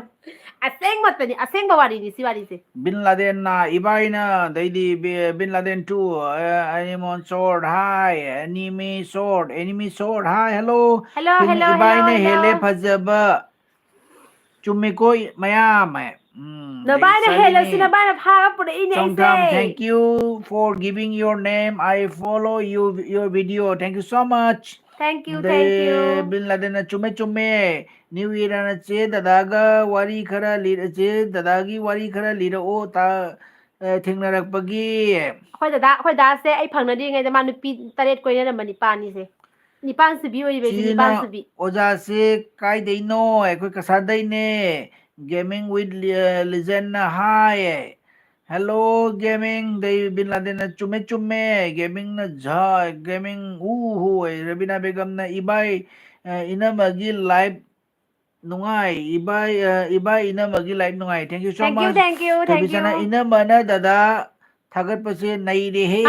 ꯑꯁꯦꯡꯕꯇꯅꯤ, ꯑꯁꯦꯡꯕ ꯋꯥꯔꯤꯅꯤ ꯁꯤ ꯋꯥꯔꯤꯁꯦ꯫ ꯕꯤꯟ ꯂꯥꯗꯦꯟꯅ ꯏꯕꯥꯏꯅ, ꯑꯗꯩꯗꯤ ꯕꯤ-, ꯕꯤꯟ ꯂꯥꯗꯦꯟ ꯇꯨ, ꯑ, ꯑꯦꯅꯤꯃꯣꯟ ꯁꯣꯔꯠ, ꯍꯥꯏ, ꯑꯦꯅꯤꯃꯤ ꯁꯣꯔꯠ, ꯑꯦꯅꯤꯃꯤ ꯁꯣꯔꯠ, ꯍꯥꯏ, ꯍꯦꯜꯂꯣ꯫ ꯍꯦꯜꯂꯣ, ꯕꯤꯟ ꯍꯦꯜꯂꯣ, ꯏꯕꯥꯏꯅ ꯍꯦꯜꯂꯣ, ꯍꯦꯜꯂꯦ ꯍꯦꯜꯂꯣ꯫ ꯐꯖꯕ꯫ ꯆꯨꯝꯃꯤꯀꯣ ꯃꯌꯥꯝ꯫ ꯎꯝ, ꯅꯕꯥꯏꯅ ꯂꯩꯁꯥꯕꯤꯅꯤ꯫ ꯍꯦꯜꯂꯁꯨ ꯅꯕꯥꯏꯅ ꯐꯥꯔꯒ ꯄꯨꯔꯛꯏꯅꯦ ꯆꯣꯡꯊꯥꯝ, ꯑꯩꯁꯦ꯫ Thank you for giving your name. I follow you, your video. Thank you so much. Thank you, ꯑꯗꯩ thank you꯫ ꯕꯤꯟ ꯂꯥꯗꯦꯟꯅ ꯆꯨꯝꯃꯦ, ꯆꯨꯝꯃꯦ꯫ New ꯏꯌꯔꯅ ꯆꯦ ꯗꯗꯥꯒ ꯋꯥꯔꯤ ꯈꯔ ꯂꯤꯔ-, ꯆꯦ ꯗꯗꯥꯒꯤ ꯋꯥꯔꯤ ꯈꯔ ꯂꯤꯔꯛꯑꯣ, ꯇꯥ-, ꯑ, ꯊꯦꯡꯅꯔꯛꯄꯒꯤ꯫ ꯑꯩꯈꯣꯏ ꯗꯗꯥ, ꯑꯩꯈꯣꯏ ꯗꯥꯁꯦ ꯑꯩ ꯐꯪꯅꯗ꯭ꯔꯤꯉꯩꯗ ꯃꯥ ꯅꯨꯄꯤ ꯇꯔꯦꯠ ꯀꯣꯏꯅꯔꯝꯕ ꯅꯤꯄꯥꯅꯤꯁꯦ꯫ ꯅꯤꯄꯥꯟ ꯁꯨꯕꯤ ꯑꯣꯏꯔꯤꯕ ꯑꯩꯁꯦ, ꯆꯤꯅ ꯅꯤꯄꯥꯟ ꯁꯨꯕꯤ꯫ ꯑꯣꯖꯥꯁꯦ ꯀꯥꯏꯗꯩꯅꯣ? ꯑꯩꯈꯣꯏ ꯀꯁꯥꯔꯗꯩꯅꯦ꯫ Gaming with Le-, Legendꯅ high. Hello Gaming, ꯗꯩ ꯕꯤꯟ ꯂꯥꯗꯦꯟꯅ ꯆꯨꯝꯃꯦ, ꯆꯨꯝꯃꯦ꯫ Gamingꯅ ꯖꯥꯏ, Gaming ꯎ ꯍꯣꯏ꯫ ꯔꯕꯤꯅꯥ ꯕꯦꯒꯝꯅ ꯏꯕꯥꯏ, ꯑ, ꯏꯅꯝꯃꯒꯤ live ꯅꯨꯡꯉꯥꯏ꯫ ꯏꯕꯥꯏ, ꯑ, ꯏꯕꯥꯏ ꯏꯅꯝꯃꯒꯤ live ꯅꯨꯡꯉꯥꯏ꯫ Thank you so Thank you, much꯫ thank you, thank ꯊꯣꯏꯕꯤꯆꯥꯅ you꯫ ꯏꯅꯝꯃꯅ ꯗꯗꯥ ꯊꯥꯒꯠꯄꯁꯦ ꯅꯩꯔꯦꯍꯦ꯫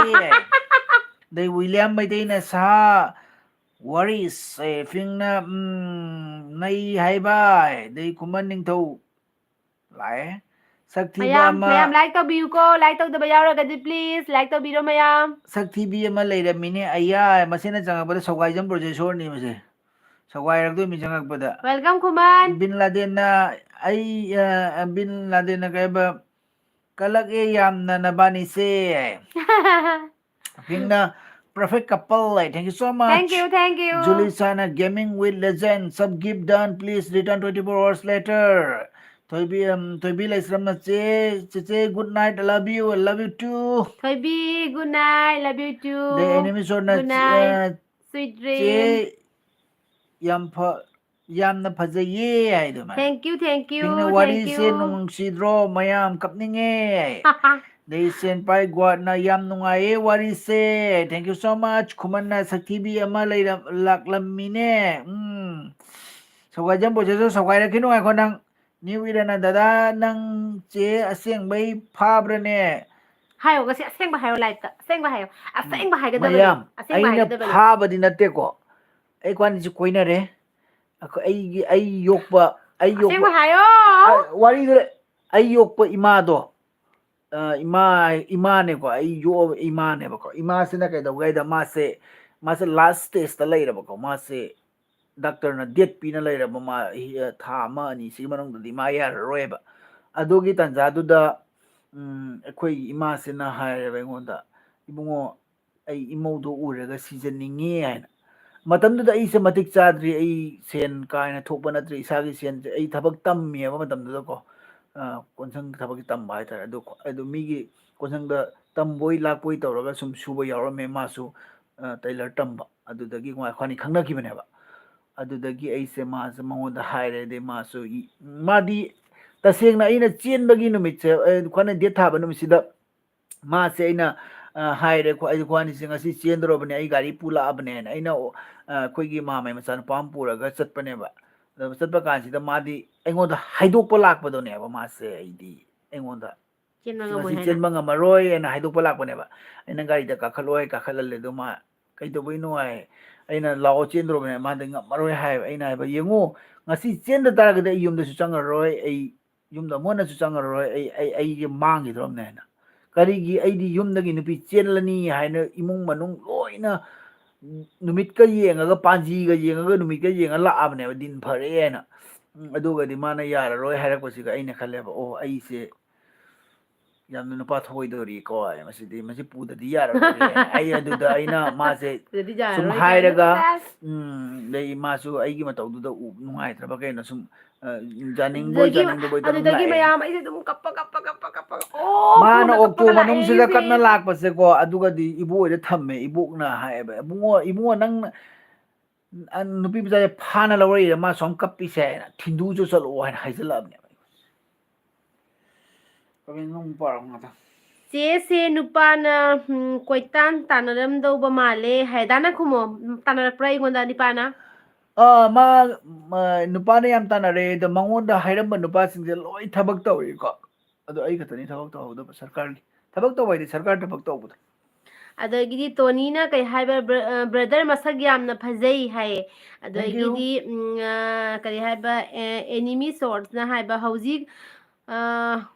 ꯑꯗꯩ ꯋꯤꯂꯤꯌꯝ ꯃꯩꯇꯩꯅ ꯁꯥ ꯋꯥꯔꯤꯁ, ꯑꯦ, ꯐꯤꯡꯅ, ꯎꯝ, ꯅꯩ ꯍꯥꯏꯕ꯫ ꯑꯗꯩ ꯈꯨꯃꯟ ꯅꯤꯡꯊꯧ ꯂꯥꯛꯑꯦ꯫ ꯁꯛ ꯊꯤꯕ ꯃꯌꯥꯝ, ꯑꯃ꯫ ꯃꯌꯥꯝ like ꯇꯧꯕꯤꯌꯨꯀꯣ, like ꯇꯧꯗꯕ ꯌꯥꯎꯔꯒꯗꯤ please like ꯇꯧꯕꯤꯔꯣ ꯃꯌꯥꯝ꯫ ꯁꯛ ꯊꯤꯕꯤ ꯑꯃ ꯂꯩꯔꯝꯃꯤꯅꯦ꯫ ꯑꯌꯥ, ꯃꯁꯤꯅ ꯆꯪꯉꯛꯄꯗ ꯁꯧꯒꯥꯏꯖꯝ ꯄ꯭ꯔꯣꯖꯦꯁꯣꯔꯅꯤ ꯃꯁꯦ꯫ ꯁꯧꯒꯥꯏꯔꯛꯇꯣꯏꯃꯤ ꯆꯪꯉꯛꯄꯗ꯫ Welcome ꯈꯨꯃꯟ꯫ ꯕꯤꯟ ꯂꯥꯗꯦꯟꯅ, ꯑꯩ, ꯑ, ꯕꯤꯟ ꯂꯥꯗꯦꯟꯅ ꯀꯩ ꯍꯥꯏꯕ, "ꯀꯂꯛꯑꯦ ꯌꯥꯝꯅ ꯅꯕꯥꯅꯤꯁꯦ"꯫ ꯐꯤꯡꯅ perfect couple ꯂꯩ꯫ Thank you so much꯫ Thank you, thank you꯫ ꯖꯨꯂꯤꯁꯥꯅ Gaming with Legend, sub gift done, please return twenty-four hours later꯫ ꯊꯣꯏꯕꯤ, ꯎꯝ, ꯊꯣꯏꯕꯤ ꯂꯩꯁ꯭ꯔꯝꯅ, "ꯆꯦ, ꯆꯦꯆꯦ, good night, I love you, I love you too." ꯊꯣꯏꯕꯤ, good night, love you too. ꯑꯗꯩ enemy ꯁꯣꯔꯅ, good night, ꯑ, sweet ꯆꯦ, dream. ꯌꯥꯝ ꯐ-, ꯌꯥꯝꯅ ꯐꯖꯩꯌꯦ ꯍꯥꯏꯗꯣ ꯃꯥꯅ꯫ Thank you, thank you, ꯄꯤꯡꯅ, thank "ꯋꯥꯔꯤꯁꯦ you." ꯅꯨꯡꯁꯤꯗ꯭ꯔꯣ? ꯃꯌꯥꯝ ꯀꯞꯅꯤꯡꯉꯦ꯫ ꯑꯗꯩ ꯁꯦꯟꯄꯥꯏ ꯒ꯭ꯋꯥꯠꯅ, "ꯌꯥꯝ ꯅꯨꯡꯉꯥꯏꯌꯦ ꯋꯥꯔꯤꯁꯦ꯫ Thank you so much." ꯈꯨꯃꯟꯅ, "ꯁꯛꯊꯤꯕꯤ ꯑꯃ ꯂꯩꯔꯝ-, ꯂꯥꯛꯂꯝꯃꯤꯅꯦ꯫ ꯎꯝ꯫ ꯁꯧꯒꯥꯏꯖꯝ ꯕꯣꯏꯁꯦꯁꯨ ꯁꯧꯒꯥꯏꯔꯛꯈꯤꯅꯨ ꯉꯥꯏꯈꯣ ꯅꯪ꯫ ꯅ꯭ꯌꯨ ꯏꯔꯅ, "ꯗꯗꯥ, ꯅꯪ ꯆꯦ ꯑꯁꯦꯡꯕꯩ ꯐꯥꯕ꯭ꯔꯅꯦ?" ꯍꯥꯏꯌꯣ, ꯉꯁꯤ ꯑꯁꯦꯡꯕ ꯍꯥꯏꯌꯣ, live-ꯇ꯫ ꯑꯁꯦꯡꯕ ꯍꯥꯏꯌꯣ꯫ ꯑꯁꯦꯡꯕ ꯍꯥꯏꯒꯗꯕꯅꯦ꯫ ꯃꯌꯥꯝ, ꯑꯁꯦꯡꯕ ꯑꯩꯅ ꯍꯥꯏꯒꯗꯕꯅꯦ꯫ ꯐꯥꯕꯗꯤ ꯅꯠꯇꯦꯀꯣ꯫ ꯑꯩꯈꯣꯏ ꯑꯅꯤꯁꯤ ꯀꯣꯏꯅꯔꯦ꯫ ꯑꯩꯈꯣꯏ, ꯑꯩꯒꯤ, ꯑꯩ ꯌꯣꯛꯄ, ꯑꯩ ꯌꯣꯛꯄ, ꯑꯁꯦꯡꯕ ꯍꯥꯏꯌꯣ꯫ ꯑ, ꯋꯥꯔꯤꯗꯨ, ꯑꯩ ꯌꯣꯛꯄ ꯏꯃꯥꯗꯣ, ꯑ, ꯏꯃꯥ, ꯏꯃꯥꯅꯦꯀꯣ, ꯑꯩ ꯌꯣꯛꯑꯕ ꯏꯃꯥꯅꯦꯕꯀꯣ꯫ ꯏꯃꯥꯁꯤꯅ ꯀꯩꯗꯧꯒꯦ ꯍꯥꯏꯗ, ꯃꯥꯁꯦ, ꯃꯥꯁꯦ last stage-ꯇ ꯂꯩꯔꯕꯀꯣ꯫ ꯃꯥꯁꯦ ꯗꯥꯛꯇꯔꯅ date ꯄꯤꯅ ꯂꯩꯔꯕ, ꯃꯥ, ꯍꯤ-, ꯊꯥ ꯑꯃ ꯑꯅꯤ ꯁꯤꯒꯤ ꯃꯅꯨꯡꯗꯗꯤ ꯃꯥ ꯌꯥꯔꯔꯣꯏꯕ꯫ ꯑꯗꯨꯒꯤ ꯇꯥꯟꯖꯥꯗꯨꯗ, ꯎꯝ, ꯑꯩꯈꯣꯏꯒꯤ ꯏꯃꯥꯁꯤꯅ ꯍꯥꯏꯔꯦꯕ ꯑꯩꯉꯣꯟꯗ, "ꯏꯕꯨꯡꯉꯣ, ꯑꯩ ꯏꯃꯧꯗꯣ ꯎꯔꯒ ꯁꯤꯖꯅꯤꯡꯉꯤ" ꯍꯥꯏꯅ꯫ ꯃꯇꯝꯗꯨꯗ ꯑꯩꯁꯦ ꯃꯇꯤꯛ ꯆꯥꯗ꯭ꯔꯤ, ꯑꯩ ꯁꯦꯟ ꯀꯥ ꯍꯦꯟꯅ ꯊꯣꯛꯄ ꯅꯠꯇ꯭ꯔꯤ, ꯏꯁꯥꯒꯤ ꯁꯦꯟꯁꯦ, ꯑꯩ ꯊꯕꯛ ꯇꯝꯃꯤꯑꯕ ꯃꯇꯝꯗꯨꯗꯀꯣ, ꯑ, ꯀꯣꯟꯁꯪ ꯊꯕꯛꯀꯤ ꯇꯝꯕ ꯍꯥꯏꯇꯥꯔꯦ꯫ ꯑꯗꯨ, ꯑꯗꯨ ꯃꯤꯒꯤ ꯀꯣꯟꯁꯪꯗ ꯇꯝꯕꯣꯏ ꯂꯥꯛꯄꯣꯏ ꯇꯧꯔꯒ ꯁꯨꯝ ꯁꯨꯕ ꯌꯥꯎꯔꯝꯃꯦ꯫ ꯃꯥꯁꯨ, ꯑ, tailor ꯇꯝꯕ꯫ ꯑꯗꯨꯗꯒꯤ ꯑꯩꯈꯣꯏꯅꯤ ꯈꯪꯅꯈꯤꯕꯅꯦꯕ꯫ ꯑꯗꯨꯗꯒꯤ ꯑꯩꯁꯦ, ꯃꯥꯁꯦ ꯃꯉꯣꯟꯗ ꯍꯥꯏꯔꯦ꯫ ꯑꯗꯩ ꯃꯥꯁꯨ ꯏ-, ꯃꯥꯗꯤ ꯇꯁꯦꯡꯅ ꯑꯩꯅ ꯆꯦꯟꯕꯒꯤ ꯅꯨꯃꯤꯠꯁꯦ, ꯑ, ꯑꯩꯈꯣꯏꯅ date ꯊꯥꯕ ꯅꯨꯃꯤꯠꯁꯤꯗ ꯃꯥꯁꯦ ꯑꯩꯅ, ꯑ, ꯍꯥꯏꯔꯦ, "ꯑꯩꯈꯣꯏ, ꯑꯩꯈꯣꯏꯅꯤꯁꯦ ꯉꯁꯤ ꯆꯦꯟꯗꯧꯔꯕꯅꯦ, ꯑꯩ ꯒꯥꯔꯤ ꯄꯨ ꯂꯥꯛꯑꯕꯅꯦꯅ"꯫ ꯑꯩꯅ, ꯑ, ꯑꯩꯈꯣꯏꯒꯤ ꯃꯥꯝꯃꯩ ꯃꯆꯥꯅꯨꯄꯥ ꯑꯃ ꯄꯨꯔꯒ ꯆꯠꯄꯅꯦꯕ꯫ ꯑꯗ ꯆꯠꯄ ꯀꯥꯟꯁꯤꯗ ꯃꯥꯗꯤ ꯑꯩꯉꯣꯟꯗ ꯍꯥꯏꯗꯣꯛꯄ ꯂꯥꯛꯄꯗꯨꯅꯦꯕ꯫ ꯃꯥꯁꯦ, ꯑꯩꯗꯤ, ꯑꯩꯉꯣꯟꯗ ꯆꯦꯟꯕ ꯉꯝꯃꯣꯏ ꯉꯁꯤ ꯍꯥꯏꯅ꯫ ꯆꯦꯟꯕ ꯉꯝꯃꯔꯣꯏ ꯍꯥꯏꯅ ꯍꯥꯏꯗꯣꯛꯄ ꯂꯥꯛꯄꯅꯦꯕ꯫ ꯑꯩꯅ ꯒꯥꯔꯤꯗ ꯀꯥꯈꯠꯂꯣ ꯍꯥꯏ, ꯀꯥꯈꯠꯍꯜꯂꯦ꯫ ꯑꯗꯣ ꯃꯥ ꯀꯩꯗꯧꯕꯩꯅꯣ ꯍꯥꯏ, ꯑꯩꯅ ꯂꯥꯛꯑꯣ ꯆꯦꯟꯗꯧꯔꯕꯅꯦ, ꯃꯥꯗꯤ ꯉꯝꯃꯔꯣꯏ ꯍꯥꯏꯌꯦꯕ꯫ ꯑꯩꯅ ꯍꯥꯏꯕ, "ꯌꯦꯡꯉꯨ, ꯉꯁꯤ ꯆꯦꯟꯗ ꯇꯥꯔꯒꯗꯤ ꯑꯩ ꯌꯨꯝꯗꯁꯨ ꯆꯪꯉꯔꯣꯏ, ꯑꯩ ꯌꯨꯝꯗ ꯑꯃꯨꯛ ꯍꯟꯅꯁꯨ ꯆꯪꯉꯔꯣꯏ, ꯑꯩ, ꯑꯩ, ꯑꯩꯁꯦ ꯃꯥꯡꯈꯤꯗꯧꯔꯕꯅꯦ" ꯍꯥꯏꯅ꯫ ꯀꯔꯤꯒꯤ ꯑꯩꯗꯤ ꯌꯨꯝꯗꯒꯤ ꯅꯨꯄꯤ ꯆꯦꯜꯂꯅꯤ ꯍꯥꯏꯅ ꯏꯃꯨꯡ ꯃꯅꯨꯡ ꯂꯣꯏꯅ ꯅꯨꯃꯤꯠꯀ ꯌꯦꯡꯉꯒ, ꯄꯥꯟꯖꯤꯒ ꯌꯦꯡꯉꯒ, ꯅꯨꯃꯤꯠꯀ ꯌꯦꯡꯉ ꯂꯥꯛꯑꯕꯅꯦꯕ, ꯗꯤꯟ ꯐꯔꯦ ꯍꯥꯏꯅ꯫ ꯎꯝ, ꯑꯗꯨꯒꯗꯤ ꯃꯥꯅ ꯌꯥꯔꯔꯣꯏ ꯍꯥꯏꯔꯛꯄꯁꯤꯒ ꯑꯩꯅ ꯈꯜꯂꯦꯕ, "ꯑꯣ, ꯑꯩꯁꯦ ꯌꯥꯝꯅ ꯅꯨꯄꯥ ꯊꯧꯑꯣꯏꯗꯧꯔꯤꯀꯣ꯫ ꯃꯁꯤꯗꯤ, ꯃꯁꯤ ꯄꯨꯗꯗꯤ ꯌꯥꯔꯔꯣꯏ꯫ ꯑꯩ ꯑꯗꯨꯗ ꯑꯩꯅ ꯃꯥꯁꯦ ꯑꯗꯨꯗꯤ ꯁꯨꯝ ꯌꯥꯔꯔꯣꯏ ꯍꯥꯏꯔꯒ, ꯀꯥꯏꯅ꯫ ꯎꯝ, ꯑꯗꯩ ꯃꯥꯁꯨ ꯑꯩꯒꯤ ꯃꯇꯧꯗꯨꯗ ꯎ-, ꯅꯨꯡꯉꯥꯏꯇ꯭ꯔꯕ ꯀꯩꯅꯣ ꯁꯨꯝ, ꯑ, ꯌꯥꯅꯤꯡꯕꯣꯏ ꯑꯗꯨꯗꯒꯤ, ꯌꯥꯅꯤꯡꯗꯕꯣꯏ ꯇꯧꯔ ꯑꯗꯨꯗꯒꯤ ꯂꯥꯛꯑꯦ꯫ ꯃꯌꯥꯝ ꯑꯩꯁꯦ ꯑꯗꯨꯝ ꯀꯞꯄ, ꯀꯞꯄ, ꯀꯞꯄ, ꯀꯞꯄꯒ, "ꯑꯣ, ꯃꯥꯅ ꯀꯞꯄ, ꯑꯣꯛꯇꯣ ꯀꯞꯄ ꯂꯥꯛꯑꯦ ꯃꯅꯨꯡꯁꯤꯗ ꯑꯩꯁꯦ"꯫ ꯀꯞꯅ ꯂꯥꯛꯄꯁꯦꯀꯣ, ꯑꯗꯨꯒꯗꯤ ꯏꯕꯣꯛ ꯍꯣꯏꯗ ꯊꯝꯃꯦ꯫ ꯏꯕꯣꯛꯅ ꯍꯥꯏꯌꯦꯕ, "ꯏꯕꯨꯡꯉꯣ, ꯏꯕꯨꯡꯉꯣ, ꯅꯪ, ꯑ, ꯅꯨꯄꯤ ꯃꯆꯥꯁꯦ ꯐꯥꯅ ꯂꯧꯔꯛꯏꯔ, ꯃꯥ ꯁꯨꯝ ꯀꯞꯄꯤꯁꯦ?" ꯍꯥꯏꯅ, "ꯊꯤꯟꯗꯨ ꯆꯠꯂꯛꯑꯣ" ꯍꯥꯏꯅ ꯍꯥꯏꯖꯜꯂꯛꯑꯕꯅꯦꯕ꯫ ꯀꯃꯦꯟ ꯑꯃꯨꯛ ꯄꯥꯔꯛꯑꯣ ꯉꯥꯛꯇꯪ꯫ ꯆꯦꯁꯦ ꯅꯨꯄꯥꯅ, ꯎꯝ, ꯀꯣꯏꯇꯥꯟ ꯇꯥꯟꯅꯔꯝꯗꯧꯕ ꯃꯥꯜꯂꯦ ꯍꯥꯏ꯫ ꯗꯥꯅ ꯈꯨꯝꯃꯣ, ꯎꯝ, ꯇꯥꯟꯅꯔꯛꯄ꯭ꯔꯥ ꯑꯩꯉꯣꯟꯗ ꯅꯨꯄꯥꯅ? ꯑꯥ, ꯃꯥ, ꯃꯥ, ꯅꯨꯄꯥꯅ ꯌꯥꯝ ꯇꯥꯟꯅꯔꯦ, ꯑꯗꯣ ꯃꯉꯣꯟꯗ ꯍꯥꯏꯔꯝꯕ ꯅꯨꯄꯥꯁꯤꯡꯁꯦ ꯂꯣꯏ ꯊꯕꯛ ꯇꯧꯔꯤꯀꯣ꯫ ꯑꯗꯣ ꯑꯩ ꯈꯛꯇꯅꯤ ꯊꯕꯛ ꯇꯧꯍꯧꯗꯕ ꯁꯔꯀꯥꯔꯒꯤ꯫ ꯊꯕꯛ ꯇꯧꯕ ꯍꯥꯏꯗꯤ ꯁꯔꯀꯥꯔ ꯊꯕꯛ ꯇꯧꯕꯗꯣ꯫ ꯑꯗꯒꯤꯗꯤ ꯇꯣꯅꯤꯅ ꯀꯩ ꯍꯥꯏꯕ, "ꯕ꯭ꯔ-, ꯑ, ꯕ꯭ꯔꯗꯔ ꯃꯁꯛ ꯌꯥꯝꯅ ꯐꯖꯩ" ꯍꯥꯏꯌꯦ꯫ Thank you꯫ ꯑꯗꯒꯤꯗꯤ, ꯎꯝ, ꯑ, ꯀꯔꯤ ꯍꯥꯏꯕ, ꯑꯦ, ꯑꯦꯅꯤꯃꯤ ꯁꯣꯔꯠꯁꯅ ꯍꯥꯏꯕ, "ꯍꯧꯖꯤꯛ, ꯑ,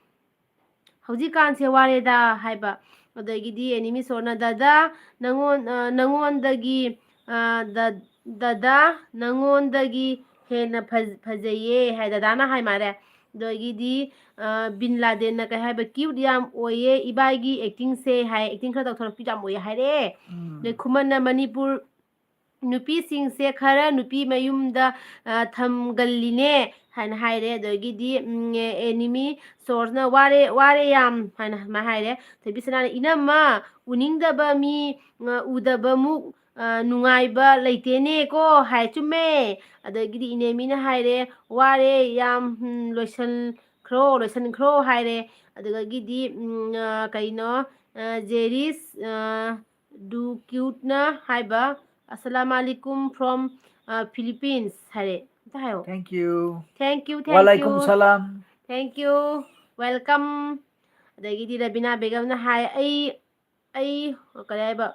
ꯍꯧꯖꯤꯛꯀꯥꯟꯁꯦ ꯋꯥꯔꯦꯗ" ꯍꯥꯏꯕ꯫ ꯑꯗꯒꯤꯗꯤ ꯑꯦꯅꯤꯃꯤ ꯁꯣꯔꯠꯅ, "ꯗꯗꯥ, ꯅꯪꯉꯣꯟ-, ꯑ, ꯅꯪꯉꯣꯟꯗꯒꯤ, ꯑ, ꯗ-, ꯗꯗꯥ, ꯅꯪꯉꯣꯟꯗꯒꯤ ꯍꯦꯟꯅ ꯐꯖ-, ꯐꯖꯩꯌꯦ" ꯍꯥꯏ, ꯗꯗꯥꯅ ꯍꯥꯏ ꯃꯥꯜꯂꯦ꯫ ꯑꯗꯒꯤꯗꯤ, ꯑ, ꯕꯤꯟ ꯂꯥꯗꯦꯟꯅ ꯀꯩ ꯍꯥꯏꯕ, "ꯀ꯭ꯌꯨꯠ ꯌꯥꯝ ꯑꯣꯏꯌꯦ ꯏꯕꯥꯏꯒꯤ ꯑꯦꯛꯇꯤꯡꯁꯦ" ꯍꯥꯏ, "ꯑꯦꯛꯇꯤꯡ ꯈꯔ ꯇꯧꯊꯣꯔꯛꯄ ꯌꯥꯝ ꯑꯣꯏꯌꯦ" ꯍꯥꯏꯔꯦ꯫ ꯎꯝ꯫ ꯑꯗꯩ ꯈꯨꯃꯟꯅ, "ꯃꯅꯤꯄꯨꯔ ꯅꯨꯄꯤꯁꯤꯡꯁꯦ ꯈꯔ ꯅꯨꯄꯤ ꯃꯌꯨꯝꯗ, ꯑ, ꯊꯝꯒꯜꯂꯤꯅꯦ" ꯍꯥꯏꯅ ꯍꯥꯏꯔꯦ꯫ ꯑꯗꯒꯤꯗꯤ, ꯎꯝ, ꯑꯦ-, ꯑꯦꯅꯤꯃꯤ ꯁꯣꯔꯁꯅ "ꯋꯥꯔꯦ, ꯋꯥꯔꯦ ꯌꯥꯝ" ꯍꯥꯏꯅ ꯃꯥ ꯍꯥꯏꯔꯦ꯫ ꯊꯣꯏꯕꯤꯁꯅꯥꯅ, "ꯏꯅꯝꯃ, ꯎꯅꯤꯡꯗꯕ ꯃꯤ, ꯑ, ꯎꯗꯕꯃꯨꯛ, ꯑ, ꯅꯨꯡꯉꯥꯏꯕ ꯂꯩꯇꯦꯅꯦꯀꯣ" ꯍꯥꯏ꯫ ꯆꯨꯝꯃꯦ꯫ ꯑꯗꯒꯤꯗꯤ ꯏꯅꯦꯃꯤꯅ ꯍꯥꯏꯔꯦ, "ꯋꯥꯔꯦ ꯌꯥꯝ, ꯎꯝ, ꯂꯣꯏꯁꯟꯈ꯭ꯔꯣ, ꯂꯣꯏꯁꯟꯈ꯭ꯔꯣ" ꯍꯥꯏꯔꯦ꯫ ꯑꯗꯨꯗꯒꯤꯗꯤ, ꯎꯝ, ꯑ, ꯀꯩꯅꯣ, ꯑ, ꯖꯦꯔꯤꯁ, ꯑ, ꯗꯨ ꯀ꯭ꯌꯨꯠꯅ ꯍꯥꯏꯕ, "ꯑꯁꯂꯥꯝ ꯑꯂꯤꯀꯨꯝ from, ꯑ, Philippines" ꯍꯥꯏꯔꯦ꯫ ꯑꯝꯇ ꯍꯥꯏꯌꯣ꯫ Thank you꯫ Thank you, thank you꯫ ꯋꯥꯂꯥꯏꯀꯨꯝ Salam. Thank you, welcome꯫ ꯑꯗꯒꯤꯗꯤ ꯔꯕꯤꯅꯥ ꯕꯦꯒꯝꯅ ꯍꯥꯏ, "ꯑꯩ, ꯑꯩ ꯀꯔꯤ ꯍꯥꯏꯕ,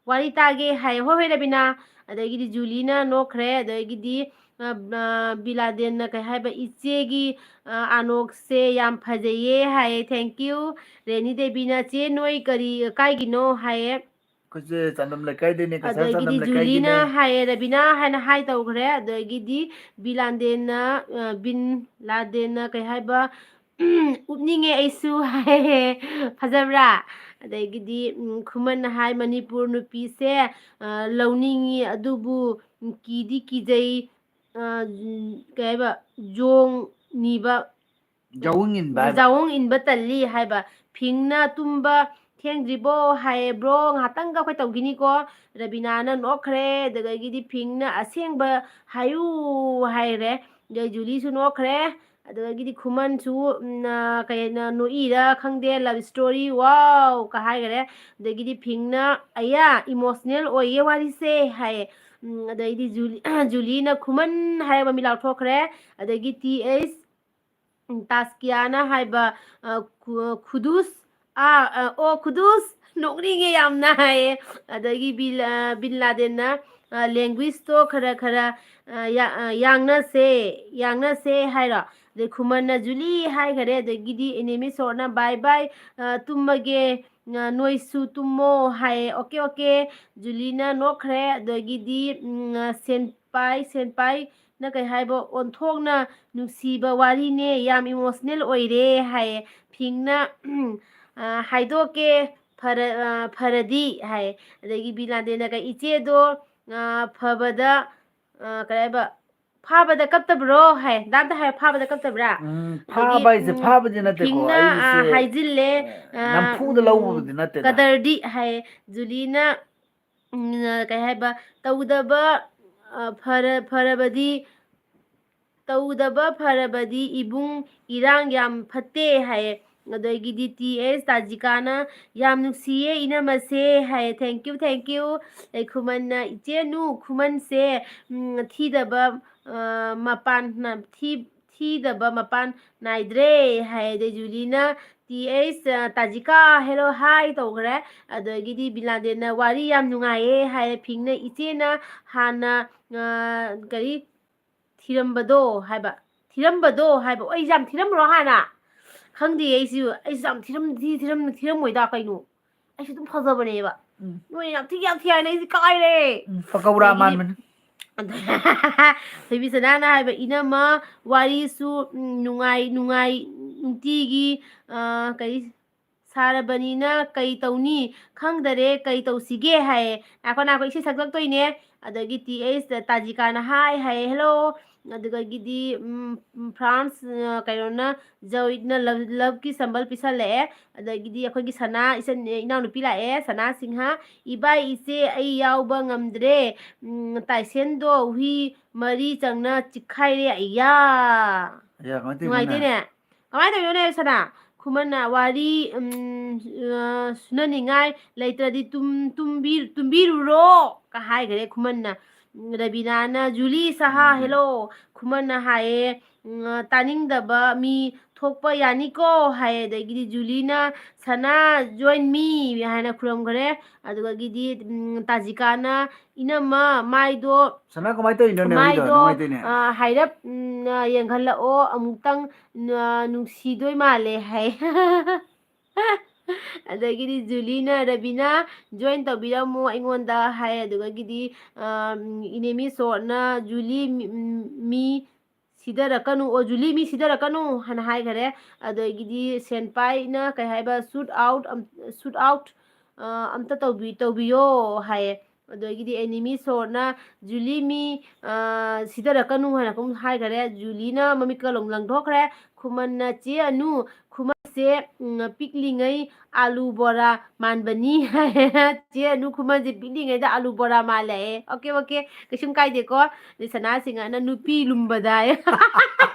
ꯋꯥꯔꯤ ꯇꯥꯒꯦ" ꯍꯥꯏ꯫ "ꯍꯣꯏ, ꯍꯣꯏ, ꯔꯕꯤꯅꯥ"꯫ ꯑꯗꯒꯤꯗꯤ ꯖꯨꯂꯤꯅ ꯅꯣꯛꯈ꯭ꯔꯦ꯫ ꯑꯗꯒꯤꯗꯤ, ꯑ, ꯑ, ꯕꯤꯂꯥꯗꯦꯟꯅ ꯀꯩ ꯍꯥꯏꯕ, "ꯏꯆꯦꯒꯤ, ꯑ, ꯑꯅꯣꯛꯁꯦ ꯌꯥꯝ ꯐꯖꯩꯌꯦ" ꯍꯥꯏꯌꯦ꯫ Thank you꯫ ꯔꯦꯅꯤ ꯗꯦꯕꯤꯅ, "ꯆꯦ, ꯅꯣꯏ ꯀꯔꯤ, ꯀꯥꯏꯒꯤꯅꯣ?" ꯍꯥꯏꯌꯦ꯫ ꯑꯩꯈꯣꯏꯁꯦ ꯆꯥꯟꯕꯝ ꯂꯩꯀꯥꯏꯗꯩꯅꯦ, ꯀꯁꯥꯔ ꯑꯗꯒꯤꯗꯤ ꯆꯥꯟꯕꯝ ꯖꯨꯂꯤꯅ ꯂꯩꯀꯥꯏꯒꯤꯅꯦ꯫ ꯍꯥꯏꯌꯦ, "ꯔꯕꯤꯅꯥ" ꯍꯥꯏꯅ ꯍꯥꯏ ꯇꯧꯈ꯭ꯔꯦ꯫ ꯑꯗꯒꯤꯗꯤ ꯕꯤꯂꯥꯟꯗꯦꯟꯅ, ꯑ, ꯕꯤꯟ ꯂꯥꯗꯦꯟꯅ ꯀꯩ ꯍꯥꯏꯕ, "ꯎꯞꯅꯤꯡꯉꯦ ꯑꯩꯁꯨ" ꯍꯥꯏ꯫ ꯐꯖꯕ꯭ꯔꯥ? ꯑꯗꯒꯤꯗꯤ, ꯎꯝ, ꯈꯨꯃꯟꯅ ꯍꯥꯏ, "ꯃꯅꯤꯄꯨꯔ ꯅꯨꯄꯤꯁꯦ, ꯑ, ꯂꯧꯅꯤꯡꯉꯤ, ꯑꯗꯨꯕꯨ ꯀꯤꯗꯤ ꯀꯤꯖꯩ, ꯑ, ꯀꯩ ꯍꯥꯏꯕ, ꯖꯣꯡ ꯅꯤꯕ, ꯖꯥꯎꯋꯨꯡ ꯏꯟꯕ ꯍꯥꯏꯕ꯫ ꯖꯥꯎꯋꯨꯡ ꯏꯟꯕ ꯇꯜꯂꯤ" ꯍꯥꯏꯕ꯫ ꯐꯤꯡꯅ "ꯇꯨꯝꯕ ꯊꯦꯡꯗ꯭ꯔꯤꯕꯣ?" ꯍꯥꯏꯌꯦ꯫ "ꯕ꯭ꯔꯣ, ꯉꯥꯏꯍꯥꯛꯇꯪꯒ ꯑꯩꯈꯣꯏ ꯇꯧꯈꯤꯅꯤꯀꯣ"꯫ ꯔꯕꯤꯅꯥꯅ ꯅꯣꯛꯈ꯭ꯔꯦ꯫ ꯑꯗꯨꯗꯒꯤꯗꯤ ꯐꯤꯡꯅ "ꯑꯁꯦꯡꯕ ꯍꯥꯏꯌꯨ" ꯍꯥꯏꯔꯦ꯫ ꯑꯗꯩ ꯖꯨꯂꯤꯁꯨ ꯅꯣꯛꯈ꯭ꯔꯦ꯫ ꯑꯗꯨꯗꯒꯤꯗꯤ ꯈꯨꯃꯟꯁꯨ, ꯎꯝ, ꯑ, ꯀꯩꯅꯣ, ꯅꯣꯛꯏꯔ ꯈꯪꯗꯦ, "Love story, wow!" ꯀ ꯍꯥꯏꯈꯔꯦ꯫ ꯑꯗꯒꯤꯗꯤ ꯐꯤꯡꯅ "ꯑꯌꯥ, emotional ꯑꯣꯏꯌꯦ ꯋꯥꯔꯤꯁꯦ" ꯍꯥꯏꯌꯦ꯫ ꯎꯝ, ꯑꯗꯩꯗꯤ ꯖꯨꯂꯤ-, ꯖꯨꯂꯤꯅ "ꯈꯨꯃꯟ" ꯍꯥꯏꯔꯒ ꯃꯃꯤꯠ ꯂꯥꯎꯊꯣꯛꯈ꯭ꯔꯦ꯫ ꯑꯗꯒꯤ ꯇꯤ ꯑꯩꯆ ꯇꯥꯁꯀꯤꯌꯥꯅ ꯍꯥꯏꯕ, ꯑ, ꯈꯨ-, ꯈꯨꯗꯨꯁ, ꯑꯥ, ꯑ, ꯑꯣ, ꯈꯨꯗꯨꯁ, ꯅꯣꯛꯅꯤꯡꯉꯦ ꯌꯥꯝꯅ ꯍꯥꯏꯌꯦ꯫ ꯑꯗꯒꯤ ꯕꯤꯜ-, ꯑ, ꯕꯤꯟ ꯂꯥꯗꯦꯟꯅ, ꯑ, "Language ꯇꯣ ꯈꯔ ꯈꯔ, ꯑ, ꯌꯥ-, ꯑ, ꯌꯥꯡꯅꯁꯦ, ꯌꯥꯡꯅꯁꯦ" ꯍꯥꯏꯔꯣ꯫ ꯑꯗꯩ ꯈꯨꯃꯟꯅ "ꯖꯨꯂꯤ" ꯍꯥꯏꯈꯔꯦ꯫ ꯑꯗꯒꯤꯗꯤ ꯑꯦꯅꯦꯃꯤ ꯁꯣꯔꯠꯅ "Bye bye, ꯑ, ꯇꯨꯝꯃꯒꯦ, ꯑ, ꯅꯣꯏꯁꯨ ꯇꯨꯝꯃꯣ" ꯍꯥꯏꯌꯦ꯫ "Okay, okay", ꯖꯨꯂꯤꯅ ꯅꯣꯛꯈ꯭ꯔꯦ꯫ ꯑꯗꯒꯤꯗꯤ, ꯎꯝ, ꯑ, ꯁꯦꯟꯄꯥꯏ, ꯁꯦꯟꯄꯥꯏ ꯅ ꯀꯩ ꯍꯥꯏꯕ, "ꯑꯣꯟꯊꯣꯛꯅ ꯅꯨꯡꯁꯤꯕ ꯋꯥꯔꯤꯅꯦ, ꯌꯥꯝ emotional ꯑꯣꯏꯔꯦ" ꯍꯥꯏꯌꯦ꯫ ꯐꯤꯡꯅ, ꯑ, "ꯍꯥꯏꯗꯣꯛꯀꯦ, ꯐꯔ-, ꯑ, ꯐꯔꯗꯤ" ꯍꯥꯏꯌꯦ꯫ ꯑꯗꯒꯤ ꯕꯤꯟ ꯂꯥꯗꯦꯟꯅ ꯀꯩ, "ꯏꯆꯦꯗꯣ, ꯑ, ꯐꯕꯗ, ꯑ, ꯀꯩ ꯍꯥꯏꯕ, ꯐꯥꯕꯗ ꯀꯞꯇꯕ꯭ꯔꯣ?" ꯍꯥꯏ꯫ ꯗꯥꯝꯇ ꯍꯥꯏꯌꯣ, "ꯐꯥꯕꯗ ꯀꯞꯇꯕ꯭ꯔꯥ?" ꯎꯝ, ꯑꯗꯒꯤ, ꯐꯥꯕ ꯍꯥꯏꯁꯦ ꯎꯝ, ꯐꯥꯕꯗꯤ ꯅꯠꯇꯦꯀꯣ, ꯐꯤꯡꯅ, ꯑ, ꯑꯩꯒꯤꯁꯦ, ꯍꯥꯏꯖꯤꯜꯂꯦ, ꯑ, ꯑ, ꯅꯝꯐꯨꯗ ꯎꯝ, ꯂꯧꯕꯕꯨꯗꯤ ꯅꯠꯇꯦꯗ꯫ "ꯀꯗꯔꯗꯤ" ꯍꯥꯏꯌꯦ꯫ ꯖꯨꯂꯤꯅ, ꯎꯝ, ꯑ, ꯀꯩ ꯍꯥꯏꯕ, "ꯇꯧꯗꯕ, ꯑ, ꯐꯔ-, ꯐꯔꯕꯗꯤ, ꯇꯧꯗꯕ ꯐꯔꯕꯗꯤ ꯏꯕꯨꯡ, ꯏꯔꯥꯡ ꯌꯥꯝ ꯐꯠꯇꯦ" ꯍꯥꯏꯌꯦ꯫ ꯑꯗꯒꯤꯗꯤ ꯇꯤ ꯑꯦꯁ ꯇꯥꯖꯤꯀꯥꯅ, "ꯌꯥꯝ ꯅꯨꯡꯁꯤꯌꯦ ꯏꯅꯝꯃꯁꯦ" ꯍꯥꯏꯌꯦ꯫ "Thank you, thank you." ꯑꯗꯩ ꯈꯨꯃꯟꯅ, "ꯏꯆꯦꯅꯨ, ꯈꯨꯃꯟꯁꯦ, ꯎꯝ, ꯊꯤꯗꯕ, ꯑ, ꯃꯄꯥꯟ ꯅ-, ꯊꯤ-, ꯊꯤꯗꯕ ꯃꯄꯥꯟ ꯅꯥꯏꯗ꯭ꯔꯦ" ꯍꯥꯏꯌꯦ꯫ ꯑꯗꯩ ꯖꯨꯂꯤꯅ, "ꯇꯤ ꯑꯦꯁ, ꯑ, ꯇꯥꯖꯤꯀꯥ, hello, hi" ꯇꯧꯈ꯭ꯔꯦ꯫ ꯑꯗꯒꯤꯗꯤ ꯕꯤꯟ ꯂꯥꯗꯦꯟꯅ, "ꯋꯥꯔꯤ ꯌꯥꯝ ꯅꯨꯡꯉꯥꯏꯌꯦ" ꯍꯥꯏꯌꯦ꯫ ꯐꯤꯡꯅ, "ꯏꯆꯦꯅ ꯍꯥꯟꯅ, ꯑ, ꯀꯔꯤ, ꯊꯤꯔꯝꯕꯗꯣ" ꯍꯥꯏꯕ꯫ "ꯊꯤꯔꯝꯕꯗꯣ" ꯍꯥꯏꯕ꯫ ꯑꯣ, ꯑꯩꯁꯦ ꯌꯥꯝ ꯊꯤꯔꯝꯕ꯭ꯔꯣ ꯍꯥꯟꯅ? ꯈꯪꯗꯦ ꯑꯩꯁꯨ꯫ ꯑꯩꯁꯨ ꯌꯥꯝ ꯊꯤꯔꯝ-, ꯊꯤ-, ꯊꯤꯔꯝ-, ꯊꯤꯔꯝꯃꯣꯏꯗ ꯀꯩꯅꯣ꯫ ꯑꯩꯁꯨ ꯑꯗꯨꯝ ꯐꯖꯕꯅꯦꯕ꯫ ꯎꯝ꯫ ꯅꯣꯏꯅ ꯌꯥꯝ ꯊꯤ, ꯌꯥꯝ ꯊꯤ ꯍꯥꯏꯅ ꯑꯩꯁꯦ ꯀꯥꯏꯔꯦ꯫ ꯎꯝ, ꯄꯀꯧꯔꯥ ꯑꯗꯒꯤꯗꯤ ꯃꯥꯟꯕꯅꯦ꯫ ꯊꯣꯏꯕꯤ ꯁꯅꯥꯅ ꯍꯥꯏꯕ, "ꯏꯅꯝꯃ, ꯋꯥꯔꯤꯁꯨ, ꯎꯝ, ꯅꯨꯡꯉꯥꯏ ꯅꯨꯡꯉꯥꯏ ꯅꯨꯡꯇꯤꯒꯤ, ꯑ, ꯀꯔꯤ ꯁꯥꯔꯕꯅꯤꯅ ꯀꯩ ꯇꯧꯅꯤ? ꯈꯪꯗꯔꯦ, ꯀꯩ ꯇꯧꯁꯤꯒꯦ?" ꯍꯥꯏꯌꯦ꯫ ꯉꯥꯏꯈꯣ, ꯉꯥꯏꯈꯣ, ꯏꯁꯩ ꯁꯛꯂꯛꯇꯣꯏꯅꯦ꯫ ꯑꯗꯒꯤ ꯇꯤ ꯑꯩꯆ ꯇꯥꯖꯤꯀꯥꯅ ꯍꯥꯏ ꯍꯥꯏꯌꯦ, "Hello." ꯑꯗꯨꯗꯒꯤꯗꯤ, ꯎꯝ, ꯐ꯭ꯔꯥꯟꯁ, ꯑ, ꯀꯩꯅꯣꯅ, ꯖꯣꯏꯠꯅ ꯂꯞ, ꯂꯞꯀꯤ ꯁꯝꯕꯜ ꯄꯤꯁꯜꯂꯛꯑꯦ꯫ ꯑꯗꯒꯤꯗꯤ ꯑꯩꯈꯣꯏꯒꯤ ꯁꯅꯥ ꯏꯆꯟ, ꯏꯅꯥꯎꯅꯨꯄꯤ ꯂꯥꯛꯑꯦ, ꯁꯅꯥ ꯁꯤꯡꯍ꯫ "ꯏꯕꯥꯏ, ꯏꯆꯦ, ꯑꯩ ꯌꯥꯎꯕ ꯉꯝꯗ꯭ꯔꯦ꯫ ꯎꯝ, ꯇꯥꯏꯁꯦꯟꯗꯣ ꯍꯨꯏ ꯃꯔꯤ ꯆꯪꯅ ꯆꯤꯛꯈꯥꯏꯔꯦ, ꯑꯩꯌꯥ!" ꯑꯌꯥ, ꯀꯃꯥꯏꯅ ꯇꯧꯔꯤꯅꯣꯅꯦ? ꯅꯨꯡꯉꯥꯏꯇꯦꯅꯦ꯫ ꯀꯃꯥꯏꯅ ꯇꯧꯔꯤꯅꯣꯅꯦ, ꯁꯅꯥ? ꯈꯨꯃꯟꯅ ꯋꯥꯔꯤ, ꯎꯝ, ꯑ, ꯁꯨꯅꯅꯤꯡꯉꯥꯏ ꯂꯩꯇ꯭ꯔꯗꯤ ꯇꯨꯝ-, ꯇꯨꯝꯕꯤ-, ꯇꯨꯝꯕꯤꯔꯨꯔꯣ ꯀ ꯍꯥꯏꯈ꯭ꯔꯦ ꯈꯨꯃꯟꯅ꯫ ꯎꯝ, ꯔꯕꯤꯅꯥꯅ, "ꯖꯨꯂꯤ ꯁꯍꯥ, ꯎꯝ꯫ Hello!" ꯈꯨꯃꯟꯅ ꯍꯥꯏꯌꯦ, ꯎꯝ, "ꯇꯥꯅꯤꯡꯗꯕ ꯃꯤ ꯊꯣꯛꯄ ꯌꯥꯅꯤꯀꯣ" ꯍꯥꯏꯌꯦ꯫ ꯑꯗꯒꯤꯗꯤ ꯖꯨꯂꯤꯅ, "ꯁꯅꯥ, join me" ꯍꯥꯏꯅ ꯈꯨꯔꯝꯈ꯭ꯔꯦ꯫ ꯑꯗꯨꯗꯒꯤꯗꯤ, ꯎꯝ, ꯇꯥꯖꯤꯀꯥꯅ, "ꯏꯅꯝꯃ, ꯃꯥꯏꯗꯣ" ꯁꯅꯥ, ꯀꯃꯥꯏꯅ ꯇꯧꯔꯤꯅꯣꯅꯦ? ꯍꯧꯖꯤꯛꯇꯣ ꯃꯥꯏꯗꯣ, ꯅꯨꯡꯉꯥꯏꯇꯦꯅꯦ꯫ ꯑ, ꯍꯥꯏꯔꯞ, ꯎꯝ, ꯑ, ꯌꯦꯡꯍꯜꯂꯛꯑꯣ, ꯑꯃꯨꯛꯇꯪ, ꯑ, ꯅꯨꯡꯁꯤꯗꯣꯏ ꯃꯥꯜꯂꯦ ꯍꯥꯏ꯫ ꯑꯗꯒꯤꯗꯤ ꯖꯨꯂꯤꯅ, "ꯔꯕꯤꯅꯥ, join ꯇꯧꯕꯤꯔꯝꯃꯣ ꯑꯩꯉꯣꯟꯗ" ꯍꯥꯏ꯫ ꯑꯗꯨꯗꯒꯤꯗꯤ, ꯑ, ꯎꯝ, ꯏꯅꯦꯃꯤ ꯁꯣꯔꯠꯅ, "ꯖꯨꯂꯤ, ꯃꯤ, ꯎꯝ, ꯃꯤ ꯁꯤꯗꯔꯛꯀꯅꯨ, ꯑꯣ, ꯖꯨꯂꯤ, ꯃꯤ ꯁꯤꯗꯔꯛꯀꯅꯨ" ꯍꯥꯏꯅ ꯍꯥꯏꯈꯔꯦ꯫ ꯑꯗꯒꯤꯗꯤ ꯁꯦꯟꯄꯥꯏꯅ ꯀꯩ ꯍꯥꯏꯕ, "Shoot out, ꯑꯝ-, shoot out, ꯑ, ꯑꯝꯇ ꯇꯧꯕꯤ-, ꯇꯧꯕꯤꯌꯣ" ꯍꯥꯏꯌꯦ꯫ ꯑꯗꯒꯤꯗꯤ ꯑꯦꯅꯤꯃꯤ ꯁꯣꯔꯠꯅ, "ꯖꯨꯂꯤ, ꯃꯤ, ꯑ, ꯁꯤꯗꯔꯛꯀꯅꯨ" ꯍꯥꯏꯅ ꯑꯗꯨꯝ ꯍꯥꯏꯈꯔꯦ꯫ ꯖꯨꯂꯤꯅ ꯃꯃꯤꯠꯀ ꯂꯣꯡ-, ꯂꯪꯊꯣꯛꯈ꯭ꯔꯦ꯫ ꯈꯨꯃꯟꯅ, "ꯆꯦ ꯑꯅꯨ, ꯈꯨꯃꯟꯁꯦ, ꯎꯝ, ꯄꯤꯛꯂꯤꯉꯩ ꯑꯥꯂꯨ ꯕꯣꯔꯥ ꯃꯥꯟꯕꯅꯤ" ꯍꯥꯏꯌꯦ꯫ "ꯆꯦ ꯑꯅꯨ, ꯈꯨꯃꯟꯁꯦ ꯄꯤꯛꯂꯤꯉꯩꯗ ꯑꯥꯂꯨ ꯕꯣꯔꯥ ꯃꯥꯜꯂꯦ" ꯍꯥꯏꯌꯦ꯫ ꯑꯣꯀꯦ, ꯑꯣꯀꯦ, ꯀꯩꯁꯨꯝ ꯀꯥꯏꯗꯦꯀꯣ꯫ ꯑꯗꯩ ꯁꯅꯥ ꯁꯤꯡꯍꯅ, "ꯅꯨꯄꯤ ꯂꯨꯝꯕꯗ" ꯍꯥꯏꯌꯦ꯫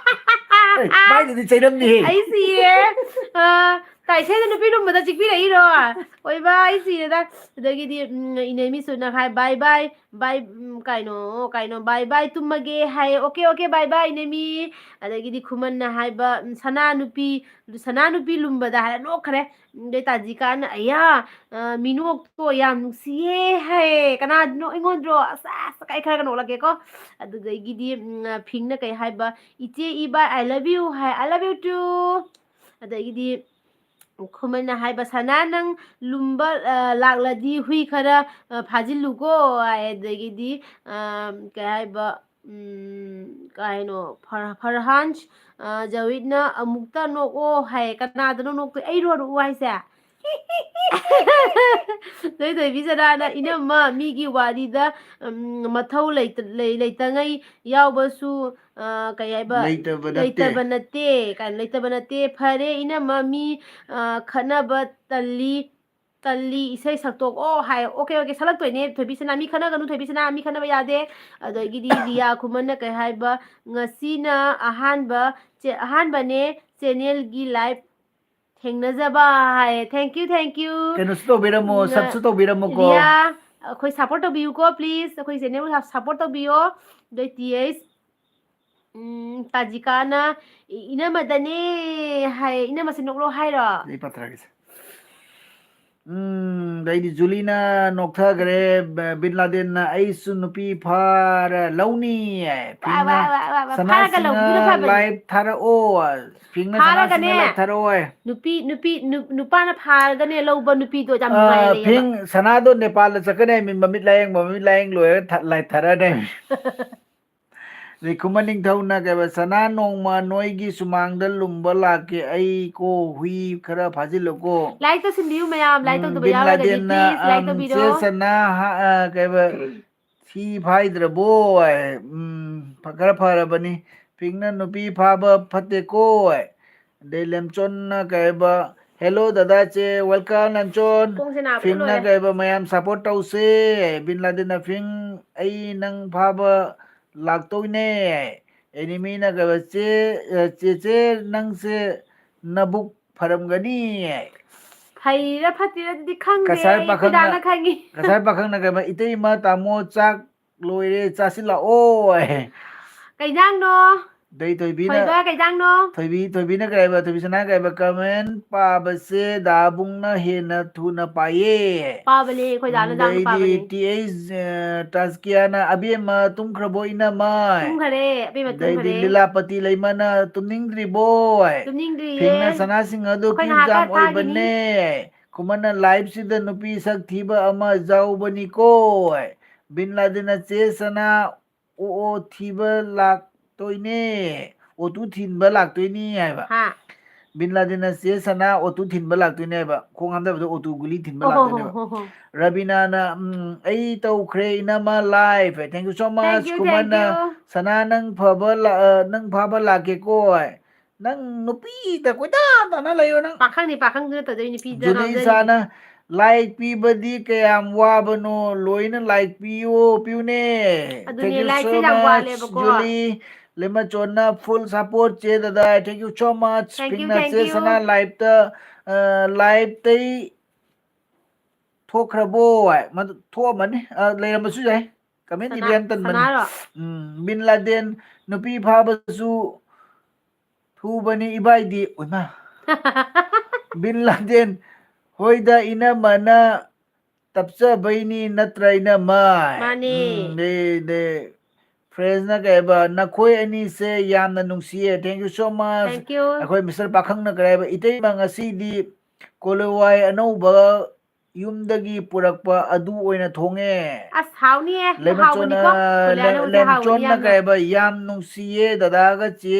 ꯑꯦ, ꯃꯥꯏꯗꯨꯗꯤ ꯆꯩꯔꯝꯅꯤꯍꯦ꯫ ꯑꯩ ꯁꯤꯔꯦ꯫ ꯑ, ꯇꯥꯏꯁꯦꯟꯗ ꯅꯨꯄꯤ ꯂꯨꯝꯕꯗ ꯆꯤꯛꯄꯤꯔꯛꯏꯔꯣ? ꯑꯣꯏꯕ, ꯑꯩ ꯁꯤꯔꯦꯗ꯫ ꯑꯗꯒꯤꯗꯤ, ꯎꯝ, ꯏꯅꯦꯃꯤꯁꯨꯅ ꯍꯥꯏ, "Bye bye, bye", ꯎꯝ, ꯀꯩꯅꯣ, ꯀꯩꯅꯣ, "Bye bye, ꯇꯨꯝꯃꯒꯦ" ꯍꯥꯏꯌꯦ꯫ "Okay, okay, bye bye, ꯏꯅꯦꯃꯤ"꯫ ꯑꯗꯒꯤꯗꯤ ꯈꯨꯃꯟꯅ ꯍꯥꯏꯕ, ꯎꯝ, "ꯁꯅꯥ ꯅꯨꯄꯤ, ꯁꯅꯥ ꯅꯨꯄꯤ ꯂꯨꯝꯕꯗ" ꯍꯥꯏꯔ ꯅꯣꯛꯈ꯭ꯔꯦ꯫ ꯑꯗꯩ ꯇꯥꯖꯤꯀꯥꯅ, "ꯑꯌꯥ, ꯑ, ꯃꯤꯅꯣꯛꯇꯣ ꯌꯥꯝ ꯅꯨꯡꯁꯤꯌꯦ" ꯍꯥꯏꯌꯦ꯫ "ꯀꯅꯥꯅꯣ, ꯑꯩꯉꯣꯟꯗ꯭ꯔꯣ?" ꯑꯁ, ꯑꯁ, ꯑꯩ ꯈꯔꯒ ꯅꯣꯛꯂꯛꯀꯦꯀꯣ꯫ ꯑꯗꯨꯗꯒꯤꯗꯤ, ꯎꯝ, ꯐꯤꯡꯅ ꯀꯩ ꯍꯥꯏꯕ, "ꯏꯆꯦ, ꯏꯕꯥꯏ, I love you" high, "I love you too"꯫ ꯑꯗꯒꯤꯗꯤ ꯈꯨꯃꯟꯅ ꯍꯥꯏꯕ, "ꯁꯅꯥ, ꯅꯪ ꯂꯨꯝꯕ, ꯑ, ꯂꯥꯛꯂꯗꯤ ꯍꯨꯏ ꯈꯔ, ꯑ, ꯐꯥꯖꯤꯜꯂꯨꯀꯣ" ꯍꯥꯏ꯫ ꯑꯗꯒꯤꯗꯤ, ꯑ, ꯀꯩ ꯍꯥꯏꯕ, ꯎꯝ, ꯀꯩ ꯍꯥꯏꯅꯣ, ꯐꯔ-, ꯐꯔꯍꯥꯟꯁ, ꯑ, ꯖꯋꯤꯗꯅ "ꯑꯃꯨꯛꯇ ꯅꯣꯛꯑꯣ" ꯍꯥꯏ꯫ ꯀꯅꯥꯗꯅꯣ ꯅꯣꯛꯇꯣꯏ? ꯑꯩꯔꯣ ꯅꯣꯛꯑꯣ ꯍꯥꯏꯁꯦ? ꯅꯣꯏ ꯊꯣꯏꯕꯤ ꯁꯅꯥꯅ, "ꯏꯅꯝꯃ, ꯃꯤꯒꯤ ꯋꯥꯔꯤꯗ, ꯎꯝ, ꯃꯊꯧ ꯂꯩꯇ-, ꯂꯩ-, ꯂꯩꯇꯉꯩ ꯌꯥꯎꯕꯁꯨ, ꯑ, ꯀꯩ ꯍꯥꯏꯕ, ꯂꯩꯇꯕ ꯅꯠꯇꯦ꯫ ꯂꯩꯇꯕ ꯅꯠꯇꯦ" ꯀꯥꯏꯅ, "ꯂꯩꯇꯕ ꯅꯠꯇꯦ꯫ ꯐꯔꯦ, ꯏꯅꯝꯃ, ꯃꯤ, ꯑ, ꯈꯠꯅꯕ ꯇꯜꯂꯤ, ꯇꯜꯂꯤ, ꯏꯁꯩ ꯁꯛꯇꯣꯛꯑꯣ" ꯍꯥꯏ꯫ ꯑꯣꯀꯦ, ꯑꯣꯀꯦ, ꯁꯛꯂꯛꯇꯣꯏꯅꯦ ꯊꯣꯏꯕꯤ ꯁꯅꯥ꯫ "ꯃꯤ ꯈꯠꯅꯒꯅꯨ ꯊꯣꯏꯕꯤ ꯁꯅꯥ, ꯃꯤ ꯈꯠꯅꯕ ꯌꯥꯗꯦ"꯫ ꯑꯗꯒꯤꯗꯤ ꯔꯤꯌꯥ ꯈꯨꯃꯟꯅ ꯀꯩ ꯍꯥꯏꯕ, "ꯉꯁꯤꯅ ꯑꯍꯥꯟꯕ ꯆꯦ-, ꯑꯍꯥꯟꯕꯅꯦ ꯆꯦꯅꯦꯜꯒꯤ ꯂꯥꯏꯚ ꯊꯦꯡꯅꯖꯕ" ꯍꯥꯏ꯫ Thank you, thank you꯫ ꯀꯩꯅꯣꯁꯨ ꯇꯧꯕꯤꯔꯝꯃꯣ, ꯎꯝ, subꯁꯨ ꯇꯧꯕꯤꯔꯝꯃꯣꯀꯣ꯫ ꯔꯤꯌꯥ, ꯑꯩꯈꯣꯏ support ꯇꯧꯕꯤꯌꯨꯀꯣ, please꯫ ꯑꯩꯈꯣꯏ ꯆꯦꯅꯦꯜꯕꯨ support ꯇꯧꯕꯤꯌꯣ꯫ ꯑꯗꯩ ꯇꯤ ꯑꯩꯆ, ꯎꯝ, ꯇꯥꯖꯤꯀꯥꯅ, "ꯏ-, ꯏꯅꯝꯃꯗꯅꯦ" ꯍꯥꯏ꯫ ꯏꯅꯝꯃꯁꯦ ꯅꯣꯛꯂꯣ ꯍꯥꯏꯔꯣ? ꯑꯩ ꯄꯥꯊꯔꯛꯀꯦꯁꯦ꯫ ꯎꯝ, ꯑꯗꯩꯗꯤ ꯖꯨꯂꯤꯅ ꯅꯣꯛꯊꯈ꯭ꯔꯦ, ꯕ-, ꯕꯤꯟ ꯂꯥꯗꯦꯟꯅ, "ꯑꯩꯁꯨ ꯅꯨꯄꯤ ꯐꯥꯔ ꯂꯧꯅꯤ" ꯍꯥꯏ꯫ ꯋꯥ, ꯋꯥ, ꯐꯤꯡꯅ, ꯋꯥ, ꯋꯥ, ꯋꯥ, ꯐꯥꯔꯒ "ꯁꯅꯥꯁꯤꯡꯅ ꯂꯧꯕꯗꯨꯅ ꯐꯕꯅꯤ꯫ Live ꯊꯥꯔꯛꯑꯣ", ꯐꯤꯡꯅ, ꯐꯥꯔꯒꯅꯦ, "ꯁꯅꯥꯁꯤꯡꯅ live ꯊꯥꯔꯛꯑꯣ" ꯍꯥꯏ꯫ ꯅꯨꯄꯤ, ꯅꯨꯄꯤ, ꯅꯨ-, ꯅꯨꯄꯥꯅ ꯐꯥꯔꯒꯅꯦ ꯂꯧꯕ ꯅꯨꯄꯤꯗꯣ ꯌꯥꯝ ꯑ, ꯅꯨꯡꯉꯥꯏ ꯂꯩꯌꯦꯕ꯫ ꯐꯤꯡ, ꯁꯅꯥꯗꯣ ꯅꯦꯄꯥꯜꯗ ꯆꯠꯀꯅꯤ ꯍꯥꯏ, ꯃꯤ ꯃꯃꯤꯠ ꯂꯥꯌꯦꯡꯕ, ꯃꯃꯤꯠ ꯂꯥꯌꯦꯡ ꯂꯣꯏꯔꯒ ꯊ-, live ꯊꯥꯔꯛꯑꯅꯤ ꯍꯥꯏ꯫ ꯑꯗꯩ ꯈꯨꯃꯟ ꯅꯤꯡꯊꯧꯅ ꯀꯩꯕ, "ꯁꯅꯥ, ꯅꯣꯡꯃ ꯅꯣꯏꯒꯤ ꯁꯨꯃꯥꯡꯗ ꯂꯨꯝꯕ ꯂꯥꯛꯀꯦ ꯑꯩ ꯀꯣ, ꯍꯨꯏ ꯈꯔ ꯐꯥꯖꯤꯜꯂꯨꯀꯣ"꯫ Like ꯇꯧꯁꯤꯟꯕꯤꯌꯨ ꯃꯌꯥꯝ, like ꯎꯝ, ꯇꯧꯗꯕ ꯕꯤꯟ ꯌꯥꯎꯔꯒꯗꯤ ꯂꯥꯗꯦꯟꯅ, please like ꯑꯝ, ꯇꯧꯕꯤꯔꯣ꯫ "ꯆꯦ ꯁꯅꯥ, ꯍꯥ-, ꯑ, ꯀꯩꯕ, ꯊꯤ ꯐꯥꯏꯗ꯭ꯔꯕꯣ?" ꯍꯥꯏ꯫ ꯎꯝ, ꯐ-, ꯈꯔ ꯐꯔꯕꯅꯤ꯫ ꯐꯤꯡꯅ, "ꯅꯨꯄꯤ ꯐꯥꯕ ꯐꯠꯇꯦꯀꯣ" ꯍꯥꯏ꯫ ꯑꯗꯩ ꯂꯦꯝꯆꯣꯟꯅ ꯀꯩꯕ, "Hello ꯗꯗꯥ ꯆꯦ, welcome ꯂꯦꯝꯆꯣꯟ"꯫ ꯈꯣꯡꯁꯦ ꯅꯥꯕꯗ ꯐꯤꯡꯅ ꯂꯣꯏꯔꯦ꯫ ꯀꯩꯕ, "ꯃꯌꯥꯝ support ꯇꯧꯁꯦ"꯫ ꯕꯤꯟ ꯂꯥꯗꯦꯟꯅ, "ꯐꯤꯡ, ꯑꯩ ꯅꯪ ꯐꯥꯕ ꯂꯥꯛꯇꯧꯅꯦ"꯫ ꯑꯦꯅꯤꯃꯤꯅ ꯀꯩꯕ, "ꯆꯦ, ꯑ, ꯆꯦꯆꯦ ꯅꯪꯁꯦ ꯅꯕꯨꯛ ꯐꯔꯝꯒꯅꯤ"꯫ ꯐꯩꯔꯥ ꯐꯠꯇ꯭ꯔꯤꯔꯥ ꯑꯗꯨꯗꯤ ꯈꯪꯗꯦ, ꯀꯁꯥꯔ ꯑꯩ ꯄꯥꯈꯪꯅ, ꯈꯣꯏꯗꯥꯅ ꯈꯪꯉꯤ꯫ ꯀꯁꯥꯔ ꯄꯥꯈꯪꯅ ꯀꯩꯕ, "ꯏꯇꯩꯃ, ꯇꯥꯃꯣ ꯆꯥꯛ ꯂꯣꯏꯔꯦ, ꯆꯥꯁꯤꯜꯂꯛꯑꯣ"꯫ ꯀꯩ ꯏꯟꯖꯥꯡꯅꯣ? ꯑꯗꯩ ꯊꯣꯏꯕꯤꯅ ꯊꯣꯏꯕ ꯀꯩ ꯏꯟꯖꯥꯡꯅꯣ? ꯊꯣꯏꯕꯤ ꯊꯣꯏꯕꯤꯅ ꯀꯩ ꯍꯥꯏꯕ? ꯊꯣꯏꯕꯤꯁꯅꯥ ꯀꯩ ꯍꯥꯏꯕ? ꯀꯃꯦꯟ ꯄꯥꯕꯁꯦ ꯗꯥꯕꯨꯡꯅ ꯍꯦꯟꯅ ꯊꯨꯅ ꯄꯥꯏꯌꯦ꯫ ꯄꯥꯕꯅꯦ, ꯑꯩꯈꯣꯏ ꯗꯥꯅ ꯗꯥꯡꯅ ꯑꯗꯩꯗꯤ ꯄꯥꯕꯅꯦ꯫ ꯇꯤ ꯑꯩꯆ ꯇꯥꯖꯀꯤꯌꯥꯅ ꯑꯕꯦꯝꯃ ꯇꯨꯝꯈ꯭ꯔꯕꯣ ꯏꯅꯝꯃ? ꯇꯨꯝꯈꯔꯦ, ꯑꯕꯦꯝꯃ ꯑꯗꯩꯗꯤ ꯇꯨꯝꯈꯔꯦ꯫ ꯂꯤꯂꯥꯄꯇꯤ ꯂꯩꯃꯅ ꯇꯨꯝꯅꯤꯡꯗ꯭ꯔꯤꯕꯣ? ꯇꯨꯝꯅꯤꯡꯗ꯭ꯔꯤꯌꯦ꯫ ꯐꯤꯡꯅ ꯁꯅꯥꯁꯤꯡ ꯑꯗꯨ ꯑꯩꯈꯣꯏ ꯀ꯭ꯌꯨ ꯉꯥꯏꯍꯥꯛ ꯌꯥꯝ ꯊꯥꯈꯤꯅꯤ꯫ ꯑꯣꯏꯕꯅꯦ꯫ ꯈꯨꯃꯟꯅ ꯂꯥꯏꯐꯁꯤꯗ ꯅꯨꯄꯤ ꯁꯛ ꯊꯤꯕ ꯑꯃ ꯌꯥꯎꯕꯅꯤꯀꯣ꯫ ꯕꯤꯟ ꯂꯥꯗꯤꯟꯅ ꯆꯦ ꯁꯅꯥ ꯑꯣ ꯑꯣ ꯊꯤꯕ ꯂꯥꯛꯇꯣꯏꯅꯦ꯫ ꯑꯣꯇꯨ ꯊꯤꯟꯕ ꯂꯥꯛꯇꯣꯏꯅꯤ ꯍꯥꯏꯕ꯫ ꯍꯥ꯫ ꯕꯤꯟ ꯂꯥꯗꯤꯟꯅ ꯆꯦ ꯁꯅꯥ ꯑꯣꯇꯨ ꯊꯤꯟꯕ ꯂꯥꯛꯇꯣꯏꯅꯦ ꯍꯥꯏꯕ꯫ ꯈꯣꯡ ꯍꯥꯝꯊꯕꯗ ꯑꯣꯇꯨ ꯒꯨꯂꯤ ꯊꯤꯟꯕ ꯑꯣ ꯍꯣ ꯍꯣ ꯂꯥꯛꯇꯣꯏꯅꯦꯕ꯫ ꯍꯣ ꯍꯣ꯫ ꯔꯕꯤꯅꯥꯅ, "ꯎꯝ, ꯑꯩ ꯇꯧꯈ꯭ꯔꯦ ꯏꯅꯝꯃ life. Thank you so much, Thank you, ꯈꯨꯃꯟꯅ꯫ thank you. ꯁꯅꯥ ꯅꯪ ꯐꯕ ꯂꯥ-, ꯑ, ꯅꯪ ꯐꯥꯕ ꯂꯥꯛꯀꯦꯀꯣ꯫ ꯅꯪ ꯅꯨꯄꯤꯗ ꯀꯣꯏꯇꯥꯟ ꯇꯥꯟꯅ ꯂꯩꯌꯣ ꯅꯪ꯫ ꯄꯥꯈꯪꯅꯤ, ꯄꯥꯈꯪꯗꯨꯅ ꯇꯧꯗꯣꯏ ꯅꯨꯄꯤꯗ ꯉꯥꯎꯖꯔꯤꯅꯤ꯫ ꯖꯨꯂꯤꯁꯥꯅ ꯂꯥꯏꯛ ꯄꯤꯕꯗꯤ ꯀꯌꯥꯝ ꯋꯥꯕꯅꯣ, ꯂꯣꯏꯅ ꯂꯥꯏꯛ ꯄꯤꯌꯣ, ꯄꯤꯌꯨꯅꯦ꯫ ꯑꯗꯨꯅꯦ, Thank you so ꯂꯥꯏꯛꯁꯦ ꯌꯥꯝ much, ꯋꯥꯠꯂꯦꯕꯀꯣ꯫ ꯖꯨꯂꯤ꯫ ꯂꯦꯃꯆꯣꯟꯅ full support ꯆꯦ ꯗꯗꯥ꯫ Thank you so much. Thank you, ꯄꯤꯡꯅ thank ꯆꯦ you. ꯁꯅꯥ ꯂꯥꯏꯐꯇ, ꯑ, ꯂꯥꯏꯐꯇꯩ ꯊꯣꯛꯈ꯭ꯔꯕꯣ? ꯍꯥꯏ, ꯃꯗꯨ ꯊꯣꯛꯑꯝꯃꯅꯤ꯫ ꯑ, ꯂꯩꯔꯝꯕꯁꯨ ꯌꯥꯏ꯫ ꯀꯃꯦꯟ ꯁꯅꯥ-, ꯏꯕ ꯌꯥꯝ ꯇꯟꯕꯅꯤ꯫ ꯁꯅꯥꯔꯣ? ꯎꯝ, ꯕꯤꯟ ꯂꯥꯗꯦꯟ ꯅꯨꯄꯤ ꯐꯥꯕꯁꯨ ꯊꯨꯕꯅꯤ ꯏꯕꯥꯏꯗꯤ꯫ ꯑꯣꯏꯃꯥ꯫ ꯕꯤꯟ ꯂꯥꯗꯦꯟ, ꯍꯣꯏꯗ ꯏꯅꯝꯃꯅ ꯇꯞꯆꯕꯩꯅꯤ ꯅꯠꯇ꯭ꯔ ꯏꯅꯝꯃ? ꯃꯥꯅꯦ꯫ ꯎꯝ, ꯗꯦ, ꯗꯦ꯫ ꯐ꯭ꯔꯦꯟꯁꯅ ꯀꯩ ꯍꯥꯏꯕ? "ꯅꯈꯣꯏ ꯑꯅꯤꯁꯦ ꯌꯥꯝꯅ ꯅꯨꯡꯁꯤꯌꯦ." Thank you so much. Thank you. ꯑꯩꯈꯣꯏ ꯃꯤꯁꯇꯔ ꯄꯥꯈꯪꯅ ꯀꯔꯤ ꯍꯥꯏꯕ? "ꯏꯇꯩꯃ ꯉꯁꯤꯗꯤ ꯀꯣꯂꯨꯋꯥꯏ ꯑꯅꯧꯕ ꯌꯨꯝꯗꯒꯤ ꯄꯨꯔꯛꯄ ꯑꯗꯨ ꯑꯣꯏꯅ ꯊꯣꯡꯉꯦ." ꯑꯁ, ꯍꯥꯎꯅꯤꯌꯦ꯫ ꯂꯦꯃꯆꯣꯟꯅ, ꯍꯥꯎꯕꯅꯤꯀꯣ꯫ ꯀꯣꯂꯨꯋꯥꯏ ꯑꯅꯧꯕꯁꯦ ꯍꯥꯎꯕꯅꯤ ꯂꯦꯃꯆꯣꯟꯅ ꯌꯥꯝꯅ꯫ ꯀꯩ ꯍꯥꯏꯕ? "ꯌꯥꯝ ꯅꯨꯡꯁꯤꯌꯦ ꯗꯗꯥꯒ ꯆꯦ,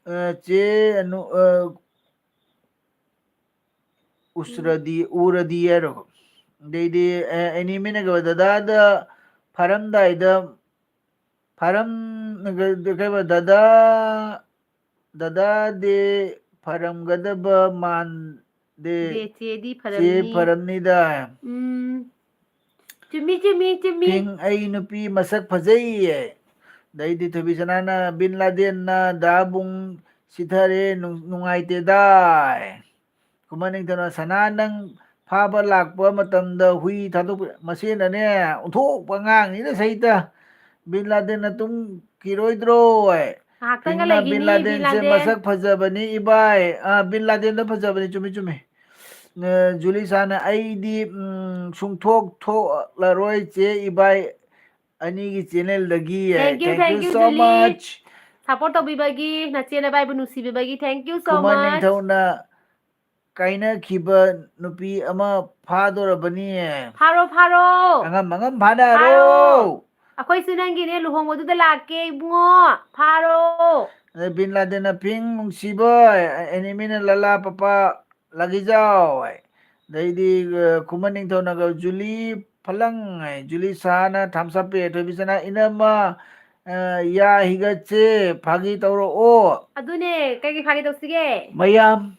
ꯑ, ꯆꯦ ꯑꯅꯨ-, ꯑ, ꯎꯁ꯭ꯔꯗꯤ, ꯎꯔꯗꯤ" ꯍꯥꯏꯔꯣ? ꯑꯗꯩꯗꯤ, ꯑ, ꯑꯦꯅꯤꯃꯤꯅ ꯀꯩ ꯍꯥꯏꯕ? "ꯗꯗꯥꯗ ꯐꯥꯔꯝꯗꯥꯏꯗ ꯐꯥꯔꯝ-, ꯀꯩꯕ, ꯗꯗꯥ, ꯗꯗꯥꯗꯤ ꯐꯔꯝꯒꯗꯕ ꯃꯥꯟꯗꯦ꯫ ꯗꯦ, ꯆꯦꯗꯤ ꯆꯦ ꯐꯔꯝꯅꯤ꯫ ꯐꯔꯝꯅꯤꯗ꯫ ꯎꯝ꯫ ꯆꯨꯝꯃꯤ, ꯆꯨꯝꯃꯤ, ꯆꯨꯝꯃꯤ꯫ ꯄꯤꯡ, ꯑꯩ ꯅꯨꯄꯤ ꯃꯁꯛ ꯐꯖꯩꯌꯦ꯫ ꯑꯗꯩꯗꯤ ꯊꯣꯏꯕꯤꯁꯅꯥꯅ, ꯕꯤꯟ ꯂꯥꯗꯦꯟꯅ ꯗꯥꯕꯨꯡ ꯁꯤꯊꯔꯦ, ꯅꯨꯡ-, ꯅꯨꯡꯉꯥꯏꯇꯦꯗ꯫ ꯈꯨꯃꯟ ꯅꯤꯡꯊꯧꯅ, ꯁꯅꯥ ꯅꯪ ꯐꯥꯕ ꯂꯥꯛꯄ ꯃꯇꯝꯗ ꯍꯨꯏ ꯊꯥꯗꯣꯛꯄ, ꯃꯁꯤꯅꯅꯦ, ꯑꯣꯟꯊꯣꯛꯄ ꯑꯉꯥꯡꯅꯤꯗ ꯁꯩꯇ꯫ ꯕꯤꯟ ꯂꯥꯗꯦꯟꯅ ꯇꯨꯝ-, ꯀꯤꯔꯣꯏꯗ꯭ꯔꯣ? ꯑꯦ, ꯉꯥꯏꯍꯥꯛꯇꯪꯒ ꯄꯤꯡꯅ ꯂꯩꯈꯤꯅꯤ, ꯕꯤꯟ ꯕꯤꯟ ꯂꯥꯗꯦꯟꯁꯦ ꯂꯥꯗꯦꯟ꯫ ꯃꯁꯛ ꯐꯖꯕꯅꯤ ꯏꯕꯥꯏ꯫ ꯑ, ꯕꯤꯟ ꯂꯥꯗꯦꯟꯗꯣ ꯐꯖꯕꯅꯤ, ꯆꯨꯝꯃꯤ, ꯆꯨꯝꯃꯤ꯫ ꯑ, ꯖꯨꯂꯤꯁꯥꯅ ꯑꯩꯗꯤ, ꯎꯝ, ꯁꯨꯡꯊꯣꯛ ꯊꯣꯛꯂꯔꯣꯏ ꯆꯦ ꯏꯕꯥꯏ ꯑꯅꯤꯒꯤ ꯆꯦꯅꯦꯜꯗꯒꯤ꯫ Thank you, Thank thank you you, so Julie. much. Support ꯇꯧꯕꯤꯕꯒꯤ, ꯅꯆꯦ ꯅꯕꯥꯏꯕꯨ ꯅꯨꯡꯁꯤꯕꯤꯕꯒꯤ thank you so Khuman much. ꯅꯤꯡꯊꯧꯅ ꯀꯥꯏꯅꯈꯤꯕ ꯅꯨꯄꯤ ꯑꯃ ꯐꯥꯗꯣꯔꯕꯅꯤ꯫ ꯐꯥꯔꯣ, ꯐꯥꯔꯣ꯫ ꯑꯉꯝ ꯑꯉꯝ ꯐꯥꯅꯔꯣ꯫ ꯐꯥꯔꯣ꯫ ꯑꯩꯈꯣꯏꯁꯨ ꯅꯪꯒꯤꯅꯦ ꯂꯨꯍꯣꯡꯕꯗꯨꯗ ꯂꯥꯛꯀꯦ ꯏꯕꯨꯡꯉꯣ꯫ ꯐꯥꯔꯣ꯫ ꯑꯗꯩ ꯕꯤꯟ ꯂꯥꯗꯦꯟꯅ ꯄꯤꯡ ꯅꯨꯡꯁꯤꯕ, ꯑꯦꯅꯤꯃꯤꯅ ꯂꯂꯥ ꯄꯄꯥ ꯂꯥꯒꯤꯖꯥꯎ꯫ ꯑꯗꯩꯗꯤ, ꯑ, ꯈꯨꯃꯟ ꯅꯤꯡꯊꯧꯅꯒ ꯖꯨꯂꯤ ꯐꯂꯪ ꯍꯥꯏ, ꯖꯨꯂꯤ ꯁꯥꯅ ꯊꯝꯁ ꯑꯞ ꯄꯤꯔꯦ, ꯊꯣꯏꯕꯤꯁꯅꯥ ꯏꯅꯝꯃ, ꯑ, ꯌꯥ ꯍꯤꯒꯠꯁꯦ, ꯐꯥꯒꯤ ꯇꯧꯔꯛꯑꯣ꯫ ꯑꯗꯨꯅꯦ, ꯀꯩꯒꯤ ꯐꯥꯒꯤ ꯇꯧꯁꯤꯒꯦ? ꯃꯌꯥꯝ,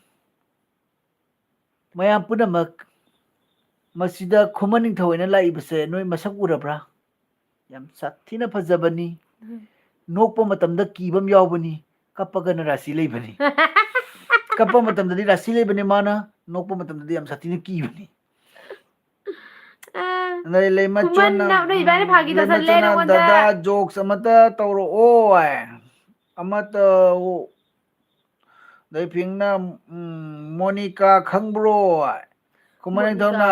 ꯃꯌꯥꯝ ꯄꯨꯝꯅꯃꯛ, ꯃꯁꯤꯗ ꯈꯨꯃꯟ ꯅꯤꯡꯊꯧ ꯑꯣꯏꯅ ꯂꯥꯛꯏꯕꯁꯦ ꯅꯣꯏ ꯃꯁꯛ ꯎꯔꯕ꯭ꯔꯥ? ꯌꯥꯝ ꯁꯥꯊꯤꯅ ꯐꯖꯕꯅꯤ꯫ ꯎꯝ꯫ ꯅꯣꯛꯄ ꯃꯇꯝꯗ ꯀꯤꯕ ꯑꯃ ꯌꯥꯎꯕꯅꯤ, ꯀꯞꯄꯒꯅ ꯔꯥꯁꯤ ꯂꯩꯕꯅꯤ꯫ ꯀꯞꯄ ꯃꯇꯝꯗꯗꯤ ꯔꯥꯁꯤ ꯂꯩꯕꯅꯤ ꯃꯥꯅ, ꯅꯣꯛꯄ ꯃꯇꯝꯗꯗꯤ ꯌꯥꯝ ꯁꯥꯊꯤꯅ ꯀꯤꯕꯅꯤ꯫ ꯑꯥ, ꯑꯗꯩ ꯂꯩꯃꯆꯣꯟꯅ, ꯈꯨꯃꯟꯅ ꯅꯣꯏ ꯏꯕꯥꯅꯤ ꯐꯥꯒꯤ ꯇꯧꯁꯜꯂꯦ ꯂꯩꯃꯆꯣꯟꯅ, ꯅꯉꯣꯟꯗ꯫ "ꯗꯗꯥ, ꯖꯣꯛꯁ ꯑꯃꯇ ꯇꯧꯔꯛꯑꯣ" ꯍꯥꯏ꯫ ꯑꯃꯇ, ꯑꯗꯩ ꯄꯤꯡꯅ, ꯎꯝ, "ꯃꯣꯅꯤꯀꯥ ꯈꯪꯕ꯭ꯔꯣ?" ꯍꯥꯏ꯫ ꯈꯨꯃꯟ ꯃꯣꯅꯤꯀꯥ꯫ ꯅꯤꯡꯊꯧꯅ,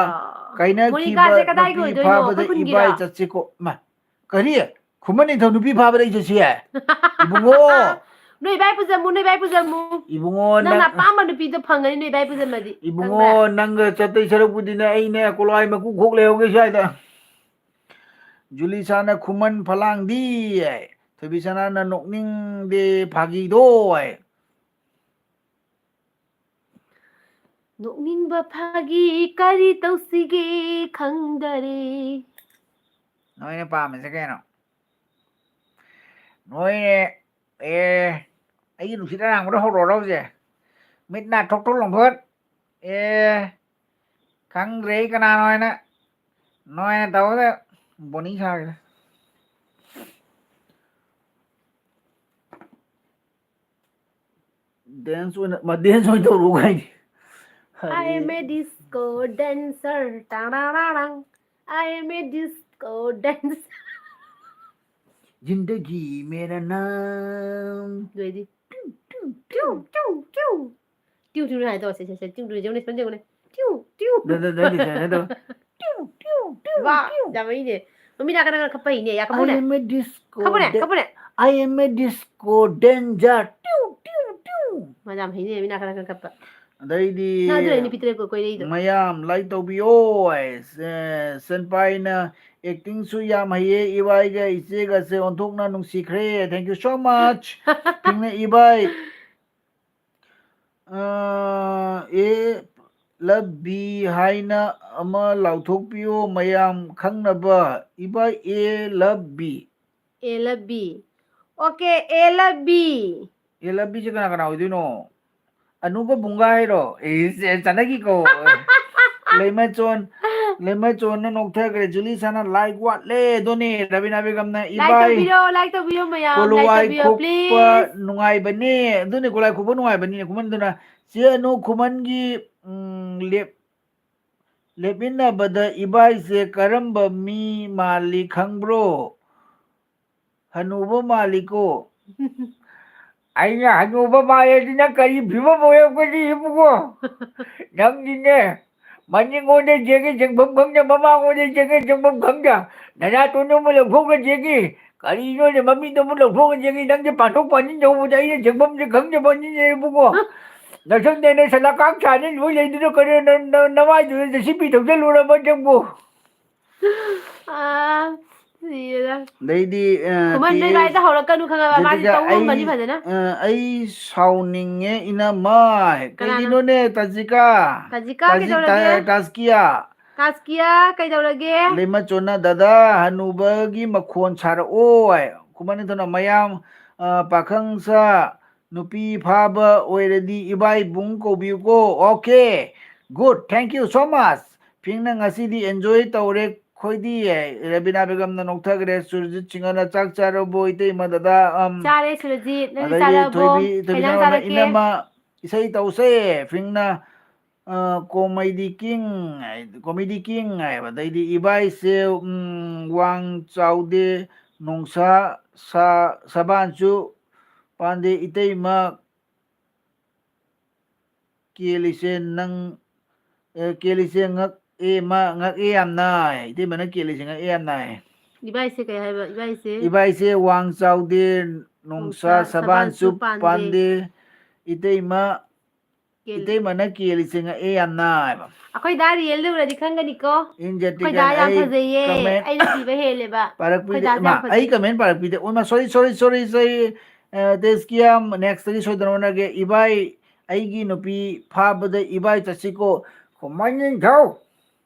"ꯀꯥꯏꯅꯈꯤꯕ ꯃꯣꯅꯤꯀꯥꯁꯦ ꯀꯗꯥꯏꯒꯤ ꯅꯨꯄꯤ ꯑꯣꯏꯗꯣꯏꯅꯣ? ꯐꯥꯕꯗ ꯑꯩꯈꯣꯏ ꯈꯨꯟꯒꯤꯔꯣ? ꯏꯕꯥꯏ ꯆꯠꯁꯤꯀꯣ"꯫ ꯃꯥ, ꯀꯔꯤ? ꯈꯨꯃꯟ ꯅꯤꯡꯊꯧ ꯅꯨꯄꯤ ꯐꯥꯕꯗ ꯑꯩ ꯆꯠꯁꯤ ꯍꯥꯏ? ꯏꯕꯨꯡꯉꯣ! ꯅꯣꯏ ꯏꯕꯥꯏ ꯄꯨꯖꯝꯃꯨ, ꯅꯣꯏ ꯏꯕꯥꯏ ꯄꯨꯖꯝꯃꯨ꯫ ꯏꯕꯨꯡꯉꯣ, ꯅꯪ ꯅꯪ, ꯑꯄꯥꯝꯕ ꯅꯨꯄꯤꯗꯣ ꯐꯪꯒꯅꯤ ꯅꯣꯏ ꯏꯕꯥꯏ ꯄꯨꯖꯝꯃꯗꯤ꯫ ꯏꯕꯨꯡꯉꯣ, ꯈꯪꯕ꯭ꯔꯥ? ꯅꯪꯒ ꯆꯠꯇꯣꯏ ꯁꯔꯨꯛꯄꯨꯗꯤꯅꯦ, ꯑꯩꯅꯦ ꯀꯣꯂꯥꯏ ꯃꯀꯨ ꯈꯣꯛ ꯂꯩꯍꯧꯒꯦ ꯁ꯭ꯋꯥꯏꯗ꯫ ꯖꯨꯂꯤꯁꯥꯅ ꯈꯨꯃꯟ ꯐꯂꯥꯡꯗꯤ ꯍꯥꯏ꯫ ꯊꯣꯏꯕꯤꯁꯅꯥꯅ ꯅꯣꯛꯅꯤꯡꯗꯦ ꯐꯥꯒꯤꯗꯣ ꯍꯥꯏ꯫ ꯅꯣꯛꯅꯤꯡꯕ ꯐꯥꯒꯤ ꯀꯔꯤ ꯇꯧꯁꯤꯒꯦ ꯈꯪꯗꯔꯦ꯫ ꯅꯣꯏꯅ ꯄꯥꯝꯃꯤꯁꯦ ꯀꯩꯅꯣ? ꯅꯣꯏꯅꯦ, ꯑꯦ, ꯑꯩꯒꯤ ꯅꯨꯡꯁꯤꯠ ꯑꯔꯥꯡꯕꯗꯣ ꯍꯧꯔꯛꯑꯣꯔꯣ ꯍꯧꯖꯤꯛ? ꯃꯤꯠ ꯅꯥ ꯊꯣꯛ ꯊꯣꯛ ꯂꯪꯊꯣꯛ꯫ ꯑꯦ, ꯈꯪꯗ꯭ꯔꯦ ꯑꯩ ꯀꯅꯥꯅꯣ ꯍꯥꯏꯅ꯫ ꯅꯣꯏꯅ ꯇꯧꯕꯗ ꯕꯣꯅꯤ ꯁꯥꯒꯦꯗ꯫ ꯗꯦꯟꯁ ꯑꯣꯏꯅ, ꯃꯥ, ꯗꯦꯟꯁ ꯑꯣꯏꯅ ꯇꯧꯔꯛꯎ ꯍꯥꯏꯅꯤ꯫ I am a disco dancer. ꯇꯥꯡ ꯇꯥꯡ ꯇꯥꯡ ꯇꯥꯡ꯫ I am a disco dancer. ꯖꯤꯟꯗꯒꯤ ꯃꯦꯔꯥ ꯅꯥꯝ꯫ ꯑꯗꯨ ꯑꯩꯗꯤ ꯇ꯭ꯌꯨ ꯇ꯭ꯌꯨ ꯇ꯭ꯌꯨ ꯇ꯭ꯌꯨ ꯇ꯭ꯌꯨ ꯍꯥꯏꯗꯣ ꯁꯦ ꯁꯦ ꯁꯦ ꯇ꯭ꯌꯨ ꯇ꯭ꯌꯨ ꯌꯦꯡꯉꯨꯅꯦ ꯁꯨꯃꯥꯏꯅ ꯌꯦꯡꯉꯨꯅꯦ ꯇ꯭ꯌꯨ ꯇ꯭ꯌꯨ ꯅ- ꯅ- ꯅꯪꯒꯤ ꯁꯦ ꯅꯠꯇꯕ꯫ ꯇ꯭ꯌꯨ ꯇ꯭ꯌꯨ ꯇ꯭ꯌꯨ ꯋꯥ ꯇ꯭ꯌꯨ꯫ ꯌꯥꯝ ꯍꯩꯅꯦ꯫ ꯃꯃꯤ ꯅꯥꯀꯟ ꯅꯥꯀꯟ ꯈꯞꯄ ꯍꯩꯅꯦ꯫ ꯌꯥ I ꯈꯞꯄꯨꯅꯦ꯫ am a disco ꯈꯞꯄꯨꯅꯦ da- ꯈꯞꯄꯨꯅꯦ꯫ I am a disco dancer. ꯇ꯭ꯌꯨ ꯇ꯭ꯌꯨ ꯇ꯭ꯌꯨ꯫ ꯃꯥ ꯌꯥꯝ ꯍꯩꯅꯦ ꯃꯃꯤ ꯅꯥꯀꯟ ꯅꯥꯀꯟ ꯈꯞꯄ꯫ ꯑꯗꯩꯗꯤ ꯅꯪ ꯑꯗꯨꯅ ꯅꯨꯄꯤ ꯇꯔꯦꯠ ꯀꯣꯏ ꯀꯣꯏꯔꯛꯏꯗꯣ꯫ ꯃꯌꯥꯝ ꯂꯥꯏꯛ ꯇꯧꯕꯤꯌꯣ꯫ ꯑꯦ, ꯁꯦꯟꯄꯥꯏꯅ ꯑꯦꯛꯇꯤꯡꯁꯨ ꯌꯥꯝ ꯍꯩꯌꯦ, ꯏꯕꯥꯏꯒ ꯏꯆꯦꯒꯁꯦ ꯑꯣꯟꯊꯣꯛꯅ ꯅꯨꯡꯁꯤꯈ꯭ꯔꯦ꯫ Thank you so much. ꯐꯤꯡꯅ ꯏꯕꯥꯏ, ꯑ, ꯑꯦ ꯂꯞ ꯕꯤ ꯍꯥꯏꯅ ꯑꯃ ꯂꯥꯎꯊꯣꯛꯄꯤꯌꯣ ꯃꯌꯥꯝ ꯈꯪꯅꯕ꯫ ꯏꯕꯥꯏ ꯑꯦ ꯂꯞ ꯕꯤ꯫ ꯑꯦ ꯂꯞ ꯕꯤ꯫ ꯑꯣꯀꯦ ꯑꯦ ꯂꯞ ꯕꯤ꯫ ꯑꯦ ꯂꯞ ꯕꯤꯁꯦ ꯀꯅꯥ ꯀꯅꯥ ꯑꯣꯏꯗꯣꯏꯅꯣ? ꯑꯅꯨꯒ ꯕꯨꯡꯒ ꯍꯥꯏꯔꯣ? ꯑꯦ, ꯆ-, ꯆꯠꯅꯈꯤꯀꯣ꯫ ꯂꯩꯃꯆꯣꯟ, ꯂꯩꯃꯆꯣꯟꯅ ꯅꯣꯛꯊꯈ꯭ꯔꯦ꯫ ꯖꯨꯂꯤ ꯁꯥꯅ ꯂꯥꯏꯛ ꯋꯥꯠꯂꯦ꯫ ꯑꯗꯨꯅꯦ ꯔꯕꯤꯅꯥ ꯕꯦꯒꯝꯅ ꯂꯥꯏꯛ ꯏꯕꯥꯏ ꯇꯧꯕꯤꯌꯣ ꯂꯥꯏꯛ ꯇꯧꯕꯤꯌꯣ ꯃꯌꯥꯝ ꯂꯥꯏꯛ ꯀꯣꯂꯨꯋꯥꯏ ꯇꯧꯕꯤꯌꯣ ꯈꯨꯛꯄ ꯄ꯭ꯂꯤꯖ꯫ ꯅꯨꯡꯉꯥꯏꯕꯅꯦ꯫ ꯑꯗꯨꯅꯦ ꯀꯣꯂꯥꯏ ꯈꯨꯛꯄ ꯅꯨꯡꯉꯥꯏꯕꯅꯤꯅꯦ꯫ ꯈꯨꯃꯟꯗꯨꯅ ꯆꯦ ꯑꯅꯨ ꯈꯨꯃꯟꯒꯤ, ꯎꯝ, ꯂꯦꯞ-, ꯂꯦꯞꯃꯤꯟꯅꯕꯗ ꯏꯕꯥꯏꯁꯦ ꯀꯔꯝꯕ ꯃꯤ ꯃꯥꯜꯂꯤ ꯈꯪꯕ꯭ꯔꯣ? ꯍꯅꯨꯕ ꯃꯥꯜꯂꯤꯀꯣ꯫ ꯑꯩꯅ ꯍꯅꯨꯕ ꯃꯥꯜꯂꯦꯗꯤ ꯅꯪ ꯀꯔꯤ ꯐꯤꯕꯝ ꯑꯣꯏꯔꯛꯀꯅꯤ ꯏꯕꯨꯡꯉꯣ? ꯅꯪꯗꯤꯅꯦ, ꯃꯅꯤꯡꯉꯣꯟꯗ ꯌꯦꯡꯉꯦ ꯌꯦꯡꯐꯝ ꯈꯪꯗ, ꯃꯃꯥꯡꯉꯣꯟꯗ ꯌꯦꯡꯉꯦ ꯌꯦꯡꯐꯝ ꯈꯪꯗ, ꯅꯅꯥꯇꯣꯟ ꯑꯃ ꯂꯧꯊꯣꯛꯑꯒ ꯌꯦꯡꯉꯤ꯫ ꯀꯔꯤꯅꯣꯅꯦ, ꯃꯃꯤꯠ ꯑꯃ ꯂꯧꯊꯣꯛꯑꯒ ꯌꯦꯡꯉꯤ꯫ ꯅꯪꯁꯦ ꯄꯥꯟꯊꯣꯛ ꯄꯥꯟꯁꯤꯟ ꯇꯧꯕꯗ ꯑꯩꯅ ꯌꯦꯡꯐꯝꯁꯦ ꯈꯪꯗꯕꯅꯤꯅꯦ ꯏꯕꯨꯡꯉꯣ꯫ ꯅꯁꯛꯅꯦ ꯅꯁꯛ ꯂꯀꯥꯡ ꯁꯥꯅꯤ ꯂꯣꯏ ꯂꯩꯗꯨꯅ ꯀꯔꯤ ꯅ-, ꯅ-, ꯅꯃꯥꯏꯗꯨꯗ ꯖꯦ ꯁꯤ ꯕꯤ ꯊꯧꯖꯜꯂꯨꯔꯕ ꯅꯪꯕꯨ? ꯑꯥ, ꯁꯤꯔꯦꯗ꯫ ꯑꯗꯩꯗꯤ, ꯑ, ꯈꯨꯃꯟ ꯅꯣꯏ ꯇꯤ ꯑꯦꯁ ꯂꯥꯏꯗ ꯍꯧꯔꯛꯀꯅꯨ ꯈꯪꯉꯕ? ꯃꯥꯗꯤ ꯖꯦꯇꯤꯀꯥ, ꯇꯧ ꯉꯝꯕꯅꯤ ꯑꯩ, ꯐꯖꯅ꯫ ꯑ, ꯑꯩ ꯁꯥꯎꯅꯤꯡꯉꯦ ꯏꯅꯝꯃ꯫ ꯀꯅꯥꯅꯣ? ꯀꯩꯒꯤꯅꯣꯅꯦ ꯇꯥꯖꯤꯀꯥ? ꯇꯥꯖꯤꯀꯥ ꯇꯥꯖꯤ-, ꯀꯩꯗꯧꯔꯒꯦ? ꯇꯥ-, ꯇꯥꯖꯀꯤꯌꯥ? ꯇꯥꯖꯀꯤꯌꯥ ꯀꯩꯗꯧꯔꯒꯦ? ꯂꯩꯃꯆꯣꯟꯅ ꯗꯗꯥ ꯍꯅꯨꯕꯒꯤ ꯃꯈꯣꯟ ꯁꯥꯔꯛꯑꯣ ꯍꯥꯏ꯫ ꯈꯨꯃꯟ ꯅꯤꯡꯊꯧꯅ ꯃꯌꯥꯝ, ꯑ, ꯄꯥꯈꯪ ꯁꯥ ꯅꯨꯄꯤ ꯐꯥꯕ ꯑꯣꯏꯔꯗꯤ ꯏꯕꯥꯏꯕꯨꯡ ꯀꯧꯕꯤꯌꯨꯀꯣ꯫ Okay, good, thank you so much. ꯐꯤꯡꯅ ꯉꯁꯤꯗꯤ enjoy ꯇꯧꯔꯦ ꯑꯩꯈꯣꯏꯗꯤ꯫ ꯔꯕꯤꯅꯥ ꯕꯦꯒꯝꯅ ꯅꯣꯛꯊꯈ꯭ꯔꯦ꯫ ꯁꯨꯔꯖꯤꯠ ꯁꯤꯡꯍꯅ ꯆꯥꯛ ꯆꯥꯔꯕꯣ ꯏꯇꯩꯃ ꯗꯗꯥ? ꯑꯝ, ꯆꯥꯔꯦ ꯁꯨꯔꯖꯤꯠ, ꯅꯪꯗꯤ ꯑꯗꯩꯗꯤ ꯆꯥꯔꯕꯣ? ꯊꯣꯏꯕꯤ, ꯀꯩ ꯊꯣꯏꯕꯤ ꯏꯟꯖꯥꯡ ꯅꯥꯎꯅ ꯆꯥꯔꯛꯀꯦ? ꯏꯅꯝꯃ ꯏꯁꯩ ꯇꯧꯁꯦ꯫ ꯐꯤꯡꯅ, ꯑ, comedy king ꯍꯥꯏ, comedy king ꯍꯥꯏꯕ꯫ ꯑꯗꯩꯗꯤ ꯏꯕꯥꯏꯁꯦ, ꯎꯝ, ꯋꯥꯡ ꯆꯥꯎꯗꯦ, ꯅꯣꯡꯁꯥ ꯁꯥ ꯁꯕꯥꯟꯁꯨ ꯄꯥꯟꯗꯦ꯫ ꯏꯇꯩꯃ ꯀꯦꯜꯂꯤꯁꯦ ꯅꯪ, ꯑꯦ, ꯀꯦꯜꯂꯤꯁꯦ ꯉꯛꯑꯦ, ꯃꯥ ꯉꯛꯑꯦ ꯌꯥꯝꯅ꯫ ꯏꯇꯩꯃꯅ ꯀꯦꯜꯂꯤꯁꯦ ꯉꯛꯑꯦ ꯌꯥꯝꯅ꯫ ꯏꯕꯥꯏꯁꯦ ꯀꯩ ꯍꯥꯏꯕ? ꯏꯕꯥꯏꯁꯦ? ꯏꯕꯥꯏꯁꯦ ꯋꯥꯡ ꯆꯥꯎꯗꯦ, ꯅꯣꯡꯁꯥ ꯅꯣꯡꯁꯥ ꯁꯕꯥꯟꯁꯨ ꯁꯕꯥꯟꯁꯨ ꯄꯥꯟꯗꯦ꯫ ꯄꯥꯟꯗꯦ꯫ ꯏꯇꯩꯃ, ꯀꯦꯜꯂꯤ꯫ ꯏꯇꯩꯃꯅ ꯀꯦꯜꯂꯤꯁꯦ ꯉꯛꯑꯦ ꯌꯥꯝꯅ ꯍꯥꯏꯕ꯫ ꯑꯩꯈꯣꯏ ꯗꯥ ꯔꯤꯌꯦꯜꯗ ꯎꯔꯗꯤ ꯈꯪꯒꯅꯤꯀꯣ꯫ ꯏꯟꯖꯇꯤꯀꯟ ꯑꯩꯈꯣꯏ ꯗꯥ ꯌꯥꯝ ꯑꯩ ꯐꯖꯩꯌꯦ꯫ Comment ꯑꯩꯅ ꯄꯤꯕ ꯍꯦꯜꯂꯦꯕ꯫ ꯄꯥꯔꯛꯄꯤꯗꯦ꯫ ꯑꯩꯈꯣꯏ ꯗꯥꯁꯦ ꯏꯃꯥ, ꯌꯥꯝ ꯑꯩ ꯐꯖꯩ꯫ Comment ꯄꯥꯔꯛꯄꯤꯗꯦ꯫ ꯑꯣ, ꯏꯃꯥ, sorry, sorry, sorry, sorry꯫ ꯑ, ꯇꯦꯖꯀꯤꯌꯥ, next ꯇꯒꯤ ꯁꯣꯏꯗꯅ ꯍꯣꯠꯅꯒꯦ꯫ ꯏꯕꯥꯏ, ꯑꯩꯒꯤ ꯅꯨꯄꯤ ꯐꯥꯕꯗ ꯏꯕꯥꯏ ꯆꯠꯁꯤꯀꯣ꯫ ꯈꯨꯃꯟ ꯅꯤꯡꯊꯧ,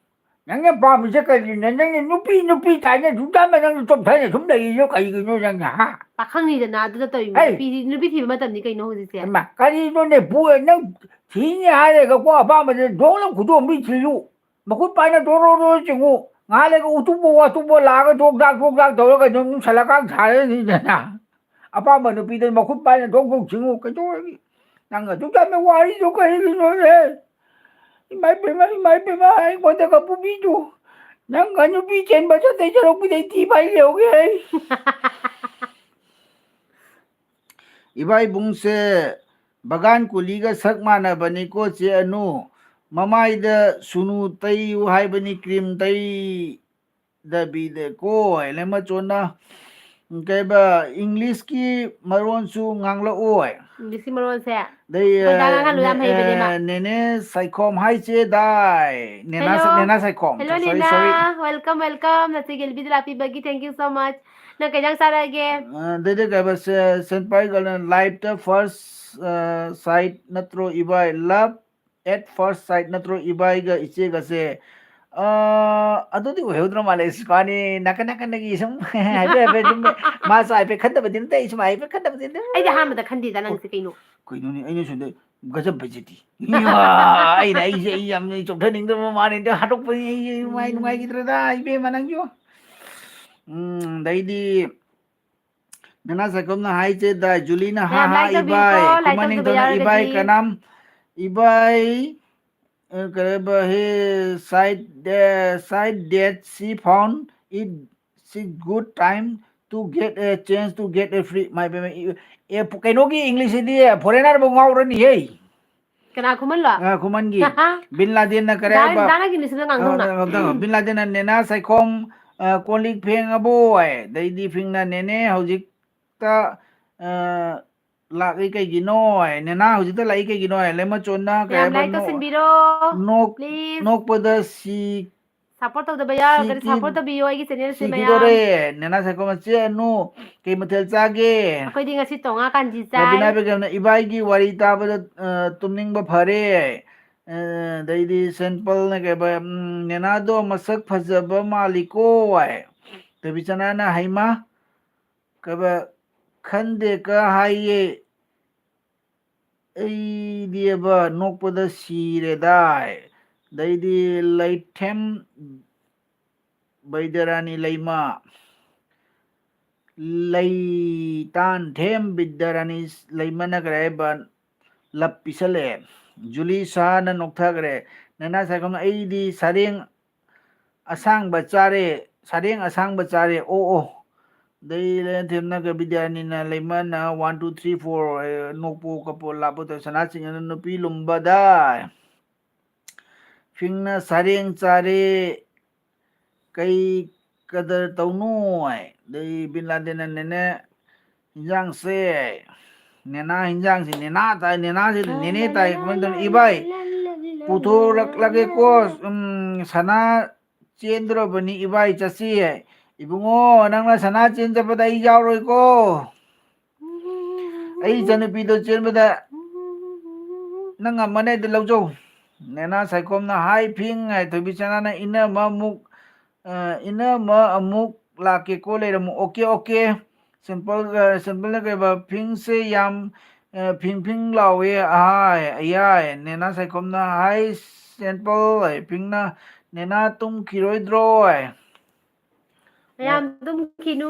ꯅꯪꯅ ꯄꯥꯝꯃꯤꯁꯦ ꯀꯔꯤꯅꯣ? ꯅꯪꯅ ꯅꯨꯄꯤ, ꯅꯨꯄꯤ ꯀꯥꯏꯅ ꯑꯗꯨꯛ ꯌꯥꯝꯅ ꯅꯪꯅ ꯆꯣꯞꯊꯅ ꯁꯨꯝ ꯂꯩꯔꯤꯗꯣ ꯀꯩꯒꯤꯅꯣ ꯅꯪꯅ, ꯍꯥ? ꯄꯥꯈꯪꯅꯤꯗꯅ ꯑꯗꯨꯗ ꯇꯧꯔꯤꯅꯦ꯫ ꯍꯩ! ꯅꯨꯄꯤ, ꯅꯨꯄꯤ ꯊꯤꯕ ꯃꯇꯝꯅꯤ ꯀꯩꯅꯣ ꯍꯧꯖꯤꯛꯁꯦ꯫ ꯍꯩꯃꯥ, ꯀꯔꯤꯅꯣꯅꯦ, ꯄꯨ-, ꯅꯪ ꯊꯤꯅꯤ ꯍꯥꯏꯔꯒꯀꯣ ꯑꯄꯥꯝꯕꯁꯦ ꯗꯣꯡ ꯂꯥꯎ ꯈꯨꯗꯣꯝꯕꯤ ꯊꯤꯌꯨ꯫ ꯃꯈꯨꯠ ꯄꯥꯏꯅ ꯗꯣꯔꯣ ꯗꯣꯔꯣ ꯆꯤꯡꯉꯨ꯫ ꯉꯥꯏꯍꯥꯛ ꯂꯩꯔꯒ ꯎꯇꯨꯞꯄ ꯋꯥꯇꯨꯞꯄ ꯂꯥꯛꯑꯒ ꯗꯣꯛ ꯗꯥꯛ ꯗꯣꯛ ꯗꯥꯛ ꯇꯧꯔꯒ ꯑꯗꯨꯝ ꯁꯂꯀꯥꯡ ꯁꯥꯔꯅꯤꯗꯅ꯫ ꯑꯄꯥꯝꯕ ꯅꯨꯄꯤꯗ ꯃꯈꯨꯠ ꯄꯥꯏꯅ ꯗꯣꯛ ꯗꯣꯛ ꯆꯤꯡꯉꯨ꯫ ꯀꯩꯗꯧꯔꯒꯦ? ꯅꯪ ꯑꯗꯨꯛ ꯌꯥꯝꯅ ꯋꯥꯔꯤꯗꯣ ꯀꯔꯤꯒꯤꯅꯣꯅꯦ? ꯏꯃꯥ ꯏꯄꯦꯝꯃ, ꯏꯃꯥ ꯏꯄꯦꯝꯃ, ꯑꯩꯉꯣꯟꯗꯒ ꯄꯨꯕꯤꯗꯨ꯫ ꯅꯪꯒ ꯅꯨꯄꯤ ꯆꯦꯟꯕ ꯆꯠꯇꯩ ꯁꯔꯨꯛꯄꯨꯗꯤ ꯑꯩ ꯊꯤ ꯐꯥꯏ ꯂꯩꯍꯧꯒꯦ ꯑꯩ꯫ ꯏꯕꯥꯏꯕꯨꯡꯁꯦ ꯕꯒꯥꯟ ꯀꯨꯂꯤꯒ ꯁꯛ ꯃꯥꯟꯅꯕꯅꯤꯀꯣ ꯆꯦ ꯑꯅꯨ꯫ ꯃꯃꯥꯏꯗ ꯁꯨꯅꯨ ꯇꯩꯌꯨ ꯍꯥꯏꯕꯅꯤ, cream ꯇꯩꯗꯕꯤꯗꯀꯣ꯫ ꯍꯥꯏꯅ ꯃꯆꯣꯟꯅ ꯀꯩꯕ, English ꯀꯤ ꯃꯔꯣꯟꯁꯨ ꯉꯥꯡꯂꯛꯑꯣꯏ꯫ English ꯀꯤ ꯃꯔꯣꯟꯁꯦ? ꯑꯗꯩ, ꯑꯩꯈꯣꯏ ꯗꯥ ꯉꯥꯡꯍꯜꯂꯨ ꯌꯥꯝ ꯅꯦ-, ꯍꯩꯕꯅꯦ ꯃꯥ꯫ ꯑ, ꯅꯦꯅꯦ ꯁꯥꯏꯈꯣꯝ, hi ꯆꯦ ꯗꯥꯏ꯫ ꯅꯦꯅꯥ ꯁ-, Hello꯫ ꯅꯦꯅꯥ Saikhom. Hello, sorry, ꯅꯦꯅꯥ꯫ Sorry꯫ Welcome, welcome꯫ ꯅꯆꯦ ꯒꯦꯜꯕꯤꯗ ꯂꯥꯛꯄꯤꯕꯒꯤ thank you so much꯫ ꯅꯪ ꯀꯩ ꯏꯟꯖꯥꯡ ꯆꯥꯔꯛꯑꯒꯦ? ꯑ, ꯑꯗꯩꯗꯤ ꯀꯩꯕ, ꯁꯦ-, ꯁꯦꯟꯄꯥꯏ ꯒꯔꯜꯅ live ꯇ first, ꯑ, sight ꯅꯠꯇ꯭ꯔꯣ ꯏꯕꯥꯏ? Love at first sight ꯅꯠꯇ꯭ꯔꯣ ꯏꯕꯥꯏꯒ ꯏꯆꯦꯒꯁꯦ? ꯑ, ꯑꯗꯨꯗꯤ ꯑꯣꯏꯍꯧꯗ꯭ꯔ ꯃꯥꯜꯂꯦ꯫ ꯏꯁ, ꯃꯥꯅꯤ, ꯅꯥꯀꯟ ꯅꯥꯀꯟꯗꯒꯤ ꯁꯨꯝ ꯍꯥꯏꯐꯦꯠ ꯍꯥꯏꯐꯦꯠ ꯑꯗꯨꯝ, ꯃꯥꯁꯨ ꯍꯥꯏꯐꯦꯠ ꯈꯟꯗꯕꯗꯤ ꯅꯠꯇꯦ, ꯑꯩꯁꯨ ꯍꯥꯏꯐꯦꯠ ꯈꯟꯗꯕꯗꯤ ꯅꯠꯇꯦ꯫ ꯑꯩꯗꯤ ꯑꯍꯥꯟꯕꯗ ꯈꯟꯗꯦꯗ, ꯅꯪꯁꯦ ꯀꯩꯅꯣ? ꯀꯩꯅꯣꯅꯦ, ꯑꯩꯅ ꯁꯣꯝꯗ ꯒꯖꯕ ꯐꯖꯗꯤ꯫ ꯏꯃꯥ, ꯑꯩꯅ, ꯑꯩꯁꯦ, ꯑꯩ ꯌꯥꯝꯅ ꯆꯣꯛꯊꯅꯤꯡꯗꯕ ꯃꯥꯅꯦ, ꯑꯗ ꯍꯥꯠꯇꯣꯛꯄꯅꯤ, ꯑꯩ, ꯑꯩ ꯅꯨꯡꯉꯥꯏ-, ꯎꯝ꯫ ꯅꯨꯡꯉꯥꯏꯈꯤꯗ꯭ꯔꯦꯗ, ꯏꯕꯦꯝꯃ, ꯅꯪꯁꯨ꯫ ꯎꯝ, ꯑꯗꯩꯗꯤ, ꯅꯅꯥ ꯁꯥꯏꯈꯣꯝꯅ hi ꯆꯦ ꯗꯥꯏ, ꯖꯨꯂꯤꯅ ꯍꯥ ꯃꯌꯥꯝ ꯍꯥ like ꯇꯧꯕꯤꯌꯨꯀꯣ, ꯏꯕꯥꯏ, like ꯈꯨꯃꯟ ꯇꯧꯗꯕ ꯅꯤꯡꯊꯧꯅ ꯏꯕꯥꯏ ꯌꯥꯎꯔꯒꯗꯤ꯫ ꯀꯅꯥꯝ, ꯏꯕꯥꯏ, ꯑ, ꯀꯔꯤꯕ, he side, uh, side that she found it, she good time To get a chance to get a free, my ꯄꯦꯝꯃ, E-, ꯑꯦ, ꯀꯩꯅꯣꯒꯤ ꯏꯪꯂꯤꯁꯁꯤꯗꯤ ꯐꯣꯔꯦꯅꯔꯕꯨ ꯉꯥꯎꯔꯅꯤꯍꯦ꯫ ꯀꯅꯥ ꯈꯨꯃꯟꯂꯣ? ꯑ, ꯈꯨꯃꯟꯒꯤ ꯕꯤꯟ ꯂꯥꯗꯦꯟꯅ ꯀꯔꯤ ꯗꯥ- ꯍꯥꯏꯕ? ꯗꯥꯅꯒꯤ ꯃꯤꯁꯤꯗ ꯉꯥꯡꯗꯧꯅ꯫ ꯑ, ꯉꯥꯡꯗꯧꯅ꯫ ꯕꯤꯟ ꯂꯥꯗꯦꯟꯅ ꯅꯦꯅꯥ ꯁꯥꯏꯈꯣꯝ, ꯑ, ꯀꯣꯜ ꯂꯤꯛ ꯐꯦꯡꯉꯕꯣ ꯍꯥꯏ꯫ ꯑꯗꯩꯗꯤ ꯐꯤꯡꯅ ꯅꯦꯅꯦ ꯍꯧꯖꯤꯛꯇ, ꯑ, ꯂꯥꯛꯏ ꯀꯩꯒꯤꯅꯣ ꯍꯥꯏ꯫ ꯅꯦꯅꯥ ꯍꯧꯖꯤꯛꯇ ꯂꯥꯛꯏ ꯀꯩꯒꯤꯅꯣ ꯍꯥꯏ꯫ ꯂꯩꯃꯆꯣꯟꯅ ꯀꯔꯤ ꯃꯌꯥꯝ ꯍꯥꯏꯕ? ꯂꯥꯏꯛ ꯅꯣꯛ-, ꯇꯧꯁꯤꯟꯕꯤꯔꯣ, ꯅꯣꯛ-, please꯫ ꯅꯣꯛꯄꯗ ꯁꯤ ꯁꯞꯄꯣꯔꯠ ꯇꯧꯗꯕ ꯌꯥꯎꯔꯒꯗꯤ ꯁꯤꯈꯤ-, ꯁꯞꯄꯣꯔꯠ ꯇꯧꯕꯤꯌꯣ ꯑꯩꯒꯤ ꯆꯦꯅꯦꯜꯁꯦ ꯃꯌꯥꯝ꯫ ꯁꯤꯈꯤꯗꯣꯔꯦ꯫ ꯅꯦꯅꯥ ꯁꯥꯏꯈꯣꯝ, ꯆꯦ ꯑꯅꯨ, ꯀꯩ ꯃꯊꯦꯜ ꯆꯥꯒꯦ? ꯑꯩꯈꯣꯏꯗꯤ ꯉꯁꯤ ꯇꯣꯉꯥ ꯀꯥꯟꯖꯤ ꯆꯥꯏ꯫ ꯔꯕꯤꯅꯥ ꯕꯦꯒꯝꯅ ꯏꯕꯥꯏꯒꯤ ꯋꯥꯔꯤ ꯇꯥꯕꯗ, ꯑ, ꯇꯨꯝꯅꯤꯡꯕ ꯐꯔꯦ꯫ ꯑ, ꯑꯗꯩꯗꯤ ꯁꯦꯟ ꯄꯜꯅ ꯀꯩ ꯍꯥꯏꯕ, ꯎꯝ, ꯅꯦꯅꯥꯗꯣ ꯃꯁꯛ ꯐꯖꯕ ꯃꯥꯜꯂꯤꯀꯣ ꯍꯥꯏ꯫ ꯊꯣꯏꯕꯤꯆꯅꯥꯅ ꯍꯩꯃꯥ, ꯀꯩꯕ, ꯈꯟꯗꯦꯀ ꯍꯥꯏꯌꯦ꯫ ꯑꯩꯗꯤꯕ ꯅꯣꯛꯄꯗ ꯁꯤꯔꯦꯗꯥꯏ꯫ ꯑꯗꯩꯗꯤ ꯂꯩꯊꯦꯝ ꯕꯩꯗ꯭ꯌꯔꯥꯅꯤ ꯂꯩꯃ, ꯂꯩꯇꯥꯟꯊꯦꯝ ꯕꯤꯗ꯭ꯌꯥꯔꯥꯅꯤ ꯂꯩꯃꯅ ꯀꯔꯤ ꯍꯥꯏꯕ, ꯂꯞ ꯄꯤꯁꯜꯂꯛꯑꯦ꯫ ꯖꯨꯂꯤ ꯁꯍꯥꯅ ꯅꯣꯛꯊꯈ꯭ꯔꯦ꯫ ꯅꯦꯅꯥ ꯁꯥꯏꯈꯣꯝꯅ, "ꯑꯩꯗꯤ ꯁꯔꯦꯡ ꯑꯁꯥꯡꯕ ꯆꯥꯔꯦ, ꯁꯔꯦꯡ ꯑꯁꯥꯡꯕ ꯆꯥꯔꯦ, ꯑꯣ, ꯑꯣ"꯫ ꯑꯗꯩ ꯂꯩꯊꯦꯝꯅꯒ ꯕꯤꯗ꯭ꯌꯥꯔꯥꯅꯤꯅ ꯂꯩꯃꯅ one, two, three, four, ꯑꯦ, ꯅꯣꯛꯄꯣ ꯀꯞꯄꯣ ꯂꯥꯞꯄꯣ ꯇꯧ ꯁꯅꯥ ꯆꯤꯡꯉꯅ ꯅꯨꯄꯤ ꯂꯨꯝꯕꯗ꯫ ꯐꯤꯡꯅ ꯁꯔꯦꯡ ꯆꯥꯔꯦ, ꯀꯩ ꯀꯗꯔ ꯇꯧꯅꯨ ꯍꯥꯏ꯫ ꯑꯗꯩ ꯕꯤꯟ ꯂꯥꯗꯦꯟꯅ ꯅꯦꯅꯦ ꯍꯤꯟꯖꯥꯡꯁꯦ, ꯅꯦꯅꯥ ꯍꯤꯟꯖꯥꯡꯁꯦ, ꯅꯦꯅꯥ ꯇꯥꯏ, ꯅꯦꯅꯥꯁꯦ ꯅꯦꯅꯦ ꯇꯥꯏ, ꯀꯃꯥꯏꯅ ꯇꯧꯅꯤ? ꯏꯕꯥꯏ, ꯄꯨꯊꯣꯔꯛꯂꯒꯦꯀꯣ, ꯎꯝ, ꯁꯅꯥ ꯆꯦꯟꯗ꯭ꯔꯕꯅꯤ ꯏꯕꯥꯏ, ꯆꯠꯁꯤ ꯍꯥꯏ꯫ ꯏꯕꯨꯡꯉꯣ, ꯅꯪꯅ ꯁꯅꯥ ꯆꯦꯟ ꯆꯠꯄꯗ ꯑꯩ ꯌꯥꯎꯔꯣꯏꯀꯣ꯫ ꯑꯩ ꯏꯆꯟꯅꯨꯄꯤꯗꯣ ꯆꯦꯟꯕꯗ ꯅꯪ ꯉꯝꯃꯅꯤ, ꯑꯩꯗꯤ ꯂꯧꯖꯧ꯫ ꯅꯦꯅꯥ ꯁꯥꯏꯈꯣꯝꯅ, "ꯍꯥꯏ ꯐꯤꯡ" ꯍꯥꯏ꯫ ꯊꯣꯏꯕꯤꯆꯅꯥꯅ, "ꯏꯅꯝꯃ ꯑꯃꯨꯛ, ꯑ, ꯏꯅꯝꯃ ꯑꯃꯨꯛ ꯂꯥꯛꯀꯦꯀꯣ, ꯂꯩꯔꯝꯃꯨ"꯫ "Okay, okay". ꯁꯦꯟ ꯄꯜ, ꯑ, ꯁꯦꯟ ꯄꯜꯅ ꯀꯩꯕ, "ꯐꯤꯡꯁꯦ ꯌꯥꯝ, ꯑ, ꯐꯤꯡ ꯐꯤꯡ ꯂꯥꯎꯋꯦ, ꯑꯍꯥꯏ, ꯑꯌꯥꯏ"꯫ ꯅꯦꯅꯥ ꯁꯥꯏꯈꯣꯝꯅ, "ꯍꯥꯏ ꯁꯦꯟ ꯄꯜ" ꯍꯥꯏ꯫ ꯐꯤꯡꯅ, "ꯅꯦꯅꯥ ꯇꯨꯝꯈꯤꯔꯣꯏꯗ꯭ꯔꯣ" ꯍꯥꯏ꯫ ꯃꯌꯥꯝ ꯇꯨꯝꯈꯤꯅꯨ,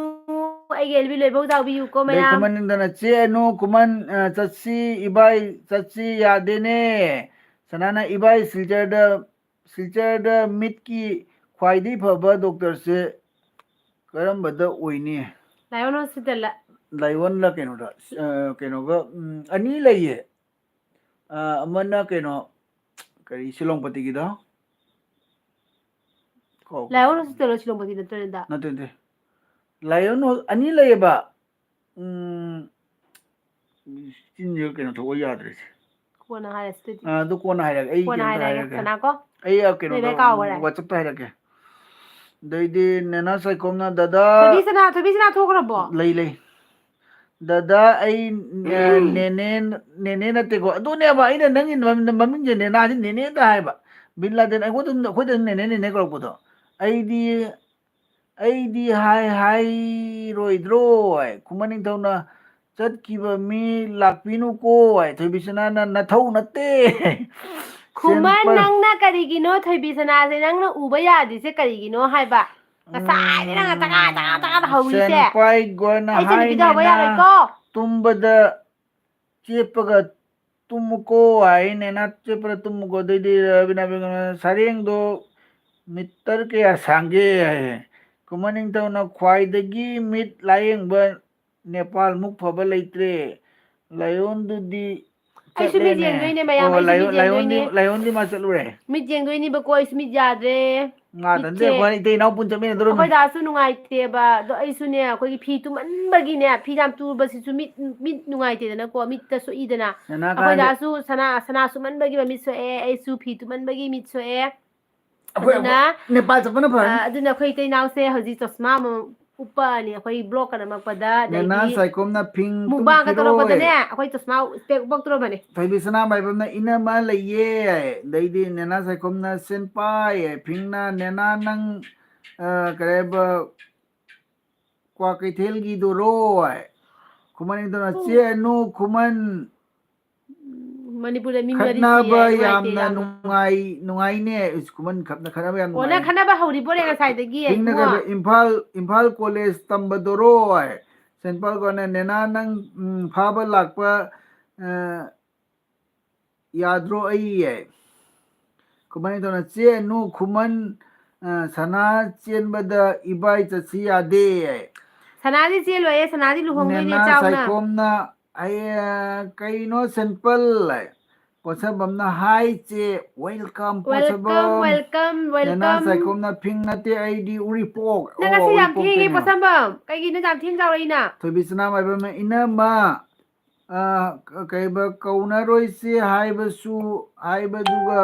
ꯑꯩꯒꯤ ꯑꯦꯜꯕꯤ ꯂꯣꯏꯐꯧ ꯇꯥꯕꯤꯌꯨꯀꯣ ꯑꯗꯩ ꯃꯌꯥꯝ꯫ ꯈꯨꯃꯟ ꯅꯤꯡꯗꯅ, "ꯆꯦ ꯑꯅꯨ, ꯈꯨꯃꯟ, ꯑ, ꯆꯠꯁꯤ, ꯏꯕꯥꯏ ꯆꯠꯁꯤ ꯌꯥꯗꯦꯅꯦ"꯫ ꯁꯅꯥꯅ, "ꯏꯕꯥꯏ, ꯁꯤꯜꯆꯔꯗ, ꯁꯤꯜꯆꯔꯗ ꯃꯤꯠꯀꯤ ꯈ꯭ꯋꯥꯏꯗꯒꯤ ꯐꯕ ꯗꯣꯛꯇꯔꯁꯦ ꯀꯔꯝꯕꯗ ꯑꯣꯏꯅꯤ?" ꯂꯥꯏꯑꯣꯟ ꯍꯣꯁꯄꯤꯇꯥꯜꯗ꯫ ꯂꯥꯏꯑꯣꯟꯂ ꯀꯩꯅꯣꯗ, ꯑ, ꯀꯩꯅꯣꯒ, ꯎꯝ, ꯑꯅꯤ ꯂꯩꯌꯦ꯫ ꯑ, ꯑꯃꯅ ꯀꯩꯅꯣ, ꯀꯔꯤ, ꯁꯤꯂꯣꯡꯄꯇꯤꯒꯤꯗꯣ? ꯀꯥꯎ-, ꯂꯥꯏꯑꯣꯟ ꯍꯣꯁꯄꯤꯇꯥꯜꯗ ꯁꯤꯂꯣꯡꯄꯇꯤ ꯅꯠꯇ꯭ꯔꯅꯦꯗ? ꯅꯠꯇꯦ, ꯅꯠꯇꯦ꯫ ꯂꯥꯏꯑꯣꯟ ꯍꯣ-, ꯑꯅꯤ ꯂꯩꯌꯦꯕ꯫ ꯎꯝ, ꯆꯤꯟꯁꯤꯒ ꯀꯩꯅꯣ ꯊꯣꯛꯑ ꯌꯥꯗ꯭ꯔꯦꯁꯦ꯫ ꯀꯣꯟꯅ ꯍꯥꯏꯔꯁꯤ ꯑꯗꯨꯗꯤ꯫ ꯑ, ꯑꯗꯨ ꯀꯣꯟꯅ ꯍꯥꯏꯔꯒꯦ꯫ ꯑꯩ ꯀꯣꯟꯅ ꯀꯩꯅꯣꯗ ꯍꯥꯏꯔꯒꯦ, ꯍꯥꯏꯔꯒꯦ꯫ ꯁꯅꯥ ꯀꯣ? ꯑꯩ, ꯑ, ꯀꯩꯅꯣꯗ, ꯅꯣꯏ ꯀꯥꯎꯈ꯭ꯔꯦ꯫ WhatsApp-ꯇ ꯍꯥꯏꯔꯛꯀꯦ꯫ ꯑꯗꯩꯗꯤ ꯅꯦꯅꯥ ꯁꯥꯏꯈꯣꯝꯅ, "ꯗꯗꯥ"꯫ ꯊꯣꯏꯕꯤ ꯁꯅꯥ, ꯊꯣꯏꯕꯤ ꯁꯅꯥ ꯊꯣꯛꯈ꯭ꯔꯕꯣ? ꯂꯩ, ꯂꯩ꯫ "ꯗꯗꯥ, ꯑꯩ, ꯑ, ꯅꯦꯅꯦ, ꯅꯦꯅꯦ ꯅꯠꯇꯦꯀꯣ"꯫ ꯑꯗꯨꯅꯦꯕ ꯑꯩꯅ ꯅꯪꯒꯤ ꯃꯃꯤꯡ-, ꯃꯃꯤꯡꯁꯦ ꯅꯦꯅꯥꯁꯤ ꯅꯦꯅꯦꯗ ꯍꯥꯏꯕ꯫ ꯕꯤꯟ ꯂꯥꯗꯦꯟ ꯑꯩꯈꯣꯏꯗ ꯑꯗꯨꯝ, ꯑꯩꯈꯣꯏꯗ ꯑꯗꯨꯝ ꯅꯦꯅꯦ, ꯅꯦꯅꯦ ꯀꯧꯔꯛꯄꯗꯣ꯫ "ꯑꯩꯗꯤ, ꯑꯩꯗꯤ ꯍꯥꯏ, ꯍꯥꯏꯔꯣꯏꯗ꯭ꯔꯣ?" ꯍꯥꯏ꯫ ꯈꯨꯃꯟ ꯅꯤꯡꯊꯧꯅ, "ꯆꯠꯈꯤꯕ ꯃꯤ ꯂꯥꯛꯄꯤꯅꯨꯀꯣ" ꯍꯥꯏ꯫ ꯊꯣꯏꯕꯤ ꯁꯅꯥꯅ, "ꯅꯊꯧ ꯅꯠꯇꯦ"꯫ ꯈꯨꯃꯟ, ꯁꯦꯟꯄ- ꯅꯪꯅ ꯀꯔꯤꯒꯤꯅꯣ ꯊꯣꯏꯕꯤ ꯁꯅꯥꯁꯦ ꯅꯪꯅ ꯎꯕ ꯌꯥꯗ꯭ꯔꯤꯁꯦ ꯀꯔꯤꯒꯤꯅꯣ ꯍꯥꯏꯕ? ꯉꯁꯥꯏꯗꯩ ꯅꯪꯅ ꯇꯀꯥ, ꯇꯀꯥ, ꯇꯀꯥ ꯍꯧꯔꯤꯁꯦ꯫ ꯁꯦꯟꯄꯥꯏ ꯒꯣꯟꯅ ꯑꯩ ꯏꯆꯟꯅꯨꯄꯤꯗ ꯍꯧꯕ ꯍꯥꯏꯅꯦꯅ ꯌꯥꯔꯣꯏꯀꯣ꯫ ꯇꯨꯝꯕꯗ ꯆꯦꯞꯄꯒ ꯇꯨꯝꯃꯨꯀꯣ ꯍꯥꯏꯅꯦꯅ, ꯆꯦꯞꯄꯗ ꯇꯨꯝꯃꯨꯀꯣ꯫ ꯑꯗꯩꯗꯤ ꯔꯕꯤꯅꯥ ꯕꯦꯒꯝꯅ, "ꯁꯔꯦꯡꯗꯣ ꯃꯤꯇꯔ ꯀꯌꯥ ꯁꯥꯡꯒꯦ?" ꯍꯥꯏꯌꯦ꯫ ꯈꯨꯃꯟ ꯅꯤꯡꯊꯧꯅ, "ꯈ꯭ꯋꯥꯏꯗꯒꯤ ꯃꯤꯠ ꯂꯥꯌꯦꯡꯕ ꯅꯦꯄꯥꯜꯃꯨꯛ ꯐꯕ ꯂꯩꯇ꯭ꯔꯦ꯫ ꯂꯥꯏꯑꯣꯟꯗꯨꯗꯤ ꯑꯩꯁꯨ ꯃꯤꯠ ꯆꯠꯂꯦꯅꯦ"꯫ ꯌꯦꯡꯗꯣꯏꯅꯦ ꯃꯌꯥꯝ, ꯑꯣ, ꯑꯩꯁꯨ ꯃꯤꯠ ꯂꯥꯏꯑꯣꯟ-, ꯂꯥꯏꯑꯣꯟꯗꯤ, ꯌꯦꯡꯗꯣꯏꯅꯦ꯫ ꯂꯥꯏꯑꯣꯟꯗꯤ ꯃꯥ ꯆꯠꯂꯨꯔꯦ꯫ ꯃꯤꯠ ꯌꯦꯡꯗꯣꯏꯅꯤꯕꯀꯣ, ꯑꯩꯁꯨ ꯃꯤꯠ ꯌꯥꯗ꯭ꯔꯦ꯫ ꯉꯥꯗꯅꯦ ꯃꯤꯠꯁꯦ꯫ ꯑꯩꯈꯣꯏ ꯏꯇꯩ ꯏꯅꯥꯎ ꯄꯨꯟ ꯆꯠꯃꯤꯟꯅꯗꯧꯔꯕꯅꯤ꯫ ꯑꯩꯈꯣꯏ ꯗꯥꯁꯨ ꯅꯨꯡꯉꯥꯏꯇꯦꯕ꯫ ꯑꯗꯣ ꯑꯩꯁꯨꯅꯦ, ꯑꯩꯈꯣꯏꯒꯤ ꯐꯤ ꯇꯨꯃꯟꯕꯒꯤꯅꯦ, ꯐꯤ ꯌꯥꯝ ꯇꯨꯕꯁꯤꯁꯨ ꯃꯤꯠ, ꯃꯤꯠ ꯅꯨꯡꯉꯥꯏꯇꯦꯗꯅꯀꯣ, ꯃꯤꯠꯇ ꯁꯣꯛꯏꯗꯅ꯫ ꯁꯅꯥ ꯑꯩꯈꯣꯏ ꯀꯥꯟꯗ ꯗꯥꯁꯨ ꯁꯅꯥ, ꯁꯅꯥ ꯁꯨꯃꯟꯕꯒꯤ ꯃꯃꯤꯠ ꯁꯣꯛꯑꯦ, ꯑꯩꯁꯨ ꯐꯤ ꯇꯨꯃꯟꯕꯒꯤ ꯃꯤꯠ ꯁꯣꯛꯑꯦ꯫ ꯑꯩꯈꯣꯏ ꯑꯗꯨꯅ, ꯅꯦꯄꯥꯜ ꯆꯠꯄꯅ ꯐꯔꯅꯤ꯫ ꯑ, ꯑꯗꯨꯅ ꯑꯩꯈꯣꯏ ꯏꯇꯩ ꯏꯅꯥꯎꯁꯦ ꯍꯧꯖꯤꯛ ꯆꯣꯁꯃꯥ ꯑꯃꯃꯝ ꯎꯞꯄꯛꯑꯅꯤ꯫ ꯑꯩꯈꯣꯏ ꯕ꯭ꯂꯣꯛꯀ ꯅꯝꯃꯛꯄꯗ, ꯅꯦꯅꯥ ꯑꯗꯩꯗꯤ ꯁꯥꯏꯈꯣꯝꯅ ꯐꯤꯡ ꯃꯨꯛꯕꯥꯡꯒ ꯇꯨꯝꯈꯤꯔꯣꯏ꯫ ꯇꯧꯔꯛꯄꯗꯅꯦ, ꯑꯩꯈꯣꯏ ꯆꯣꯁꯃꯥ ꯏꯁꯄꯦꯛ ꯎꯞꯄꯛꯇ꯭ꯔꯣꯕꯅꯦ꯫ ꯊꯣꯏꯕꯤ ꯁꯅꯥ ꯃꯥꯏꯕꯝꯅ, "ꯏꯅꯝꯃ ꯂꯩꯌꯦ"꯫ ꯑꯗꯩꯗꯤ ꯅꯦꯅꯥ ꯁꯥꯏꯈꯣꯝꯅ, "ꯁꯦꯟꯄꯥꯏ"꯫ ꯐꯤꯡꯅ, "ꯅꯦꯅꯥ ꯅꯪ, ꯑ, ꯀꯔꯤ ꯍꯥꯏꯕ, ꯀ꯭ꯋꯥꯀꯩꯊꯦꯜꯒꯤꯗꯨꯔꯣ?" ꯍꯥꯏ꯫ ꯈꯨꯃꯟ ꯅꯤꯡꯊꯧꯅ, "ꯆꯦ ꯑꯅꯨ, ꯈꯨꯃꯟ, ꯃꯅꯤꯄꯨꯔꯗ ꯃꯤ ꯃꯔꯤ ꯈꯠꯅꯕ ꯁꯤꯌꯦ, ꯅꯨꯡꯉꯥꯏꯇꯦ ꯌꯥꯝꯅ ꯌꯥꯝꯅ꯫ ꯅꯨꯡꯉꯥꯏ, ꯅꯨꯡꯉꯥꯏꯅꯦ"꯫ ꯏꯁ, ꯈꯨꯃꯟ ꯈꯠꯅ-, ꯈꯠꯅꯕ ꯌꯥꯝ ꯑꯣ, ꯅꯪ ꯅꯨꯡꯉꯥꯏ꯫ ꯈꯠꯅꯕ ꯍꯧꯔꯤꯕꯣꯔꯦ ꯉꯁꯥꯏꯗꯒꯤ, ꯐꯤꯡꯅ ꯏꯕꯨꯡꯉꯣ? ꯀꯩꯕ, "ꯏꯝꯐꯥꯜ, ꯏꯝꯐꯥꯜ ꯀꯣꯂꯦꯖ ꯇꯝꯕꯗꯣꯔꯣ?" ꯍꯥꯏ꯫ ꯁꯦꯟꯄꯥꯜ ꯀꯣꯟꯅ, "ꯅꯦꯅꯥ ꯅꯪ, ꯎꯝ, ꯐꯥꯕ ꯂꯥꯛꯄ, ꯑ, ꯌꯥꯗ꯭ꯔꯣ ꯑꯩ?" ꯍꯥꯏ꯫ ꯈꯨꯃꯟ ꯅꯤꯡꯊꯧꯅ, "ꯆꯦ ꯑꯅꯨ, ꯈꯨꯃꯟ, ꯑ, ꯁꯅꯥ ꯆꯦꯟꯕꯗ ꯏꯕꯥꯏ ꯆꯠꯁꯤ ꯌꯥꯗꯦ" ꯍꯥꯏ꯫ ꯁꯅꯥꯗꯤ ꯆꯦꯜꯂꯣꯏꯌꯦ, ꯁꯅꯥꯗꯤ ꯂꯨꯍꯣꯡꯗꯣꯏꯅꯦ, ꯅꯦꯅꯥ ꯆꯥꯎꯅ꯫ ꯁꯥꯏꯈꯣꯝꯅ, ꯑꯩ, ꯑ, ꯀꯩꯅꯣ ꯁꯦꯝꯄꯜ? ꯄꯣꯠꯁꯝꯕꯝꯅ, "Hi ꯆꯦ, welcome welcome, ꯄꯣꯠꯁꯝꯕꯝ꯫ Welcome, ꯅꯦꯅꯥ welcome꯫ ꯁꯥꯏꯈꯣꯝꯅ, "ꯐꯤꯡ ꯅꯠꯇꯦ, ꯑꯩꯗꯤ ꯎꯔꯤꯄꯣꯛ"꯫ ꯅꯪ ꯑꯣ, ꯉꯁꯤ ꯌꯥꯝ ꯊꯦꯡꯉꯦ, ꯎꯔꯤꯄꯣꯛꯇꯩꯅꯦ꯫ ꯄꯣꯠꯁꯝꯕꯝ꯫ ꯀꯩꯒꯤꯅꯣ ꯌꯥꯝ ꯊꯦꯡ ꯆꯥꯎꯔꯛꯏꯅ? ꯊꯣꯏꯕꯤ ꯁꯅꯥꯃꯥꯏꯕꯝꯅ, "ꯏꯅꯝꯃ, ꯑ, ꯀ-, ꯀꯩꯕ, ꯀꯧꯅꯔꯣꯏꯁꯦ ꯍꯥꯏꯕꯁꯨ, ꯍꯥꯏꯕꯗꯨꯒ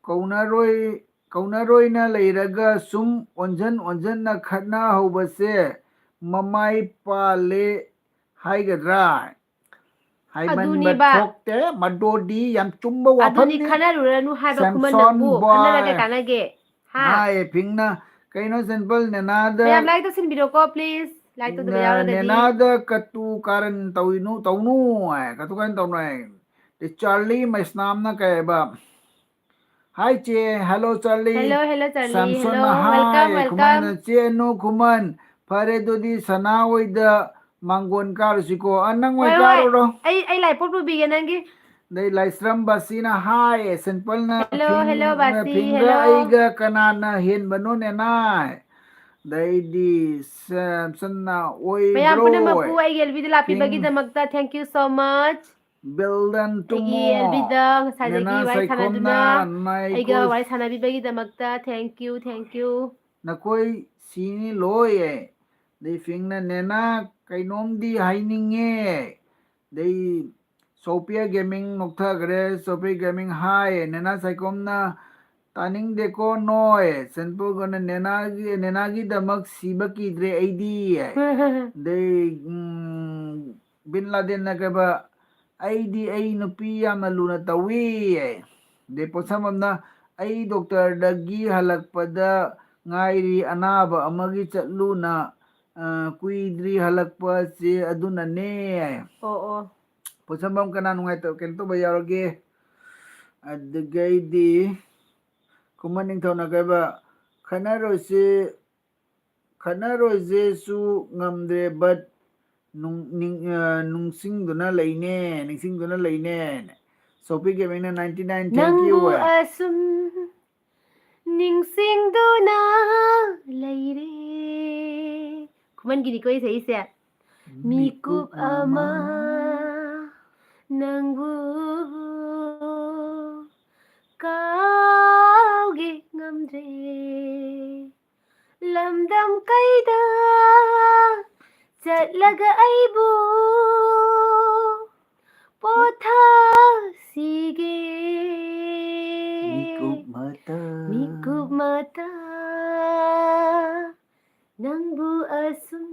ꯀꯧꯅꯔꯣꯏ, ꯀꯧꯅꯔꯣꯏꯅ ꯂꯩꯔꯒ ꯁꯨꯝ ꯑꯣꯟꯖꯟ ꯑꯣꯟꯖꯟꯅ ꯈꯠꯅꯍꯧꯕꯁꯦ ꯃꯃꯥꯏ ꯄꯥꯜꯂꯦ ꯍꯥꯏꯒꯗ꯭ꯔꯥ?" ꯍꯥꯏꯃꯟꯕ ꯑꯗꯨꯅꯤꯕ꯫ ꯊꯣꯛꯇꯦ, ꯃꯗꯣꯗꯤ ꯌꯥꯝ ꯆꯨꯝꯕ ꯑꯗꯨꯅꯤ, ꯋꯥꯐꯝꯅꯤ꯫ ꯈꯠꯅꯔꯨꯔꯅꯨ ꯍꯥꯏꯕ ꯁꯦꯝꯁꯣꯟ ꯈꯨꯃꯟꯅꯕꯨ ꯈꯠꯅꯔꯒ ꯕꯣꯏ꯫ ꯀꯥꯟꯅꯒꯦ? ꯍꯥ? ꯍꯥꯏ, ꯐꯤꯡꯅ, "ꯀꯩꯅꯣ ꯁꯦꯝꯄꯜ, ꯅꯦꯅꯥꯗ, ꯃꯌꯥꯝ like ꯇꯧꯁꯤꯟꯕꯤꯔꯣꯀꯣ, please꯫ Like ꯇꯧꯗꯕ ꯅ-, ꯌꯥꯎꯔꯒꯗꯤ꯫ ꯅꯦꯅꯥꯗ ꯀꯇꯨ ꯀꯥꯔꯟ ꯇꯧꯏꯅꯨ, ꯇꯧꯅꯨ ꯍꯥꯏ, ꯀꯇꯨ ꯀꯥꯔꯟ ꯇꯧꯅꯨ ꯍꯥꯏ"꯫ ꯑꯗꯩ ꯆꯥꯔꯂꯤ ꯃꯩꯁꯅꯥꯝꯅ ꯀꯩ ꯍꯥꯏꯕ? "Hi ꯆꯦ, hello Charlie". Hello, hello Charlie, ꯁꯦꯝꯁꯣꯟꯅ, hello, welcome, "Hi", welcome꯫ ꯈꯨꯃꯟꯅ, "ꯆꯦ ꯑꯅꯨ ꯈꯨꯃꯟ, ꯐꯔꯦ ꯑꯗꯨꯗꯤ ꯁꯅꯥ ꯍꯣꯏꯗ ꯃꯥꯡꯒꯣꯟ ꯀꯥꯔꯨꯁꯤꯀꯣ"꯫ ꯑ, ꯅꯪ ꯍꯣꯏ, ꯑꯣꯏ ꯍꯣꯏ꯫ ꯀꯥꯔꯨꯔꯣ꯫ ꯑꯩ, ꯑꯩ ꯂꯥꯏꯄꯣꯛ ꯄꯨꯕꯤꯒꯦ ꯅꯪꯒꯤ꯫ ꯑꯗꯩ ꯂꯥꯏꯁ꯭ꯔꯝ ꯕꯥꯁꯤꯅ, "Hi", ꯁꯦꯝꯄꯜꯅ, hello, "ꯐꯤꯡ-, hello ꯕꯥꯁꯤ, ꯐꯤꯡꯒ hello꯫ ꯑꯩꯒ ꯀꯅꯥꯅ ꯍꯦꯟꯕꯅꯣ ꯅꯦꯅꯥꯏ?" ꯑꯗꯩꯗꯤ ꯁꯦꯝꯁꯟꯅ, "ꯑꯣꯏꯗ꯭ꯔꯣ?" ꯃꯌꯥꯝ ꯄꯨꯝꯅꯃꯛꯄꯨ ꯑꯩꯒꯤ ꯑꯦꯜꯕꯤꯗ ꯐꯤꯡ-, ꯂꯥꯛꯄꯤꯕꯒꯤꯗꯃꯛꯇ thank you so much꯫ Build and ꯑꯩꯒꯤ ꯇꯨꯝꯃꯣ꯫ ꯑꯦꯜꯕꯤꯗ ꯉꯁꯥꯏꯗꯒꯤ ꯅꯦꯅꯥ ꯋꯥꯔꯤ ꯁꯥꯏꯈꯣꯝꯅ, ꯁꯥꯟꯅꯗꯨꯅ ꯑꯩꯒ ꯅꯥꯏꯀꯣ꯫ ꯋꯥꯔꯤ ꯁꯥꯟꯅꯕꯤꯕꯒꯤꯗꯃꯛꯇ thank you, thank you꯫ ꯅꯈꯣꯏ ꯁꯤꯅꯤ ꯂꯣꯏ꯫ ꯑꯗꯩ ꯐꯤꯡꯅ, "ꯅꯦꯅꯥ, ꯀꯩꯅꯣꯝꯗꯤ ꯍꯥꯏꯅꯤꯡꯉꯦ"꯫ ꯑꯗꯩ ꯁꯣꯐꯤꯌꯥ ꯒꯦꯃꯤꯡ ꯅꯣꯛꯊꯈ꯭ꯔꯦ꯫ Sophia gaming, "Hi"꯫ ꯅꯦꯅꯥ ꯁꯥꯏꯈꯣꯝꯅ, "ꯇꯥꯅꯤꯡꯗꯦꯀꯣ ꯅꯣꯏ"꯫ ꯁꯦꯝꯄꯜꯒꯅ, "ꯅꯦꯅꯥꯒꯤ, ꯅꯦꯅꯥꯒꯤꯗꯃꯛ ꯁꯤꯕ ꯀꯤꯗ꯭ꯔꯦ ꯑꯩꯗꯤ"꯫ ꯑꯗꯩ, ꯎꯝ, ꯕꯤꯟ ꯂꯥꯗꯦꯟꯅ ꯀꯩꯕ, "ꯑꯩꯗꯤ ꯑꯩ ꯅꯨꯄꯤ ꯌꯥꯝꯅ ꯂꯨꯅ ꯇꯧꯏ"꯫ ꯑꯗꯩ ꯄꯣꯠꯁꯝꯕꯝꯅ, "ꯑꯩ ꯗꯣꯛꯇꯔꯗꯒꯤ ꯍꯜꯂꯛꯄꯗ ꯉꯥꯏꯔꯤ, ꯑꯅꯥꯕ ꯑꯃꯒꯤ ꯆꯠꯂꯨꯅ, ꯑ, ꯀꯨꯏꯗ꯭ꯔꯤ ꯍꯜꯂꯛꯄꯁꯦ ꯑꯗꯨꯅꯅꯦ"꯫ ꯑꯣ, ꯑꯣ꯫ ꯄꯣꯠꯁꯝꯕꯝ ꯀꯅꯥ ꯅꯨꯡꯉꯥꯏꯇꯕ ꯀꯩꯅꯣ ꯇꯧꯕ ꯌꯥꯎꯔꯒꯦ? ꯑꯗꯨꯗꯒꯤꯗꯤ ꯈꯨꯃꯟ ꯅꯤꯡꯊꯧꯅ ꯀꯩꯕ, "ꯈꯠꯅꯔꯣꯏꯁꯦ, ꯈꯠꯅꯔꯣꯏꯁꯦꯁꯨ ꯉꯝꯗ꯭ꯔꯦ, but ꯅꯨꯡ-, ꯅꯤꯡ-, ꯑ, ꯅꯤꯡꯁꯤꯡꯗꯨꯅ ꯂꯩꯅꯦ, ꯅꯤꯡꯁꯤꯡꯗꯨꯅ ꯂꯩꯅꯦ"꯫ Sofi ꯒꯦꯃꯤꯡꯅ ninety nine, thank you꯫ ꯅꯪꯕꯨ ꯑꯁꯨꯝ ꯅꯤꯡꯁꯤꯡꯗꯨꯅ ꯂꯩꯔꯦ꯫ ꯈꯨꯃꯟꯒꯤꯅꯤꯀꯣ ꯏꯁꯩꯁꯦ꯫ ꯃꯤꯀꯨꯞ ꯑꯃ ꯅꯪꯕꯨ ꯀꯥꯎꯒꯦ ꯉꯝꯗ꯭ꯔꯦ꯫ ꯂꯝꯗꯝ ꯀꯩꯗ ꯆꯠꯂꯒ ꯑꯩꯕꯨ ꯄꯣꯊꯥꯁꯤꯒꯦ꯫ ꯃꯤꯀꯨꯞ ꯃꯇ ꯃꯤꯀꯨꯞ ꯃꯇ ꯅꯪꯕꯨ ꯑꯁꯨꯝ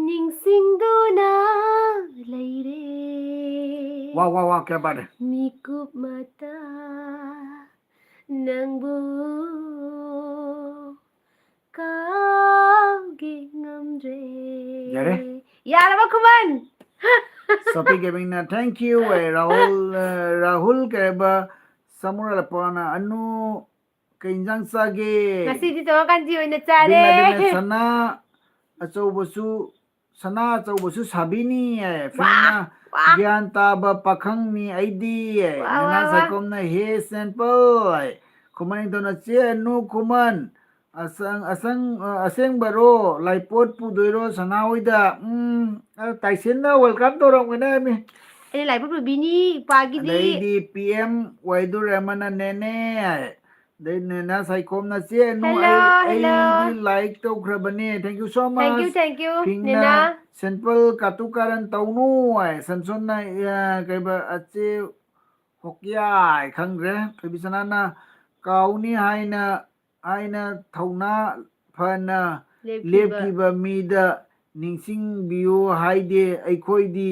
ꯅꯤꯡꯁꯤꯡꯗꯨꯅ ꯂꯩꯔꯦ꯫ वाह वाह वाह, क्या बात है। ꯃꯤꯀꯨꯞ ꯃꯇ ꯅꯪꯕꯨ ꯀꯥꯎꯒꯦ ꯉꯝꯗ꯭ꯔꯦ꯫ ꯌꯥꯔꯦ꯫ ꯌꯥꯔꯕ ꯈꯨꯃꯟ? ꯁꯣꯄꯤ ꯒꯦꯃꯤꯡꯅ thank you ꯑꯦ, ꯔꯥꯍꯨꯜ ꯑ, ꯔꯥꯍꯨꯜ ꯀꯩꯕ ꯁꯃꯨꯔꯥꯂꯄꯥꯅ ꯑꯅꯨ ꯀꯩ ꯏꯟꯖꯥꯡ ꯆꯥꯒꯦ? ꯉꯁꯤꯗꯤ ꯇꯣꯉꯥꯟ ꯀꯥꯟꯆꯤ ꯑꯣꯏꯅ ꯕꯤꯟ ꯂꯥꯗꯦꯟꯅ ꯆꯥꯔꯦ꯫ ꯁꯅꯥ ꯑꯆꯧꯕꯁꯨ ꯁꯅꯥ ꯑꯆꯧꯕꯁꯨ ꯁꯥꯕꯤꯅꯤ ꯍꯥꯏ꯫ ꯐꯤꯡꯅ ꯋꯥ꯫ ꯒ꯭ꯌꯥꯟ ꯇꯥꯕ ꯄꯥꯈꯪꯅꯤ ꯑꯩꯗꯤ ꯍꯥꯏ꯫ ꯋꯥ, ꯅꯅꯥ ꯋꯥ, ꯋꯥ꯫ ꯁꯥꯏꯈꯣꯝꯅ ꯍꯦ ꯁꯦꯝꯄꯜ ꯍꯥꯏ꯫ ꯈꯨꯃꯟ ꯅꯤꯡꯊꯧꯅ ꯆꯦ ꯑꯅꯨ ꯈꯨꯃꯟ ꯑꯁꯪ ꯑꯁꯪ ꯑ, ꯑꯁꯦꯡꯕꯔꯣ? ꯂꯥꯏꯄꯣꯠ ꯄꯨꯗꯣꯏꯔꯣ ꯁꯅꯥ ꯍꯣꯏꯗ? ꯎꯝ ꯑ, ꯇꯥꯏꯁꯤꯟꯅ welcome ꯇꯧꯔꯝꯒꯅꯤ ꯍꯥꯏꯃꯤ꯫ ꯑꯩꯅ ꯂꯥꯏꯄꯣꯠ ꯄꯨꯕꯤꯅꯤ ꯏꯄꯥꯒꯤꯗꯤ꯫ ꯑꯗꯩꯗꯤ ꯄꯤ ꯑꯦꯝ ꯋꯥꯏꯗꯨ ꯔꯦꯃꯟꯅ ꯅꯦꯅꯦ ꯍꯥꯏ꯫ ꯑꯗꯩ ꯅꯦꯅꯥ ꯁꯥꯏꯈꯣꯝꯅ ꯆꯦ ꯑꯅꯨ Hello, ꯑꯩ hello. ꯑꯩꯗꯤ ꯂꯥꯏꯛ ꯇꯧꯈ꯭ꯔꯕꯅꯦ꯫ Thank you so much. Thank you, thank you, ꯐꯤꯡꯅ ꯅꯦꯅꯥ꯫ ꯁꯦꯝꯄꯜ ꯀꯥꯇꯨ ꯀꯥꯔꯟ ꯇꯧꯅꯨ ꯍꯥꯏ꯫ ꯁꯝꯁꯣꯟꯅ ꯑ, ꯀꯩꯕ ꯑꯆꯦ ꯍꯣꯀꯤꯌꯥ ꯍꯥꯏ ꯈꯪꯗ꯭ꯔꯦ꯫ ꯊꯣꯏꯕꯤꯁꯅꯥꯅ ꯀꯥꯎꯅꯤ ꯍꯥꯏꯅ ꯍꯥꯏꯅ ꯊꯧꯅꯥ ꯐꯅ ꯂꯦꯞꯈꯤꯕ꯫ ꯂꯦꯞꯈꯤꯕ ꯃꯤꯗ ꯅꯤꯡꯁꯤꯡꯕꯤꯌꯨ ꯍꯥꯏꯗꯦ꯫ ꯑꯩꯈꯣꯏꯗꯤ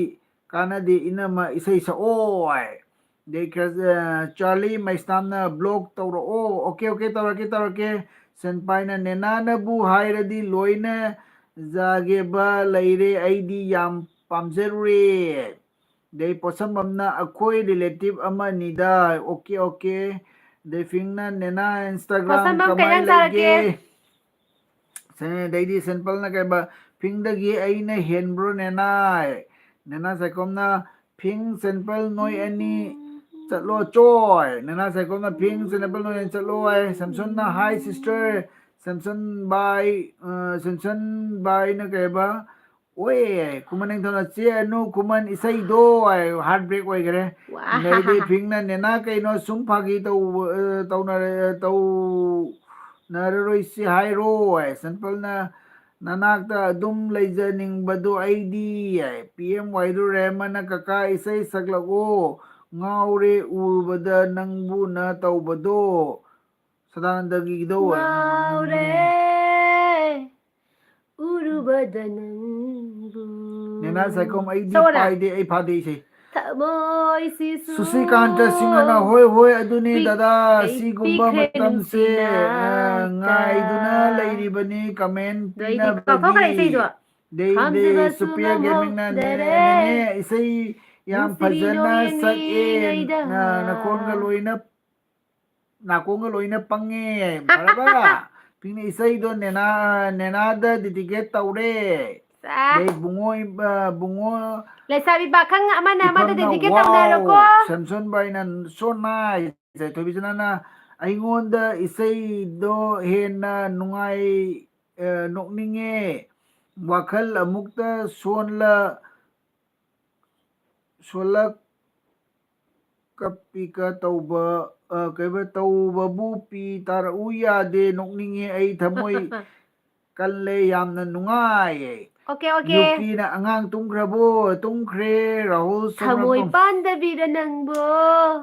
ꯀꯥꯟꯅꯗꯦ ꯏꯅꯝꯃ ꯏꯁꯩ ꯁꯛꯑꯣ ꯍꯥꯏ꯫ ꯑꯗꯩ ꯈꯔ, ꯑ, ꯆꯥꯔꯂꯤ ꯃꯩꯁꯅꯥꯝꯅ ꯕ꯭ꯂꯣꯛ ꯇꯧꯔꯛꯑꯣ꯫ ꯑꯣꯀꯦ ꯑꯣꯀꯦ ꯇꯧꯔꯛꯀꯦ ꯇꯧꯔꯛꯀꯦ꯫ ꯁꯦꯟꯄꯥꯏꯅ ꯅꯦꯅꯥꯅꯕꯨ ꯍꯥꯏꯔꯗꯤ ꯂꯣꯏꯅ ꯖꯥꯒꯦꯕ ꯂꯩꯔꯦ ꯑꯩꯗꯤ ꯌꯥꯝ ꯄꯥꯝꯖꯔꯨꯔꯦ꯫ ꯑꯗꯩ ꯄꯣꯠꯁꯝꯕꯝꯅ ꯑꯩꯈꯣꯏ ꯔꯤꯂꯦꯇꯤꯚ ꯑꯃꯅꯤꯗ꯫ Okay okay. ꯑꯗꯩ ꯐꯤꯡꯅ ꯅꯦꯅꯥ ꯏꯟꯁꯇꯥꯒ꯭ꯔꯥꯝ ꯄꯣꯠꯁꯝꯕꯝ ꯀꯩ ꯀꯃꯥꯏ ꯏꯟꯖꯥꯡ ꯆꯥꯔꯒꯦ? ꯂꯩꯒꯦ? ꯁꯦ-, ꯑꯗꯩꯗꯤ ꯁꯦꯝꯄꯜꯅ ꯀꯩꯕ ꯐꯤꯡꯗꯒꯤ ꯑꯩꯅ ꯍꯦꯟꯕ꯭ꯔꯣ ꯅꯦꯅꯥꯏ? ꯅꯦꯅꯥ ꯁꯥꯏꯈꯣꯝꯅ ꯐꯤꯡ ꯁꯦꯝꯄꯜ ꯅꯣꯏ ꯑꯅꯤ ꯆꯠꯂꯣ ꯆꯣꯏ꯫ ꯅꯦꯅꯥ ꯁꯥꯏꯈꯣꯝꯅ ꯐꯤꯡ ꯁꯦꯝꯄꯜ ꯅꯣꯏ ꯑꯅꯤ ꯆꯠꯂꯣ ꯍꯥꯏ꯫ ꯁꯝꯁꯨꯟꯅ hi sister ꯁꯦꯝꯁꯟ ꯕꯥꯏ, ꯑ, ꯁꯦꯝꯁꯟ ꯕꯥꯏꯅ ꯀꯩꯕ? ꯑꯣꯏ, ꯈꯨꯃꯟ ꯅꯤꯡꯊꯧꯅ "ꯆꯦ ꯑꯅꯨ ꯈꯨꯃꯟ ꯏꯁꯩꯗꯣ" ꯍꯥꯏ, heartbreak ꯑꯣꯏꯈ꯭ꯔꯦ꯫ ꯋꯥ꯫ ꯑꯗꯩꯗꯤ ꯐꯤꯡꯅ "ꯅꯦꯅꯥ ꯀꯩꯅꯣ ꯁꯨꯝ ꯐꯥꯒꯤ ꯇꯧ-, ꯑ, ꯇꯧꯅꯔ-, ꯇꯧꯅꯔꯔꯣꯏꯁꯤ ꯍꯥꯏꯔꯣ" ꯍꯥꯏ꯫ ꯁꯦꯝꯄꯜꯅ "ꯅꯅꯥꯛꯇ ꯑꯗꯨꯝ ꯂꯩꯖꯅꯤꯡꯕꯗꯣ ꯑꯩꯗꯤ" ꯍꯥꯏ꯫ ꯄꯤ ꯑꯦꯝ ꯋꯥꯏꯗꯨ ꯔꯦꯍꯃꯟꯅ "ꯀꯀꯥ ꯏꯁꯩ ꯁꯛꯂꯛꯑꯣ, ꯉꯥꯎꯔꯦ ꯎꯔꯨꯕꯗ ꯅꯪꯕꯨꯅ ꯇꯧꯕꯗꯣ", ꯁꯗꯥꯅꯟꯗꯒꯤꯗꯣ꯫ "ꯉꯥꯎꯔꯦ ꯎꯔꯨꯕꯗ ꯅꯪꯕꯨ"꯫ ꯅꯦꯅꯥ ꯁꯥꯏꯈꯣꯝ "ꯑꯩꯗꯤ ꯁꯛꯑꯣꯅ꯫ ꯄꯥꯏꯗꯦ, ꯑꯩ ꯐꯥꯗꯦ" ꯏꯁꯩ꯫ "ꯊꯃꯣꯏꯁꯤꯁꯨ ꯁꯨꯁꯤꯀꯥꯟꯇ ꯁꯤꯡꯍꯅ "ꯍꯣꯏ, ꯍꯣꯏ, ꯑꯗꯨꯅꯤ ꯄꯤꯛ-, ꯗꯗꯥ, ꯑꯩ ꯁꯤꯒꯨꯝꯕ ꯄꯤꯛꯈ꯭ꯔꯦ ꯃꯇꯝꯁꯦ, ꯅꯨꯡꯁꯤꯅ ꯑ, ꯉꯥꯏꯗꯨꯅ ꯑꯝꯇ"꯫ ꯂꯩꯔꯤꯕꯅꯤ comment ꯑꯗꯣ ꯑꯩꯗꯤ ꯄꯤꯅꯕꯒꯤ꯫ ꯀꯥꯎꯊꯣꯛꯈ꯭ꯔꯦ ꯏꯁꯩꯗꯣ꯫ ꯑꯗꯩꯗꯤ "ꯈꯥꯝꯖꯕꯁꯨ ꯁꯨꯄ꯭ꯔꯤꯌꯥ ꯒꯦꯃꯤꯡꯅ "ꯅꯦ-, ꯉꯝꯍꯧꯗꯔꯦ꯫ ꯅꯦꯅꯦ ꯏꯁꯩ ꯌꯥꯝ ꯅꯨꯡꯁꯤꯕꯤ ꯐꯖꯅ ꯅꯣꯡꯌꯦꯡ ꯁꯛꯑꯦ, ꯅꯤꯉꯩꯗ꯫ ꯅ-, ꯅꯈꯣꯟꯒ ꯂꯣꯏꯅ, ꯅꯥꯀꯣꯡꯒ ꯂꯣꯏꯅ ꯄꯪꯉꯦ"꯫ ꯐꯔꯕ? ꯐꯤꯡꯅ "ꯏꯁꯩꯗꯣ ꯅꯦꯅꯥ, ꯅꯦꯅꯥꯗ dedicate ꯇꯧꯔꯦ"꯫ ꯁꯥ꯫ ꯑꯗꯩ ꯕꯨꯡꯉꯣ, ꯑ, ꯕꯨꯡꯉꯣ ꯂꯩꯁꯥꯕꯤ ꯄꯥꯈꯪ ꯑꯃꯅ ꯑꯃꯗ ꯏꯐꯝꯅ, dedicate "Wow, ꯇꯧꯅꯔꯣꯀꯣ꯫ ꯁꯦꯝꯁꯣꯟ ꯕꯥꯏꯅ so nice"꯫ ꯊꯣꯏꯕꯤꯆꯅꯥꯅ "ꯑꯩꯉꯣꯟꯗ ꯏꯁꯩꯗꯣ ꯍꯦꯟꯅ ꯅꯨꯡꯉꯥꯏ, ꯑ, ꯅꯣꯛꯅꯤꯡꯉꯦ꯫ ꯋꯥꯈꯜ ꯑꯃꯨꯛꯇ ꯁꯣꯟꯂ-, ꯁꯣꯜꯂꯛ ꯀꯞꯄꯤꯀ ꯇꯧꯕ, ꯑ, ꯀꯩꯕ, ꯇꯧꯕꯕꯨ ꯄꯤ ꯇꯥꯔꯛꯎ ꯌꯥꯗꯦ, ꯅꯣꯛꯅꯤꯡꯉꯦ ꯑꯩ, ꯊꯃꯣꯏ ꯀꯜꯂꯦ, ꯌꯥꯝꯅ ꯅꯨꯡꯉꯥꯏꯌꯦ"꯫ Okay, okay꯫ ꯌꯨꯀꯤꯅ "ꯑꯉꯥꯡ ꯇꯨꯝꯈ꯭ꯔꯕꯣ?" "ꯇꯨꯝꯈ꯭ꯔꯦ, ꯔꯥꯍꯨꯜ "ꯊꯃꯣꯏ ꯁꯣꯝꯔꯥꯄꯝ"꯫ ꯄꯥꯟꯗꯕꯤꯔ ꯅꯪꯕꯣ,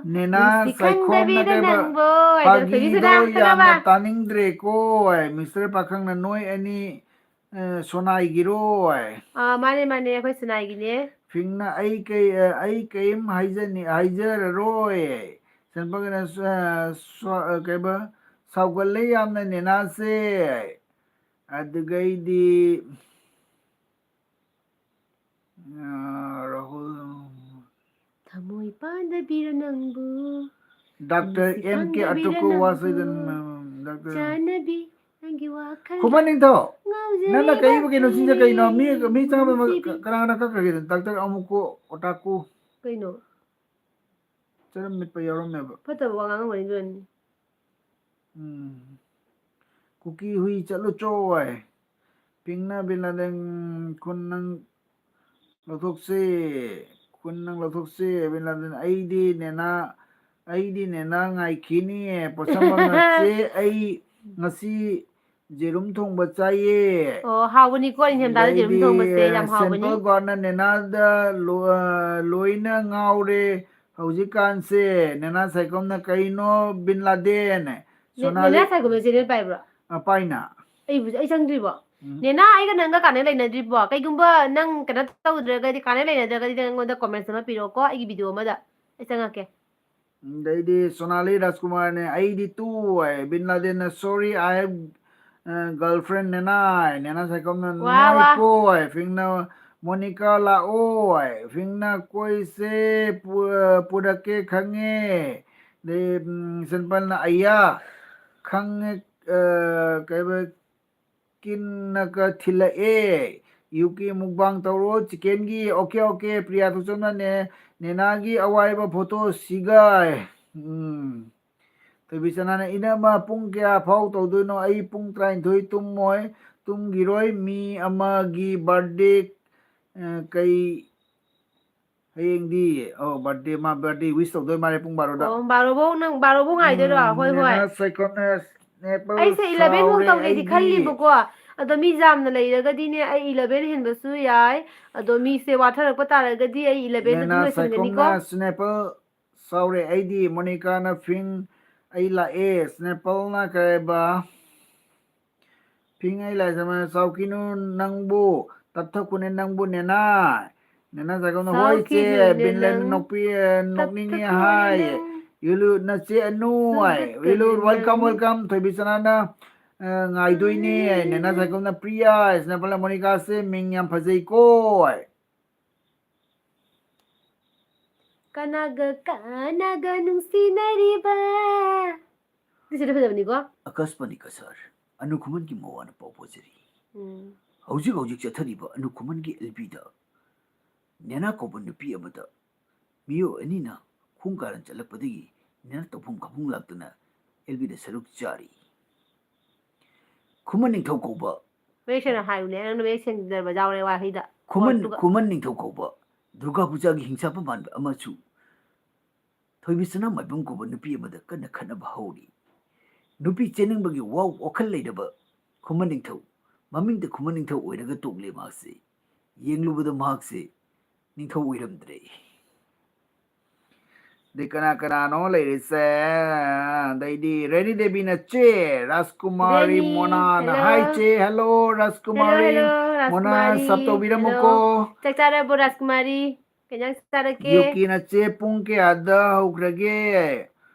ꯅꯦꯅꯥ ꯅꯨꯡꯁꯤ ꯁꯥꯏꯈꯣꯝꯅ ꯈꯪꯗꯕꯤꯔ ꯀꯩꯕ, ꯅꯪꯕꯣ" ꯍꯥꯏꯗꯣ ꯊꯣꯏꯕꯤ "ꯐꯥꯒꯤꯗꯣ ꯁꯅꯥ ꯈꯪꯉꯕ? ꯌꯥꯝꯅ ꯇꯥꯅꯤꯡꯗ꯭ꯔꯦꯀꯣ" ꯍꯥꯏ꯫ ꯃꯤꯁꯇꯔ ꯄꯥꯈꯪꯅ "ꯅꯣꯏ ꯑꯅꯤ, ꯑ, ꯁꯣꯅꯥꯏꯒꯤꯔꯣ?" ꯍꯥꯏ꯫ ꯑꯥ, ꯃꯥꯅꯦ, ꯃꯥꯅꯦ, ꯑꯩꯈꯣꯏ ꯁꯅꯥꯏꯒꯤꯅꯦ꯫ ꯐꯤꯡꯅ "ꯑꯩ ꯀꯩ-, ꯑ, ꯑꯩ ꯀꯩꯝ ꯍꯥꯏꯖꯅꯤ-, ꯍꯥꯏꯖꯔꯔꯣꯏ"꯫ ꯁꯦꯝꯄꯜꯒꯅ ꯁ-, ꯑ, ꯁ-, ꯑ, ꯀꯩꯕ, "ꯁꯥꯎꯒꯜꯂꯦ ꯌꯥꯝꯅ ꯅꯦꯅꯥꯁꯦ"꯫ ꯑꯗꯨꯒꯩꯗꯤ, ꯑ, ꯔꯥꯍꯨꯜ꯫ "ꯊꯃꯣꯏ ꯄꯥꯟꯗꯕꯤꯔ ꯅꯪꯕꯨ, ꯗꯥꯛꯇꯔ ꯅꯨꯡꯁꯤ ꯑꯦꯝ ꯀꯦ ꯈꯪꯗꯕꯤꯔ ꯑꯇꯣꯛꯀꯣ ꯋꯥ ꯅꯪꯕꯨ, ꯁꯣꯏꯗꯅ, ꯗꯥꯛꯇꯔ ꯆꯥꯟꯅꯕꯤ ꯅꯪꯒꯤ ꯋꯥꯈꯜ ꯈꯨꯃꯟ ꯅꯤꯡꯊꯧ, ꯅꯪꯅ ꯉꯥꯎꯖꯔꯤꯕ ꯀꯩꯕ ꯀꯩꯅꯣ ꯁꯤꯁꯦ ꯀꯩꯅꯣ? ꯃꯤ, ꯃꯤ ꯆꯪꯉꯛꯄ ꯅꯨꯡꯁꯤꯕꯤ꯫ ꯀ-, ꯀꯅꯥ ꯀꯅꯥ ꯀꯛꯈ꯭ꯔꯒꯦ? ꯗꯥꯛꯇꯔ ꯑꯃꯨꯛꯀꯣ ꯑꯣꯇꯥꯀꯨ꯫ ꯀꯩꯅꯣ? ꯆꯔꯝ ꯃꯤꯠꯄ ꯌꯥꯎꯔꯝꯃꯦꯕ꯫ ꯐꯠꯇꯕ ꯋꯥ ꯉꯥꯡꯉꯝꯒꯅꯤ ꯑꯗꯨꯅꯅꯤ꯫ ꯎꯝ꯫ ꯀꯨꯀꯤ ꯍꯨꯏ ꯆꯠꯂꯨ ꯆꯣꯏ꯫ ꯄꯤꯡꯅ ꯕꯤꯟ ꯂꯥꯗꯦꯟ ꯈꯨꯟ ꯅꯪ ꯂꯧꯊꯣꯛꯁꯤ꯫ ꯈꯨꯟ ꯅꯪ ꯂꯧꯊꯣꯛꯁꯤ꯫ ꯕꯤꯟ ꯂꯥꯗꯦꯟ, ꯑꯩꯗꯤ ꯅꯦꯅꯥ, ꯑꯩꯗꯤ ꯅꯦꯅꯥ ꯉꯥꯏꯈꯤꯅꯤ꯫ ꯄꯣꯠꯁꯝꯕꯝꯅ ꯆꯦ, ꯑꯩ ꯉꯁꯤ ꯖꯦꯔꯨꯝ ꯊꯣꯡꯕ ꯆꯥꯏꯌꯦ꯫ ꯑꯣ, ꯍꯥꯎꯕꯅꯤꯀꯣ, ꯅꯤꯡꯊꯝꯊꯥꯗ ꯖꯦꯔꯨꯝ ꯑꯗꯩꯗꯤ ꯊꯣꯡꯕꯁꯦ ꯌꯥꯝ ꯍꯥꯎꯕꯅꯤ꯫ ꯁꯦꯟꯇ꯭ꯔꯦꯜ ꯒꯥꯔꯗꯅ ꯅꯦꯅꯥꯗ ꯂꯣ-, ꯑ, ꯂꯣꯏꯅ ꯉꯥꯎꯔꯦ ꯍꯧꯖꯤꯛꯀꯥꯟꯁꯦ꯫ ꯅꯦꯅꯥ ꯁꯥꯏꯀꯣꯝꯅ ꯀꯩꯅꯣ ꯕꯤꯟ ꯂꯥꯗꯦꯟ? ꯅꯦ-, ꯁꯣꯅꯥꯂꯤ ꯅꯦꯅꯥ ꯁꯥꯏꯀꯣꯝꯅ ꯆꯦꯅꯦꯜ ꯄꯥꯏꯕ꯭ꯔꯣ? ꯑ, ꯄꯥꯏꯅ꯫ ꯑꯩꯕꯨ, ꯑꯩ ꯆꯪꯗ꯭ꯔꯤꯕꯣ? ꯎꯝ꯫ ꯅꯦꯅꯥ, ꯑꯩꯒ ꯅꯪꯒ ꯀꯥꯟꯅ ꯂꯩꯅꯗ꯭ꯔꯤꯕꯣ? ꯀꯩꯒꯨꯝꯕ ꯅꯪ ꯀꯩꯅꯣ ꯇꯧꯗ꯭ꯔꯒꯗꯤ, ꯀꯥꯟꯅ ꯂꯩꯅꯗ꯭ꯔꯒꯗꯤ ꯅꯪ ꯑꯩꯉꯣꯟꯗ ꯀꯣꯃꯦꯟꯠꯁ ꯑꯃ ꯄꯤꯔꯛꯑꯣꯀꯣ, ꯑꯩꯒꯤ ꯚꯤꯗꯤꯑꯣ ꯑꯃꯗ ꯑꯩ ꯆꯪꯉꯛꯀꯦ꯫ ꯑꯗꯩꯗꯤ ꯁꯣꯅꯥꯂꯤ ꯔꯥꯖꯀꯨꯃꯥꯔꯅꯦ, "ꯑꯩꯗꯤ ꯇꯨ" ꯍꯥꯏ꯫ ꯕꯤꯟ ꯂꯥꯗꯦꯟꯅ, "Sorry, I have, uh, girlfriend ꯅꯦꯅꯥ" ꯍꯥꯏ꯫ ꯅꯦꯅꯥ ꯁꯥꯏꯀꯣꯝꯅ, ꯋꯥ, ꯋꯥ꯫ "ꯅꯨꯡꯉꯥꯏꯀꯣ" ꯍꯥꯏ꯫ ꯐꯤꯡꯅ, "ꯃꯣꯅꯤꯀꯥ ꯂꯥꯛꯑꯣ" ꯍꯥꯏ꯫ ꯐꯤꯡꯅ, "ꯀꯣꯏꯁꯦ ꯄꯨ-, ꯄꯨꯔꯛꯀꯦ ꯈꯪꯉꯦ"꯫ ꯑꯗꯩ, ꯎꯝ, ꯁꯦꯟꯄꯜꯅ, "ꯑꯌꯥ, ꯈꯪꯉꯦ, ꯑ, ꯀꯩꯕ, ꯀꯤꯟꯅꯒ ꯊꯤꯜꯂꯛꯑꯦ꯫ ꯌꯨꯀꯤ ꯃꯨꯛꯕꯥꯡ ꯇꯧꯔꯣ ꯆꯤꯀꯦꯟꯒꯤ꯫ Okay, okay. ꯄ꯭ꯔꯤꯌꯥ ꯊꯣꯛꯆꯣꯝꯅꯅꯦ, ꯅꯦꯅꯥꯒꯤ ꯑꯋꯥꯏꯕ ꯐꯣꯇꯣ ꯁꯤꯒꯥꯏ꯫ ꯎꯝ꯫ ꯊꯣꯏꯕꯤꯆꯅꯥꯅ, "ꯏꯅꯝꯃ, ꯄꯨꯡ ꯀꯌꯥ ꯐꯥꯎ ꯇꯧꯗꯣꯏꯅꯣ? ꯑꯩ ꯄꯨꯡ ꯇꯔꯥꯅꯤꯊꯣꯏ ꯇꯨꯝꯃꯣꯏ, ꯇꯨꯝꯈꯤꯔꯣꯏ꯫ ꯃꯤ ꯑꯃꯒꯤ ꯕꯥꯔꯗꯦ, ꯑ, ꯀꯩ, ꯍꯌꯦꯡꯗꯤ, ꯑꯣ, ꯕꯥꯔꯗꯦ, ꯃꯥ ꯕꯥꯔꯗꯦ ꯋꯤꯁ ꯇꯧꯗꯣꯏ ꯃꯥꯜꯂꯦ ꯄꯨꯡ ꯕꯥꯔꯣꯗ"꯫ ꯑꯣ, ꯕꯥꯔꯣꯕꯧ ꯅꯪ, ꯕꯥꯔꯣꯕꯧ ꯉꯥꯏꯗꯣꯏꯔꯣ? ꯎꯝ, ꯍꯣꯏ, ꯍꯣꯏ꯫ ꯅꯦꯅꯥ ꯁꯥꯏꯀꯣꯝꯅ, "ꯁ꯭ꯅꯦꯄꯜ ꯑꯩꯁꯦ ꯏꯂꯚꯦꯟ ꯐꯥꯎ ꯁꯥꯎꯔꯦ ꯇꯧꯒꯦꯗꯤ ꯑꯩꯗꯤ"꯫ ꯈꯜꯂꯤꯕꯀꯣ꯫ ꯑꯗꯣ ꯃꯤ ꯌꯥꯝꯅ ꯂꯩꯔꯒꯗꯤꯅꯦ, ꯑꯩ ꯏꯂꯚꯦꯟ ꯍꯦꯟꯕꯁꯨ ꯌꯥꯏ꯫ ꯑꯗꯣ ꯃꯤꯁꯦ ꯋꯥꯊꯔꯛꯄ ꯇꯥꯔꯒꯗꯤ ꯑꯩ ꯏꯂꯚꯦꯟꯗ ꯑꯗꯨꯝ ꯅꯦꯅꯥ ꯂꯣꯏꯁꯤꯟꯒꯅꯤꯀꯣ꯫ ꯁꯥꯏꯀꯣꯝꯅ, "ꯁ꯭ꯅꯦꯄꯜ ꯁꯥꯎꯔꯦ ꯑꯩꯗꯤ"꯫ ꯃꯣꯅꯤꯀꯥꯅ, "ꯐꯤꯡ, ꯑꯩ ꯂꯥꯛꯑꯦ"꯫ ꯁ꯭ꯅꯦꯄꯜꯅ ꯀꯩꯕ? "ꯐꯤꯡ, ꯑꯩ ꯂꯥꯛꯑꯦ"꯫ ꯁꯃꯥꯏꯅ, "ꯆꯥꯎꯈꯤꯅꯨ ꯅꯪꯕꯨ, ꯇꯞꯊꯈꯣꯅꯦ ꯅꯪꯕꯨ ꯅꯦꯅꯥ"꯫ ꯅꯦꯅꯥ ꯁꯥꯏꯀꯣꯝꯅ, "ꯍꯣꯏ ꯆꯦ, ꯆꯥꯎꯈꯤꯅꯨꯅꯦ ꯕꯤꯟ ꯂꯦꯟ ꯅꯪ, ꯅꯣꯛꯄꯤ-, ꯑ, ꯅꯣꯛꯅꯤꯡꯉꯦ ꯇꯞꯊꯈꯣꯅꯦ ꯍꯥꯏ"꯫ ꯅꯪ, ꯌꯨꯂꯨ, "ꯅꯆꯦ ꯑꯅꯨ" ꯍꯥꯏ꯫ ꯆꯥꯎꯈꯠꯀꯅꯨ ꯌꯨꯂꯨ, "Welcome, ꯅꯪ꯫ Welcome"꯫ ꯊꯣꯏꯕꯤꯆꯅꯥꯅ, ꯑ, "ꯉꯥꯏꯗꯣꯏꯅꯦ"꯫ ꯅꯦꯅꯥ ꯁꯥꯏꯀꯣꯝꯅ, "ꯄ꯭ꯔꯤꯌꯥ"꯫ ꯁ꯭ꯅꯦꯄꯜꯅ, "ꯃꯣꯅꯤꯀꯥꯁꯦ ꯃꯤꯡ ꯌꯥꯝ ꯐꯖꯩꯀꯣ" ꯍꯥꯏ꯫ "ꯀꯅꯥꯒ ꯀꯅꯥꯒ ꯅꯨꯡꯁꯤꯅꯔꯤꯕ"꯫ ꯁꯤꯗ ꯐꯖꯕꯅꯤꯀꯣ꯫ ꯑꯀꯥꯁꯕꯥꯅꯤ ꯀꯁꯥꯔ, ꯑꯅꯨ ꯈꯨꯃꯟꯒꯤ ꯃꯋꯥꯅ ꯄꯥꯎ ꯄꯥꯖꯔꯤ꯫ ꯎꯝ꯫ ꯍꯧꯖꯤꯛ ꯍꯧꯖꯤꯛ ꯆꯠꯊꯔꯤꯕ ꯑꯅꯨ ꯈꯨꯃꯟꯒꯤ ꯑꯦꯜꯕꯤꯗ ꯅꯦꯅꯥ ꯀꯧꯕ ꯅꯨꯄꯤ ꯑꯃꯗ ꯃꯤꯑꯣꯏ ꯑꯅꯤꯅ ꯈꯣꯡ ꯀꯥꯔꯟ ꯆꯠꯂꯛꯄꯗꯒꯤ ꯅꯦꯅꯥ ꯇꯧꯐꯝ ꯈꯪꯐꯝ ꯂꯥꯛꯇꯅ ꯑꯦꯜꯕꯤꯗ ꯁꯔꯨꯛ ꯆꯥꯔꯤ꯫ ꯈꯨꯃꯟ ꯅꯤꯡꯊꯧ ꯀꯧꯕ ꯃꯌꯦꯛ ꯁꯦꯡꯅ ꯍꯥꯏꯌꯨꯅꯦ, ꯅꯪꯅ ꯃꯌꯦꯛ ꯁꯦꯡꯗꯕ ꯌꯥꯎꯔꯦ ꯋꯥꯍꯩꯗ꯫ ꯈꯨꯃꯟ ꯋꯥꯔꯗꯨꯒ꯫ ꯈꯨꯃꯟ ꯅꯤꯡꯊꯧ ꯀꯧꯕ ꯗꯨꯔꯒꯥ ꯄꯨꯖꯥꯒꯤ ꯍꯤꯡꯁꯥ ꯄꯥꯟꯕ ꯑꯃꯁꯨ ꯊꯣꯏꯕꯤ ꯁꯅꯥꯃꯥꯏꯕꯝ ꯀꯧꯕ ꯅꯨꯄꯤ ꯑꯃꯗ ꯀꯟꯅ ꯈꯠꯅꯕ ꯍꯧꯔꯤ꯫ ꯅꯨꯄꯤ ꯆꯦꯟꯅꯤꯡꯕꯒꯤ ꯋꯥ ꯋꯥꯈꯜ ꯂꯩꯔꯕ ꯈꯨꯃꯟ ꯅꯤꯡꯊꯧ, ꯃꯃꯤꯡꯗ ꯈꯨꯃꯟ ꯅꯤꯡꯊꯧ ꯑꯣꯏꯔꯒ ꯇꯣꯛꯂꯦ ꯃꯍꯥꯛꯁꯦ꯫ ꯌꯦꯡꯂꯨꯕꯗ ꯃꯍꯥꯛꯁꯦ ꯅꯤꯡꯊꯧ ꯑꯣꯏꯔꯝꯗ꯭ꯔꯦ꯫ ꯑꯗꯩ ꯀꯅꯥ ꯀꯅꯥꯅꯣ ꯂꯩꯔꯤꯁꯦ? ꯑꯗꯩꯗꯤ ꯔꯦꯅꯤ ꯗꯦꯕꯤꯅ ꯆꯦ, ꯔꯥꯖꯀꯨꯃꯥꯔꯤ, ꯔꯦꯅꯤ, ꯃꯣꯅꯥꯅ꯫ hello꯫ ꯍꯥꯏ ꯆꯦ, hello Hello, Rajkumari. hello, Mona, Rajkumari, sub ꯇꯧꯕꯤꯔꯝꯃꯨꯀꯣ꯫ hello꯫ ꯆꯥꯛ ꯆꯥꯔꯕꯣ ꯔꯥꯖꯀꯨꯃꯥꯔꯤ? ꯀꯩ ꯏꯟꯖꯥꯡ ꯆꯥꯔꯒꯦ? ꯌꯨꯀꯤꯅ ꯆꯦ, ꯄꯨꯡ ꯀꯌꯥꯗ ꯍꯧꯈ꯭ꯔꯒꯦ?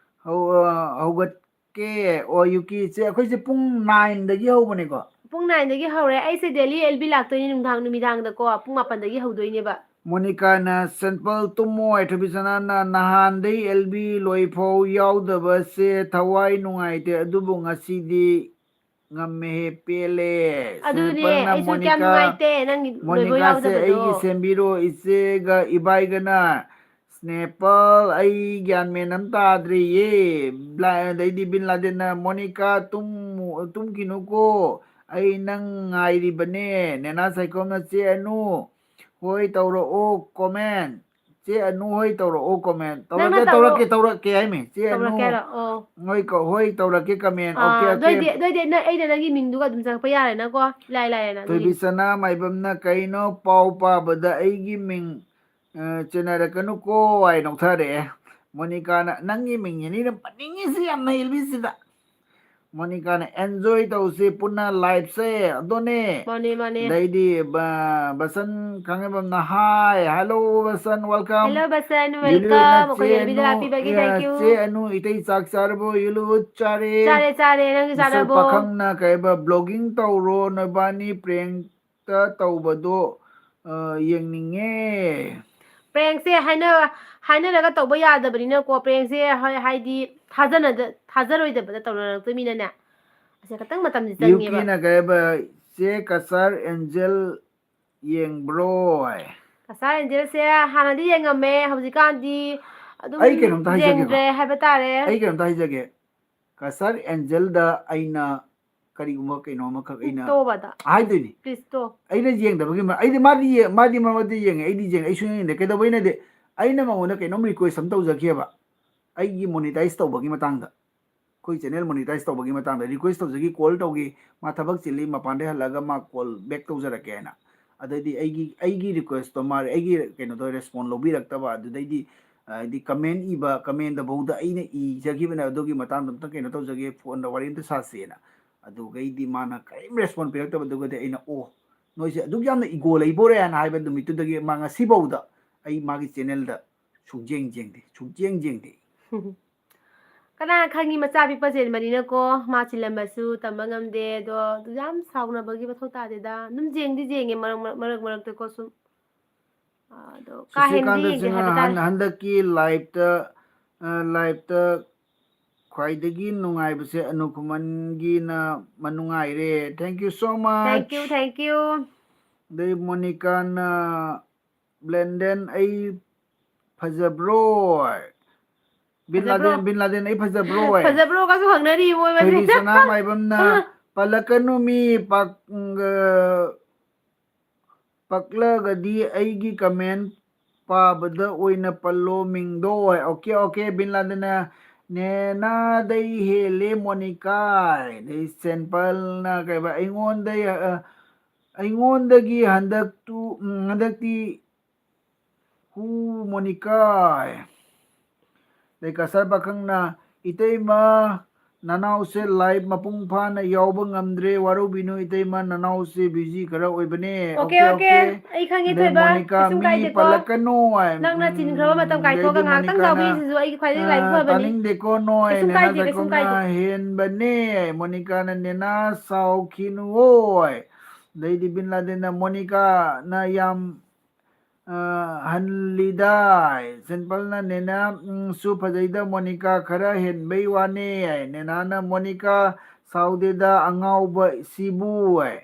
ꯍꯧ-, ꯑ, ꯍꯧꯒꯠꯀꯦ? ꯑꯣ, ꯌꯨꯀꯤ ꯆꯦ, ꯑꯩꯈꯣꯏꯁꯦ ꯄꯨꯡ nineꯗꯒꯤ ꯍꯧꯕꯅꯦꯀꯣ꯫ ꯄꯨꯡ nineꯗꯒꯤ ꯍꯧꯔꯦ꯫ ꯑꯩꯁꯦ daily L B ꯂꯥꯛꯇꯣꯏꯅꯤ ꯅꯨꯡꯗꯥꯡ, ꯅꯨꯃꯤꯗꯥꯡꯗꯀꯣ, ꯄꯨꯡ ꯃꯥꯄꯟꯗꯒꯤ ꯍꯧꯗꯣꯏꯅꯦꯕ꯫ ꯃꯣꯅꯤꯀꯥꯅ ꯁꯦꯝꯄꯜ ꯇꯨꯝꯃꯣ ꯍꯥꯏ, ꯊꯣꯏꯕꯤꯁꯅꯥꯅ ꯅꯍꯥꯟꯗꯩ L B ꯂꯣꯏꯐꯥꯎ ꯌꯥꯎꯗꯕꯁꯦ ꯊꯋꯥꯏ ꯅꯨꯡꯉꯥꯏꯇꯦ, ꯑꯗꯨꯕꯨ ꯉꯁꯤꯗꯤ ꯉꯝꯃꯦꯍꯦ, ꯄꯦꯜꯂꯦ꯫ ꯑꯗꯨꯅꯦ, ꯁꯦꯝꯄꯜꯅ ꯑꯩꯁꯨ ꯀꯌꯥꯝ ꯃꯣꯅꯤꯀꯥ, ꯅꯨꯡꯉꯥꯏꯇꯦ ꯅꯪꯒꯤ ꯂꯣꯏꯐꯥꯎ ꯃꯣꯅꯤꯀꯥꯁꯦ ꯌꯥꯎꯗꯕꯗꯣ꯫ ꯑꯩꯒꯤ ꯁꯦꯝꯕꯤꯔꯣ, ꯏꯆꯦꯒ ꯏꯕꯥꯏꯒꯅ ꯁ꯭ꯅꯦꯄꯜ, ꯑꯩ ꯒ꯭ꯌꯥꯟ ꯃꯦꯟ ꯑꯃ ꯇꯥꯗ꯭ꯔꯦꯌꯦ꯫ ꯕ꯭ꯂꯥ-, ꯑꯗꯩꯗꯤ ꯕꯤꯟ ꯂꯥꯗꯦꯟꯅ, "ꯃꯣꯅꯤꯀꯥ, ꯇꯨꯝꯃꯨ-, ꯇꯨꯝꯈꯤꯅꯨꯀꯣ, ꯑꯩ ꯅꯪ ꯉꯥꯏꯔꯤꯕꯅꯦ꯫" ꯅꯦꯅꯥ ꯁꯥꯏꯈꯣꯝꯅ, "ꯆꯦ ꯑꯅꯨ, ꯍꯣꯏ ꯇꯧꯔꯛꯑꯣ comment꯫ ꯆꯦ ꯑꯅꯨ ꯍꯣꯏ ꯇꯧꯔꯛꯑꯣ comment꯫" ꯅꯪꯅ ꯇꯧꯔꯛꯀꯦ, ꯇꯧꯔꯣ꯫ ꯇꯧꯔꯛꯀꯦ, ꯇꯧꯔꯛꯀꯦ ꯍꯥꯏꯃꯤ꯫ "ꯆꯦ ꯑꯅꯨ ꯇꯧꯔꯛꯀꯦ ꯍꯥꯏꯔꯣ? ꯑꯣ꯫ ꯍꯣꯏ ꯀꯧ-, ꯍꯣꯏ ꯇꯧꯔꯛꯀꯦ comment꯫ ꯑꯥ, Okay, okay꯫ ꯑꯗꯨꯑꯣꯏꯗꯤ, ꯑꯗꯨꯑꯣꯏꯗꯤ ꯅꯪ, ꯑꯩꯅ ꯅꯪꯒꯤ ꯃꯤꯡꯗꯨꯒ ꯑꯗꯨꯝ ꯆꯪꯉꯛꯄ ꯌꯥꯔꯦꯅꯀꯣ? ꯏꯂꯥꯏ ꯂꯥꯏꯔꯦꯅ ꯑꯗꯨꯗꯤ꯫ ꯊꯣꯏꯕꯤ ꯁꯅꯥ ꯃꯥꯏꯕꯝꯅ, "ꯀꯩꯅꯣ ꯄꯥꯎ ꯄꯥꯕꯗ ꯑꯩꯒꯤ ꯃꯤꯡ, ꯑ, ꯆꯦꯟꯅꯔꯛꯀꯅꯨꯀꯣ" ꯍꯥꯏ ꯅꯣꯛꯊꯔꯛꯑꯦ꯫ ꯃꯣꯅꯤꯀꯥꯅ, "ꯅꯪꯒꯤ ꯃꯤꯡꯁꯤꯅꯤꯅ ꯄꯟꯅꯤꯡꯉꯤꯁꯤ ꯌꯥꯝꯅ ꯏꯜꯕꯤꯁꯤꯗ꯫" ꯃꯣꯅꯤꯀꯥꯅ, "Enjoy ꯇꯧꯁꯤ ꯄꯨꯟꯅ liveꯁꯦ ꯑꯗꯨꯅꯦ꯫" ꯃꯥꯅꯦ, ꯃꯥꯅꯦ꯫ ꯑꯗꯩꯗꯤ ꯕ-, ꯕꯁꯟ ꯈꯥꯡꯉꯩꯕꯝꯅ, "Hi, hello ꯕꯁꯟ, welcome꯫" Hello ꯕꯁꯟ, ꯌꯨꯂꯨꯅ, welcome꯫ ꯑꯩꯈꯣꯏ "ꯆꯦ L Bꯗ Anu, ꯂꯥꯛꯄꯤꯕꯒꯤ A, thank you꯫ ꯆꯦ ꯑꯅꯨ, ꯏꯇꯩ ꯆꯥꯛ ꯆꯥꯔꯕꯣ?" ꯌꯨꯂꯨ, "ꯆꯥꯔꯦ꯫" ꯆꯥꯔꯦ, ꯆꯥꯔꯦ꯫ ꯅꯪꯁꯨ ꯃꯤꯁꯇꯔ ꯆꯥꯔꯕꯣ? ꯄꯥꯈꯪꯅ ꯀꯩꯕ, "Vlogging ꯇꯧꯔꯣ, ꯅꯣꯏꯕꯥꯅꯤ prankꯇ ꯇꯧꯕꯗꯣ, ꯑ, ꯌꯦꯡꯅꯤꯡꯉꯦ꯫" Prankꯁꯦ ꯍꯥꯏꯅ-, ꯍꯥꯏꯅꯔꯒ ꯇꯧꯕ ꯌꯥꯗꯕꯅꯤꯅꯀꯣ, prankꯁꯦ ꯍꯥꯏ-, ꯍꯥꯏꯗꯤ ꯊꯥꯖꯅꯗ-, ꯊꯥꯖꯔꯣꯏꯗꯕꯗ ꯇꯧꯅꯔꯛꯇꯣꯏꯃꯤꯅꯅꯦ꯫ ꯑꯁꯦ ꯈꯤꯇꯪ ꯃꯇꯝꯗꯤ ꯆꯪꯉꯦꯕ꯫ ꯌꯨꯀꯤꯅ ꯀꯩꯕ, "ꯆꯦ ꯀꯁꯥꯔ ꯑꯦꯟꯖꯦꯜ ꯌꯦꯡꯕ꯭ꯔꯣ?" ꯍꯥꯏ꯫ ꯀꯁꯥꯔ ꯑꯦꯟꯖꯦꯜꯁꯦ ꯍꯥꯟꯅꯗꯤ ꯌꯦꯡꯉꯝꯃꯦ, ꯍꯧꯖꯤꯛꯀꯥꯟꯗꯤ ꯑꯗꯨꯝ ꯑꯩ ꯀꯩꯅꯣꯝꯇ ꯍꯥꯏꯖꯒꯦꯕ꯫ ꯌꯦꯡꯗ꯭ꯔꯦ ꯍꯥꯏꯕ ꯇꯥꯔꯦ꯫ ꯑꯩ ꯀꯩꯅꯣꯝꯇ ꯍꯥꯏꯖꯒꯦ꯫ ꯀꯁꯥꯔ ꯑꯦꯟꯖꯦꯜꯗ ꯑꯩꯅ ꯀꯔꯤꯒꯨꯝꯕ ꯀꯩꯅꯣ ꯑꯃꯈꯛ ꯑꯩꯅ ꯇꯣꯕꯗ ꯍꯥꯏꯗꯣꯏꯅꯤ꯫ ꯄ꯭ꯂꯤꯁ ꯇꯣ ꯑꯩꯅ ꯌꯦꯡꯗꯕꯒꯤ ꯃ- ꯑꯩꯗꯤ ꯃꯥꯗꯤ ꯌꯦ- ꯃꯥꯗꯤ ꯃꯔꯛ ꯃꯔꯛꯇ ꯌꯦꯡꯉꯦ, ꯑꯩꯗꯤ ꯌꯦꯡꯉꯦ, ꯑꯩ ꯁꯨꯡꯌꯦꯡ ꯌꯦꯡꯗꯦ꯫ ꯀꯩꯗꯧꯕꯩꯅꯗꯤ ꯑꯩꯅ ꯃꯉꯣꯟꯗ ꯀꯩꯅꯣꯝ ꯔꯤꯀ꯭ꯋꯦꯁ ꯑꯃ ꯇꯧꯖꯈꯤꯑꯕ, ꯑꯩꯒꯤ ꯃꯣꯅꯤꯇꯥꯏꯁ ꯇꯧꯕꯒꯤ ꯃꯇꯥꯡꯗ, ꯑꯩꯈꯣꯏ ꯆꯦꯅꯦꯜ ꯃꯣꯅꯤꯇꯥꯏꯁ ꯇꯧꯕꯒꯤ ꯃꯇꯥꯡꯗ ꯔꯤꯀ꯭ꯋꯦꯁ ꯇꯧꯖꯈꯤ, ꯀꯣꯜ ꯇꯧꯒꯦ, ꯃꯥ ꯊꯕꯛ ꯆꯤꯜꯂꯤ, ꯃꯄꯥꯟꯗ ꯍꯜꯂꯛꯑꯒ ꯃꯥ ꯀꯣꯜ ꯕꯦꯛ ꯇꯧꯖꯔꯛꯀꯦ ꯍꯥꯏꯅ꯫ ꯑꯗꯩꯗꯤ ꯑꯩꯒꯤ ꯑꯩꯒꯤ ꯔꯤꯀ꯭ꯋꯦꯁꯇꯣ ꯃꯥ ꯑꯩꯒꯤ ꯀꯩꯅꯣꯗꯣ ꯔꯦꯁꯄꯣꯟ ꯂꯧꯕꯤꯔꯛꯇꯕ, ꯑꯗꯨꯗꯩꯗꯤ ꯍꯥꯏꯗꯤ ꯀꯃꯦꯟ ꯏꯕ ꯀꯃꯦꯟꯗꯐꯧꯗ ꯑꯩꯅ ꯏꯖꯈꯤꯕꯅꯦ, ꯑꯗꯨꯒꯤ ꯃꯇꯥꯡꯗ ꯑꯝꯇ ꯀꯩꯅꯣ ꯇꯧꯖꯒꯦ, ꯐꯣꯟꯗ ꯋꯥꯔꯤ ꯑꯝꯇ ꯁꯥꯁꯦꯅ꯫ ꯑꯗꯨꯒꯩꯗꯤ ꯃꯥꯅ ꯀꯔꯤꯝ ꯔꯦꯁꯄꯣꯟ ꯄꯤꯔꯛꯇꯕꯗꯨꯒꯗꯤ ꯑꯩꯅ, ꯑꯣ, ꯅꯣꯏꯁꯦ ꯑꯗꯨꯛ ꯌꯥꯝꯅ ꯏꯒꯣ ꯂꯩꯕꯣꯔꯦꯅ ꯍꯥꯏꯕ ꯅꯨꯃꯤꯠꯇꯨꯗꯒꯤ ꯃꯥ ꯉꯁꯤꯐꯥꯎꯗ ꯑꯩ ꯃꯥꯒꯤ ꯆꯦꯅꯦꯜꯗ ꯁꯨꯡꯌꯦꯡ ꯌꯦꯡꯗꯦ, ꯁꯨꯡꯌꯦꯡ ꯌꯦꯡꯗꯦ꯫ ꯀꯅꯥ ꯈꯪꯉꯤ, ꯃꯆꯥ ꯄꯤꯛꯄ ꯆꯦꯟꯕꯅꯤꯅꯀꯣ, ꯃꯥ ꯆꯤꯜꯂꯝꯕꯁꯨ ꯇꯝꯕ ꯉꯝꯗꯦ꯫ ꯑꯗꯣ ꯑꯗꯨ ꯌꯥꯝ ꯁꯥꯎꯅꯕꯒꯤ ꯃꯊꯧ ꯇꯥꯗꯦꯗ꯫ ꯑꯗꯨꯝ ꯌꯦꯡꯗꯤ ꯌꯦꯡꯉꯦ ꯃꯔꯛ ꯃꯔꯛ- ꯃꯔꯛ ꯃꯔꯛꯇꯀꯣ ꯁꯨꯝ꯫ ꯑꯗꯣ ꯀꯥ ꯍꯦꯟꯅꯗꯤ ꯁꯨꯁ꯭ꯔꯤꯀꯥꯟꯇ ꯌꯦꯡꯗꯦ ꯁꯤꯡꯍ ꯍꯥꯏꯕ ꯇꯥꯔꯦ꯫ ꯍꯟ- ꯍꯟꯗꯛꯀꯤ ꯂꯥꯏꯞꯇ, ꯑ, ꯂꯥꯏꯞꯇ ꯈ꯭ꯋꯥꯏꯗꯒꯤ ꯅꯨꯡꯉꯥꯏꯕꯁꯦ Anu ꯈꯨꯃꯟꯒꯤꯅ ꯃꯅꯨꯡꯉꯥꯏꯔꯦ꯫ Thank you so much꯫ Thank you, thank you꯫ ꯑꯗꯩ ꯃꯣꯅꯤꯀꯥꯅ, ꯕ꯭ꯂꯦꯟꯗꯦꯟ, ꯑꯩ ꯐꯖꯕ꯭ꯔꯣ? ꯕꯤꯟ ꯐꯖꯕ꯭ꯔꯣ? ꯂꯥꯗꯦꯟ, ꯕꯤꯟ ꯂꯥꯗꯦꯟ, ꯑꯩ ꯐꯖꯕ꯭ꯔꯣ? ꯐꯖꯕ꯭ꯔꯣꯒꯁꯨ ꯍꯪꯅꯔꯤ ꯃꯣꯏ ꯃꯁꯦ꯫ ꯊꯣꯏꯕꯤ ꯁꯅꯥ ꯃꯥꯏꯕꯝꯅ, ꯄꯜꯂꯛꯀꯅꯨ ꯃꯤ ꯄꯥꯛ-, ꯎꯝ, ꯑ, ꯄꯛꯂꯒꯗꯤ ꯑꯩꯒꯤ ꯀꯃꯦꯟ ꯄꯥꯕꯗ ꯑꯣꯏꯅ ꯄꯜꯂꯣ ꯃꯤꯡꯗꯣ꯫ ꯑꯣꯀꯦ, ꯑꯣꯀꯦ, ꯕꯤꯟ ꯂꯥꯗꯦꯟꯅ, ꯅꯦꯅꯥꯗꯩ ꯍꯦꯜꯂꯦ ꯃꯣꯅꯤꯀꯥ꯫ ꯑꯗꯩ ꯁꯦꯟꯄꯜꯅ ꯀꯩꯕ, ꯑꯩꯉꯣꯟꯗ, ꯑ, ꯑꯩꯉꯣꯟꯗꯒꯤ ꯍꯟꯗꯛꯇꯨ, ꯎꯝ, ꯍꯟꯗꯛꯇꯤ ꯍꯨ ꯃꯣꯅꯤꯀꯥ꯫ ꯑꯗꯩ ꯀꯁꯥꯔ ꯄꯥꯈꯪꯅ, ꯏꯇꯩꯃ, ꯅꯅꯥꯎꯁꯦ ꯂꯥꯏꯚ ꯃꯄꯨꯡ ꯐꯥꯅ ꯌꯥꯎꯕ ꯉꯝꯗ꯭ꯔꯦ, ꯋꯥꯔꯧꯕꯤꯅꯨ ꯏꯇꯩꯃ, ꯅꯅꯥꯎꯁꯦ ꯕꯤꯖꯤ ꯈꯔ ꯑꯣꯏꯕꯅꯦ꯫ ꯑꯣꯀꯦ, ꯑꯣꯀꯦ, ꯑꯩ ꯈꯪꯉꯦ, ꯑꯗꯩ ꯊꯣꯏꯕ, ꯃꯣꯅꯤꯀꯥ, ꯀꯩꯁꯨꯝ ꯃꯤ ꯀꯥꯏꯗꯦꯀꯣ꯫ ꯄꯜꯂꯛꯀꯅꯣ ꯍꯥꯏ꯫ ꯅꯪꯅ ꯆꯤꯟꯈ꯭ꯔꯕ ꯃꯇꯝ ꯎꯝ, ꯀꯥꯏꯊꯣꯛꯑꯒ ꯑꯗꯩꯗꯤ ꯉꯥꯏꯍꯥꯛꯇꯪ ꯃꯣꯅꯤꯀꯥꯅ, ꯆꯥꯎꯕꯤꯁꯤꯁꯨ ꯑꯩꯒꯤ ꯈ꯭ꯋꯥꯏꯗꯒꯤ ꯂꯥꯏꯕꯛ ꯑ, ꯐꯕꯅꯤ꯫ ꯇꯥꯅꯤꯡꯗꯦꯀꯣ ꯅꯣꯏ, ꯀꯩꯁꯨꯝ ꯅꯦꯅꯥ ꯀꯥꯏꯗꯦ, ꯀꯩꯁꯨꯝ ꯀꯥꯏꯗꯦ꯫ ꯁꯥꯏꯀꯣꯝꯅ ꯍꯦꯟꯕꯅꯦ꯫ ꯃꯣꯅꯤꯀꯥꯅ ꯅꯦꯅꯥ ꯁꯥꯎꯈꯤꯅꯨ ꯍꯣꯏ꯫ ꯑꯗꯩꯗꯤ ꯕꯤꯟ ꯂꯥꯗꯦꯟꯅ, ꯃꯣꯅꯤꯀꯥꯅ ꯌꯥꯝ ꯑ, ꯍꯟꯂꯤꯗꯥꯏ꯫ ꯁꯦꯟꯄꯜꯅ, ꯅꯦꯅꯥ, ꯎꯝ, ꯁꯨ ꯐꯖꯩꯗ, ꯃꯣꯅꯤꯀꯥ ꯈꯔ ꯍꯦꯟꯕꯩ ꯋꯥꯅꯦ ꯍꯥꯏ꯫ ꯅꯦꯅꯥꯅ, ꯃꯣꯅꯤꯀꯥ ꯁꯥꯎꯗꯦꯗ ꯑꯉꯥꯎꯕ ꯁꯤꯕꯨ ꯍꯥꯏ꯫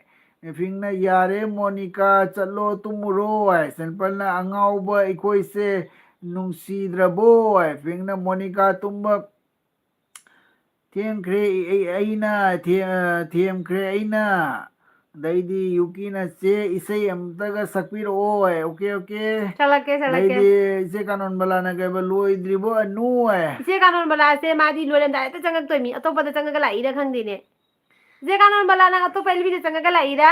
ꯐꯤꯡꯅ, ꯌꯥꯔꯦ ꯃꯣꯅꯤꯀꯥ, ꯆꯠꯂꯣ ꯇꯨꯝꯃꯨꯔꯣ ꯍꯥꯏ꯫ ꯁꯦꯟꯄꯜꯅ, ꯑꯉꯥꯎꯕ ꯑꯩꯈꯣꯏꯁꯦ ꯅꯨꯡꯁꯤꯗ꯭ꯔꯕꯣ ꯍꯥꯏ꯫ ꯐꯤꯡꯅ, ꯃꯣꯅꯤꯀꯥ ꯇꯨꯝꯕ ꯊꯦꯝꯈ꯭ꯔꯦ ꯑꯩ, ꯑꯩꯅ ꯊꯦ-, ꯑ, ꯊꯦꯝꯈ꯭ꯔꯦ ꯑꯩꯅ꯫ ꯑꯗꯩꯗꯤ ꯌꯨꯀꯤꯅ, "ꯆꯦ, ꯏꯁꯩ ꯑꯝꯇꯒ ꯁꯛꯄꯤꯔꯛꯑꯣ"꯫ Okay, okay. ꯁꯛꯂꯛꯀꯦ, ꯁꯛꯂꯛꯀꯦ꯫ ꯑꯗꯩꯗꯤ ꯏꯆꯦ ꯀꯥꯅꯣꯟꯕꯂꯥꯅ ꯀꯩꯕ, "ꯂꯣꯏꯗ꯭ꯔꯤꯕꯣ ꯑꯅꯨ"꯫ ꯏꯆꯦ ꯀꯥꯅꯣꯟꯕꯂꯥꯁꯦ ꯃꯥꯗꯤ ꯂꯣꯏꯔꯝꯗꯥꯏꯗ ꯆꯪꯉꯛꯇꯣꯏ ꯃꯤ, ꯑꯇꯣꯞꯄꯗ ꯆꯪꯉꯒ ꯂꯥꯛꯏꯔꯥ ꯈꯪꯗꯦꯅꯦ꯫ ꯏꯆꯦ ꯀꯥꯅꯣꯟꯕꯂꯥ, ꯅꯪ ꯑꯇꯣꯞꯄ ꯑꯦꯜꯕꯤꯗ ꯆꯪꯉꯒ ꯂꯥꯛꯏꯔꯥ?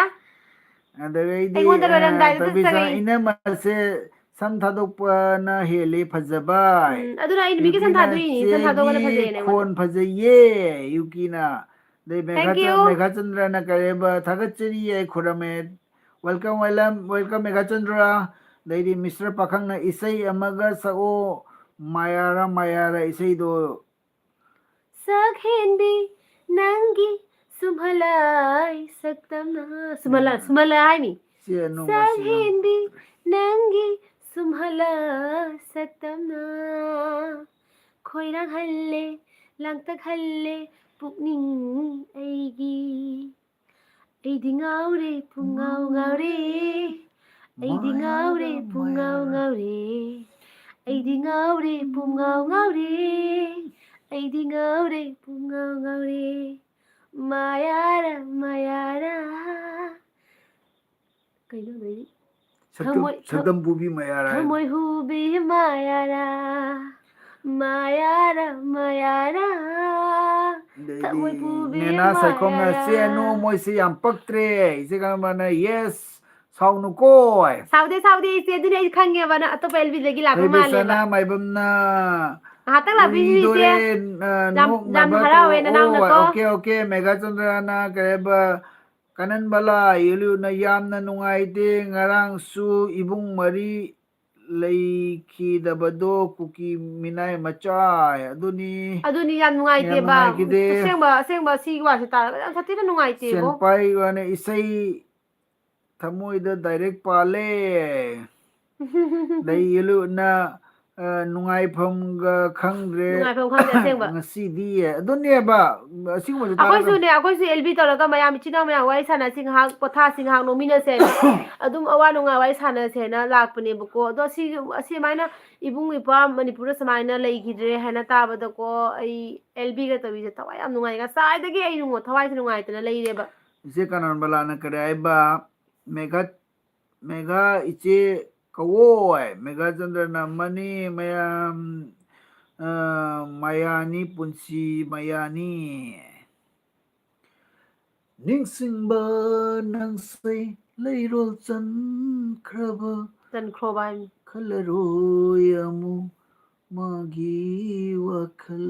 ꯑꯗꯩꯗꯤ, ꯑꯩꯉꯣꯟꯗ ꯂꯣꯏꯔꯝꯗꯥꯏꯗ ꯑ, ꯇꯕꯤꯁꯅꯥ, ꯆꯪꯉꯛꯏ꯫ "ꯏꯅꯝꯃꯁꯦ ꯁꯝ ꯊꯥꯗꯣꯛꯄꯅ ꯍꯦꯜꯂꯤ ꯐꯖꯕ"꯫ ꯎꯝ, ꯑꯗꯨꯅ ꯑꯩ ꯅꯨꯃꯤꯠꯀꯤ ꯁꯝ ꯌꯨꯀꯤꯅ, ꯊꯥꯗꯣꯛꯏꯅꯦ, ꯁꯝ ꯊꯥꯗꯣꯛꯄꯅ "ꯆꯦꯒꯤ ꯐꯖꯩꯌꯦꯅ ꯑꯩꯉꯣꯟꯗ꯫ ꯈꯣꯟ ꯐꯖꯩꯌꯦ", ꯌꯨꯀꯤꯅ꯫ ꯑꯗꯩ Thank ꯃꯦꯘꯥꯆ-, you꯫ ꯃꯦꯘꯥꯆꯟꯗ꯭ꯔꯅ ꯀꯔꯤꯕ, "ꯊꯥꯒꯠꯆꯔꯤ, ꯌꯥꯏ ꯈꯨꯔꯝꯃꯦ"꯫ Welcome, welcome, welcome, ꯃꯦꯘꯥꯆꯟꯗ꯭ꯔ꯫ ꯑꯗꯩꯗꯤ ꯃꯤꯁꯇꯔ ꯄꯥꯈꯪꯅ, "ꯏꯁꯩ ꯑꯃꯒ ꯁꯛꯑꯣ, ꯃꯌꯥꯔꯥ, ꯃꯌꯥꯔꯥ" ꯏꯁꯩꯗꯣ꯫ ꯁꯛꯍꯦꯟꯕꯤ ꯅꯪꯒꯤ ꯁꯨꯝꯍꯜꯂꯥꯏ ꯁꯛꯇꯝꯅ꯫ ꯁꯨꯝꯍꯜꯂꯥ, ꯎꯝ꯫ ꯁꯨꯝꯍꯜꯂꯥ ꯍꯥꯏꯃꯤ꯫ ꯁꯤ ꯑꯅꯧꯕ ꯁꯤ ꯁꯛꯍꯦꯟꯕꯤ ꯅꯪꯒꯤ ꯁꯨꯝꯍꯜꯂꯥ ꯁꯛꯇꯝꯅ꯫ ꯈꯣꯏꯔꯥꯡꯍꯜꯂꯦ, ꯂꯥꯡꯇꯛꯍꯜꯂꯦ ꯄꯨꯛꯅꯤꯡ ꯑꯩꯒꯤ꯫ ꯑꯩꯗꯤ ꯉꯥꯎꯔꯦ, ꯄꯨꯡꯉꯥꯎ ꯉꯥꯎꯔꯦ꯫ ꯑꯩꯗꯤ ꯉꯥꯎꯔꯦ, ꯄꯨꯡꯉꯥꯎ ꯉꯥꯎꯔꯦ꯫ ꯑꯩꯗꯤ ꯉꯥꯎꯔꯦ, ꯄꯨꯡꯉꯥꯎ ꯉꯥꯎꯔꯦ꯫ ꯑꯩꯗꯤ ꯉꯥꯎꯔꯦ, ꯄꯨꯡꯉꯥꯎ ꯉꯥꯎꯔꯦ꯫ ꯃꯌꯥꯔꯥ, ꯃꯌꯥꯔꯥ꯫ ꯀꯩꯅꯣ ꯑꯗꯩꯗꯤ? ꯁꯛꯇꯝ-, ꯊꯃꯣꯏ, ꯊ-, ꯁꯛꯇꯝ ꯄꯨꯕꯤ ꯃꯌꯥꯔꯥ ꯍꯥꯏꯗꯣ꯫ ꯊꯃꯣꯏ ꯍꯨꯕꯤ ꯃꯌꯥꯔꯥ, ꯃꯌꯥꯔꯥ, ꯃꯌꯥꯔꯥ꯫ ꯑꯗꯩꯗꯤ ꯊꯃꯣꯏ ꯄꯨꯕꯤ ꯅꯦꯅꯥ ꯁꯥꯏꯈꯣꯝꯅ, ꯃꯌꯥꯔꯥ꯫ "ꯆꯦ ꯑꯅꯨ, ꯃꯣꯏꯁꯦ ꯌꯥꯝ ꯄꯛꯇ꯭ꯔꯦ"꯫ ꯏꯆꯦ ꯀꯥꯅꯣꯟꯕꯂꯥꯅ, "Yes, ꯁꯥꯎꯅꯨꯀꯣ"꯫ ꯁꯥꯎꯗꯦ, ꯁꯥꯎꯗꯦ, ꯏꯆꯦ, ꯑꯗꯨꯅꯦ ꯑꯩ ꯈꯪꯉꯦꯕ, ꯅꯪ ꯑꯇꯣꯞꯄ ꯑꯦꯜꯕꯤꯗꯒꯤ ꯂꯥꯛꯄ ꯃꯥꯜꯂꯦꯕ꯫ ꯊꯣꯏꯕꯤꯁꯅꯥ ꯃꯥꯏꯕꯝꯅ, ꯉꯥꯏꯍꯥꯛꯇꯪ ꯂꯥꯛꯄꯤꯁꯤꯅ ꯏꯆꯦ꯫ "ꯎꯏꯗꯣꯔꯦ, ꯑ, ꯌꯥꯝ, ꯌꯥꯝ ꯅꯣꯛꯅꯕ ꯍꯔꯥꯎꯋꯦ ꯇꯧꯔꯛꯑꯣ"꯫ ꯅꯅꯥꯎꯅꯀꯣ꯫ ꯑꯣꯀꯦ, ꯑꯣꯀꯦ, ꯃꯦꯘꯥꯆꯟꯗ꯭ꯔꯅ ꯀꯩ ꯍꯥꯏꯕ, "ꯀꯥꯅꯟꯕꯂꯥ, ꯌꯦꯂꯨꯅ ꯌꯥꯝꯅ ꯅꯨꯡꯉꯥꯏꯇꯦ, ꯉꯔꯥꯡꯁꯨ ꯏꯕꯨꯡ ꯃꯔꯤ ꯂꯩꯈꯤꯗꯕꯗꯣ ꯀꯨꯀꯤ ꯃꯤꯅꯥꯏ ꯃꯆꯥ"꯫ ꯑꯗꯨꯅꯤ꯫ ꯑꯗꯨꯅꯤ, ꯌꯥꯝ ꯌꯥꯝ ꯅꯨꯡꯉꯥꯏꯇꯦꯕ꯫ ꯅꯨꯡꯉꯥꯏꯈꯤꯗꯦ꯫ ꯑꯁꯦꯡꯕ, ꯑꯁꯦꯡꯕ ꯁꯤꯒꯤ ꯋꯥꯁꯦ ꯇꯥꯔꯒ ꯌꯥꯝ ꯁꯥꯊꯤꯅ ꯅꯨꯡꯉꯥꯏꯇꯦꯕꯣ꯫ ꯁꯦꯟꯄꯥꯏ ꯋꯥꯅ ꯏꯁꯩ ꯊꯃꯣꯏꯗ direct ꯄꯥꯜꯂꯦ꯫ ꯑꯗꯩ ꯌꯦꯂꯨꯅ, ꯑ, ꯅꯨꯡꯉꯥꯏꯐꯝꯒ ꯈꯪꯗ꯭ꯔꯦ꯫ ꯅꯨꯡꯉꯥꯏꯐꯝ ꯈꯪꯗꯦ ꯑꯁꯦꯡꯕ꯫ ꯉꯁꯤꯗꯤ ꯑꯗꯨꯅꯦꯕ, ꯑꯁꯤꯒꯨꯝꯕꯁꯦ ꯇꯥꯔꯒ ꯑꯩꯈꯣꯏꯁꯨꯅꯦ, ꯑꯩꯈꯣꯏꯁꯨ ꯑꯦꯜ ꯕꯤ ꯇꯧꯔꯒ ꯃꯌꯥꯝ ꯏꯆꯤꯟ ꯏꯅꯥꯎ ꯃꯌꯥꯝ ꯋꯥꯔꯤ ꯁꯥꯟꯅꯁꯤ, ꯉꯥꯏꯍꯥꯛ ꯄꯣꯊꯥꯁꯤ, ꯉꯥꯏꯍꯥꯛ ꯅꯣꯛꯃꯤꯟꯅꯁꯦꯅ ꯑꯗꯨꯝ ꯑꯋꯥ ꯅꯨꯡꯉꯥꯏ ꯋꯥꯔꯤ ꯁꯥꯟꯅꯁꯦꯅ ꯂꯥꯛꯄꯅꯦꯕꯀꯣ꯫ ꯑꯗꯣ ꯁꯤ, ꯑꯁꯤ ꯑꯗꯨꯃꯥꯏꯅ ꯏꯕꯨꯡ ꯏꯄ꯭ꯋꯥ ꯃꯅꯤꯄꯨꯔꯗ ꯁꯨꯃꯥꯏꯅ ꯂꯩꯈꯤꯗ꯭ꯔꯦ ꯍꯥꯏꯅ ꯇꯥꯕꯗꯀꯣ, ꯑꯩ ꯑꯦꯜ ꯕꯤꯒ ꯇꯧꯕꯤꯁꯦ ꯊꯋꯥꯏ ꯌꯥꯝ ꯅꯨꯡꯉꯥꯏ꯫ ꯉꯁꯥꯏꯗꯒꯤ ꯑꯩ ꯅꯨꯡꯉꯥꯏ-, ꯊꯋꯥꯏꯁꯦ ꯅꯨꯡꯉꯥꯏꯇꯅ ꯂꯩꯔꯦꯕ꯫ ꯏꯆꯦ ꯀꯅꯥꯟꯕꯂꯥꯅ ꯀꯔꯤ ꯍꯥꯏꯕ? ꯃꯦꯘꯥ, ꯃꯦꯘꯥ ꯏꯆꯦ ꯀꯧꯋꯣ ꯍꯥꯏ꯫ ꯃꯦꯘꯥ ꯆꯟꯗ꯭ꯔꯅ ꯃꯅꯤ ꯃꯌꯥꯝ, ꯑ, ꯃꯌꯥꯅꯤ ꯄꯨꯟꯁꯤ ꯃꯌꯥꯅꯤ꯫ ꯅꯤꯡꯁꯤꯡꯕ ꯅꯪꯁꯦ ꯂꯩꯔꯣꯜ ꯆꯟꯈ꯭ꯔꯕ ꯆꯟꯈ꯭ꯔꯣꯕ ꯍꯥꯏꯅꯤ꯫ ꯈꯜꯂꯔꯣꯏ ꯑꯃꯨꯛ ꯃꯥꯒꯤ ꯋꯥꯈꯜ꯫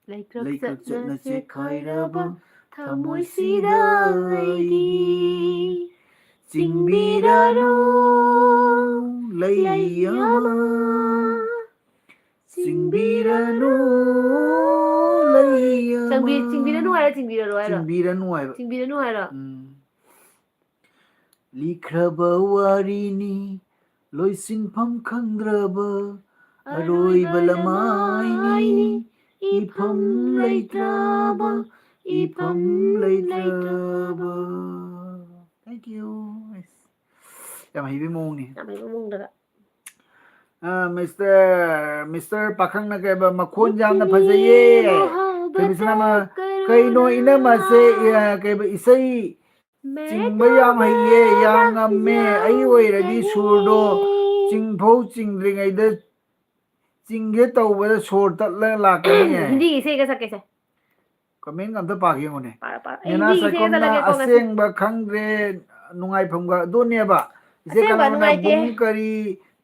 ꯂꯩꯀ꯭ꯔꯛ ꯂꯩꯀ꯭ꯔꯛ ꯆꯠꯅ ꯆꯠꯅ ꯆꯦꯈꯥꯏꯔꯕ ꯆꯦꯈꯥꯏꯔꯕ ꯊꯃꯣꯏꯁꯤꯗ ꯊꯃꯣꯏꯁꯤꯗ ꯑꯩꯒꯤ ꯆꯤꯡꯕꯤꯔꯅꯨ ꯂꯩ ꯑꯃ꯫ ꯆꯤꯡꯕꯤꯔꯅꯨ ꯂꯩ ꯑꯃ꯫ ꯆꯪꯕꯤ-, ꯆꯤꯡꯕꯤꯔꯅꯨ ꯍꯥꯏꯔꯣ, ꯆꯤꯡꯕꯤꯔꯔꯣ ꯍꯥꯏꯔꯣ? ꯆꯤꯡꯕꯤꯔꯅꯨ ꯍꯥꯏꯕ꯫ ꯆꯤꯡꯕꯤꯔꯅꯨ ꯍꯥꯏꯔꯣ? ꯎꯝ꯫ ꯂꯤꯈ꯭ꯔꯕ ꯋꯥꯔꯤꯅꯤ ꯂꯣꯏꯁꯤꯟꯐꯝ ꯈꯪꯗ꯭ꯔꯕ ꯑꯔꯣꯏꯕ ꯂꯃꯥꯏꯅꯤ ꯏꯐꯝ ꯂꯩꯇ꯭ꯔꯕ, ꯏꯐꯝ ꯂꯩꯇ꯭ꯔꯕ꯫ Thank you. ꯌꯥꯝ ꯍꯩꯕꯩ ꯃꯑꯣꯡꯅꯤ꯫ ꯌꯥꯝ ꯍꯩꯕ ꯃꯑꯣꯡꯗꯒ꯫ ꯑ, ꯃꯤꯁꯇꯔ, ꯃꯤꯁꯇꯔ ꯄꯥꯈꯪꯅ ꯀꯩꯕ, ꯃꯈꯣꯟ ꯌꯥꯝꯅ ꯐꯖꯩꯌꯦ꯫ ꯀꯩꯕ ꯁꯅꯥꯃ-, ꯀꯩꯅꯣ ꯏꯅꯝꯃꯁꯦ, ꯑ, ꯀꯩꯕ ꯏꯁꯩ ꯆꯤꯡꯕ ꯌꯥꯝ ꯍꯩꯌꯦ, ꯌꯥꯝ ꯉꯝꯃꯦ꯫ ꯑꯩ ꯑꯣꯏꯔꯗꯤ ꯁꯨꯔꯗꯣ ꯆꯤꯡꯐꯧ ꯆꯤꯡꯗ꯭ꯔꯤꯉꯩꯗ ꯆꯤꯡꯒꯦ ꯇꯧꯕꯗ ꯁꯣꯔ ꯇꯠꯂꯒ ꯂꯥꯛꯀꯅꯤꯌꯦ꯫ ꯍꯤꯟꯗꯤꯒꯤ ꯏꯁꯩꯒ ꯁꯛꯀꯦꯁꯦ꯫ ꯀꯃꯦꯟ ꯑꯝꯇ ꯄꯥꯒꯦ ꯌꯦꯡꯉꯨꯅꯦ꯫ ꯄꯥꯔꯣ, ꯄꯥꯔꯣ꯫ ꯑꯩ ꯅꯦꯅꯥ ꯍꯤꯟꯗꯤꯒꯤ ꯏꯁꯩꯒ ꯁꯥꯏꯈꯣꯝꯅ ꯆꯠꯂꯒꯦꯀꯣ ꯉꯁꯤ꯫ ꯑꯁꯦꯡꯕ ꯈꯪꯗ꯭ꯔꯦ, ꯅꯨꯡꯉꯥꯏꯐꯝꯒ ꯑꯗꯨꯅꯦꯕ꯫ ꯏꯆꯦ ꯑꯁꯦꯡꯕ ꯀꯅꯥꯅ ꯅꯨꯡꯉꯥꯏꯇꯦ꯫ ꯕꯨꯡ ꯀꯔꯤ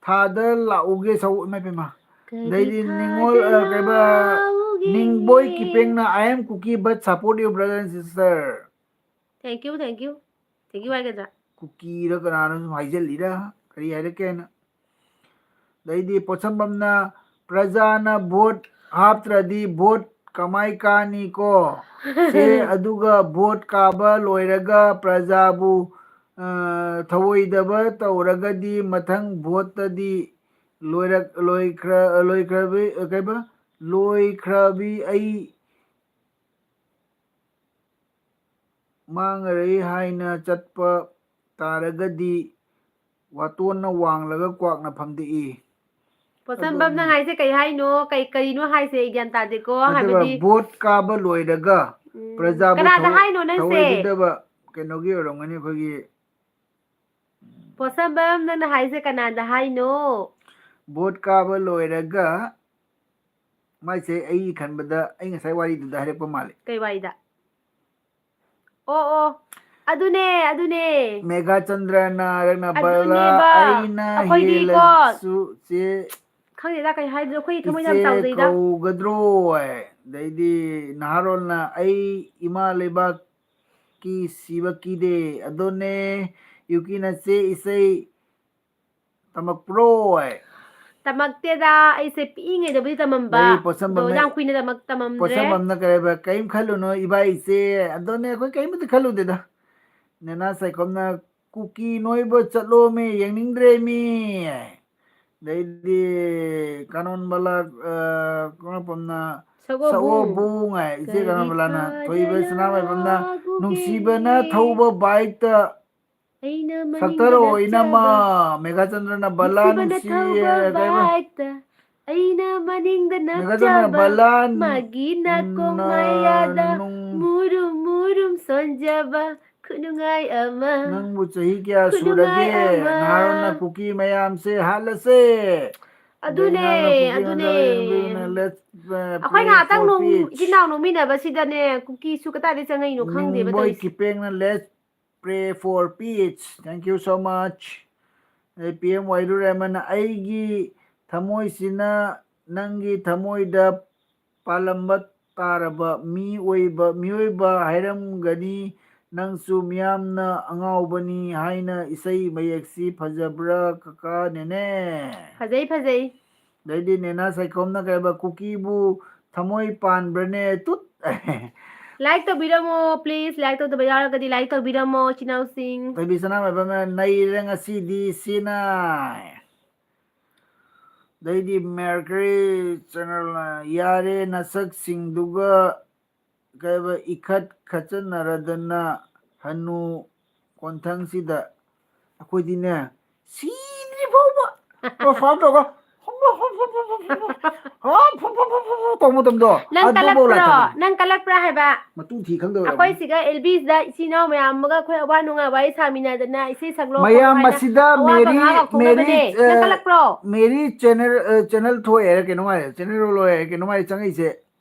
ꯊꯥꯗ ꯂꯥꯛꯎꯒꯦ ꯁꯧ-, ꯏꯃꯥ ꯏꯄꯦꯝꯃ꯫ ꯀꯔꯤ ꯑꯗꯩꯗꯤ ꯊꯥꯗ ꯅꯤꯉꯣꯜ, ꯑ, ꯀꯩꯕ, ꯂꯥꯛꯎꯒꯦ? ꯅꯤꯡꯕꯣꯏ ꯀꯤꯄꯦꯡꯅ, "I am Kuki but support you brother and sister." Thank you, thank you. Thank you ꯍꯥꯏꯒꯗ꯭ꯔꯥ? ꯀꯨꯀꯤꯔ ꯀꯅꯥꯅꯣ ꯁꯨꯝ ꯍꯥꯏꯖꯜꯂꯤꯔ? ꯀꯔꯤ ꯍꯥꯏꯔꯛꯀꯦꯅ? ꯑꯗꯩꯗꯤ ꯄꯣꯠꯁꯝꯕꯝꯅ, "ꯄ꯭ꯔꯖꯥꯅ ꯚꯣꯠ ꯍꯥꯞꯇ꯭ꯔꯗꯤ ꯚꯣꯠ ꯀꯃꯥꯏ ꯀꯥꯅꯤꯀꯣ? ꯁꯦ, ꯑꯗꯨꯒ ꯚꯣꯠ ꯀꯥꯕ ꯂꯣꯏꯔꯒ ꯄ꯭ꯔꯖꯥꯕꯨ, ꯑ, ꯊꯧꯑꯣꯏꯗꯕ ꯇꯧꯔꯒꯗꯤ ꯃꯊꯪ ꯚꯣꯠꯇꯗꯤ ꯂꯣꯏꯔꯛ-, ꯂꯣꯏꯈ꯭ꯔ-, ꯂꯣꯏꯈ꯭ꯔꯕꯤ, ꯑ, ꯀꯩꯕ? ꯂꯣꯏꯈ꯭ꯔꯕꯤ ꯑꯩ ꯃꯥꯡꯉꯔꯦ ꯍꯥꯏꯅ ꯆꯠꯄ ꯇꯥꯔꯒꯗꯤ ꯋꯥꯇꯣꯟꯅ ꯋꯥꯡꯂꯒ ꯀ꯭ꯋꯥꯛꯅ ꯐꯝꯗꯦꯛꯏ꯫ ꯄꯣꯠꯁꯝꯕꯝ, ꯑꯗꯨꯅꯤ꯫ ꯅꯪ ꯍꯥꯏꯁꯦ ꯀꯩ ꯍꯥꯏꯅꯣ? ꯀꯩ, ꯀꯔꯤꯅꯣ ꯍꯥꯏꯁꯦ? ꯑꯩ ꯒ꯭ꯌꯥꯟ ꯇꯥꯗꯦꯀꯣ꯫ ꯅꯠꯇꯦꯕ, ꯍꯥꯏꯕꯗꯤ ꯚꯣꯠ ꯀꯥꯕ ꯂꯣꯏꯔꯒ ꯎꯝ, ꯄ꯭ꯔꯖꯥꯕꯨ ꯀꯅꯥꯗ ꯊꯑꯣꯏ-, ꯍꯥꯏꯅꯣ ꯅꯪꯁꯦ? ꯊꯑꯣꯏꯕꯤꯗꯕ ꯀꯩꯅꯣꯒꯤ ꯑꯣꯏꯔꯝꯒꯅꯤ, ꯑꯩꯈꯣꯏꯒꯤ ꯄꯣꯠꯁꯝꯕꯝ, ꯅꯪꯅ ꯍꯥꯏꯁꯦ ꯀꯅꯥꯗ ꯍꯥꯏꯅꯣ? ꯚꯣꯠ ꯀꯥꯕ ꯂꯣꯏꯔꯒ, ꯃꯥꯏꯁꯦ ꯑꯩ ꯈꯟꯕꯗ ꯑꯩ ꯉꯁꯥꯏ ꯋꯥꯔꯤꯗꯨꯗ ꯍꯥꯏꯔꯛꯄ ꯃꯥꯜꯂꯦ꯫ ꯀꯩ ꯋꯥꯔꯤꯗ? ꯑꯣ, ꯑꯣ, ꯑꯗꯨꯅꯦ, ꯑꯗꯨꯅꯦ꯫ ꯃꯦꯘꯥꯆꯟꯗ꯭ꯔꯅ ꯍꯥꯏꯔꯛꯅ, "ꯕꯂꯥ, ꯑꯗꯨꯅꯦꯕ꯫ ꯑꯩꯅ ꯑꯩꯈꯣꯏꯗꯤꯀꯣ ꯍꯦꯜꯂꯁꯨ ꯆꯦ ꯈꯪꯗꯦꯗ, ꯀꯩ ꯍꯥꯏꯗꯣꯏꯅꯣ, ꯑꯩꯈꯣꯏ ꯊꯃꯣꯏ ꯌꯥꯝ ꯏꯆꯦ ꯆꯥꯎꯖꯩꯗ꯫ ꯀꯧꯒꯗ꯭ꯔꯣ?" ꯍꯥꯏ꯫ ꯑꯗꯩꯗꯤ ꯅꯍꯥꯔꯣꯜꯅ, "ꯑꯩ ꯏꯃꯥ ꯂꯩꯕꯥꯛꯀꯤ ꯁꯤꯕ ꯀꯤꯗꯦ, ꯑꯗꯨꯅꯦ ꯌꯨꯀꯤꯅ ꯆꯦ ꯏꯁꯩ ꯇꯝꯃꯛꯄ꯭ꯔꯣ?" ꯍꯥꯏ꯫ ꯇꯝꯃꯛꯇꯦꯗ, ꯑꯩꯁꯦ ꯄꯤꯛꯏꯉꯩꯗꯕꯨꯗꯤ ꯇꯝꯃꯝꯕ꯫ ꯑꯗꯩ ꯄꯣꯠꯁꯝꯕꯝꯅ, ꯑꯗꯣ ꯌꯥꯝ ꯀꯨꯏꯅ ꯇꯝꯃꯛ-, ꯇꯝꯃꯝꯗ꯭ꯔꯦ꯫ ꯄꯣꯠꯁꯝꯕꯝꯅ ꯀꯔꯤ ꯍꯥꯏꯕ? "ꯀꯔꯤꯝ ꯈꯜꯂꯨꯅꯨ ꯏꯕꯥ ꯏꯆꯦ", ꯑꯗꯨꯅꯦ ꯑꯩꯈꯣꯏ ꯀꯔꯤꯝꯇ ꯈꯜꯂꯨꯗꯦꯗ꯫ ꯅꯦꯅꯥ ꯁꯥꯏꯈꯣꯝꯅ, "ꯀꯨꯀꯤ ꯅꯣꯏꯕ ꯆꯠꯂꯣꯃꯤ, ꯌꯦꯡꯅꯤꯡꯗ꯭ꯔꯦꯃꯤ"꯫ ꯑꯗꯩꯗꯤ ꯀꯥꯅꯣꯟ ꯕꯂꯥ, ꯑ, ꯀꯃꯂꯥꯄꯝꯅ, ꯁꯒꯣꯜꯕꯨꯡ꯫ "ꯁꯒꯣꯜꯕꯨꯡ" ꯍꯥꯏ, ꯏꯆꯦ ꯀꯥꯅꯣꯟ ꯕꯂꯥꯅ꯫ ꯊꯣꯏꯕ ꯁꯅꯥꯃꯍꯤꯕꯝꯅ, "ꯅꯨꯡꯁꯤꯕꯅ ꯊꯧꯕ ꯕꯥꯏꯛꯇ"꯫ ꯑꯩꯅ ꯁꯛꯇꯔ ꯃꯅꯤꯡꯗꯅ ꯑꯣꯏꯅꯃ꯫ ꯆꯥꯕ꯫ ꯃꯦꯘꯥꯆꯟꯗ꯭ꯔꯅ, "ꯕꯂꯥ ꯅꯨꯡꯁꯤꯕꯅ ꯅꯨꯡꯁꯤ", ꯊꯧꯕ ꯀꯩꯕ? ꯕꯥꯏꯛꯇ꯫ ꯑꯩꯅ ꯃꯅꯤꯡꯗ ꯃꯦꯘꯥꯆꯟꯗ꯭ꯔꯅ, ꯅꯞꯆꯕ꯫ "ꯕꯂꯥ ꯃꯥꯒꯤ ꯅꯥꯀꯣꯡ ꯅ-, ꯃꯌꯥꯗ ꯅꯨꯡ-" ꯃꯨꯔꯨꯝ ꯃꯨꯔꯨꯝ ꯁꯣꯟꯖꯕ꯫ ꯈꯨꯅꯨꯡꯉꯥꯏ ꯑꯃ꯫ ꯅꯪꯕꯨ ꯆꯍꯤ ꯀꯌꯥ ꯈꯨꯅꯨꯡꯉꯥꯏ ꯁꯨꯔꯒꯦ? ꯑꯃ꯫ ꯅꯍꯥꯔꯣꯜꯅ ꯀꯨꯀꯤ ꯃꯌꯥꯝꯁꯦ ꯍꯥꯠꯂꯁꯦ꯫ ꯑꯗꯨꯅꯦ, ꯑꯗꯩ ꯅꯍꯥꯔꯣꯜꯅ ꯀꯨꯀꯤ ꯑꯗꯨꯅꯦ꯫ ꯃꯌꯥꯝꯁꯦ, let's, uh, ꯑꯩꯈꯣꯏ play ꯉꯥꯏꯍꯥꯛꯇꯪ for ꯅꯣꯡ peace꯫ ꯏꯆꯤꯟ ꯏꯅꯥꯎ ꯅꯣꯛꯃꯤꯟꯅꯕꯁꯤꯗꯅꯦ, ꯀꯨꯀꯤꯁꯨ ꯀꯗꯥꯏꯗꯩ ꯆꯪꯉꯛꯏꯅꯣ ꯈꯪꯗꯦꯕ ꯅꯤꯡꯕꯣꯏ ꯇꯧꯔꯤꯁꯦ꯫ ꯀꯤꯄꯦꯡꯅ, "Let's pray for peace." Thank you so much. ꯑꯗꯩ ꯄꯤ ꯑꯦꯝ ꯋꯥꯏꯔꯨꯔꯦꯃꯅ, "ꯑꯩꯒꯤ ꯊꯃꯣꯏꯁꯤꯅ ꯅꯪꯒꯤ ꯊꯃꯣꯏꯗ ꯄꯥꯜꯂꯝꯕ ꯇꯥꯔꯕ ꯃꯤ ꯑꯣꯏꯕ, ꯃꯤꯑꯣꯏꯕ ꯍꯥꯏꯔꯝꯒꯅꯤ ꯅꯪꯁꯨ, ꯃꯤꯌꯥꯝꯅ ꯑꯉꯥꯎꯕꯅꯤ ꯍꯥꯏꯅ ꯏꯁꯩ ꯃꯌꯦꯛꯁꯤ ꯐꯖꯕ꯭ꯔꯥ ꯀꯀꯥ ꯅꯦꯅꯦ?" ꯐꯖꯩ, ꯐꯖꯩ꯫ ꯑꯗꯩꯗꯤ ꯅꯦꯅꯥ ꯁꯥꯏꯈꯣꯝꯅ ꯀꯩ ꯍꯥꯏꯕ, "ꯀꯨꯀꯤꯕꯨ ꯊꯃꯣꯏ ꯄꯥꯟꯕ꯭ꯔꯅꯦ? ꯇꯨꯠ!" Like ꯇꯧꯕꯤꯔꯝꯃꯣ, please꯫ Like ꯇꯧꯗꯕ ꯌꯥꯎꯔꯒꯗꯤ like ꯇꯧꯕꯤꯔꯝꯃꯣ, ꯏꯆꯤꯟ ꯏꯅꯥꯎꯁꯤꯡ꯫ ꯊꯣꯏꯕꯤ ꯁꯅꯥꯃꯥꯏꯕꯝꯅ, "ꯅꯩꯔꯦ ꯉꯁꯤꯗꯤ ꯁꯤꯅ"꯫ ꯑꯗꯩꯗꯤ Mercury Channelꯅ "ꯌꯥꯔꯦ ꯅꯁꯛꯁꯤꯡꯗꯨꯒ ꯀꯩꯕ ꯏꯈꯠ ꯈꯠꯆꯟꯅꯔꯗꯅ ꯍꯅꯨ ꯀꯣꯟꯊꯪꯁꯤꯗ ꯑꯩꯈꯣꯏꯗꯤꯅꯦ ꯁꯤꯗ꯭ꯔꯤ ꯐꯥꯎꯕ perform ꯇꯧꯔꯒ ꯇꯧꯕ ꯃꯇꯝꯗꯣ ꯅꯪ ꯑꯗꯨꯐꯥꯎ ꯀꯜꯂꯛꯄ꯭ꯔꯣ? ꯂꯥꯛꯊꯣꯛꯄꯅꯤ꯫ ꯅꯪ ꯀꯜꯂꯛꯄ꯭ꯔꯥ ꯍꯥꯏꯕ? ꯃꯇꯨ ꯊꯤ ꯈꯪꯗꯕ ꯑꯩꯈꯣꯏ ꯑꯣꯏꯔꯝꯒꯅꯤ꯫ ꯁꯤꯒ ꯑꯦꯜꯕꯤꯁꯤꯗ ꯏꯆꯤꯟ ꯏꯅꯥꯎ ꯃꯌꯥꯝ ꯑꯃꯒ ꯑꯩꯈꯣꯏ ꯑꯋꯥ ꯅꯨꯡꯉꯥꯏ ꯋꯥꯔꯤ ꯁꯥꯃꯤꯟꯅꯗꯅ ꯏꯁꯩ ꯁꯛꯂꯣ ꯃꯌꯥꯝ ꯈꯣꯠꯂꯣ ꯍꯥꯏꯅ ꯃꯁꯤꯗ ꯑꯋꯥꯕ ꯃꯦꯔꯤ, ꯉꯥꯏꯍꯥꯛ ꯃꯦꯔꯤ, ꯂꯥꯎꯊꯣꯛꯅꯕꯅꯦ꯫ ꯅꯪ ꯑ, ꯀꯜꯂꯛꯄ꯭ꯔꯣ? ꯃꯦꯔꯤ channel, ꯑ, channel ꯊꯣꯛꯑꯦ ꯍꯥꯏꯔ ꯀꯩꯅꯣꯝ ꯍꯥꯏ, channel roll ꯑꯣꯏ ꯍꯥꯏꯔ ꯀꯩꯅꯣꯝ ꯍꯥꯏ ꯆꯪꯉꯛꯏꯁꯦ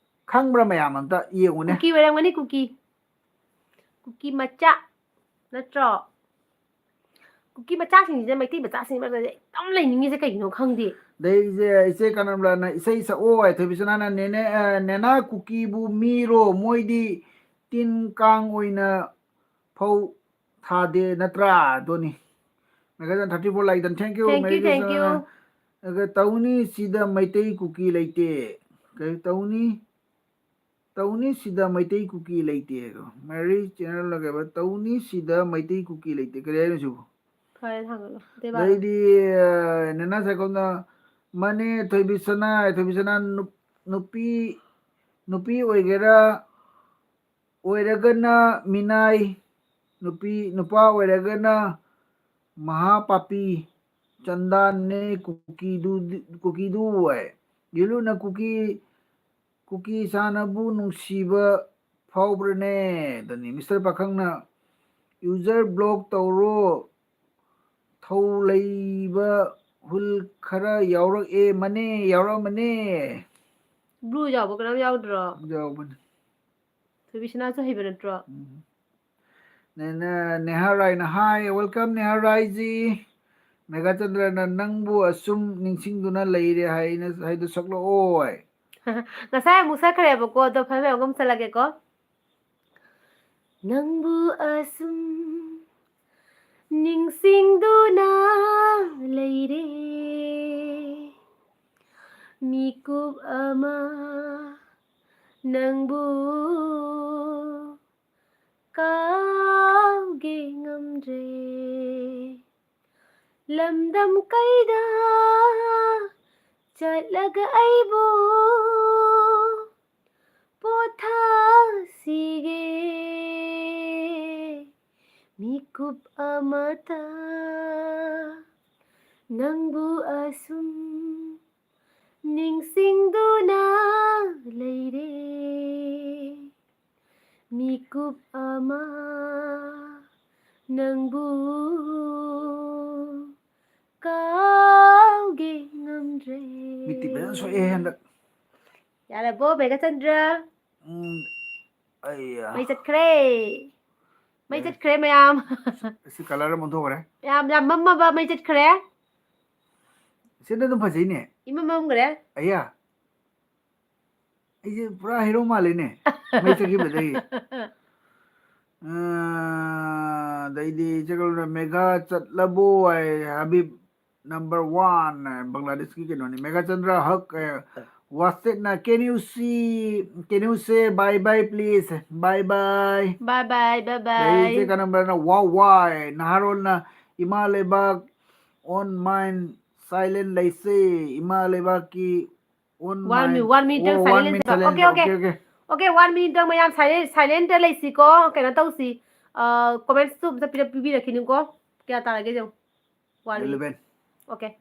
ꯈꯪꯕ꯭ꯔꯥ ꯃꯌꯥꯝ ꯑꯝꯇ ꯌꯦꯡꯉꯨꯅꯦ꯫ ꯀꯨꯀꯤ ꯑꯣꯏꯔꯝꯒꯅꯤ, ꯀꯨꯀꯤ꯫ ꯀꯨꯀꯤ ꯃꯆꯥ ꯅꯠꯇ꯭ꯔꯣ? ꯀꯨꯀꯤ ꯃꯆꯥꯁꯤꯡꯁꯤꯅ ꯃꯩꯇꯩ ꯃꯆꯥꯁꯤꯡ ꯃꯔꯛꯇꯗꯤ ꯑꯗꯨꯝ ꯂꯩꯅꯤꯡꯉꯤꯁꯦ ꯀꯩꯒꯤꯅꯣ ꯈꯪꯗꯦ꯫ ꯑꯗꯩ ꯏꯆꯦ, ꯏꯆꯦ ꯀꯅꯝꯂꯥꯅ ꯏꯁꯩ ꯁꯛꯑꯣ ꯍꯥꯏ, ꯊꯣꯏꯕꯤꯁꯅꯥꯅ "ꯅꯦꯅꯦ, ꯑ, ꯅꯦꯅꯥ ꯀꯨꯀꯤꯕꯨ ꯃꯤꯔꯣ? ꯃꯣꯏꯗꯤ ꯇꯤꯟ ꯀꯥꯡ ꯑꯣꯏꯅ ꯐꯧ ꯊꯥꯗꯦ ꯅꯠꯇ꯭ꯔꯥ?" ꯑꯗꯨꯅꯤ꯫ Megazan thirty four like done. Thank you, thank you, Merry thank you. Christmas. ꯑꯗꯨꯒ "ꯇꯧꯅꯤ ꯁꯤꯗ ꯃꯩꯇꯩ ꯀꯨꯀꯤ ꯂꯩꯇꯦ"꯫ ꯀꯩ ꯇꯧꯅꯤ? "ꯇꯧꯅꯤ ꯁꯤꯗ ꯃꯩꯇꯩ ꯀꯨꯀꯤ ꯂꯩꯇꯦ"꯫ ꯃꯦꯔꯤ channel ꯀꯩꯕ "ꯇꯧꯅꯤ ꯁꯤꯗ ꯃꯩꯇꯩ ꯀꯨꯀꯤ ꯂꯩꯇꯦ"꯫ ꯀꯔꯤ ꯍꯥꯏꯅꯣ ꯁꯤꯕꯨ? ꯐꯔꯦ, ꯊꯥꯡꯒꯠꯂꯣ꯫ ꯑꯗꯩ ꯕꯥꯔꯣ꯫ ꯑꯗꯩꯗꯤ, ꯑ, ꯅꯦꯅꯥ ꯁꯥꯏꯀꯣꯝꯅ "ꯃꯥꯅꯦ ꯊꯣꯏꯕꯤꯁꯅꯥ, ꯊꯣꯏꯕꯤꯁꯅꯥ ꯅꯨꯞ-, ꯅꯨꯄꯤ, ꯅꯨꯄꯤ ꯑꯣꯏꯒꯦꯔꯥ, ꯑꯣꯏꯔꯒꯅ ꯃꯤꯅꯥꯏ, ꯅꯨꯄꯤ, ꯅꯨꯄꯥ ꯑꯣꯏꯔꯒꯅ ꯃꯍꯥꯄꯥꯄꯤ, ꯆꯟꯗꯥꯟꯅꯦ ꯀꯨꯀꯤꯗꯨ, ꯀꯨꯀꯤꯗꯨ ꯍꯥꯏ꯫ ꯌꯦꯂꯨꯅ ꯀꯨꯀꯤ, ꯀꯨꯀꯤ ꯁꯥꯟꯅꯕꯨ ꯅꯨꯡꯁꯤꯕ ꯐꯥꯎꯕ꯭ꯔꯅꯦ? ꯑꯗꯨꯅꯤ ꯃꯤꯁꯇꯔ ꯄꯥꯈꯪꯅ "user block ꯇꯧꯔꯣ, ꯊꯧ ꯂꯩꯕ ꯍꯨꯜ ꯈꯔ ꯌꯥꯎꯔꯛꯑꯦ ꯃꯅꯦ, ꯌꯥꯎꯔꯛꯑꯃꯅꯦ"꯫ Blue ꯌꯥꯎꯕ ꯀꯅꯥꯝ ꯌꯥꯎꯗ꯭ꯔꯣ? ꯌꯥꯎꯕꯅꯦ꯫ ꯊꯣꯏꯕꯤꯁꯅꯥꯁꯨ ꯍꯩꯕ ꯅꯠꯇ꯭ꯔꯣ? ꯎꯝ꯫ ꯅꯦ-, ꯅꯦ-, ꯅꯦꯍꯥ ꯔꯥꯏꯅ, "Hi, welcome ꯅꯦꯍꯥ ꯔꯥꯏꯖꯤ"꯫ ꯃꯦꯘꯥꯆꯟꯗ꯭ꯔꯅ "ꯅꯪꯕꯨ ꯑꯁꯨꯝ ꯅꯤꯡꯁꯤꯡꯗꯨꯅ ꯂꯩꯔꯦ" ꯍꯥꯏꯅ ꯍꯥꯏꯗꯣ ꯁꯛꯂꯛꯑꯣ ꯍꯥꯏ꯫ ꯉꯁꯥꯏ ꯑꯃꯨꯛ ꯁꯛꯈ꯭ꯔꯦꯕꯀꯣ, ꯑꯗꯣ ꯐꯖꯅ ꯑꯃꯨꯛ ꯁꯛꯂꯛꯀꯦꯀꯣ꯫ ꯅꯪꯕꯨ ꯑꯁꯨꯝ ꯅꯤꯡꯁꯤꯡꯗꯨꯅ ꯂꯩꯔꯦ꯫ ꯃꯤꯀꯨꯞ ꯑꯃ ꯅꯪꯕꯨ ꯀꯥꯎꯒꯦ ꯉꯝꯗ꯭ꯔꯦ꯫ ꯂꯝꯗꯝ ꯀꯩꯗ ꯆꯠꯂꯒ ꯑꯩꯕꯨ ꯄꯣꯊꯥꯁꯤꯒꯦ꯫ ꯃꯤꯀꯨꯞ ꯑꯃꯇ ꯅꯪꯕꯨ ꯑꯁꯨꯝ ꯅꯤꯡꯁꯤꯡꯗꯨꯅ ꯂꯩꯔꯦ꯫ ꯃꯤꯀꯨꯞ ꯑꯃ ꯅꯪꯕꯨ ꯀꯥꯎꯒꯦ ꯉꯝꯗ꯭ꯔꯦ꯫ ꯃꯤꯠꯇꯤ ꯐꯖꯅ ꯁꯣꯛꯑꯦ ꯍꯟꯗꯛ꯫ ꯌꯥꯔꯕꯣ, ꯃꯦꯘꯆꯟꯗ꯭ꯔ? ꯎꯝ, ꯑꯩ, ꯑ, ꯃꯩ ꯆꯠꯈ꯭ꯔꯦ꯫ ꯃꯩ ꯌꯥꯔꯦ꯫ ꯆꯠꯈ꯭ꯔꯦ, ꯃꯌꯥꯝ꯫ ꯁꯤ colour ꯑꯃ ꯑꯣꯟꯊꯣꯛꯈ꯭ꯔꯦ꯫ ꯌꯥꯝ, ꯌꯥꯝ ꯃꯝꯃꯕ, ꯃꯩ ꯆꯠꯈ꯭ꯔꯦ꯫ ꯁꯤꯅ ꯑꯗꯨꯝ ꯐꯖꯩꯅꯦ꯫ ꯏꯃꯝ ꯃꯝꯈ꯭ꯔꯦ꯫ ꯑꯩꯌꯥ꯫ ꯑꯩꯁꯦ ꯄꯨꯔꯥ hero ꯃꯥꯜꯂꯦꯅꯦ꯫ ꯃꯩ ꯆꯠꯈꯤꯕꯗꯒꯤ꯫ ꯑ, ꯑꯗꯩꯗꯤ ꯆꯠꯈ꯭ꯔꯕ ꯃꯦꯘꯥ ꯆꯠꯂꯕꯣ ꯍꯥꯏ, ꯍꯕꯤꯕ number one, ꯕꯪꯒ꯭ꯂꯥꯗꯦꯁꯀꯤ ꯀꯩꯅꯣꯅꯤ꯫ ꯃꯦꯘꯥꯆꯟꯗ꯭ꯔ ꯍꯛ, ꯑ, ꯋꯥꯁꯦꯠꯅ, can you see, can you say bye bye please? Bye bye꯫ Bye bye, bye bye꯫ ꯑꯗꯩ ꯏꯆꯦ ꯀꯅꯝꯕꯔꯅ wow why, ꯅꯍꯥꯔꯣꯜꯅ ꯏꯃꯥ ꯂꯩꯕꯥꯛ on mine silent ꯂꯩꯁꯦ, ꯏꯃꯥ ꯂꯩꯕꯥꯛꯀꯤ on One mine, mi-, one minute ꯇꯪ one silent minute ꯂꯩꯁꯦ꯫ Silent, okay, okay꯫ Okay, okay꯫ Okay, one minute ꯇꯪ ꯃꯌꯥꯝ silent, silent ꯂꯩꯁꯤꯀꯣ, ꯀꯩꯅꯣ ꯇꯧꯁꯤ꯫ ꯑ, comments ꯇꯨ ꯑꯝꯇ ꯄꯤꯔꯛ-, ꯄꯤꯕꯤꯔꯛꯈꯤꯅꯨꯀꯣ꯫ ꯀꯌꯥ ꯇꯥꯔꯒꯦ ꯌꯦꯡꯉꯨ꯫ One minute꯫ Eleven꯫ Okay꯫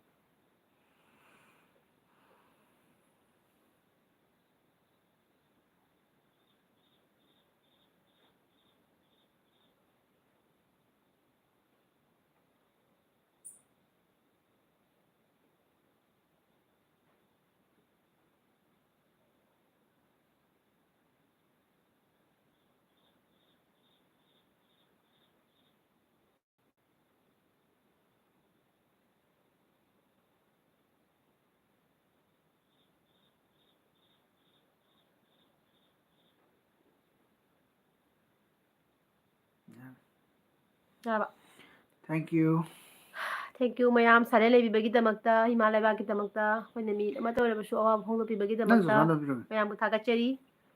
ꯌꯥꯔꯕ? Thank you꯫ Thank you ꯃꯌꯥꯝ, silent ꯂꯩꯕꯤꯕꯒꯤꯗꯃꯛꯇ, ꯏꯃꯥ ꯂꯩꯕꯥꯛꯀꯤꯗꯃꯛꯇ, ꯑꯩꯈꯣꯏꯅ ꯃꯤ ꯑꯃꯠꯇ ꯑꯣꯏꯔꯕꯁꯨ ꯑꯋꯥꯕ ꯐꯣꯡꯗꯣꯛꯄꯤꯕꯒꯤꯗꯃꯛꯇ ꯅꯪꯁꯨ ꯁꯨꯃꯥꯏꯅ ꯇꯧꯕꯤꯔꯝꯃꯦ꯫ ꯃꯌꯥꯝꯕꯨ ꯊꯥꯒꯠꯆꯔꯤ꯫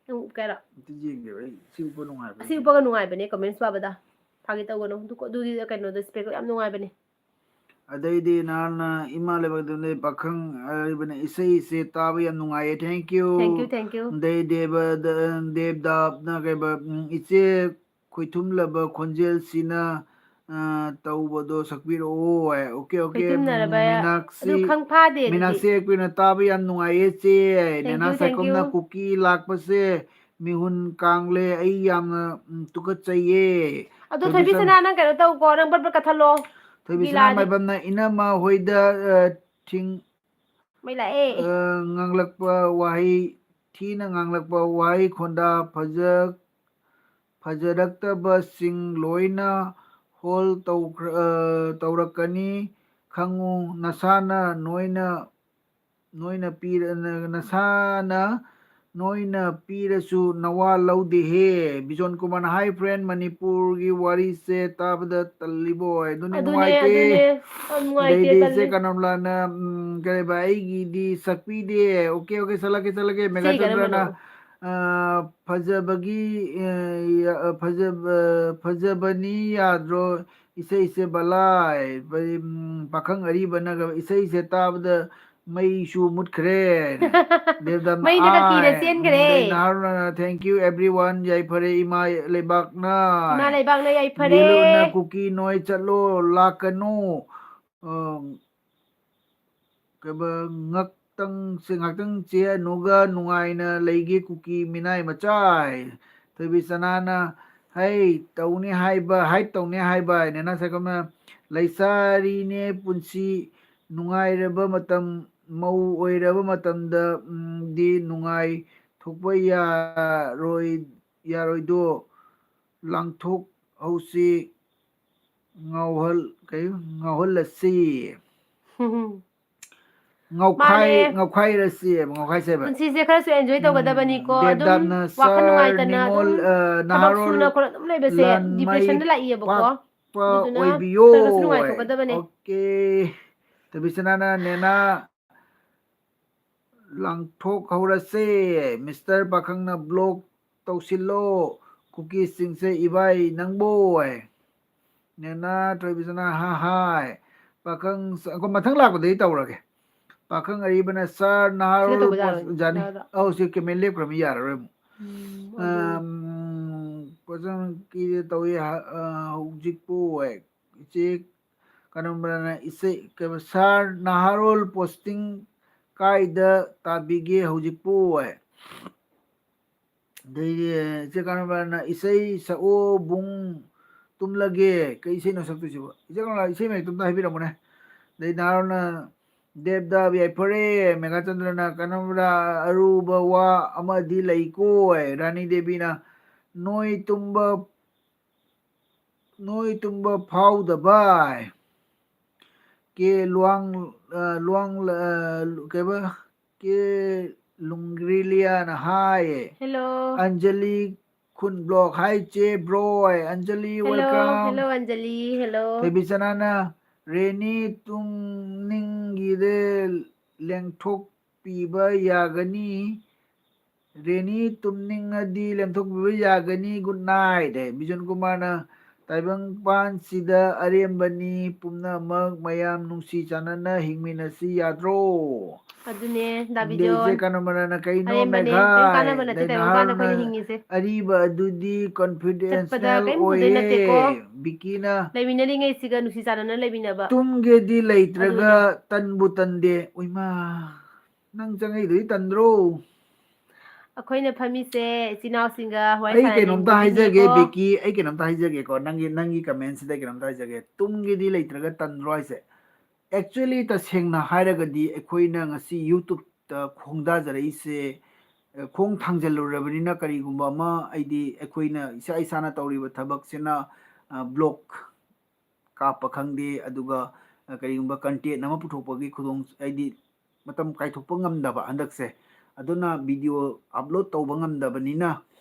ꯅꯪ ꯀꯩꯔꯥ? ꯑꯝꯇ ꯌꯦꯡꯒꯦꯕ ꯑꯩ꯫ ꯁꯤ ꯎꯞꯄ ꯅꯨꯡꯉꯥꯏꯕ꯭ꯔꯥ ꯑꯁꯤ ꯌꯦꯡꯒꯦ꯫ ꯎꯞꯄꯒ ꯅꯨꯡꯉꯥꯏꯕꯅꯦ, comments ꯄꯥꯕꯗ꯫ ꯐꯥꯒꯤ ꯇꯧꯒꯅꯨ꯫ ꯑꯗꯨ, ꯑꯗꯨꯗꯤ ꯀꯩꯅꯣꯗꯣ, spec ꯌꯥꯝ ꯅꯨꯡꯉꯥꯏꯕꯅꯦ꯫ ꯑꯗꯩꯗꯤ ꯅꯍꯥꯟꯅ ꯏꯃꯥ ꯂꯩꯕꯥꯛꯇ ꯄꯥꯈꯪ ꯑꯔꯤꯕꯅ ꯏꯁꯩꯁꯦ ꯇꯥꯕ ꯌꯥꯝ ꯅꯨꯡꯉꯥꯏꯌꯦ, thank you꯫ Thank you, thank you꯫ ꯑꯗꯩ ꯗꯦꯕ ꯗꯦꯕꯗꯥꯞꯅ ꯀꯩꯕ, ꯎꯝ, ꯏꯆꯦ ꯈꯣꯏꯊꯨꯝꯂꯕ ꯈꯣꯟꯖꯦꯜꯁꯤꯅ ꯑ, ꯇꯧꯕꯗꯣ ꯁꯛꯄꯤꯔꯛꯑꯣ ꯍꯥꯏ꯫ Okay, okay꯫ ꯈꯣꯏꯊꯨꯝꯅꯔꯕ ꯑꯗꯨ ꯃꯤꯅꯥꯛꯁꯤ ꯈꯪ ꯐꯥꯗꯦ ꯑꯗꯨꯗꯤ꯫ ꯃꯤꯅꯥꯛꯁꯤ ꯑꯩꯈꯣꯏꯅ ꯇꯥꯕ ꯌꯥꯝ ꯅꯨꯡꯉꯥꯏꯌꯦ ꯆꯦ꯫ Thank ꯅꯦꯅꯥ you, thank ꯁꯥꯏꯈꯣꯝꯅ you꯫ ꯀꯨꯀꯤ ꯂꯥꯛꯄꯁꯦ ꯃꯤꯍꯨꯟ ꯀꯥꯡꯂꯦ, ꯑꯩ ꯌꯥꯝꯅ ꯎꯝ, ꯇꯨꯀꯠꯆꯩꯌꯦ꯫ ꯑꯗꯣ ꯊꯣꯏꯕꯤ ꯊꯣꯏꯕꯤ ꯁꯅꯥ ꯁꯅꯥ, ꯅꯪ ꯀꯩꯅꯣ ꯇꯧꯀꯣ, ꯅꯪ ꯕꯠ ꯕꯠ ꯀꯠꯊꯠꯂꯣ꯫ ꯊꯣꯏꯕꯤ ꯁꯅꯥ ꯂꯤꯂꯥꯗꯤ꯫ ꯃꯥꯏꯕꯝꯅ ꯏꯅꯝꯃ ꯍꯣꯏꯗ ꯑ, ꯊꯤꯡ ꯃꯩ ꯂꯥꯛꯑꯦ꯫ ꯑ, ꯉꯥꯡꯂꯛꯄ ꯋꯥꯍꯩ, ꯊꯤꯅ ꯉꯥꯡꯂꯛꯄ ꯋꯥꯍꯩ ꯈꯣꯟꯗꯥ ꯐꯖ ꯐꯖꯔꯛꯇꯕꯁꯤꯡ ꯂꯣꯏꯅ ꯍꯣꯜ ꯇꯧꯈ꯭ꯔ-, ꯑ, ꯇꯧꯔꯛꯀꯅꯤ ꯈꯪꯉꯨ꯫ ꯅꯁꯥꯅ ꯅꯣꯏꯅ ꯅꯣꯏꯅ ꯄꯤꯔ-, ꯅꯁꯥꯅ ꯅꯣꯏꯅ ꯄꯤꯔꯁꯨ ꯅꯋꯥ ꯂꯧꯗꯦꯍꯦ꯫ ꯕꯤꯖꯣꯟ ꯀꯨꯃꯥꯔꯅ, "Hi friend, ꯃꯅꯤꯄꯨꯔꯒꯤ ꯋꯥꯔꯤꯁꯦ ꯇꯥꯕꯗ ꯇꯜꯂꯤꯕꯣꯏ꯫ ꯑꯗꯨꯅꯤ ꯑꯗꯨꯅꯦ, ꯅꯨꯡꯉꯥꯏꯇꯦ꯫ ꯑꯗꯨꯅꯦ꯫ ꯌꯥꯝ ꯅꯨꯡꯉꯥꯏꯇꯦ, ꯑꯗꯩꯗꯤ ꯏꯆꯦ ꯇꯜꯂꯤ꯫ ꯀꯅꯝꯂꯥꯅ, ꯎꯝ, ꯀꯩꯕ, ꯑꯩꯒꯤꯗꯤ ꯁꯛꯄꯤꯗꯦ꯫ Okay, okay, ꯁꯛꯂꯛꯀꯦ, ꯁꯛꯂꯛꯀꯦ꯫ ꯃꯦꯒꯥ ꯁꯤ ꯀꯔꯝꯕꯅꯣ? ꯆꯟꯗ꯭ꯔꯅ, ꯑ, ꯐꯖꯕꯒꯤ, ꯑ, ꯌ-, ꯑ, ꯐꯖꯕ-, ꯐꯖꯕꯅꯤ ꯌꯥꯗ꯭ꯔꯣ? ꯏꯁꯩꯁꯦ ꯕꯂꯥꯏ꯫ ꯎꯝ, ꯄꯥꯈꯪ ꯑꯔꯤꯕꯅꯒ ꯏꯁꯩꯁꯦ ꯇꯥꯕꯗ ꯃꯩꯁꯨ ꯃꯨꯠꯈ꯭ꯔꯦ꯫ ꯗꯦꯕꯗꯥꯝꯅ, ꯃꯩꯅꯒ ꯀꯤꯅ "ꯑꯥꯏ"꯫ ꯆꯦꯟꯈ꯭ꯔꯦ꯫ ꯑꯗꯩ ꯅꯍꯥꯔꯣꯜꯅ, "Thank you everyone, ꯌꯥꯏꯐꯔꯦ ꯏꯃꯥ ꯂꯩꯕꯥꯛꯅ"꯫ ꯏꯃꯥ ꯂꯩꯕꯥꯛꯅ ꯌꯥꯏꯐꯔꯦ꯫ ꯕꯤꯂꯨꯅ, "ꯀꯨꯀꯤ ꯅꯣꯏ ꯆꯠꯂꯣ, ꯂꯥꯛꯀꯅꯨ"꯫ ꯑ, ꯀꯩꯕ, "ꯉꯥꯛꯇꯪ ꯁꯦ, ꯉꯥꯛꯇꯪ ꯆꯦ ꯑꯅꯨꯒ ꯅꯨꯡꯉꯥꯏꯅ ꯂꯩꯒꯦ ꯀꯨꯀꯤ ꯃꯤꯅꯥꯏ ꯃꯆꯥ"꯫ ꯊꯣꯏꯕꯤ ꯁꯅꯥꯅ, "ꯍꯩ, ꯇꯧꯅꯤ ꯍꯥꯏꯕ, ꯍꯥꯏ ꯇꯧꯅꯤ ꯍꯥꯏꯕ", ꯍꯥꯏꯅ ꯅꯁꯥꯏꯈꯣꯝꯅ, "ꯂꯩꯁꯥꯔꯤꯅꯦ ꯄꯨꯟꯁꯤ ꯅꯨꯡꯉꯥꯏꯔꯕ ꯃꯇꯝ, ꯃꯧ ꯑꯣꯏꯔꯕ ꯃꯇꯝꯗ, ꯎꯝ, ꯗꯤ ꯅꯨꯡꯉꯥꯏ ꯊꯣꯛꯄ ꯌꯥꯔꯣꯏ-, ꯌꯥꯔꯣꯏꯗꯣ, ꯂꯥꯡꯊꯣꯛꯍꯧꯁꯤ, ꯉꯥꯎꯍꯜ-, ꯀꯩ, ꯉꯥꯎꯍꯜꯂꯁꯤ꯫ ꯉꯥꯎꯈꯥꯏ-, ꯃꯥꯅꯦ꯫ ꯉꯥꯎꯈꯥꯏꯔꯁꯤ, ꯉꯥꯎꯈꯥꯏꯁꯦꯕ꯫ ꯄꯨꯟꯁꯤꯁꯦ ꯈꯔꯁꯨ enjoy ꯎꯝ, ꯇꯧꯒꯗꯕꯅꯤꯀꯣ꯫ ꯑꯗꯨꯝ ꯗꯦꯕꯗꯥꯞꯅ, ꯋꯥꯈꯜ "Sir ꯅꯨꯡꯉꯥꯏꯇꯅ ꯅꯤꯉꯣꯜ, ꯑꯗꯨꯝ ꯑ, ꯊꯕꯛ ꯅꯍꯥꯔꯣꯜ ꯁꯨꯅ ꯈꯣꯠꯅ ꯑꯗꯨꯝ ꯂꯩꯕꯁꯦ ꯂꯟ ꯃꯥꯏ depressionꯗ ꯂꯥꯛꯏꯌꯦꯕꯀꯣ꯫ ꯄꯥꯛꯄ ꯑꯗꯨꯗꯨꯅ ꯑꯣꯏꯕꯤꯌꯣ"꯫ ꯈꯔ ꯈꯔꯁꯨ ꯅꯨꯡꯉꯥꯏꯊꯣꯛꯀꯗꯕꯅꯦ꯫ Okay꯫ ꯊꯣꯏꯕꯤ ꯁꯅꯥꯅ, "ꯅꯦꯅꯥ ꯂꯥꯡꯊꯣꯛ ꯍꯧꯔꯁꯦ"꯫ ꯃꯤꯁꯇꯔ ꯄꯥꯈꯪꯅ, "Block ꯇꯧꯁꯤꯜꯂꯣ ꯀꯨꯀꯤꯁꯤꯡꯁꯦ ꯏꯕꯥꯏ ꯅꯪꯕꯣ"꯫ ꯅꯦꯅꯥ ꯊꯣꯏꯕꯤꯁꯅꯥ, "ꯍꯥ ꯍꯥꯏ"꯫ ꯄꯥꯈꯪ ꯁ-, ꯑꯩꯈꯣꯏ ꯃꯊꯪ ꯂꯥꯛꯄꯗꯗꯤ ꯇꯧꯔꯒꯦ꯫ ꯄꯥꯈꯪ ꯑꯔꯤꯕꯅ ꯁꯥꯔ ꯁꯤꯗ ꯅꯍꯥꯔꯣꯜ ꯇꯧꯕ ꯄꯣꯁ-, ꯌꯥꯔꯣꯏ, ꯌꯥꯅꯤ꯫ ꯌꯥꯔꯣꯏ꯫ ꯑꯧ, ꯁꯤ ꯀꯦꯃꯦꯜ ꯂꯦꯞꯈ꯭ꯔꯃꯤ, ꯌꯥꯔꯔꯣꯏ ꯑꯃꯨꯛ꯫ ꯎꯝ, ꯑꯗꯨ ꯑꯝ, ꯄꯥꯈꯪ ꯀꯤꯗ ꯇꯧꯏ ꯍ-, ꯑ, ꯍꯧꯖꯤꯛꯄꯨ ꯍꯥꯏ꯫ ꯏꯆꯦ ꯀꯅꯝꯕ꯭ꯔꯅ ꯏꯆꯦ, ꯀꯩꯕ, ꯁꯥꯔ ꯅꯍꯥꯔꯣꯜ ꯄꯣꯁꯇꯤꯡ ꯀꯥꯏꯗ ꯇꯥꯕꯤꯒꯦ ꯍꯧꯖꯤꯛꯄꯨ ꯍꯥꯏ꯫ ꯑꯗꯩꯗꯤ ꯏꯆꯦ ꯀꯅꯝꯕ꯭ꯔꯅ ꯏꯁꯩ ꯁꯛꯑꯣ ꯕꯨꯡ, ꯇꯨꯝꯂꯒꯦ꯫ ꯀꯩ ꯏꯁꯩꯅꯣ ꯁꯛꯇꯣꯏꯁꯤꯕꯣ? ꯏꯆꯦ ꯀꯅꯝꯕ꯭ꯔ, ꯏꯁꯩ ꯃꯌꯦꯛꯇꯣ ꯑꯝꯇ ꯍꯥꯏꯕꯤꯔꯝꯃꯨꯅꯦ꯫ ꯑꯗꯩ ꯅꯍꯥꯔꯣꯜꯅ ꯗꯦꯕꯗꯥꯕ ꯌꯥꯏꯐꯔꯦ, ꯃꯦꯘꯥꯆꯟꯗ꯭ꯔꯅ ꯀꯅꯝꯕ꯭ꯔ ꯑꯔꯨꯕ ꯋꯥ ꯑꯃꯗꯤ ꯂꯩꯀꯣ, ꯔꯥꯅꯤ ꯗꯦꯕꯤꯅ ꯅꯣꯏ ꯇꯨꯝꯕ, ꯅꯣꯏ ꯇꯨꯝꯕ ꯐꯥꯎꯗꯕ, ꯀꯦ ꯂꯨꯋꯥꯡ, ꯑ, ꯂꯨꯋꯥꯡ, ꯑ, ꯀꯩꯕ? ꯀꯦ ꯂꯨꯡꯒ꯭ꯔꯤꯂꯤꯌꯥꯅ ꯍꯥꯏꯌꯦ꯫ Hello꯫ ꯑꯟꯖꯂꯤ ꯈꯨꯟ ꯕ꯭ꯂꯣꯛ, ꯍꯥꯏ ꯆꯦ ꯕ꯭ꯔꯣꯏ꯫ Anjali, hello, welcome꯫ Hello, Anjali, hello꯫ ꯊꯣꯏꯕꯤꯆꯅꯥꯅ ꯔꯦꯅꯤ ꯇꯨꯝꯅꯤꯡꯒꯤꯗꯦ, ꯂꯦꯡꯊꯣꯛꯄꯤꯕ ꯌꯥꯒꯅꯤ꯫ ꯔꯦꯅꯤ ꯇꯨꯝꯅꯤꯡꯉꯗꯤ ꯂꯦꯡꯊꯣꯛꯄꯤꯕ ꯌꯥꯒꯅꯤ꯫ Good night꯫ ꯑꯦ, ꯕꯤꯖꯟ ꯀꯨꯃꯥꯔꯅ ꯇꯥꯏꯕꯪꯄꯥꯟꯁꯤꯗ ꯑꯔꯦꯝꯕꯅꯤ ꯄꯨꯝꯅꯃꯛ, ꯃꯌꯥꯝ ꯅꯨꯡꯁꯤ ꯆꯥꯟꯅꯅ ꯍꯤꯡꯃꯤꯟꯅꯁꯤ ꯌꯥꯗ꯭ꯔꯣ? ꯑꯗꯨꯅꯦ, ꯗꯥ ꯑꯗꯩ ꯕꯤꯖꯣꯟ꯫ ꯏꯆꯦ ꯀꯅꯃꯔꯥꯅ ꯀꯩꯅꯣ ꯑꯔꯦꯝꯕꯅꯦ, ꯃꯦꯘꯥꯏ? ꯀꯩꯝ ꯀꯥꯟꯅꯕ ꯅꯠꯇꯦ ꯑꯗꯩ ꯇꯥꯏꯕꯪ ꯄꯥꯟꯗ ꯅꯍꯥꯔꯣꯜꯅ ꯑꯩꯈꯣꯏꯅ ꯍꯤꯡꯉꯤꯁꯦ꯫ ꯑꯔꯤꯕ ꯑꯗꯨꯗꯤ ꯆꯠꯄꯗ confidential ꯀꯩꯝ ꯄꯨꯗꯣꯏ ꯑꯣꯏꯌꯦ꯫ ꯅꯠꯇꯦꯀꯣ꯫ ꯕꯤꯀꯤꯅ ꯂꯩꯃꯤꯟꯅꯔꯤꯉꯩꯁꯤꯒ ꯅꯨꯡꯁꯤ ꯆꯥꯟꯅꯅ ꯂꯩꯃꯤꯟꯅꯕ꯫ ꯇꯨꯝꯒꯦꯗꯤ ꯂꯩꯇ꯭ꯔꯒ ꯑꯗꯨꯅꯦ꯫ ꯇꯟꯕꯨ ꯇꯟꯗꯦ꯫ ꯎꯏꯃꯥ, ꯅꯪ ꯆꯪꯉꯛꯏꯗꯨꯗꯤ ꯇꯟꯗ꯭ꯔꯣ? ꯑꯩꯈꯣꯏꯅ ꯐꯝꯃꯤꯁꯦ ꯏꯆꯤꯟ ꯏꯅꯥꯎꯁꯤꯡꯒ ꯋꯥꯔꯤ ꯑꯩ ꯀꯩꯅꯣꯝꯇ ꯁꯥꯟꯅꯅꯤꯡꯕꯒꯤꯅꯦꯀꯣ꯫ ꯍꯥꯏꯖꯒꯦ, ꯕꯤꯀꯤ, ꯑꯩ ꯀꯩꯅꯣꯝꯇ ꯍꯥꯏꯖꯒꯦꯀꯣ꯫ ꯅꯪꯒꯤ, ꯅꯪꯒꯤ comment-ꯁꯤꯗ ꯑꯩ ꯀꯩꯅꯣꯝꯇ ꯍꯥꯏꯖꯒꯦ꯫ ꯇꯨꯝꯒꯦꯗꯤ ꯂꯩꯇ꯭ꯔꯒ ꯇꯟꯗ꯭ꯔꯣ ꯍꯥꯏꯁꯦ? Actually, ꯇꯁꯦꯡꯅ ꯍꯥꯏꯔꯒꯗꯤ ꯑꯩꯈꯣꯏꯅ ꯉꯁꯤ YouTube-ꯇ ꯈꯣꯡꯗꯥꯖꯔꯛꯏꯁꯦ, ꯑ, ꯈꯣꯡ ꯊꯥꯡꯖꯜꯂꯨꯔꯕꯅꯤꯅ ꯀꯔꯤꯒꯨꯝꯕ ꯑꯃ, ꯑꯩꯗꯤ ꯑꯩꯈꯣꯏꯅ ꯏꯁꯥ ꯏꯁꯥꯅ ꯇꯧꯔꯤꯕ ꯊꯕꯛꯁꯤꯅ, ꯑ, vlog ꯀꯥꯞꯄ ꯈꯪꯗꯦ, ꯑꯗꯨꯒ, ꯑ, ꯀꯔꯤꯒꯨꯝꯕ content ꯑꯃ ꯄꯨꯊꯣꯛꯄꯒꯤ ꯈꯨꯗꯣꯡ, ꯍꯥꯏꯗꯤ ꯃꯇꯝ ꯀꯥꯏꯊꯣꯛꯄ ꯉꯝꯗꯕ ꯍꯟꯗꯛꯁꯦ꯫ ꯑꯗꯨꯅ video upload ꯇꯧꯕ ꯉꯝꯗꯕꯅꯤꯅ,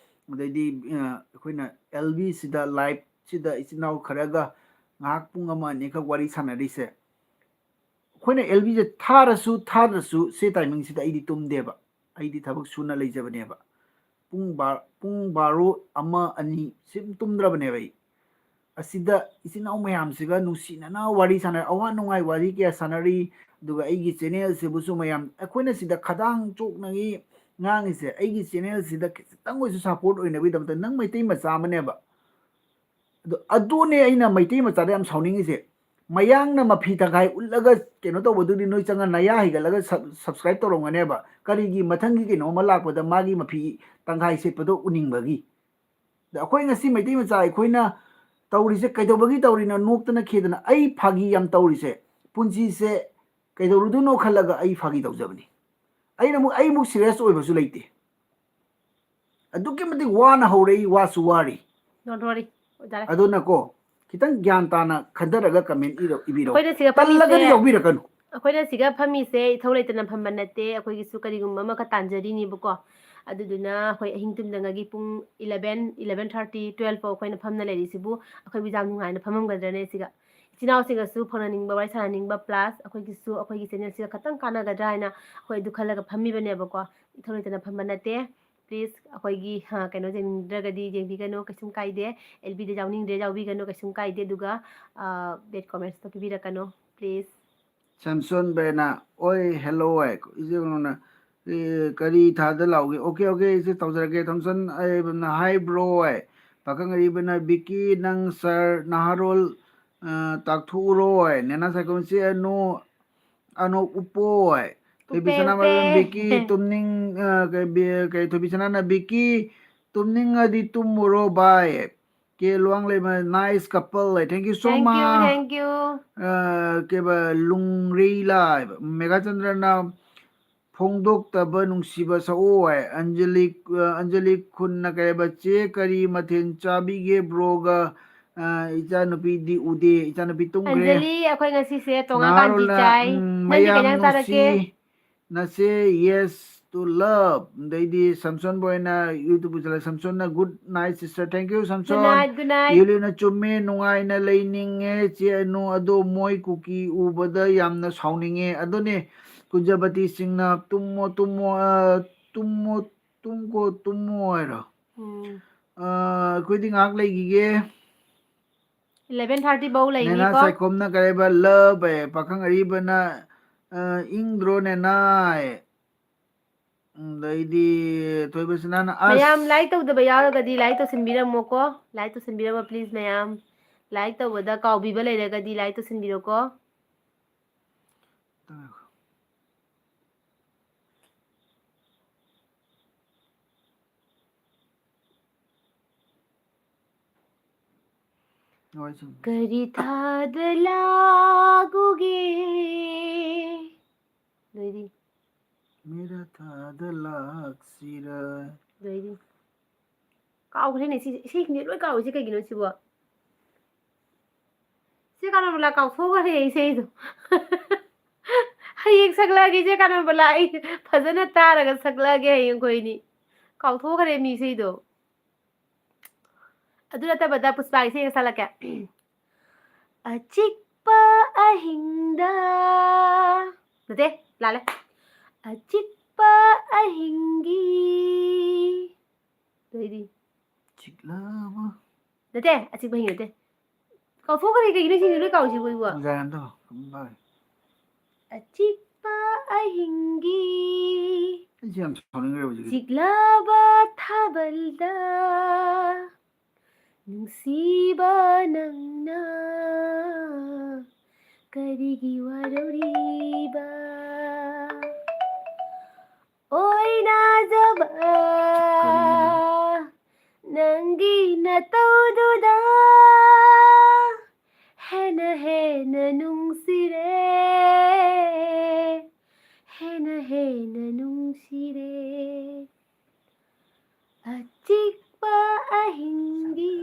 ꯑꯗꯩꯗꯤ, ꯑ, ꯑꯩꯈꯣꯏꯅ L V-ꯁꯤꯗ, live-ꯁꯤꯗ ꯏꯆꯤꯟ ꯏꯅꯥꯎ ꯈꯔꯒ ꯉꯥꯏꯍꯥꯛ ꯄꯨꯡ ꯑꯃ ꯑꯅꯤꯈꯛ ꯋꯥꯔꯤ ꯁꯥꯟꯅꯔꯤꯁꯦ꯫ ꯑꯩꯈꯣꯏꯅ L V-ꯁꯦ ꯊꯥꯔꯁꯨ ꯊꯥꯗ꯭ꯔꯁꯨ ꯁꯤ timing-ꯁꯤꯗ ꯑꯩꯗꯤ ꯇꯨꯝꯗꯦꯕ꯫ ꯑꯩꯗꯤ ꯊꯕꯛ ꯁꯨꯅ ꯂꯩꯖꯕꯅꯦꯕ꯫ ꯄꯨꯡ ꯕꯥ-, ꯄꯨꯡ ꯕꯥꯔꯣ, ꯑꯃ, ꯑꯅꯤ ꯁꯤꯝ ꯇꯨꯝꯗ꯭ꯔꯕꯅꯦꯕ ꯑꯩ꯫ ꯑꯁꯤꯗ ꯏꯆꯤꯟ ꯏꯅꯥꯎ ꯃꯌꯥꯝꯁꯤꯒ ꯅꯨꯡꯁꯤꯅꯅ ꯋꯥꯔꯤ ꯁꯥꯟꯅꯔꯤ, ꯑꯋꯥ ꯅꯨꯡꯉꯥꯏ ꯋꯥꯔꯤ ꯀꯌꯥ ꯁꯥꯟꯅꯔꯤ꯫ ꯑꯗꯨꯒ ꯑꯩꯒꯤ ꯆꯦꯅꯦꯜꯁꯤꯕꯨꯁꯨ ꯃꯌꯥꯝ, ꯑꯩꯈꯣꯏꯅ ꯁꯤꯗ ꯈꯗꯥꯡ ꯆꯣꯛꯅꯒꯤ ꯉꯥꯡꯉꯤꯁꯦ, ꯑꯩꯒꯤ ꯆꯦꯅꯦꯜꯁꯤꯗ ꯈꯤꯇꯪ ꯑꯣꯏꯁꯨ ꯁꯞꯄꯣꯔꯠ ꯑꯣꯏꯅꯕꯒꯤꯗꯃꯛꯇ꯫ ꯅꯪ ꯃꯩꯇꯩ ꯃꯆꯥ ꯑꯃꯅꯦꯕ꯫ ꯑꯗꯣ ꯑꯗꯨꯅꯦ ꯑꯩꯅ ꯃꯩꯇꯩ ꯃꯆꯥꯗ ꯌꯥꯝ ꯁꯥꯎꯅꯤꯡꯉꯤꯁꯦ꯫ ꯃꯌꯥꯡꯅ ꯃꯐꯤ ꯇꯪꯈꯥꯏ ꯎꯠꯂꯒ ꯀꯩꯅꯣ ꯇꯧꯕꯗꯨꯗꯤ ꯅꯣꯏ ꯆꯪꯉ ꯅꯌꯥ ꯍꯩꯒꯠꯂꯒ ꯁꯕ-, ꯁꯕꯁꯀ꯭ꯔꯥꯏꯕ ꯇꯧꯔꯝꯒꯅꯦꯕ꯫ ꯀꯔꯤꯒꯤ? ꯃꯊꯪꯒꯤ ꯀꯩꯅꯣꯝꯃ ꯂꯥꯛꯄꯗ ꯃꯥꯒꯤ ꯃꯐꯤ ꯇꯪꯈꯥꯏ ꯁꯦꯠꯄꯗꯣ ꯎꯅꯤꯡꯕꯒꯤ꯫ ꯑꯗ ꯑꯩꯈꯣꯏ ꯉꯁꯤ ꯃꯩꯇꯩ ꯃꯆꯥ ꯑꯩꯈꯣꯏꯅ ꯇꯧꯔꯤꯁꯦ ꯀꯩꯗꯧꯕꯒꯤ ꯇꯧꯔꯤꯅꯣ? ꯅꯣꯛꯇꯅ ꯈꯦꯗꯅ ꯑꯩ ꯐꯥꯒꯤ ꯌꯥꯝ ꯇꯧꯔꯤꯁꯦ, ꯄꯨꯟꯁꯤꯁꯦ ꯀꯩꯗꯧꯔꯨꯗꯣꯏꯅꯣ ꯈꯜꯂꯒ ꯑꯩ ꯐꯥꯒꯤ ꯇꯧꯖꯕꯅꯤ꯫ ꯑꯩꯅ ꯑꯃꯨꯛ, ꯑꯩꯃꯨꯛ ꯁꯤꯔꯤꯌꯁ ꯑꯣꯏꯕꯁꯨ ꯂꯩꯇꯦ꯫ ꯑꯗꯨꯛꯀꯤ ꯃꯇꯤꯛ ꯋꯥꯅ ꯍꯧꯔꯛꯏ, ꯋꯥꯁꯨ ꯋꯥꯔꯤ꯫ Don't worry, ꯑꯣꯖꯥ꯫ ꯑꯗꯨꯅꯀꯣ, ꯈꯤꯇꯪ ꯒ꯭ꯌꯥꯟ ꯇꯥꯅ ꯈꯟꯊꯔꯒ ꯀꯃꯦꯟ ꯏꯔꯣ, ꯏꯕꯤꯔꯣ꯫ ꯑꯩꯈꯣꯏꯅ ꯁꯤꯗ ꯇꯜꯂꯒꯗꯤ ꯐꯝꯃꯤꯁꯦ, ꯌꯥꯎꯕꯤꯔꯛꯀꯅꯨ꯫ ꯑꯩꯈꯣꯏꯅ ꯁꯤꯒ ꯐꯝꯃꯤꯁꯦ ꯏꯊꯧ ꯂꯩꯇꯅ ꯐꯝꯕ ꯅꯠꯇꯦ, ꯑꯩꯈꯣꯏꯒꯤꯁꯨ ꯀꯔꯤꯒꯨꯝꯕ ꯑꯃꯈꯛ ꯇꯥꯟꯖꯔꯤꯅꯤꯕꯀꯣ꯫ ꯑꯗꯨꯗꯨꯅ ꯑꯩꯈꯣꯏ ꯑꯍꯤꯡ ꯇꯨꯝꯗꯉꯒꯤ ꯄꯨꯡ eleven, eleven thirty, twelve ꯐꯥꯎ ꯑꯩꯈꯣꯏꯅ ꯐꯝꯅ ꯂꯩꯔꯤꯁꯤꯕꯨ ꯑꯩꯈꯣꯏꯕꯨ ꯌꯥꯝ ꯅꯨꯡꯉꯥꯏꯅ ꯐꯝꯃꯝꯒꯗ꯭ꯔꯅꯦ ꯁꯤꯒ? ꯏꯆꯤꯟ ꯏꯅꯥꯎꯁꯤꯡꯒꯁꯨ ꯐꯪꯅꯅꯤꯡꯕ, ꯋꯥꯔꯤ ꯁꯥꯟꯅꯅꯤꯡꯕ, plus ꯑꯩꯈꯣꯏꯒꯤꯁꯨ ꯑꯩꯈꯣꯏꯒꯤ ꯆꯦꯅꯦꯜꯁꯤꯒ ꯈꯇꯪ ꯀꯥꯟꯅꯒꯗ꯭ꯔꯥ ꯍꯥꯏꯅ ꯑꯩꯈꯣꯏ ꯑꯗꯨ ꯈꯜꯂꯒ ꯐꯝꯃꯤꯕꯅꯦꯕꯀꯣ꯫ ꯏꯊꯧ ꯂꯩꯇꯅ ꯐꯝꯕ ꯅꯠꯇꯦ꯫ Please, ꯑꯩꯈꯣꯏꯒꯤ, ꯑ, ꯀꯩꯅꯣ ꯌꯦꯡꯅꯤꯡꯗ꯭ꯔꯒꯗꯤ ꯌꯦꯡꯕꯤꯒꯅꯨ, ꯀꯩꯁꯨꯝ ꯀꯥꯏꯗꯦ꯫ ꯑꯦꯜ ꯕꯤꯗ ꯌꯥꯎꯅꯤꯡꯗ꯭ꯔꯦ, ꯌꯥꯎꯕꯤꯒꯅꯨ, ꯀꯩꯁꯨꯝ ꯀꯥꯏꯗꯦ꯫ ꯑꯗꯨꯒ, ꯑ, bad commentsꯇꯣ ꯄꯤꯕꯤꯔꯛꯀꯅꯨ, please꯫ ꯁꯦꯝꯁꯣꯟ ꯕꯦꯅ, "ꯑꯣꯏ, hello" ꯍꯥꯏ, ꯏꯆꯦ ꯀꯩꯅꯣꯅ, "ꯑꯦ, ꯀꯔꯤ ꯊꯥꯗ ꯂꯥꯎꯒꯦ?" Okay, okay, ꯏꯆꯦ ꯇꯧꯖꯔꯒꯦ꯫ ꯊꯝꯁꯣꯟ ꯑꯩꯕꯅ, "Hi bro" ꯍꯥꯏ꯫ ꯄꯥꯈꯪ ꯑꯔꯤꯕꯅ, "ꯕꯤꯀꯤ, ꯅꯪ ꯁꯥꯔ ꯅꯍꯥꯔꯣꯜ, ꯑ, ꯇꯥꯛꯊꯣꯛꯎꯔꯣ" ꯍꯥꯏ꯫ ꯅꯦꯅꯥ ꯁꯥꯏꯀꯣꯟꯁꯦ, "ꯑꯅꯣ, ꯑꯅꯣ ꯎꯞꯄꯣ" ꯍꯥꯏ꯫ ꯊꯣꯏꯕꯤ ꯎꯞꯄꯦ, ꯁꯅꯥꯃꯌꯨꯝ, ꯎꯞꯄꯦ꯫ "ꯕꯤꯀꯤ, ꯇꯨꯝꯅꯤꯡ-, ꯑ, ꯀꯩ, ꯕꯤ-, ꯀꯩ, ꯊꯣꯏꯕꯤ ꯁꯅꯥꯅ, 'ꯕꯤꯀꯤ, ꯇꯨꯝꯅꯤꯡꯉꯗꯤ ꯇꯨꯝꯃꯨꯔꯣ ꯕꯥꯏ.' ꯀꯦ ꯂꯨꯋꯥꯡꯂꯩꯃ, "Nice couple" high. Thank you so Thank you, much꯫ thank you꯫ ꯑ, ꯀꯩꯕ, ꯂꯨꯡꯔꯩꯂꯥ ꯍꯥꯏꯕ꯫ ꯃꯦꯘꯥꯆꯟꯗ꯭ꯔꯅ, "ꯐꯣꯡꯗꯣꯛꯇꯕ ꯅꯨꯡꯁꯤꯕ ꯁꯛꯑꯣ" ꯍꯥꯏ꯫ ꯑꯟꯖꯂꯤ, ꯑ, ꯑꯟꯖꯂꯤ ꯈꯨꯟꯅ ꯀꯩ ꯍꯥꯏꯕ, "ꯆꯦ, ꯀꯔꯤ ꯃꯊꯦꯜ ꯆꯥꯕꯤꯒꯦ ꯕ꯭ꯔꯣꯒ, ꯑ, ꯏꯆꯥꯅꯨꯄꯤꯗꯤ ꯎꯗꯦ, ꯏꯆꯥꯅꯨꯄꯤ ꯇꯨꯝꯈ꯭ꯔꯦ"꯫ ꯑꯟꯖꯂꯤ, ꯑꯩꯈꯣꯏ ꯉꯁꯤꯁꯦ ꯇꯣꯉꯥꯟ ꯅꯍꯥꯔꯣꯜꯅ, ꯀꯥꯟꯆꯤ ꯆꯥꯏ꯫ ꯎꯝ, ꯅꯪꯗꯤ ꯀꯩ "ꯃꯌꯥꯝ ꯏꯟꯖꯥꯡ ꯆꯥꯔꯛꯀꯦ? ꯅꯨꯡꯁꯤ ꯅꯁꯦ, yes to love"꯫ ꯑꯗꯩꯗꯤ ꯁꯝꯁꯣꯟ ꯕꯣꯏꯅ YouTube ꯄꯨꯁꯜꯂꯦ꯫ ꯁꯝꯁꯣꯟꯅ, "Good night sister, thank you ꯁꯝꯁꯣꯟ"꯫ Good night, good night꯫ ꯌꯨꯂꯤꯅ, "ꯆꯨꯝꯃꯦ, ꯅꯨꯡꯉꯥꯏꯅ ꯂꯩꯅꯤꯡꯉꯦ ꯆꯦ ꯑꯅꯨ, ꯑꯗꯣ ꯃꯣꯏ ꯀꯨꯀꯤ ꯎꯕꯗ ꯌꯥꯝꯅ ꯁꯥꯎꯅꯤꯡꯉꯦ"꯫ ꯑꯗꯨꯅꯦ, ꯀꯨꯟꯖꯕꯇꯤ ꯁꯤꯡꯅ, "ꯇꯨꯝꯃꯣ, ꯇꯨꯝꯃꯣ, ꯑ, ꯇꯨꯝꯃꯣ, ꯇꯨꯝꯀꯣ, ꯇꯨꯝꯃꯣ" ꯍꯥꯏꯔꯣ? ꯎꯝ꯫ ꯑ, ꯑꯩꯈꯣꯏꯗꯤ ꯉꯥꯏꯍꯥꯛ ꯂꯩꯈꯤꯒꯦ꯫ Eleven thirty ꯐꯧ ꯅꯦꯅꯥ ꯂꯩꯅꯤꯀꯣ꯫ ꯁꯥꯏꯈꯣꯝꯅ ꯀꯔꯤꯕ? Love ꯑꯦ, ꯄꯥꯈꯪ ꯑꯔꯤꯕꯅ, ꯑ, ꯏꯪꯗ꯭ꯔꯣ ꯅꯦꯅꯥ ꯑꯦ? ꯑꯗꯩꯗꯤ ꯊꯣꯏꯕꯁꯅꯥꯅ ꯑꯁ꯫ ꯃꯌꯥꯝ like ꯇꯧꯗꯕ ꯌꯥꯎꯔꯒꯗꯤ like ꯇꯧꯁꯤꯟꯕꯤꯔꯝꯃꯣꯀꯣ꯫ Like ꯇꯧꯁꯤꯟꯕꯤꯔꯝꯃꯣ please ꯃꯌꯥꯝ꯫ Like ꯇꯧꯕꯗ ꯀꯥꯎꯕꯤꯕ ꯂꯩꯔꯒꯗꯤ like ꯇꯧꯁꯤꯟꯕꯤꯔꯣꯀꯣ꯫ ꯍꯣꯏ, ꯁꯨꯝ꯫ ꯀꯔꯤ ꯊꯥꯗ ꯂꯥꯛꯎꯒꯦ? ꯂꯣꯏꯔꯤ꯫ ꯃꯦꯔꯥ ꯊꯥꯗ ꯂꯥꯛꯁꯤꯔ꯫ ꯂꯣꯏꯔꯤ꯫ ꯀꯥꯎꯈ꯭ꯔꯦꯅꯦ ꯁꯤ ꯏꯁꯩꯁꯤꯡꯁꯦ ꯂꯣꯏ ꯀꯥꯎꯏꯁꯦ ꯀꯩꯒꯤꯅꯣ ꯁꯤꯕꯣ? ꯁꯤ ꯀꯅꯥꯃꯂꯥ ꯀꯥꯎꯊꯣꯛꯈ꯭ꯔꯦ ꯏꯁꯩꯗꯣ꯫ ꯍꯌꯦꯡ ꯁꯛꯂꯛꯑꯒꯦ ꯏꯆꯦ ꯀꯅꯥꯃꯂꯥ, ꯑꯩ ꯐꯖꯅ ꯇꯥꯔꯒ ꯁꯛꯂꯛꯑꯒꯦ ꯍꯌꯦꯡ ꯑꯩꯈꯣꯏꯅꯤ꯫ ꯀꯥꯎꯊꯣꯛꯈ꯭ꯔꯦ ꯃꯤ ꯏꯁꯩꯗꯣ꯫ ꯑꯗꯨ ꯅꯠꯇꯕꯗ ꯄꯨꯁꯄꯥꯒꯤ ꯏꯁꯩ ꯑꯃ ꯁꯛꯂꯛꯀꯦ꯫ ꯑꯆꯤꯛꯄ ꯑꯍꯤꯡꯗ, ꯅꯠꯇꯦ, ꯂꯥꯜꯂꯦ꯫ ꯑꯆꯤꯛꯄ ꯑꯍꯤꯡꯒꯤ, ꯑꯗꯩꯗꯤ ꯆꯤꯛꯂꯕ꯫ ꯅꯠꯇꯦ, ꯑꯆꯤꯛꯄ ꯑꯍꯤꯡ ꯅꯠꯇꯦ꯫ ꯀꯥꯎꯊꯣꯛꯈ꯭ꯔꯦ, ꯀꯩꯒꯤꯅꯣ ꯁꯤꯡꯁꯦ ꯂꯣꯏ ꯀꯥꯎꯏꯁꯤꯕꯣ ꯑꯩꯕꯣ? ꯄꯨꯡꯖꯥꯏ ꯑꯝꯇ ꯀꯨꯝꯕ꯫ ꯑꯆꯤꯛꯄ ꯑꯍꯤꯡꯒꯤ ꯑꯩꯁꯦ ꯌꯥꯝ ꯁꯥꯎꯅꯤꯡꯈ꯭ꯔꯦ ꯍꯧꯖꯤꯛ꯫ ꯆꯤꯛꯂꯕ ꯊꯥꯕꯜꯗ ꯅꯨꯡꯁꯤꯕ ꯅꯪꯅ ꯀꯔꯤꯒꯤ ꯋꯥꯔꯧꯔꯤꯕ? ꯑꯣꯏꯅꯖꯕ ꯅꯪꯒꯤ ꯅꯇꯧꯗꯨꯗ ꯍꯦꯟꯅ ꯍꯦꯟꯅ ꯅꯨꯡꯁꯤꯔꯦ, ꯍꯦꯟꯅ ꯍꯦꯟꯅ ꯅꯨꯡꯁꯤꯔꯦ꯫ ꯑꯆꯤꯛꯄ ꯑꯍꯤꯡꯒꯤ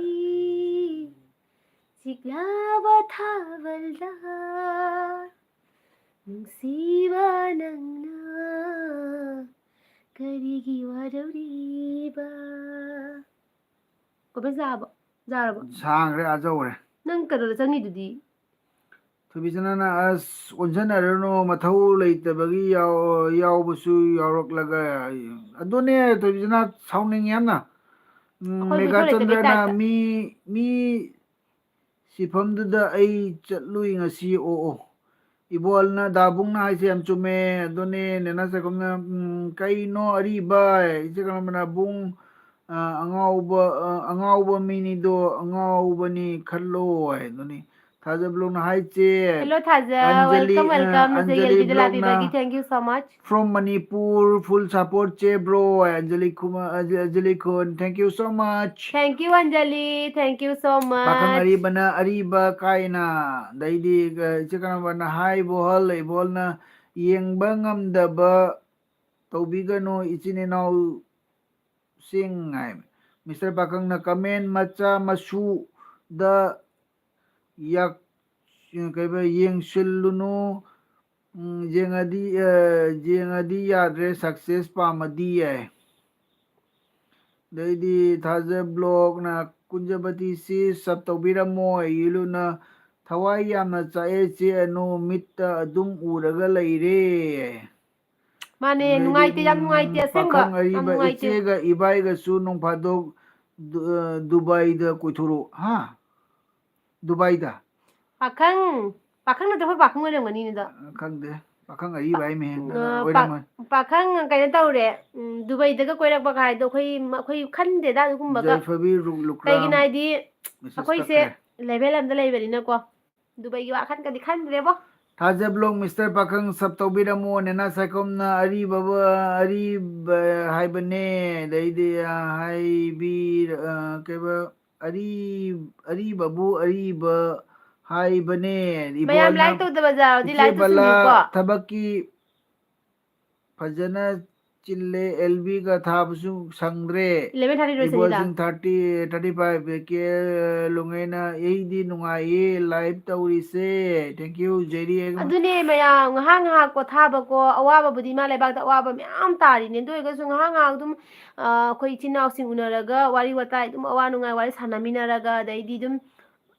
ꯆꯤꯛꯂꯕ ꯊꯥꯕꯜꯗ ꯅꯨꯡꯁꯤꯕ ꯅꯪꯅ ꯀꯔꯤꯒꯤ ꯋꯥꯔꯧꯔꯤꯕ? ꯀꯣꯃꯦꯟ ꯌꯥꯔꯕꯣ? ꯌꯥꯔꯕꯣ? ꯁꯥꯡꯈ꯭ꯔꯦ, ꯑꯥ ꯌꯧꯈ꯭ꯔꯦ꯫ ꯅꯪ ꯀꯩꯅꯣꯗ ꯆꯪꯉꯤꯗꯨꯗꯤ? ꯊꯣꯏꯕꯤꯆꯅꯅ ꯑꯁ ꯑꯣꯟꯁꯤꯟꯅꯔꯅꯨ, ꯃꯊꯧ ꯂꯩꯇꯕꯒꯤ ꯌꯥꯎ-, ꯌꯥꯎꯕꯁꯨ ꯌꯥꯎꯔꯛꯂꯒ꯫ ꯑꯗꯨꯅꯦ ꯊꯣꯏꯕꯤꯆꯅ ꯁꯥꯎꯅꯤꯡꯉꯤ ꯌꯥꯝꯅ꯫ ꯎꯝ, ꯑꯩꯈꯣꯏ ꯃꯊꯧ ꯂꯩꯇꯕꯩ ꯃꯦꯒꯥꯆꯟꯗ꯭ꯔꯅ ꯇꯥꯏꯞꯇ꯫ ꯃꯤ, ꯃꯤ ꯁꯤꯐꯝꯗꯨꯗ ꯑꯩ ꯆꯠꯂꯨꯏ ꯉꯁꯤ꯫ ꯑꯣ, ꯑꯣ꯫ ꯏꯕꯣꯜꯅ, ꯗꯥꯕꯨꯡꯅ ꯍꯥꯏꯁꯦ ꯌꯥꯝ ꯆꯨꯝꯃꯦ꯫ ꯑꯗꯨꯅꯦ, ꯅꯦꯅꯥ ꯆꯥꯛꯈꯨꯝꯅ, ꯎꯝ, "ꯀꯩꯅꯣ ꯑꯔꯤꯕ?" ꯏꯆꯦ ꯀꯔꯝꯕꯅ, "ꯕꯨꯡ, ꯑ, ꯑꯉꯥꯎꯕ, ꯑ, ꯑꯉꯥꯎꯕ ꯃꯤꯅꯤꯗꯣ, ꯑꯉꯥꯎꯕꯅꯤ ꯈꯜꯂꯣ" ꯍꯥꯏ꯫ ꯑꯗꯨꯅꯤ, ꯊꯥꯖꯕ ꯂꯣꯡꯅ ꯍꯥꯏꯁꯦ꯫ Hello, ꯊꯥꯖ꯫ ꯑꯟꯖꯂꯤ, welcome, ꯑ, welcome. ꯅꯆꯦ Anjali ꯌꯦꯜꯕꯤꯗ ꯕ꯭ꯂꯣꯛꯅ ꯂꯥꯛꯄꯤꯕꯒꯤ thank you so much. From Manipur, full support ꯆꯦ bro꯫ ꯑꯟꯖꯂꯤ ꯈꯨꯃ-, ꯑꯟꯖ-, ꯑꯟꯖꯂꯤ ꯈꯨꯟ, thank you so much꯫ Thank you, Anjali, thank you so much꯫ ꯄꯥꯈꯪ ꯑꯔꯤꯕꯅ ꯑꯔꯤꯕ ꯀꯥꯏꯅ, ꯑꯗꯩꯗꯤ, ꯑ, ꯏꯆꯦ ꯀꯔꯝꯕꯅ ꯍꯥꯏ ꯕꯣꯍꯜ, ꯏꯕꯣꯜꯅ ꯌꯦꯡꯕ ꯉꯝꯗꯕ ꯇꯧꯕꯤꯒꯅꯨ ꯏꯆꯤꯟ ꯏꯅꯥꯎꯁꯤꯡ ꯍꯥꯏ꯫ Mister ꯄꯥꯈꯪꯅ comment ꯃꯆꯥ ꯃꯁꯨꯗ ꯌꯥꯛ-, ꯀꯩꯕ, ꯌꯦꯡꯁꯤꯜꯂꯨꯅꯨ, ꯎꯝ, ꯌꯦꯡꯉꯗꯤ, ꯑ, ꯌꯦꯡꯉꯗꯤ ꯌꯥꯗ꯭ꯔꯦ, success ꯄꯥꯝꯃꯗꯤ ꯌꯥꯏ꯫ ꯑꯗꯩꯗꯤ ꯊꯥꯖ ꯕ꯭ꯂꯣꯛꯅ ꯀꯨꯟꯖꯕꯇꯤ ꯁꯤ sub ꯇꯧꯕꯤꯔꯝꯃꯣ, ꯏꯂꯨꯅ ꯊꯋꯥꯏ ꯌꯥꯝꯅ ꯆꯥꯛꯑꯦ ꯆꯦ ꯑꯅꯨ, ꯃꯤꯠꯇ ꯑꯗꯨꯝ ꯎꯔꯒ ꯂꯩꯔꯦ꯫ ꯃꯥꯅꯦ, ꯑꯗꯩꯗꯤ, ꯅꯨꯡꯉꯥꯏꯇꯦ, ꯌꯥꯝ ꯎꯝ, ꯅꯨꯡꯉꯥꯏꯇꯦ, ꯑꯁꯦꯡꯕ ꯄꯥꯈꯪ ꯌꯥꯝ ꯑꯔꯤꯕ ꯅꯨꯡꯉꯥꯏꯇꯦ꯫ ꯏꯆꯦꯒ ꯏꯕꯥꯏꯒꯁꯨ ꯅꯣꯡ ꯐꯥꯗꯣꯛ ꯗꯨ-, ꯑ, ꯗꯨꯕꯥꯏꯗ ꯀꯣꯏꯊꯣꯔꯛꯎ꯫ ꯍꯥ? ꯗꯨꯕꯥꯏꯗ? ꯄꯥꯈꯪ, ꯄꯥꯈꯪ ꯅꯠꯇ꯭ꯔꯣ? ꯑꯩꯈꯣꯏ ꯄꯥꯈꯪ ꯑꯣꯏꯔꯝꯒꯅꯤꯅꯦ ꯑꯗꯣ꯫ ꯑ, ꯈꯪꯗꯦ꯫ ꯄꯥꯈꯪ ꯑꯔꯤꯕ ꯍꯥꯏꯃꯦ꯫ ꯑ, ꯑ, ꯄꯥ-, ꯑꯣꯏꯔꯝꯃꯣꯏ꯫ ꯄꯥꯈꯪ ꯀꯩꯅꯣ ꯇꯧꯔꯦ, ꯎꯝ, ꯗꯨꯕꯥꯏꯗꯒ ꯀꯣꯏꯔꯛꯄ ꯀꯥꯏꯗꯣ ꯑꯩꯈꯣꯏ ꯃ-, ꯑꯩꯈꯣꯏ ꯈꯟꯗꯦꯗ ꯑꯗꯨꯒꯨꯝꯕꯒ꯫ ꯖꯩꯐꯕꯤ ꯔꯨꯛ ꯂꯨꯀ꯭ꯔꯥꯝ ꯀꯩꯒꯤꯅꯣ ꯍꯥꯏꯗꯤ message ꯑꯩꯈꯣꯏꯁꯦ ꯀꯛꯈ꯭ꯔꯦ꯫ Level ꯑꯝꯗ ꯂꯩꯕꯅꯤꯅꯀꯣ꯫ ꯗꯨꯕꯥꯏꯒꯤ ꯋꯥꯈꯜꯒꯗꯤ ꯈꯟꯗ꯭ꯔꯦꯕꯣ꯫ ꯊꯥꯖ ꯕ꯭ꯂꯣꯛ Mister ꯄꯥꯈꯪ sub ꯇꯧꯕꯤꯔꯝꯃꯣ꯫ ꯅꯦꯅꯥ ꯁꯥꯏꯈꯣꯝꯅ ꯑꯔꯤꯕꯕꯨ ꯑꯔꯤꯕ ꯍꯥꯏꯕꯅꯦ꯫ ꯑꯗꯩꯗꯤ, ꯑ, ꯍꯥꯏꯕꯤ-, ꯑ, ꯀꯩꯕ, ꯑꯔꯤ-, ꯑꯔꯤꯕꯕꯨ ꯑꯔꯤꯕ ꯍꯥꯏꯕꯅꯦ꯫ ꯃꯌꯥꯝ ꯏꯕꯣꯜꯅ, like ꯇꯧꯗꯕ ꯌꯥꯎꯔꯗꯤ ꯏꯆꯦ like ꯕꯂꯥ, ꯇꯧꯁꯤꯟꯕꯤꯌꯨꯀꯣ꯫ ꯊꯕꯛꯀꯤ ꯐꯖꯅ ꯆꯤꯜꯂꯦ, ꯑꯦꯜ ꯕꯤꯒ ꯊꯥꯕꯁꯨ ꯁꯪꯗ꯭ꯔꯦ꯫ Eleven thirty ꯂꯣꯏꯁꯤꯜꯂꯤꯗ꯫ ꯏꯕꯣꯜꯁꯤꯡ thirty, thirty five, ꯀꯦ ꯂꯣꯡꯉꯩꯅ, "ꯑꯩꯗꯤ ꯅꯨꯡꯉꯥꯏꯌꯦ live ꯇꯧꯔꯤꯁꯦ꯫ Thank you, ꯖꯦꯔꯤ ꯑꯦꯒꯃ꯫" ꯑꯗꯨꯅꯦ ꯃꯌꯥꯝ, ꯉꯥꯏꯍꯥꯛ ꯉꯥꯏꯍꯥꯛ ꯄꯣꯊꯥꯕꯀꯣ, ꯑꯋꯥꯕꯕꯨꯗꯤ ꯏꯃꯥ ꯂꯩꯕꯥꯛꯇ ꯑꯋꯥꯕ ꯃꯌꯥꯝ ꯇꯥꯔꯤꯅꯦ꯫ ꯑꯗꯨ ꯑꯣꯏꯔꯒꯁꯨ ꯉꯥꯏꯍꯥꯛ ꯉꯥꯏꯍꯥꯛ ꯑꯗꯨꯝ, ꯑ, ꯑꯩꯈꯣꯏ ꯏꯆꯤꯟ ꯏꯅꯥꯎꯁꯤꯡ ꯎꯅꯔꯒ ꯋꯥꯔꯤ ꯋꯥꯇꯥꯏ ꯑꯗꯨꯝ ꯑꯋꯥ ꯅꯨꯡꯉꯥꯏ ꯋꯥꯔꯤ ꯁꯥꯟꯅꯃꯤꯟꯅꯔꯒ, ꯑꯗꯩꯗꯤ ꯑꯗꯨꯝ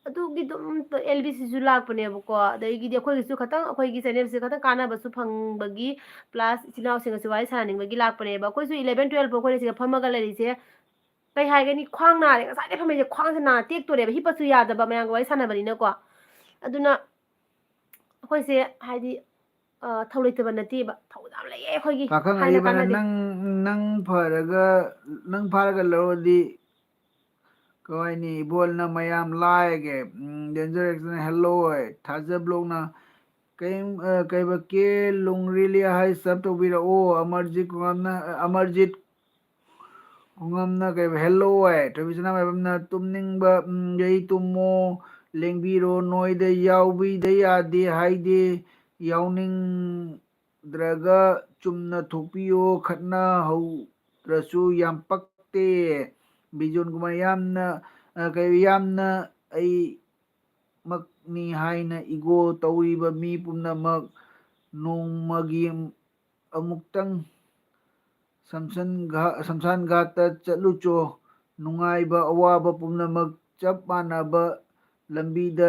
ꯑꯗꯨꯒꯤ ꯑꯗꯨꯝ ꯑꯦꯜ ꯕꯤꯁꯤꯁꯨ ꯂꯥꯛꯄꯅꯦꯕꯀꯣ꯫ ꯑꯗꯒꯤꯗꯤ ꯑꯩꯈꯣꯏꯒꯤꯁꯨ ꯈꯇꯪ, ꯑꯩꯈꯣꯏꯒꯤ channelꯁꯦ ꯈꯇꯪ ꯀꯥꯟꯅꯕꯁꯨ ꯐꯪꯕꯒꯤ, plus ꯏꯆꯤꯟ ꯏꯅꯥꯎꯁꯤꯡꯒꯁꯨ ꯋꯥꯔꯤ ꯁꯥꯟꯅꯅꯤꯡꯕꯒꯤ ꯂꯥꯛꯄꯅꯦꯕ꯫ ꯑꯩꯈꯣꯏꯁꯨ eleven twelve ꯐꯥꯎ ꯑꯩꯈꯣꯏꯅ ꯁꯤꯗ ꯐꯝꯃꯒ ꯂꯩꯔꯤꯁꯦ, ꯀꯩ ꯍꯥꯏꯒꯅꯤ, ꯈ꯭ꯋꯥꯡ ꯅꯥꯔꯦ, ꯉꯁꯥꯏꯗꯩ ꯐꯝꯃꯤꯁꯦ ꯈ꯭ꯋꯥꯡꯁꯦ ꯅꯥ ꯇꯦꯛꯇꯣꯔꯦꯕ, ꯍꯤꯞꯄꯁꯨ ꯌꯥꯗꯕ, ꯃꯌꯥꯝꯒ ꯋꯥꯔꯤ ꯁꯥꯟꯅꯕꯅꯤꯅꯀꯣ꯫ ꯑꯗꯨꯅ ꯑꯩꯈꯣꯏꯁꯦ ꯍꯥꯏꯗꯤ, ꯑ, ꯊꯧ ꯂꯩꯇꯕ ꯅꯠꯇꯦꯕ, ꯊꯧ ꯌꯥꯝ ꯂꯩꯌꯦ ꯑꯩꯈꯣꯏꯒꯤ, ꯀꯥꯈꯪ ꯍꯥꯏꯅ ꯑꯔꯤꯕꯅ ꯀꯥꯟꯅꯗꯦ꯫ ꯅꯪ, ꯅꯪ ꯐꯔꯒ, ꯅꯪ ꯐꯥꯔꯒ ꯂꯧꯔꯗꯤ ꯀꯃꯥꯏꯅꯤ? ꯏꯕꯣꯜꯅ ꯃꯌꯥꯝ ꯂꯥꯏꯒꯦ꯫ ꯎꯝ, Danger X ꯅ hello ꯍꯥꯏ꯫ ꯊꯥꯖ ꯕ꯭ꯂꯣꯛꯅ ꯀꯩꯝ, ꯑ, ꯀꯩꯕ ꯀꯦ ꯂꯣꯡꯔꯤꯂꯤ ꯍꯥꯏ, sub ꯇꯧꯕꯤꯔꯛꯑꯣ꯫ ꯑꯃꯔꯖꯤꯠ ꯈꯣꯡꯉꯥꯝꯅ, ꯑ, ꯑꯃꯔꯖꯤꯠ ꯈꯣꯡꯉꯥꯝꯅ ꯀꯩꯕ hello ꯍꯥꯏ꯫ ꯊꯣꯏꯕꯤꯁꯅꯥ ꯃꯥꯏꯕꯝꯅ ꯇꯨꯝꯅꯤꯡꯕ, ꯎꯝ, ꯌꯩ ꯇꯨꯝꯃꯣ, ꯂꯦꯡꯕꯤꯔꯣ, ꯅꯣꯏꯗ ꯌꯥꯎꯕꯤꯗ ꯌꯥꯗꯦ ꯍꯥꯏꯗꯦ, ꯌꯥꯎꯅꯤꯡꯗ꯭ꯔꯒ ꯆꯨꯝꯅ ꯊꯣꯛꯄꯤꯌꯣ, ꯈꯠꯅꯍꯧꯗ꯭ꯔꯁꯨ ꯌꯥꯝ ꯄꯛꯇꯦ꯫ ꯕꯤꯖꯣꯟ ꯀꯨꯃꯥꯔ ꯌꯥꯝꯅ, ꯑ, ꯀꯩ, ꯌꯥꯝꯅ ꯑꯩ ꯃꯛꯅꯤ ꯍꯥꯏꯅ ꯏꯒꯣ ꯇꯧꯔꯤꯕ ꯃꯤ ꯄꯨꯝꯅꯃꯛ ꯅꯣꯡꯃꯒꯤ ꯑꯃꯨꯛꯇꯪ ꯁꯝꯁꯟ ꯘꯥ-, ꯁꯝꯁꯥꯟ ꯘꯥꯠꯇ ꯆꯠꯂꯨꯆꯣ꯫ ꯅꯨꯡꯉꯥꯏꯕ ꯑꯋꯥꯕ ꯄꯨꯝꯅꯃꯛ ꯆꯞ ꯃꯥꯟꯅꯕ ꯂꯝꯕꯤꯗ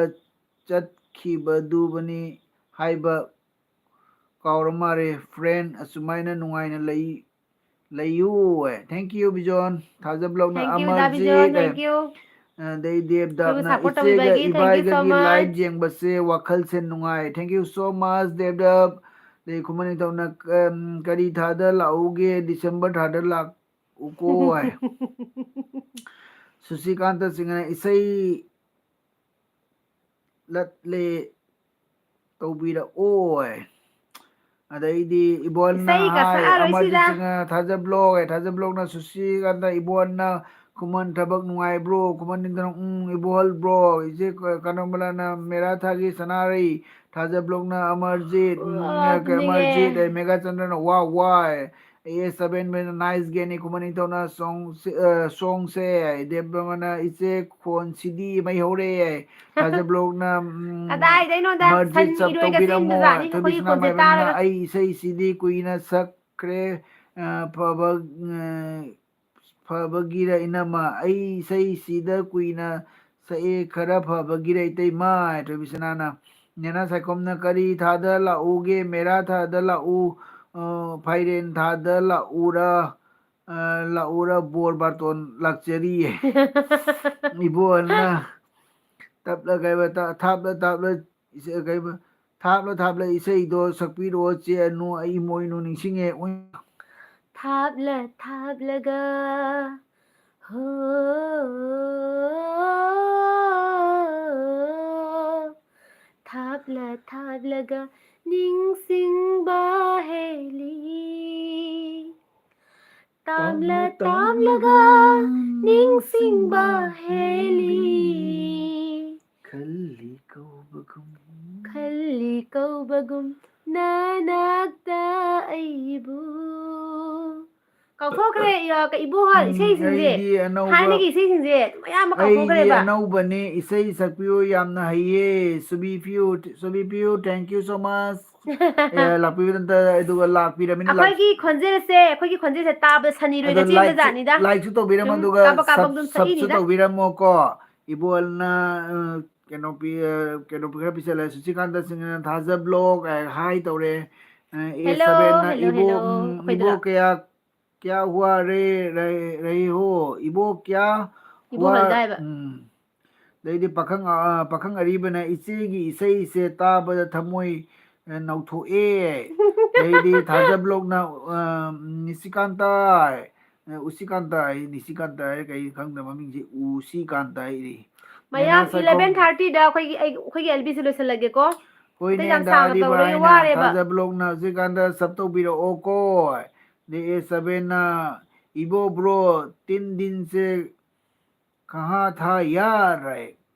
ꯆꯠꯈꯤꯕꯗꯨꯕꯅꯤ ꯍꯥꯏꯕ ꯀꯥꯎꯔ ꯃꯥꯜꯂꯦ꯫ Friend, ꯑꯁꯨꯃꯥꯏꯅ ꯅꯨꯡꯉꯥꯏꯅ ꯂꯩ, ꯂꯩꯌꯨ꯫ Thank you, ꯕꯤꯖꯣꯟ꯫ ꯊꯥꯖ ꯕ꯭ꯂꯣꯛꯅ Thank you, the ꯕꯤꯖꯣꯟ, Amarjeet. Thank you꯫ ꯑꯗꯩ ꯑꯩꯈꯣꯏꯕꯨ ꯗꯦꯕꯗꯥꯞꯅ support ꯏꯆꯦꯒ ꯇꯧꯕꯤꯕꯒꯤ, thank you so ꯏꯕꯥꯏꯒꯒꯤ much꯫ Live ꯌꯦꯡꯕꯁꯦ ꯋꯥꯈꯜꯁꯦ ꯅꯨꯡꯉꯥꯏ꯫ Thank you so much, ꯗꯦꯕꯗꯥꯞ꯫ ꯑꯗꯩ ꯈꯨꯃꯟ ꯅꯤꯡꯊꯧꯅ, ꯎꯝ, ꯀꯔꯤ ꯊꯥꯗ ꯂꯥꯛꯎꯒꯦ? December ꯊꯥꯗ ꯂꯥꯛꯎꯀꯣ ꯍꯥꯏ꯫ ꯁꯨꯁꯤꯀꯥꯟꯇ ꯁꯤꯡꯍꯅ ꯏꯁꯩ ꯂꯠꯂꯦ ꯇꯧꯕꯤꯔꯛꯑꯣ꯫ ꯑꯗꯩꯗꯤ ꯏꯕꯣꯟꯅ ꯏꯁꯩꯒ ꯍꯥꯏ, ꯁꯛꯑꯔꯣꯏꯁꯤꯗ꯫ ꯑꯃꯔꯖꯤꯠ ꯁꯤꯡꯍ, ꯊꯥꯖ ꯕ꯭ꯂꯣꯛ ꯍꯥꯏ, ꯊꯥꯖ ꯕ꯭ꯂꯣꯛꯅ ꯁꯨꯁꯤꯀꯥꯟꯇ ꯏꯕꯣꯟꯅ ꯈꯨꯃꯟ ꯊꯕꯛ ꯅꯨꯡꯉꯥꯏꯕ꯭ꯔꯣ? ꯈꯨꯃꯟ ꯅꯤꯡꯊꯧꯅ, ꯎꯝ, ꯏꯕꯣꯍꯜ ꯕ꯭ꯔꯣ꯫ ꯏꯆꯦ ꯀ-, ꯀꯅꯣꯝꯕꯂꯥꯅ ꯃꯦꯔꯥ ꯊꯥꯒꯤ ꯁꯅꯥꯔꯩ, ꯊꯥꯖ ꯕ꯭ꯂꯣꯛꯅ ꯑꯃꯔꯖꯤꯠ, ꯎꯝ, ꯑꯣ, ꯑꯗꯨꯅꯤꯅꯦ꯫ ꯑꯃꯔꯖꯤꯠ, ꯑꯦ, ꯃꯦꯒꯥ ꯆꯟꯗ꯭ꯔꯅ ꯋꯥ ꯋꯥꯏ꯫ A S seven band nice ꯒꯦꯅꯤ ꯈꯨꯃꯟ ꯅꯤꯡꯊꯧꯅ ꯁꯣꯡ ꯁꯤ-, ꯑ, ꯁꯣꯡꯁꯦ, ꯗꯦꯕ ꯕ꯭ꯔꯍꯃꯅ ꯏꯆꯦ ꯈꯣꯟꯁꯤꯗꯤ ꯃꯩ ꯍꯧꯔꯦ꯫ ꯊꯥꯖ ꯕ꯭ꯂꯣꯛꯅ, ꯎꯝ, ꯀꯗꯥꯏꯗꯩꯅꯣꯗ, ꯃꯔꯖꯤꯠ ꯁꯟ ꯁꯞ ꯏꯔꯣꯏꯒ ꯇꯧꯕꯤꯔꯝꯃꯣ꯫ ꯆꯦꯟꯕꯖꯥꯠꯅꯤ ꯑꯩꯈꯣꯏꯒꯤ ꯊꯣꯏꯕꯤꯁꯅꯥ ꯈꯣꯟꯁꯦ ꯃꯥꯏꯕꯝꯅ ꯇꯥꯔꯒ꯫ ꯑꯩ ꯏꯁꯩꯁꯤꯗꯤ ꯀꯨꯏꯅ ꯁꯛꯈ꯭ꯔꯦ, ꯑ, ꯐꯕ, ꯑ, ꯐꯕꯒꯤꯔ ꯏꯅꯝꯃ? ꯑꯩ ꯏꯁꯩꯁꯤꯗ ꯀꯨꯏꯅ ꯁꯛꯑꯦ, ꯈꯔ ꯐꯕꯒꯤꯔ ꯏꯇꯩꯃ? ꯊꯣꯏꯕꯤꯁꯅꯥꯅ꯫ ꯅꯦꯅꯥ ꯁꯥꯏꯈꯣꯝꯅ ꯀꯔꯤ ꯊꯥꯗ ꯂꯥꯛꯎꯒꯦ? ꯃꯦꯔꯥ ꯊꯥꯗ ꯂꯥꯛꯎ, ꯑ, ꯐꯥꯏꯔꯦꯟ ꯊꯥꯗ ꯂꯥꯛꯎꯔ? ꯑ, ꯂꯥꯛꯎꯔ ꯕꯣꯔ ꯕꯥꯔꯇꯣꯟ ꯂꯥꯛꯆꯔꯤꯌꯦ꯫ ꯏꯕꯣꯍꯜꯅ ꯇꯞꯂ ꯀꯩꯕ, ꯇ-, ꯊꯥꯞꯂ ꯊꯥꯞꯂ ꯏꯁꯩ ꯀꯩꯕ, ꯊꯥꯞꯂ ꯊꯥꯞꯂ ꯏꯁꯩꯗꯣ ꯁꯛꯄꯤꯔꯛꯑꯣ ꯆꯦ ꯑꯅꯨ, ꯑꯩ ꯏꯃꯣꯏꯅꯨ ꯅꯤꯡꯁꯤꯡꯉꯦ꯫ ꯎꯏ꯫ ꯊꯥꯞꯂ ꯊꯥꯞꯂꯒ ꯍꯣ, ꯊꯥꯞꯂ ꯊꯥꯞꯂꯒ ꯅꯤꯡꯁꯤꯡꯕ ꯍꯦꯜꯂꯤ꯫ ꯇꯥꯝꯂ ꯇꯥꯝꯂꯒ ꯅꯤꯡꯁꯤꯡꯕ ꯍꯦꯜꯂꯤ꯫ ꯈꯜꯂꯤ ꯀꯧꯕꯒꯨꯝ꯫ ꯈꯜꯂꯤ ꯀꯧꯕꯒꯨꯝ ꯅꯅꯥꯛꯇ ꯑꯩꯕꯨ꯫ ꯀꯥꯎꯊꯣꯛꯈ꯭ꯔꯦ, ꯏꯌꯥ, ꯀ-, ꯏꯕꯣꯍꯜ ꯎꯝ, ꯏꯁꯩꯁꯤꯡꯁꯦ, ꯑꯩꯗꯤ ꯑꯅꯧꯕ, ꯊꯥꯏꯅꯒꯤ ꯏꯁꯩꯁꯤꯡꯁꯦ ꯑꯌꯥꯝꯕ ꯑꯩꯗꯤ ꯀꯥꯎꯊꯣꯛꯈ꯭ꯔꯦꯕ꯫ ꯑꯅꯧꯕꯅꯦ, ꯏꯁꯩ ꯁꯛꯄꯤꯌꯨ, ꯌꯥꯝꯅ ꯍꯩꯌꯦ꯫ ꯁꯨꯕꯤꯄꯤꯌꯨ, ꯁꯨꯕꯤꯄꯤꯌꯨ, thank you so much꯫ ꯑꯦ, ꯂꯥꯛꯄꯤꯕꯗ ꯑꯗꯨꯒ ꯂꯥꯛꯄꯤꯔꯃꯤꯅ ꯂꯥꯛ- ꯑꯩꯈꯣꯏꯒꯤ ꯈꯣꯟꯖꯦꯜꯁꯦ, ꯑꯩꯈꯣꯏꯒꯤ ꯈꯣꯟꯖꯦꯜꯁꯦ ꯇꯥꯕꯗ ꯁꯅꯤꯔꯣꯏꯗ ꯑꯗꯣ ꯆꯦꯟꯕ ꯂꯥꯏꯛꯁꯨ, ꯖꯥꯠꯅꯤꯗ꯫ ꯂꯥꯏꯛꯁꯨ ꯇꯧꯕꯤꯔꯝꯃꯣ, ꯑꯗꯨꯝ ꯑꯗꯨꯒ ꯀꯥꯞꯄ ꯀꯥꯞꯄ ꯁꯕ-, ꯑꯗꯨꯝ ꯁꯕꯁꯨ ꯁꯛꯏꯅꯤꯗ꯫ ꯇꯧꯕꯤꯔꯝꯃꯣꯀꯣ꯫ ꯏꯕꯣꯍꯜꯅ, ꯑ, ꯀꯩꯅꯣ ꯄꯤ-, ꯑ, ꯀꯩꯅꯣ ꯈꯔ ꯄꯤꯁꯜꯂꯦ, ꯁꯨꯆꯤꯀꯥꯟꯇ ꯁꯤꯡꯍꯅ ꯊꯥꯖ ꯕ꯭ꯂꯣꯛ ꯍꯥꯏ ꯇꯧꯔꯦ꯫ ꯑ, ꯑꯦ ꯍꯦꯜꯂꯣ, ꯁꯕꯦꯟꯅ ꯍꯦꯜꯂꯣ, ꯏꯕꯣ, ꯍꯦꯜꯂꯣ, ꯎꯝ, ꯏꯕꯣ ꯑꯩꯈꯣꯏꯗꯨꯔꯥ? ꯀꯌꯥ, ꯀꯌꯥ ꯍꯨꯋꯥ ꯔꯦ, ꯔꯦ, ꯔꯦ ꯍꯣ, ꯏꯕꯣ ꯀꯌꯥ ꯍꯨꯋꯥ, ꯏꯕꯣꯍꯜꯗ ꯍꯥꯏꯕ꯫ ꯎꯝ꯫ ꯑꯗꯩꯗꯤ ꯄꯥꯈꯪ, ꯑ, ꯄꯥꯈꯪ ꯑꯔꯤꯕꯅ ꯏꯆꯦꯒꯤ ꯏꯁꯩꯁꯦ ꯇꯥꯕꯗ ꯊꯃꯣꯏ, ꯑ, ꯅꯧꯊꯣꯛꯑꯦ꯫ ꯑꯗꯩꯗꯤ ꯊꯥꯖ ꯕ꯭ꯂꯣꯛꯅ, ꯑ, ꯅꯤꯁꯤꯀꯥꯟꯇ, ꯑ, ꯎꯁꯤꯀꯥꯟꯇ ꯍꯥꯏ, ꯅꯤꯁꯤꯀꯥꯟꯇ ꯍꯥꯏ, ꯀꯩ ꯈꯪꯗꯕ ꯃꯃꯤꯡꯁꯦ ꯎꯁꯤꯀꯥꯟꯇ ꯍꯥꯏꯔꯤ꯫ ꯃꯌꯥꯝ ꯅꯦꯅꯥ ꯁꯥꯏꯈꯣꯝ-, eleven thirty ꯗ ꯑꯩꯈꯣꯏꯒꯤ, ꯑꯩ, ꯑꯩꯈꯣꯏꯒꯤ ꯑꯦꯜ ꯕꯤꯁꯦ ꯂꯣꯏꯁꯤꯜꯂꯒꯦꯀꯣ꯫ ꯍꯣꯏꯅꯦ, ꯑꯇꯩ ꯌꯥꯝ ꯁꯥꯡꯅ ꯇꯧꯔꯣꯏꯒꯦ, ꯋꯥꯔꯦꯕ꯫ ꯊꯥꯖ ꯕ꯭ꯂꯣꯛꯅ ꯍꯧꯖꯤꯛꯀꯥꯟꯗ ꯁꯕ ꯇꯧꯕꯤꯔꯛꯑꯣꯀꯣ꯫ ꯗꯤ ꯑꯦ ꯁꯕꯦꯟꯅ, "ꯏꯕꯣ ꯕ꯭ꯔꯣ, ꯇꯤꯟ ꯗꯤꯟꯁꯦ ꯀꯍꯥ ꯊꯥ ꯌꯥꯔ ꯍꯥꯏ?"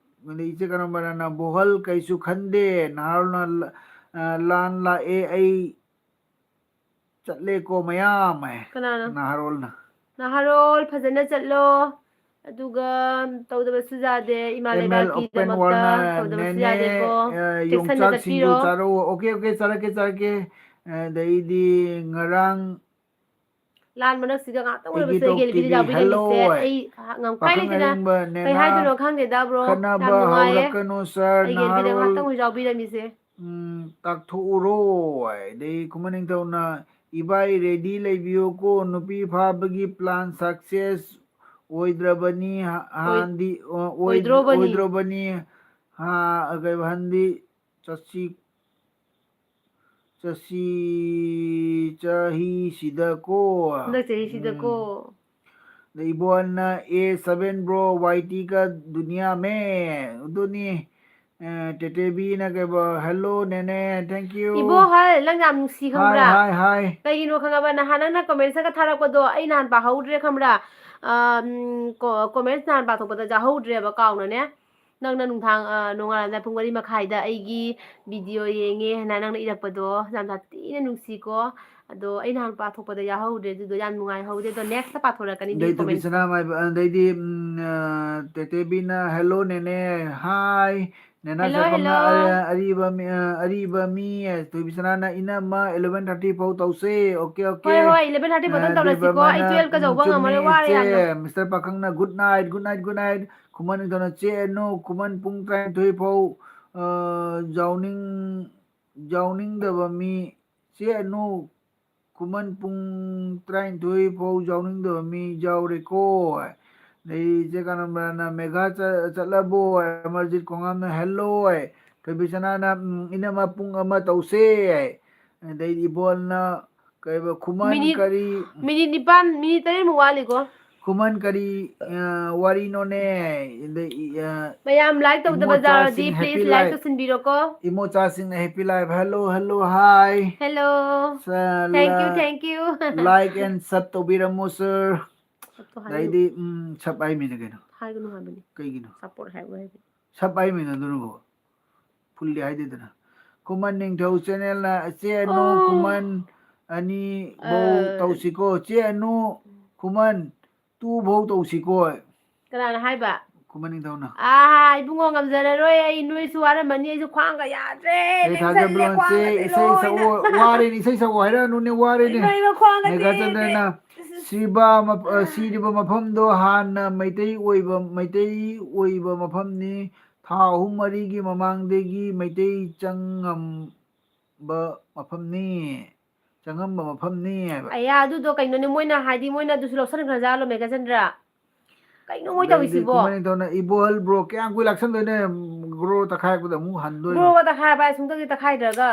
ꯑꯗꯩ ꯏꯆꯦ ꯀꯔꯝꯕꯅ, "ꯕꯣꯍꯜ ꯀꯩꯁꯨ ꯈꯟꯗꯦ, ꯅꯍꯥꯔꯣꯜꯅ ꯂ-, ꯑ, ꯂꯥꯟ ꯂꯥꯛꯑꯦ, ꯑꯩ ꯆꯠꯂꯦꯀꯣ ꯃꯌꯥꯝ" ꯍꯥꯏ꯫ ꯀꯅꯥꯅꯣ? ꯅꯍꯥꯔꯣꯜꯅ꯫ ꯅꯍꯥꯔꯣꯜ ꯐꯖꯅ ꯆꯠꯂꯣ, ꯑꯗꯨꯒ ꯇꯧꯗꯕꯁꯨ ꯌꯥꯗꯦ, ꯏꯃꯥ ꯑꯦꯝ ꯑꯦꯜ ꯑꯣꯄꯦꯟ ꯂꯩꯕꯥꯛꯀꯤꯗꯃꯛꯇ ꯋꯥꯔꯜꯅ, ꯇꯧꯗꯕꯁꯨ "ꯅꯦꯅꯦ, ꯌꯥꯗꯦꯀꯣ꯫ ꯑ, ꯆꯦꯛꯁꯤꯟꯅ ꯌꯣꯡꯆꯥꯛ ꯁꯤꯡꯖꯨ ꯆꯠꯄꯤꯔꯣ꯫ ꯆꯥꯔꯛꯑꯣ"꯫ Okay, okay, ꯆꯥꯔꯛꯀꯦ, ꯆꯥꯔꯛꯀꯦ꯫ ꯑꯗꯩꯗꯤ ꯉꯔꯥꯡ ꯂꯥꯟ ꯃꯔꯛꯁꯤꯗ ꯉꯥꯛꯇꯪ ꯑꯩꯒꯤ ꯑꯣꯏꯔꯕꯁꯨ ꯑꯩꯒꯤ ꯇꯣꯛ ꯑꯦꯜ ꯕꯤꯗ ꯇꯤ ꯚꯤ ꯌꯥꯎꯕꯤꯔꯝꯃꯤꯁꯦ ꯍꯜꯂꯣ ꯍꯥꯏ꯫ ꯑꯩ ꯉꯝꯈꯥꯏ ꯄꯥꯈꯪ ꯂꯩꯇꯅ ꯑꯔꯤꯡꯕ ꯀꯩ ꯅꯦꯅꯥ ꯍꯥꯏꯗꯣꯏꯅꯣ ꯈꯪꯗꯦꯗ, ꯕ꯭ꯔꯣ꯫ ꯌꯥꯝ ꯈꯠꯅꯕ ꯅꯨꯡꯉꯥꯏꯌꯦ꯫ ꯍꯧꯔꯛꯀꯅꯨ, ꯁꯥꯔ ꯑꯩꯒꯤ ꯑꯦꯜ ꯕꯤꯗ ꯅꯍꯥꯔꯣꯜ꯫ ꯉꯥꯛꯇꯪ ꯑꯣꯏꯔꯁꯨ ꯌꯥꯎꯕꯤꯔꯝꯃꯤꯁꯦ꯫ ꯎꯝ, ꯇꯥꯛꯊꯣꯛꯎꯔꯣ꯫ ꯑꯗꯩ ꯈꯨꯃꯟ ꯅꯤꯡꯊꯧꯅ ꯏꯕꯥꯏ ready ꯂꯩꯕꯤꯌꯨꯀꯣ, ꯅꯨꯄꯤ ꯐꯥꯕꯒꯤ plan success ꯑꯣꯏꯗ꯭ꯔꯕꯅꯤ꯫ ꯍꯥ-, ꯍꯥꯟꯗꯤ, ꯑꯣ, ꯑꯣꯏ-, ꯑꯣꯏꯗ꯭ꯔꯣꯕꯅꯤ꯫ ꯑꯣꯏꯗ꯭ꯔꯣꯕꯅꯤ꯫ ꯍꯥ, ꯀꯩꯕ, ꯍꯟꯗꯤ ꯆꯠꯁꯤ, ꯆꯠꯁꯤ, ꯆꯍꯤꯁꯤꯗꯀꯣ꯫ ꯍꯟꯗꯛ ꯆꯍꯤꯁꯤꯗꯀꯣ꯫ ꯎꯝ꯫ ꯑꯗ ꯏꯕꯣꯟꯅ A seven bro, YT ꯀ ꯗꯨꯅꯤꯌꯥ ꯃꯦ꯫ ꯑꯗꯨꯅꯤ꯫ ꯑꯦ, ꯇꯦꯇꯦꯕꯤꯅ ꯀꯩꯕ, "Hello ꯅꯦꯅꯦ, thank you." ꯏꯕꯣꯍꯜ, ꯅꯪ ꯌꯥꯝ ꯅꯨꯡꯁꯤ ꯈꯪꯕ꯭ꯔꯥ? ꯍꯥꯏ, ꯍꯥꯏ꯫ ꯀꯩꯒꯤꯅꯣ ꯈꯪꯉꯕ? ꯅꯍꯥꯟ ꯅꯪꯅ comments ꯀ ꯊꯥꯔꯛꯄꯗꯣ ꯑꯩ ꯅꯍꯥꯟ ꯄꯥꯍꯧꯗ꯭ꯔꯦ ꯈꯪꯕ꯭ꯔꯥ? ꯑ, ꯎꯝ, ꯀꯣ-, comments ꯅꯍꯥꯟ ꯄꯥꯊꯣꯛꯄꯗ ꯌꯥꯍꯧꯗ꯭ꯔꯦꯕ, ꯀꯥꯎꯅꯅꯦ꯫ ꯅꯪꯅ ꯅꯨꯡꯗꯥꯡ, ꯑ, ꯅꯣꯡꯉꯥꯜꯂꯝꯗꯥꯏ ꯄꯨꯡ ꯃꯔꯤ ꯃꯈꯥꯏꯗ ꯑꯩꯒꯤ video ꯌꯦꯡꯉꯦ ꯍꯥꯏꯅ ꯅꯪꯅ ꯏꯔꯛꯄꯗꯣ ꯌꯥꯝ ꯁꯥꯊꯤꯅ ꯅꯨꯡꯁꯤꯀꯣ꯫ ꯑꯗꯣ ꯑꯩ ꯅꯍꯥꯟ ꯄꯥꯊꯣꯛꯄꯗ ꯌꯥꯍꯧꯗ꯭ꯔꯦ, ꯑꯗꯨꯗꯣ ꯌꯥꯝ ꯅꯨꯡꯉꯥꯏꯍꯧꯗꯦ꯫ ꯑꯗꯣ next ꯄꯥꯊꯣꯔꯛꯀꯅꯤ ꯑꯗꯩ ꯑꯗꯨꯒꯤ comments ꯇꯣ꯫ ꯊꯣꯏꯕꯤꯁꯅꯥ ꯃꯥꯏꯕ-, ꯑꯗꯩꯗꯤ, ꯎꯝ, ꯑ, ꯇꯦꯇꯦꯕꯤꯅ, "Hello ꯅꯦꯅꯦ, hi꯫ ꯅꯦꯅꯥ hello, ꯁꯛꯈꯝꯅ hello꯫ ꯑꯔꯤ-, ꯑꯔꯤꯕ ꯃꯤ, ꯑ, ꯑꯔꯤꯕ ꯃꯤ", ꯊꯣꯏꯕꯤꯁꯅꯥꯅ, "ꯏꯅꯝꯃ, eleven thirty ꯐꯥꯎ ꯇꯧꯁꯦ꯫ Okay, okay꯫ ꯍꯣꯏ, ꯍꯣꯏ, eleven thirty ꯐꯥꯎꯗꯪ ꯑ, ꯇꯧꯔꯁꯤꯀꯣ꯫ ꯑꯩ ꯗꯦꯕꯝꯅ, twelve ꯀ ꯎꯝ, ꯌꯧꯕ ꯆꯨꯝꯃꯤ, ꯉꯝꯃꯔꯣꯏ, ꯋꯥꯔꯦ ꯏꯆꯦ꯫ ꯌꯥꯝꯅ꯫ Mister ꯄꯥꯈꯪꯅ, "Good night, good night, good night"꯫ ꯈꯨꯃꯟ ꯅꯤꯡꯊꯧꯅ, "ꯆꯦ ꯑꯅꯨ, ꯈꯨꯃꯟ ꯄꯨꯡ ꯇꯔꯥꯅꯤꯊꯣꯏ ꯐꯥꯎ, ꯑ, ꯌꯥꯎꯅꯤꯡ-, ꯌꯥꯎꯅꯤꯡꯗꯕ ꯃꯤ, ꯆꯦ ꯑꯅꯨ, ꯈꯨꯃꯟ ꯄꯨꯡ ꯇꯔꯥꯅꯤꯊꯣꯏ ꯐꯥꯎ ꯌꯥꯎꯅꯤꯡꯗꯕ ꯃꯤ ꯌꯥꯎꯔꯦꯀꯣ"꯫ ꯑꯗꯩ ꯏꯆꯦ ꯀꯥꯅꯝꯕ꯭ꯔꯥꯅ, "ꯃꯦꯘꯥ ꯆ-, ꯆꯠꯂꯕꯣ?" ꯑꯃꯔꯖꯤꯠ ꯈꯣꯡꯉꯥꯝꯅ, "Hello"꯫ ꯊꯣꯏꯕꯤꯁꯅꯥꯅ, "ꯎꯝ, ꯏꯅꯝꯃ ꯄꯨꯡ ꯑꯃ ꯇꯧꯁꯦ"꯫ ꯑꯗꯩ ꯏꯕꯣꯜꯅ, ꯀꯩꯕ, ꯈꯨꯃꯟ minute, ꯀꯔꯤ minute ꯅꯤꯄꯥꯟ, minute ꯇꯔꯦꯠꯃꯨꯛ ꯋꯥꯠꯂꯤꯀꯣ꯫ ꯈꯨꯃꯟ ꯀꯔꯤ, ꯑ, ꯋꯥꯔꯤꯅꯣꯅꯦ? ꯑꯗꯩ, ꯑ, ꯃꯌꯥꯝ like ꯇꯧꯗꯕ ꯏꯃꯣꯆꯥꯁꯤꯡ ꯌꯥꯎꯔꯗꯤ happy please like life꯫ ꯇꯧꯁꯤꯟꯕꯤꯔꯣꯀꯣ꯫ ꯏꯃꯣꯆꯥꯁꯤꯡꯅ happy life꯫ Hello, hello, hi꯫ Hello꯫ ꯁ-, thank you, ꯂ-, thank you꯫ Like and sub ꯇꯧꯕꯤꯔꯝꯃꯣ, sir꯫ Sub ꯇꯣ ꯍꯥꯏꯒꯅꯨ꯫ ꯑꯗꯩꯗꯤ, ꯎꯝ, sub ꯍꯥꯏꯃꯤꯅ ꯀꯩꯅꯣ? ꯍꯥꯏꯒꯅꯨ ꯍꯥꯏꯕꯅꯤ꯫ ꯀꯩꯒꯤꯅꯣ? Support ꯍꯥꯏꯕ ꯍꯥꯏꯕꯅꯤ꯫ Sub ꯍꯥꯏꯃꯤꯅ ꯑꯗꯨꯅꯕꯨ꯫ Full ꯗꯤ ꯍꯥꯏꯗꯦꯗꯅ꯫ ꯈꯨꯃꯟ ꯅꯤꯡꯊꯧ channel ꯅ, "ꯆꯦ ꯑꯅꯨ, ꯑꯣ꯫ ꯈꯨꯃꯟ ꯑꯅꯤ ꯐꯧ ꯑ꯫ ꯇꯧꯁꯤꯀꯣ꯫ ꯆꯦ ꯑꯅꯨ, ꯈꯨꯃꯟ two ꯐꯧ ꯇꯧꯁꯤꯀꯣ"꯫ ꯀꯅꯥꯅ ꯍꯥꯏꯕ? ꯈꯨꯃꯟ ꯅꯤꯡꯊꯧꯅ꯫ ꯑꯥ, ꯏꯕꯨꯡꯉꯣ, ꯉꯝꯖꯔꯔꯣꯏ ꯑꯩ, ꯅꯣꯏꯁꯨ ꯋꯥꯔꯝꯃꯅꯤ, ꯑꯩꯁꯨ ꯈ꯭ꯋꯥꯡꯒ ꯌꯥꯗ꯭ꯔꯦ, ꯑꯩ ꯂꯦꯡꯖꯜꯂꯦ ꯊꯥꯖꯕ꯭ꯔꯣ? ꯈ꯭ꯋꯥꯡꯒꯁꯦ ꯆꯦ, ꯏꯁꯩ ꯂꯣꯏꯅ꯫ ꯁꯛꯑꯣ, ꯋꯥꯔꯦꯅꯦ, ꯏꯁꯩ ꯁꯛꯑꯣ ꯍꯥꯏꯔꯛꯑꯅꯨꯅꯦ, ꯋꯥꯔꯦꯅꯦ꯫ ꯏꯃꯥ, ꯏꯃꯥ, ꯈ꯭ꯋꯥꯡꯒꯁꯦ꯫ ꯃꯦꯘꯥꯆꯟꯗ꯭ꯔꯅ, "ꯁꯤꯕ ꯃ-, ꯑ, ꯁꯤꯔꯤꯕ ꯃꯐꯝꯗꯣ ꯍꯥꯟꯅ ꯃꯩꯇꯩ ꯑꯣꯏꯕ, ꯃꯩꯇꯩ ꯑꯣꯏꯕ ꯃꯐꯝꯅꯤ꯫ ꯊꯥ ꯑꯍꯨꯝ ꯃꯔꯤꯒꯤ ꯃꯃꯥꯡꯗꯒꯤ ꯃꯩꯇꯩ ꯆꯪꯉꯝꯕ ꯃꯐꯝꯅꯤ"꯫ ꯆꯪꯉꯝꯕ ꯃꯐꯝꯅꯤ ꯍꯥꯏꯕ꯫ ꯑꯌꯥ, ꯑꯗꯨꯗꯣ ꯀꯩꯅꯣꯅꯦ, ꯃꯣꯏꯅ ꯍꯥꯏꯗꯤ ꯃꯣꯏꯅ ꯑꯗꯨꯁꯨ ꯂꯧꯁꯟꯈ꯭ꯔꯖꯥꯠꯂꯣ, ꯃꯦꯘꯆꯟꯗ꯭ꯔ? ꯀꯩꯅꯣ ꯃꯣꯏ ꯑꯗꯩꯗꯤ ꯇꯧꯔꯤꯁꯤꯕꯣ? ꯈꯨꯃꯟ ꯅꯤꯡꯊꯧꯅ, "ꯏꯕꯣꯍꯜ ꯕ꯭ꯔꯣ, ꯀꯌꯥꯝ ꯀꯨꯏ ꯂꯥꯛꯁꯟꯗꯣꯏꯅꯣ? ꯒ꯭ꯔꯣ ꯇꯛꯈꯥꯏꯔꯛꯄꯗ ꯑꯃꯨꯛ ꯍꯟꯗꯣꯏꯅꯣ?" ꯒ꯭ꯔꯣ ꯇꯛꯈꯥꯏꯕ ꯍꯥꯏ, ꯁꯨꯡꯇꯛꯇꯤ ꯇꯛꯈꯥꯏꯗ꯭ꯔꯒ꯫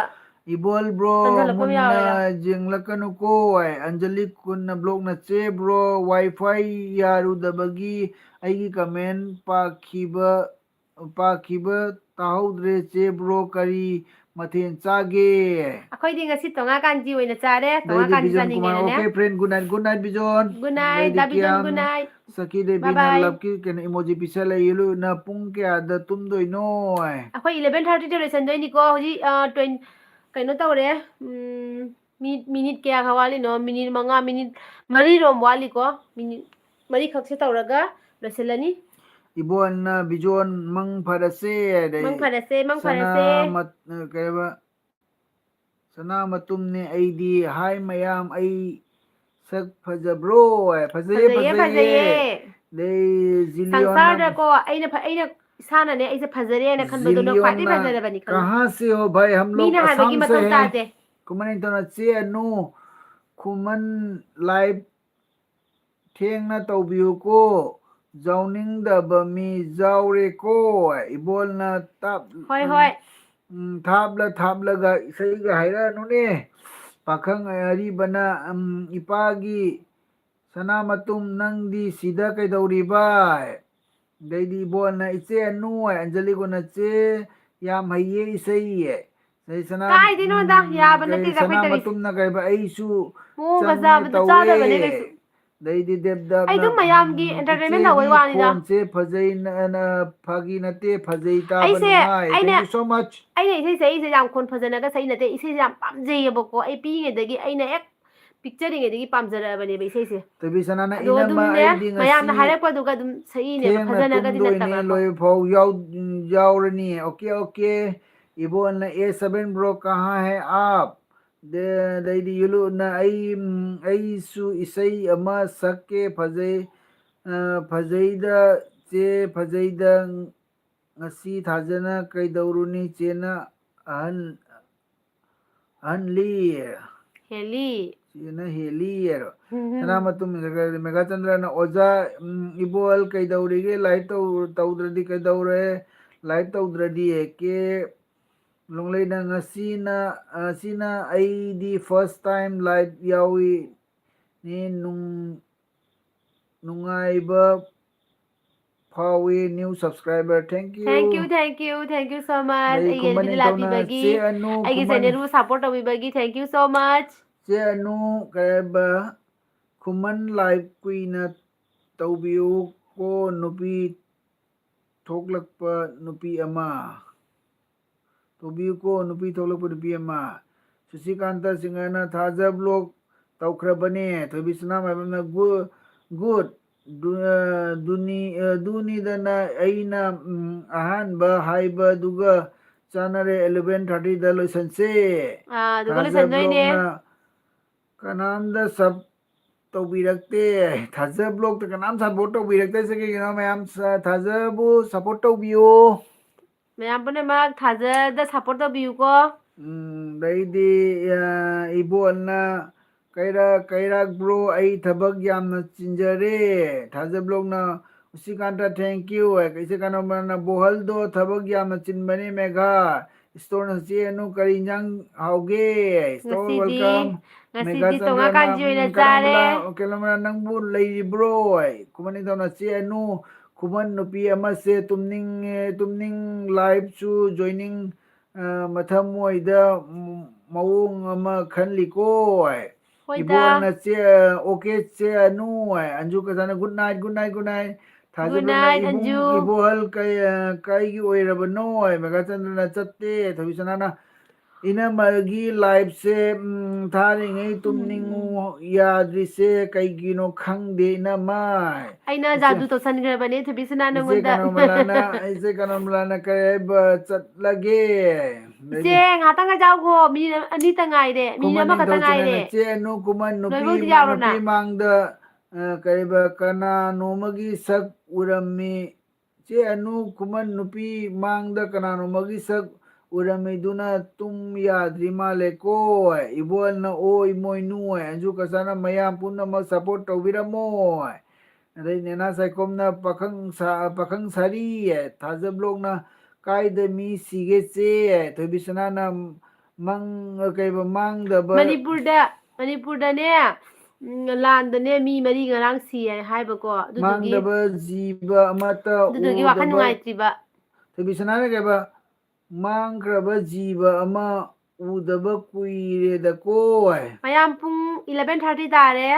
ꯏꯕꯣꯍꯜ ꯕ꯭ꯔꯣ, ꯇꯟꯖꯜꯂꯛꯄ ꯑꯃ ꯃꯨꯟꯅ ꯌꯥꯎꯋꯦꯗ꯫ ꯌꯦꯡꯂꯛꯀꯅꯨꯀꯣ꯫ ꯑꯦ, ꯑꯟꯖꯂꯤ ꯀꯨꯟꯅ ꯕ꯭ꯂꯣꯛꯅ, "ꯆꯦ ꯕ꯭ꯔꯣ, ꯋꯥꯏ ꯐꯥꯏ ꯌꯥꯔꯨꯗꯕꯒꯤ ꯑꯩꯒꯤ ꯀꯃꯦꯟ ꯄꯥꯈꯤꯕ, ꯄꯥꯈꯤꯕ ꯇꯥꯍꯧꯗ꯭ꯔꯦ꯫ ꯆꯦ ꯕ꯭ꯔꯣ, ꯀꯔꯤ ꯃꯊꯦꯜ ꯆꯥꯒꯦ?" ꯑꯩꯈꯣꯏꯗꯤ ꯉꯁꯤ ꯇꯣꯉꯥ ꯀꯥꯟꯆꯤ ꯑꯣꯏꯅ ꯆꯥꯔꯦ꯫ ꯇꯣꯉꯥ ꯑꯗꯩꯗꯤ ꯀꯥꯟꯆꯤ ꯕꯤꯖꯣꯟ Kumar, ꯆꯥꯅꯤꯡꯉꯦꯅꯅꯦ꯫ "Okay friend, good night, good night ꯕꯤꯖꯣꯟ꯫" Good night, ꯑꯗꯩꯗꯤ ꯗꯥ ꯕꯤꯖꯣꯟ, ꯀꯤꯌꯥꯝ, good night꯫ ꯁꯈꯤ ꯗꯦꯕꯤꯅ, Bye bye꯫ "ꯂꯞꯀꯤ ꯀꯩꯅꯣ ꯏꯃꯣꯖꯤ ꯄꯤꯁꯜꯂꯛꯏ, ꯌꯨꯂꯨꯅ ꯄꯨꯡ ꯀꯌꯥꯗ ꯇꯨꯝꯗꯣꯏꯅꯣ?" ꯑꯩꯈꯣꯏ eleven thirty ꯗ ꯂꯣꯏꯁꯟꯗꯣꯏꯅꯤꯀꯣ꯫ ꯍꯧꯖꯤꯛ, ꯑ, twen-, ꯀꯩꯅꯣ ꯇꯧꯔꯦ꯫ ꯎꯝ, ꯃꯤ-, ꯃꯤꯅꯤꯠ ꯀꯌꯥ ꯈꯛ ꯋꯥꯠꯂꯤꯅꯣ? ꯃꯤꯅꯤꯠ ꯃꯉꯥ, ꯃꯤꯅꯤꯠ ꯃꯔꯤꯔꯣꯝ ꯋꯥꯠꯂꯤꯀꯣ꯫ ꯃꯤꯅꯤꯠ ꯃꯔꯤꯈꯛꯁꯦ ꯇꯧꯔꯒ ꯂꯣꯏꯁꯤꯜꯂꯅꯤ꯫ ꯏꯕꯣꯟꯅ ꯕꯤꯖꯣꯟ ꯃꯪ ꯐꯔꯁꯦ꯫ ꯑꯗꯩ ꯃꯪ ꯐꯔꯁꯦ, ꯃꯪ ꯁꯅꯥ ꯐꯔꯁꯦ꯫ ꯃꯠ-, ꯀꯩꯕ? "ꯁꯅꯥ ꯃꯇꯨꯝꯅꯦ ꯑꯩꯗꯤ꯫ ꯍꯥꯏ ꯃꯌꯥꯝ, ꯑꯩ ꯁꯛ ꯐꯖꯕ꯭ꯔꯣ?" ꯍꯥꯏ꯫ "ꯐꯖꯩꯌꯦ, ꯐꯖꯩꯌꯦ, ꯐꯖꯩꯌꯦ꯫ ꯐꯖꯩꯌꯦ꯫ ꯑꯗꯩ ꯖꯤꯂꯤꯌꯣꯟꯅ, ꯁꯪꯁꯥꯔꯗꯀꯣ ꯑꯩꯅ ꯐ-, ꯑꯩꯅ ꯏꯁꯥꯅꯅꯦ ꯑꯩꯁꯦ ꯐꯖꯔꯦꯅ ꯈꯟꯕꯗꯨꯅ ꯈ꯭ꯋꯥꯏꯗꯩ ꯖꯤꯂꯤꯌꯣꯟꯅ, ꯐꯖꯔꯕꯅꯤ ꯈꯜꯂꯦ꯫ "ꯀꯍꯥ ꯁꯦ ꯍꯣ ꯚꯥꯏ, ꯍꯝ ꯂꯣꯒ ꯃꯤꯅ ꯍꯥꯏꯕꯒꯤ ꯑꯁꯥꯝ ꯁꯦ ꯃꯊꯧ ꯍꯦ꯫" ꯇꯥꯗꯦ꯫ ꯈꯨꯃꯟ ꯅꯤꯡꯊꯧꯅ, "ꯆꯦ ꯑꯅꯨ, ꯈꯨꯃꯟ ꯂꯥꯏꯚ ꯊꯦꯡꯅ ꯇꯧꯕꯤꯌꯨꯀꯣ, ꯌꯥꯎꯅꯤꯡꯗꯕ ꯃꯤ ꯌꯥꯎꯔꯦꯀꯣ꯫" ꯏꯕꯣꯜꯅ ꯇꯞ-, ꯍꯣꯏ, ꯍꯣꯏ꯫ ꯎꯝ, ꯊꯥꯞꯂ ꯊꯥꯞꯂꯒ ꯏꯁꯩꯒ ꯍꯥꯏꯔꯛꯑꯅꯨꯅꯦ꯫ ꯄꯥꯈꯪ ꯑꯔꯤꯕꯅ, ꯎꯝ, "ꯏꯄꯥꯒꯤ ꯁꯅꯥ ꯃꯇꯨꯝ, ꯅꯪꯗꯤ ꯁꯤꯗ ꯀꯩꯗꯧꯔꯤꯕ?" ꯑꯗꯩꯗꯤ ꯏꯕꯣꯟꯅ, "ꯏꯆꯦ ꯑꯅꯨ", ꯍꯥꯏ꯫ ꯑꯟꯖꯂꯤꯒꯣꯅ, "ꯆꯦ ꯌꯥꯝ ꯍꯩꯌꯦ ꯏꯁꯩ", ꯍꯥꯏ꯫ ꯑꯗꯩ ꯁꯅꯥ-, ꯀꯥꯏꯗꯩꯅꯣꯗ? ꯎꯝ, ꯌꯥꯕ ꯀꯩ, ꯅꯠꯇꯦꯗ ꯑꯩꯈꯣꯏ "ꯁꯅꯥꯇꯧꯔꯤꯁꯦ꯫ ꯃꯇꯨꯝꯅ ꯀꯩꯕ, ꯑꯩꯁꯨ ꯃꯑꯣꯡꯒ ꯆꯪꯉꯦ ꯆꯥꯕꯗꯣ ꯇꯧꯋꯦ"꯫ ꯆꯥꯗꯕꯅꯦ ꯀꯩꯁꯨ꯫ ꯑꯗꯩꯗꯤ ꯗꯦꯕꯗꯥꯞꯅ, ꯑꯩ ꯑꯗꯨꯝ ꯃꯌꯥꯝꯒꯤ ꯎꯝ, entertainment "ꯏꯆꯦꯒꯤ ꯇꯧꯕꯩ ꯋꯥꯅꯤꯗ꯫ ꯈꯣꯟꯁꯦ ꯐꯖꯩ, ꯅ-, ꯅ-, ꯐꯥꯒꯤ ꯅꯠꯇꯦ, ꯐꯖꯩ ꯇꯥꯕ ꯑꯩꯁꯦ, ꯅꯨꯡꯉꯥꯏ꯫ ꯑꯩꯅ, Thank you so much꯫ ꯑꯩꯅ ꯏꯁꯩꯁꯦ, ꯑꯩꯁꯦ ꯌꯥꯝ ꯈꯣꯟ ꯐꯖꯅꯒ ꯁꯛꯏ ꯅꯠꯇꯦ, ꯏꯁꯩꯁꯦ ꯌꯥꯝ ꯄꯥꯝꯖꯩꯌꯦꯕꯀꯣ꯫ ꯑꯩ ꯄꯤꯛꯏꯉꯩꯗꯒꯤ ꯑꯩꯅ ꯍꯦꯛ ꯄꯤꯛꯆꯔꯤꯉꯩꯗꯒꯤ ꯄꯥꯝꯖꯔꯛꯑꯕꯅꯦꯕ ꯏꯁꯩꯁꯦ꯫ ꯇꯕꯤ ꯁꯅꯥꯅ, ꯑꯗꯣ "ꯏꯅꯝꯃ, ꯑꯗꯨꯝꯅꯦ, ꯑꯩꯗꯤ ꯉꯁꯤ ꯃꯌꯥꯝꯅ ꯍꯥꯏꯔꯛꯄꯗꯨꯒ ꯑꯗꯨꯝ ꯁꯛꯏꯅꯦꯕ, ꯊꯦꯡꯅ ꯐꯖꯅꯒꯗꯤ ꯇꯨꯝꯗꯣꯏꯅꯦ, ꯅꯠꯇꯕꯀꯣ꯫ ꯂꯣꯏꯕ ꯐꯥꯎ ꯌꯥꯎ-, ꯌꯥꯎꯔꯅꯤ꯫ Okay, okay꯫" ꯏꯕꯣꯟꯅ, "ꯑꯦ ꯁꯕꯦꯟ ꯕ꯭ꯔꯣ, ꯀꯍꯥ ꯍꯦ ꯑꯥꯞ?" ꯗꯦ-, ꯑꯗꯩꯗꯤ ꯌꯨꯂꯨꯅ, "ꯑꯩ, ꯎꯝ, ꯑꯩꯁꯨ ꯏꯁꯩ ꯑꯃ ꯁꯛꯀꯦ, ꯐꯖꯩ, ꯑ, ꯐꯖꯩꯗ, ꯆꯦ ꯐꯖꯩꯗ, ꯉꯁꯤ ꯊꯥꯖꯅ ꯀꯩꯗꯧꯔꯨꯅꯤ, ꯆꯦꯅ ꯑꯍꯟ, ꯑꯍꯟꯂꯤ?" ꯍꯦꯂꯤ꯫ ꯁꯤꯅ ꯍꯦꯂꯤ ꯍꯥꯏꯔꯣ? ꯁꯅꯥꯃꯇꯨꯝ ꯃꯦꯘꯥꯆꯟꯗ꯭ꯔꯅ ꯑꯣꯖꯥ, ꯎꯝ, ꯏꯕꯣꯍꯜ ꯀꯩꯗꯧꯔꯤꯒꯦ? ꯂꯥꯏꯚ ꯇꯧ-, ꯇꯧꯗ꯭ꯔꯗꯤ ꯀꯩꯗꯧꯔꯦ? ꯂꯥꯏꯚ ꯇꯧꯗ꯭ꯔꯗꯤ ꯑꯦ ꯀꯦ ꯂꯣꯡꯂꯩꯅ ꯉꯁꯤꯅ, ꯉꯁꯤꯅ ꯑꯩꯗꯤ first time live ꯌꯥꯎꯏ꯫ ꯅꯦ ꯅꯨꯡ-, ꯅꯨꯡꯉꯥꯏꯕ ꯐꯥꯎꯏ, new subscriber꯫ Thank you꯫ Thank you, thank you, thank you so much꯫ ꯑꯗꯩ ꯑꯩꯒꯤ ꯈꯨꯃꯟ ꯑꯦꯜꯕꯤꯗ ꯅꯤꯡꯊꯧꯅ ꯂꯥꯛꯄꯤꯕꯒꯤ, ꯆꯦ ꯑꯅꯨ ꯑꯩꯒꯤ ꯈꯨꯃꯟ channelꯕꯨ support ꯇꯧꯕꯤꯕꯒꯤ thank you so much꯫ ꯆꯦ ꯑꯅꯨ ꯀꯩꯕ ꯈꯨꯃꯟ live ꯀꯨꯏꯅ ꯇꯧꯕꯤꯌꯨ ꯀꯣ ꯅꯨꯄꯤ ꯊꯣꯛꯂꯛꯄ ꯅꯨꯄꯤ ꯑꯃ꯫ ꯇꯧꯕꯤꯌꯨꯀꯣ ꯅꯨꯄꯤ ꯊꯣꯛꯂꯛꯄ ꯅꯨꯄꯤ ꯑꯃ꯫ ꯁꯨꯁꯤꯀꯥꯟꯇ ꯁꯤꯡꯍꯅ ꯊꯥꯖ vlog ꯇꯧꯈ꯭ꯔꯕꯅꯦ꯫ ꯊꯣꯏꯕꯤ ꯁꯅꯥꯃꯥꯏꯕꯝꯅ ꯒꯨ-, good꯫ ꯗꯨ-, ꯑ, ꯗꯨꯅꯤ-, ꯑ, ꯗꯨꯅꯤꯗꯅ ꯑꯩꯅ, ꯎꯝ, ꯑꯍꯥꯟꯕ ꯍꯥꯏꯕꯗꯨꯒ ꯆꯥꯟꯅꯔꯦ, eleven thirtyꯗ ꯂꯣꯏꯁꯟꯁꯦ꯫ ꯑꯥ, ꯑꯗꯨꯒ ꯊꯥꯖ ꯂꯣꯏꯁꯟꯗꯣꯏꯅꯦ꯫ Vlogꯅ ꯀꯅꯥꯝꯇ sub ꯇꯧꯕꯤꯔꯛꯇꯦ꯫ ꯊꯥꯖ vlogꯇ ꯀꯅꯥꯝ support ꯇꯧꯕꯤꯔꯛꯇ꯭ꯔꯤꯁꯦ ꯀꯩꯒꯤꯅꯣ? ꯃꯌꯥꯝ ꯁ-, ꯊꯥꯖꯕꯨ support ꯇꯧꯕꯤꯌꯨ꯫ ꯃꯌꯥꯝ ꯄꯨꯝꯅꯃꯛ ꯊꯥꯖꯗ support ꯇꯧꯕꯤꯌꯨꯀꯣ꯫ ꯎꯝ, ꯑꯗꯩꯗꯤ, ꯑ, ꯏꯕꯣꯟꯅ ꯀꯩꯔꯥꯛ, ꯀꯩꯔꯥꯛ bro, ꯑꯩ ꯊꯕꯛ ꯌꯥꯝꯅ ꯆꯤꯟꯖꯔꯦ꯫ ꯊꯥꯖ vlogꯅ ꯎꯁꯤꯀꯥꯟꯇ thank you꯫ ꯏꯆꯦ ꯀꯥꯟꯇ ꯕꯣꯍꯜꯗꯣ ꯊꯕꯛ ꯌꯥꯝꯅ ꯆꯤꯟꯕꯅꯦ ꯃꯦꯘꯥ꯫ Storeꯅ ꯆꯦ ꯑꯅꯨ ꯀꯔꯤ ꯏꯟꯖꯥꯡ ꯍꯥꯎꯒꯦ? Store ꯉꯁꯤꯗꯤ, welcome꯫ ꯉꯁꯤꯗꯤ ꯃꯦꯘꯥꯆꯟꯗ꯭ꯔꯅ, ꯆꯣꯉꯥ ꯀꯥꯟꯆꯤ ꯑꯣꯏꯅ ꯎꯝ, ꯀꯂꯝꯕꯂꯥ, ꯆꯥꯔꯦ꯫ ꯀꯂꯝꯕꯂꯥ, ꯅꯪꯕꯨ ꯂꯩꯔꯤꯕ꯭ꯔꯣ? ꯈꯨꯃꯟ ꯅꯤꯡꯊꯧꯅ ꯆꯦ ꯑꯅꯨ, ꯈꯨꯃꯟ ꯅꯨꯄꯤ ꯑꯃꯁꯦ ꯇꯨꯝꯅꯤꯡꯉꯦ, ꯇꯨꯝꯅꯤꯡ liveꯁꯨ joining, ꯑ, ꯃꯊꯃꯣꯏꯗ, ꯎꯝ, ꯃꯑꯣꯡ ꯑꯃ ꯈꯜꯂꯤꯀꯣ꯫ ꯍꯣꯏꯗ꯫ ꯏꯕꯣꯟꯅ ꯆꯦ, okay ꯆꯦ Anu, Anju ꯀꯖꯥꯅ good night, good night, good night꯫ ꯊꯥꯖꯕꯅ Good night, ꯏꯕꯨꯡ ꯑꯟꯖꯨ꯫ ꯏꯕꯣꯍꯜ ꯀꯩ, ꯑ, ꯀꯩꯒꯤ ꯑꯣꯏꯔꯕꯅꯣ? ꯃꯦꯘꯥꯆꯟꯗ꯭ꯔꯅ ꯆꯠꯇꯦ꯫ ꯊꯣꯏꯕꯤꯁꯅꯥꯅ ꯏꯅꯝꯃꯒꯤ liveꯁꯦ, ꯎꯝ, ꯊꯥꯔꯤꯉꯩ ꯇꯨꯝꯅꯤꯡꯉꯨ ꯌꯥꯗ꯭ꯔꯤꯁꯦ ꯀꯩꯒꯤꯅꯣ ꯈꯪꯗꯦ ꯏꯅꯝꯃ꯫ ꯑꯩꯅ ꯏꯆꯦ, ꯖꯥꯗꯨ ꯇꯧꯁꯟꯈ꯭ꯔꯕꯅꯦ ꯊꯣꯏꯕꯤꯁꯅꯥ ꯏꯆꯦ ꯅꯪꯉꯣꯟꯗ꯫ ꯀꯅꯣꯃꯂꯥꯅ, ꯏꯆꯦ ꯀꯅꯣꯃꯂꯥꯅ ꯀꯩ ꯍꯥꯏꯕ ꯆꯠꯂꯒꯦ? ꯏꯆꯦ, ꯉꯥꯛꯇꯪ ꯉꯥꯏꯖꯥꯎꯈꯣ, ꯃꯤꯅꯤꯠ ꯑꯅꯤꯇ ꯉꯥꯏꯔꯦ, ꯃꯤꯅꯤꯠ ꯈꯨꯃꯟ ꯑꯃꯈꯛꯇ ꯅꯤꯡꯊꯧ ꯆꯟꯗꯅ ꯉꯥꯏꯔꯦ꯫ ꯆꯦ ꯑꯅꯨ ꯈꯨꯃꯟ ꯅꯨꯄꯤ ꯂꯣꯏꯕꯧꯗꯤ ꯃ-, ꯌꯥꯎꯔꯣ ꯅꯨꯄꯤ ꯅꯪ꯫ ꯃꯥꯡꯗ, ꯑ, ꯀꯩꯕ, ꯀꯅꯥꯅꯣꯃꯒꯤ ꯁꯛ ꯎꯔꯝꯃꯤ꯫ ꯆꯦ ꯑꯅꯨ ꯈꯨꯃꯟ ꯅꯨꯄꯤ ꯃꯥꯡꯗ ꯀꯅꯥꯅꯣꯃꯒꯤ ꯁꯛ ꯎꯔꯝꯃꯤꯗꯨꯅ ꯇꯨꯝ ꯌꯥꯗ꯭ꯔꯤ ꯃꯥꯜꯂꯦꯀꯣ꯫ ꯏꯕꯣꯜꯅ ꯑꯣ ꯏꯃꯣꯏꯅꯨ꯫ ꯑꯟꯖꯨ ꯀꯆꯥꯅ ꯃꯌꯥꯝ ꯄꯨꯝꯅꯃꯛ support ꯇꯧꯕꯤꯔꯝꯃꯣ꯫ ꯑꯗꯩ ꯅꯦꯅꯥ ꯁꯥꯏꯈꯣꯝꯅ ꯄꯥꯈꯪ ꯁꯥ-, ꯄꯥꯈꯪ ꯁꯥꯔꯤ꯫ ꯊꯥꯖ ꯕ꯭ꯂꯣꯛꯅ ꯀꯥꯏꯗ ꯃꯤ ꯁꯤꯒꯦ ꯆꯦ꯫ ꯊꯣꯏꯕꯤꯁꯅꯥꯅ ꯃꯪ-, ꯀꯩꯕ, ꯃꯥꯡꯗꯕ꯫ ꯃꯅꯤꯄꯨꯔꯗ, ꯃꯅꯤꯄꯨꯔꯗꯅꯦ, ꯎꯝ, ꯂꯥꯟꯗꯅꯦ ꯃꯤ ꯃꯔꯤ ꯉꯔꯥꯡ ꯁꯤ ꯍꯥꯏ-, ꯍꯥꯏꯕꯀꯣ꯫ ꯑꯗꯨꯗꯨꯒꯤ, ꯃꯥꯡꯗꯕ ꯖꯤꯕ ꯑꯃꯠꯇ ꯑꯗꯨꯗꯨꯒꯤ ꯋꯥꯈꯜ ꯎꯗꯕ꯫ ꯅꯨꯡꯉꯥꯏꯇ꯭ꯔꯤꯕ꯫ ꯊꯣꯏꯕꯤꯁꯅꯥꯅ ꯀꯩꯕ, ꯃꯥꯡꯈ꯭ꯔꯕ ꯖꯤꯕ ꯑꯃ ꯎꯗꯕ ꯀꯨꯏꯔꯦꯗꯀꯣ ꯍꯥꯏ꯫ ꯃꯌꯥꯝ ꯄꯨꯡ eleven thirty ꯇꯥꯔꯦ꯫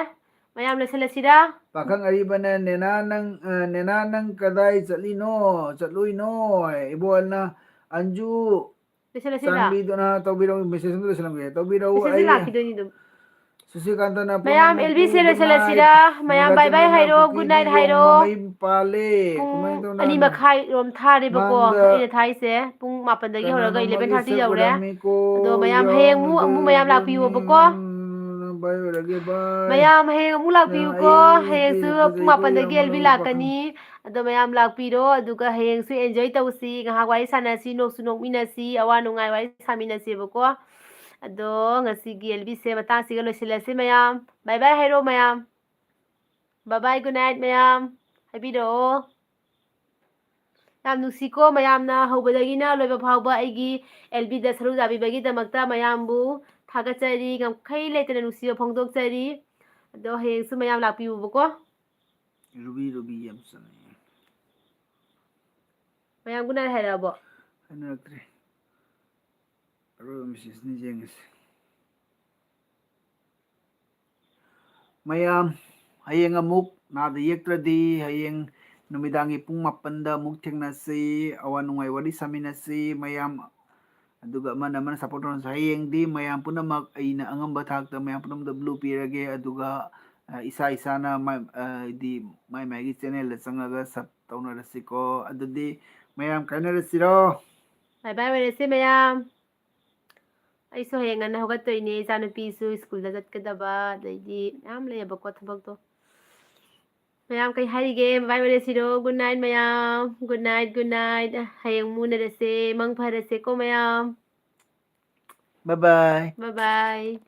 ꯃꯌꯥꯝ ꯂꯣꯏꯁꯤꯜꯂꯁꯤꯔꯥ? ꯄꯥꯈꯪ ꯑꯔꯤꯕꯅ ꯅꯦꯅꯥ ꯅꯪ, ꯑ, "ꯅꯦꯅꯥ ꯅꯪ ꯀꯗꯥꯏ ꯆꯠꯂꯤꯅꯣ? ꯆꯠꯂꯨꯏꯅꯣ?" ꯍꯥꯏ꯫ ꯏꯕꯣꯜꯅ, "ꯑꯟꯖꯨ, ꯂꯣꯏꯁꯤꯜꯂꯁꯤꯔꯥ? ꯆꯥꯟꯕꯤꯗꯨꯅ ꯇꯧꯕꯤꯔꯛꯎ", message ꯑꯃ ꯂꯣꯏꯁꯤꯜꯂꯝꯒꯦ꯫ "ꯇꯧꯕꯤꯔꯛꯎ, message ꯑꯩ ꯂꯥꯛꯈꯤꯗꯣꯏꯅꯤ ꯑꯗꯨꯝ꯫ ꯁꯨꯁꯤꯀꯥꯟꯇꯅ ꯃꯌꯥꯝ ꯄꯨꯝꯅꯃꯛꯄꯨ ꯑꯦꯜꯕꯤꯁꯦ good night, ꯂꯣꯏꯁꯤꯜꯂꯁꯤꯔꯥ? ꯃꯌꯥꯝ ꯅꯨꯡꯉꯥꯏ bye bye ꯇꯧꯅ ꯍꯥꯏꯔꯣ, ꯄꯨꯈ꯭ꯔꯤ good night ꯅꯣꯡ ꯍꯥꯏꯔꯣ꯫ ꯃꯩ ꯄꯥꯜꯂꯦ꯫ ꯄꯨꯡ ꯀꯃꯥꯏꯅ ꯇꯧꯅ ꯑꯅꯤ ꯃꯈꯥꯏ ꯔꯣꯝ ꯊꯥꯔꯦꯕꯀꯣ ꯃꯥꯡꯗ ꯑꯩꯅ ꯊꯥꯏꯁꯦ꯫ ꯄꯨꯡ ꯃꯥꯄꯟꯗꯒꯤ ꯀꯅꯥꯅꯣ ꯍꯧꯔꯒ eleven thirty ꯃꯥꯒꯤꯁꯨ ꯌꯧꯔꯦ꯫ ꯎꯔꯝꯃꯤꯀꯣ? ꯑꯗꯣ ꯃꯌꯥꯝ ꯍꯌꯦꯡ ꯑꯃꯨꯛ, ꯑꯃꯨꯛ ꯃꯌꯥꯝ ꯌꯥꯎꯕꯗꯒꯤ ꯂꯥꯛꯄꯤꯌꯣꯕꯀꯣ꯫ ꯎꯝ, bye ꯑꯣꯏꯔꯒꯦ, bye꯫ ꯃꯌꯥꯝ ꯍꯌꯦꯡ ꯑꯃꯨꯛ ꯅ ꯂꯥꯛꯄꯤꯌꯨꯀꯣ꯫ ꯑꯩ ꯍꯌꯦꯡꯁꯨ ꯀꯩ ꯄꯨꯡ ꯐꯖꯩꯀꯣ ꯃꯥꯄꯟꯗꯒꯤ ꯌꯦꯡꯉꯣ ꯑꯦꯜꯕꯤ ꯅꯪ ꯄꯥꯈꯪ꯫ ꯂꯥꯛꯀꯅꯤ꯫ ꯑꯗꯣ ꯃꯌꯥꯝ ꯂꯥꯛꯄꯤꯔꯣ, ꯑꯗꯨꯒ ꯍꯌꯦꯡꯁꯨ enjoy ꯇꯧꯁꯤ, ꯉꯥꯏꯍꯥꯛ ꯋꯥꯔꯤ ꯁꯥꯟꯅꯁꯤ, ꯅꯣꯛꯁꯨ ꯅꯣꯛꯃꯤꯟꯅꯁꯤ, ꯑꯋꯥ ꯅꯨꯡꯉꯥꯏ ꯋꯥꯔꯤ ꯁꯥꯃꯤꯟꯅꯁꯦꯕꯀꯣ꯫ ꯑꯗꯣ ꯉꯁꯤꯒꯤ ꯑꯦꯜꯕꯤꯁꯦ ꯃꯇꯥꯡꯁꯤꯒ ꯂꯣꯏꯁꯤꯜꯂꯁꯤ ꯃꯌꯥꯝ꯫ Bye bye ꯍꯥꯏꯔꯣ ꯃꯌꯥꯝ꯫ Bye bye, good night ꯃꯌꯥꯝ꯫ ꯍꯥꯏꯕꯤꯔꯛꯑꯣ꯫ ꯌꯥꯝ ꯅꯨꯡꯁꯤꯀꯣ ꯃꯌꯥꯝꯅ ꯍꯧꯕꯗꯒꯤꯅ ꯂꯣꯏꯕ ꯐꯥꯎꯕ ꯑꯩꯒꯤ ꯑꯦꯜꯕꯤꯗ ꯁꯔꯨꯛ ꯌꯥꯕꯤꯕꯒꯤꯗꯃꯛꯇ ꯃꯌꯥꯝꯕꯨ ꯊꯥꯒꯠꯆꯔꯤ, ꯉꯝꯈꯩ ꯂꯩꯇꯅ ꯅꯨꯡꯁꯤꯕ ꯐꯣꯡꯗꯣꯛꯆꯔꯤ꯫ ꯑꯗꯣ ꯍꯌꯦꯡꯁꯨ ꯃꯌꯥꯝ ꯂꯥꯛꯄꯤꯌꯨꯕꯀꯣ꯫ ꯔꯨꯕꯤ, ꯔꯨꯕꯤ ꯌꯥꯝ ꯆꯪꯉꯛꯑꯦ꯫ ꯃꯌꯥꯝ good night ꯍꯥꯏꯔꯛꯑꯕꯣ? ꯍꯥꯏꯅꯔꯛꯇ꯭ꯔꯤ꯫ ꯑꯔꯣꯏꯕ message ꯅꯤ ꯌꯦꯡꯉꯁꯤ꯫ ꯃꯌꯥꯝ, ꯍꯌꯦꯡ ꯑꯃꯨꯛ ꯅꯥꯗ ꯌꯦꯛꯇ꯭ꯔꯗꯤ ꯍꯌꯦꯡ ꯅꯨꯃꯤꯗꯥꯡꯒꯤ ꯄꯨꯡ ꯃꯥꯄꯟꯗ ꯑꯃꯨꯛ ꯊꯦꯡꯅꯁꯤ, ꯑꯋꯥ ꯅꯨꯡꯉꯥꯏ ꯋꯥꯔꯤ ꯁꯥꯃꯤꯟꯅꯁꯤ ꯃꯌꯥꯝ꯫ ꯑꯗꯨꯒ ꯑꯃꯅ ꯑꯃꯅ support ꯇꯧꯅꯁꯤ꯫ ꯍꯌꯦꯡꯗꯤ ꯃꯌꯥꯝ ꯄꯨꯝꯅꯃꯛ ꯑꯩꯅ ꯑꯉꯝꯕ ꯊꯥꯛꯇ ꯃꯌꯥꯝ ꯄꯨꯝꯅꯃꯛꯇ blue ꯄꯤꯔꯒꯦ꯫ ꯑꯗꯨꯒ, ꯑ, ꯏꯁꯥ ꯏꯁꯥꯅ ꯃꯥꯏ-, ꯑ, ꯍꯥꯏꯗꯤ ꯃꯥꯏ ꯃꯥꯏꯒꯤ channel ꯗ ꯆꯪꯉꯒ sub ꯇꯧꯅꯔꯁꯤꯀꯣ꯫ ꯑꯗꯨꯗꯤ ꯃꯌꯥꯝ ꯀꯥꯏꯅꯔꯁꯤꯔꯣ? Bye bye ꯑꯣꯏꯔꯁꯤ ꯃꯌꯥꯝ꯫ ꯑꯩꯁꯨ ꯍꯌꯦꯡ ꯉꯟꯅ ꯍꯧꯒꯠꯇꯣꯏꯅꯦ, ꯏꯆꯥꯅꯨꯄꯤꯁꯨ ꯁ꯭ꯀꯨꯜꯗ ꯆꯠꯀꯗꯕ, ꯑꯗꯩꯗꯤ ꯃꯌꯥꯝ ꯂꯩꯌꯦꯕꯀꯣ ꯊꯕꯛꯇꯣ꯫ ꯃꯌꯥꯝ ꯀꯩ ꯍꯥꯏꯔꯤꯒꯦ? ꯕꯥꯏ ꯕꯥꯏ ꯂꯩꯁꯤꯔꯣ? Good night ꯃꯌꯥꯝ, good night, good night. ꯍꯌꯦꯡ ꯃꯨꯟꯅꯔꯁꯦ, ꯃꯪ ꯐꯔꯁꯦꯀꯣ ꯃꯌꯥꯝ. Bye bye. Bye bye.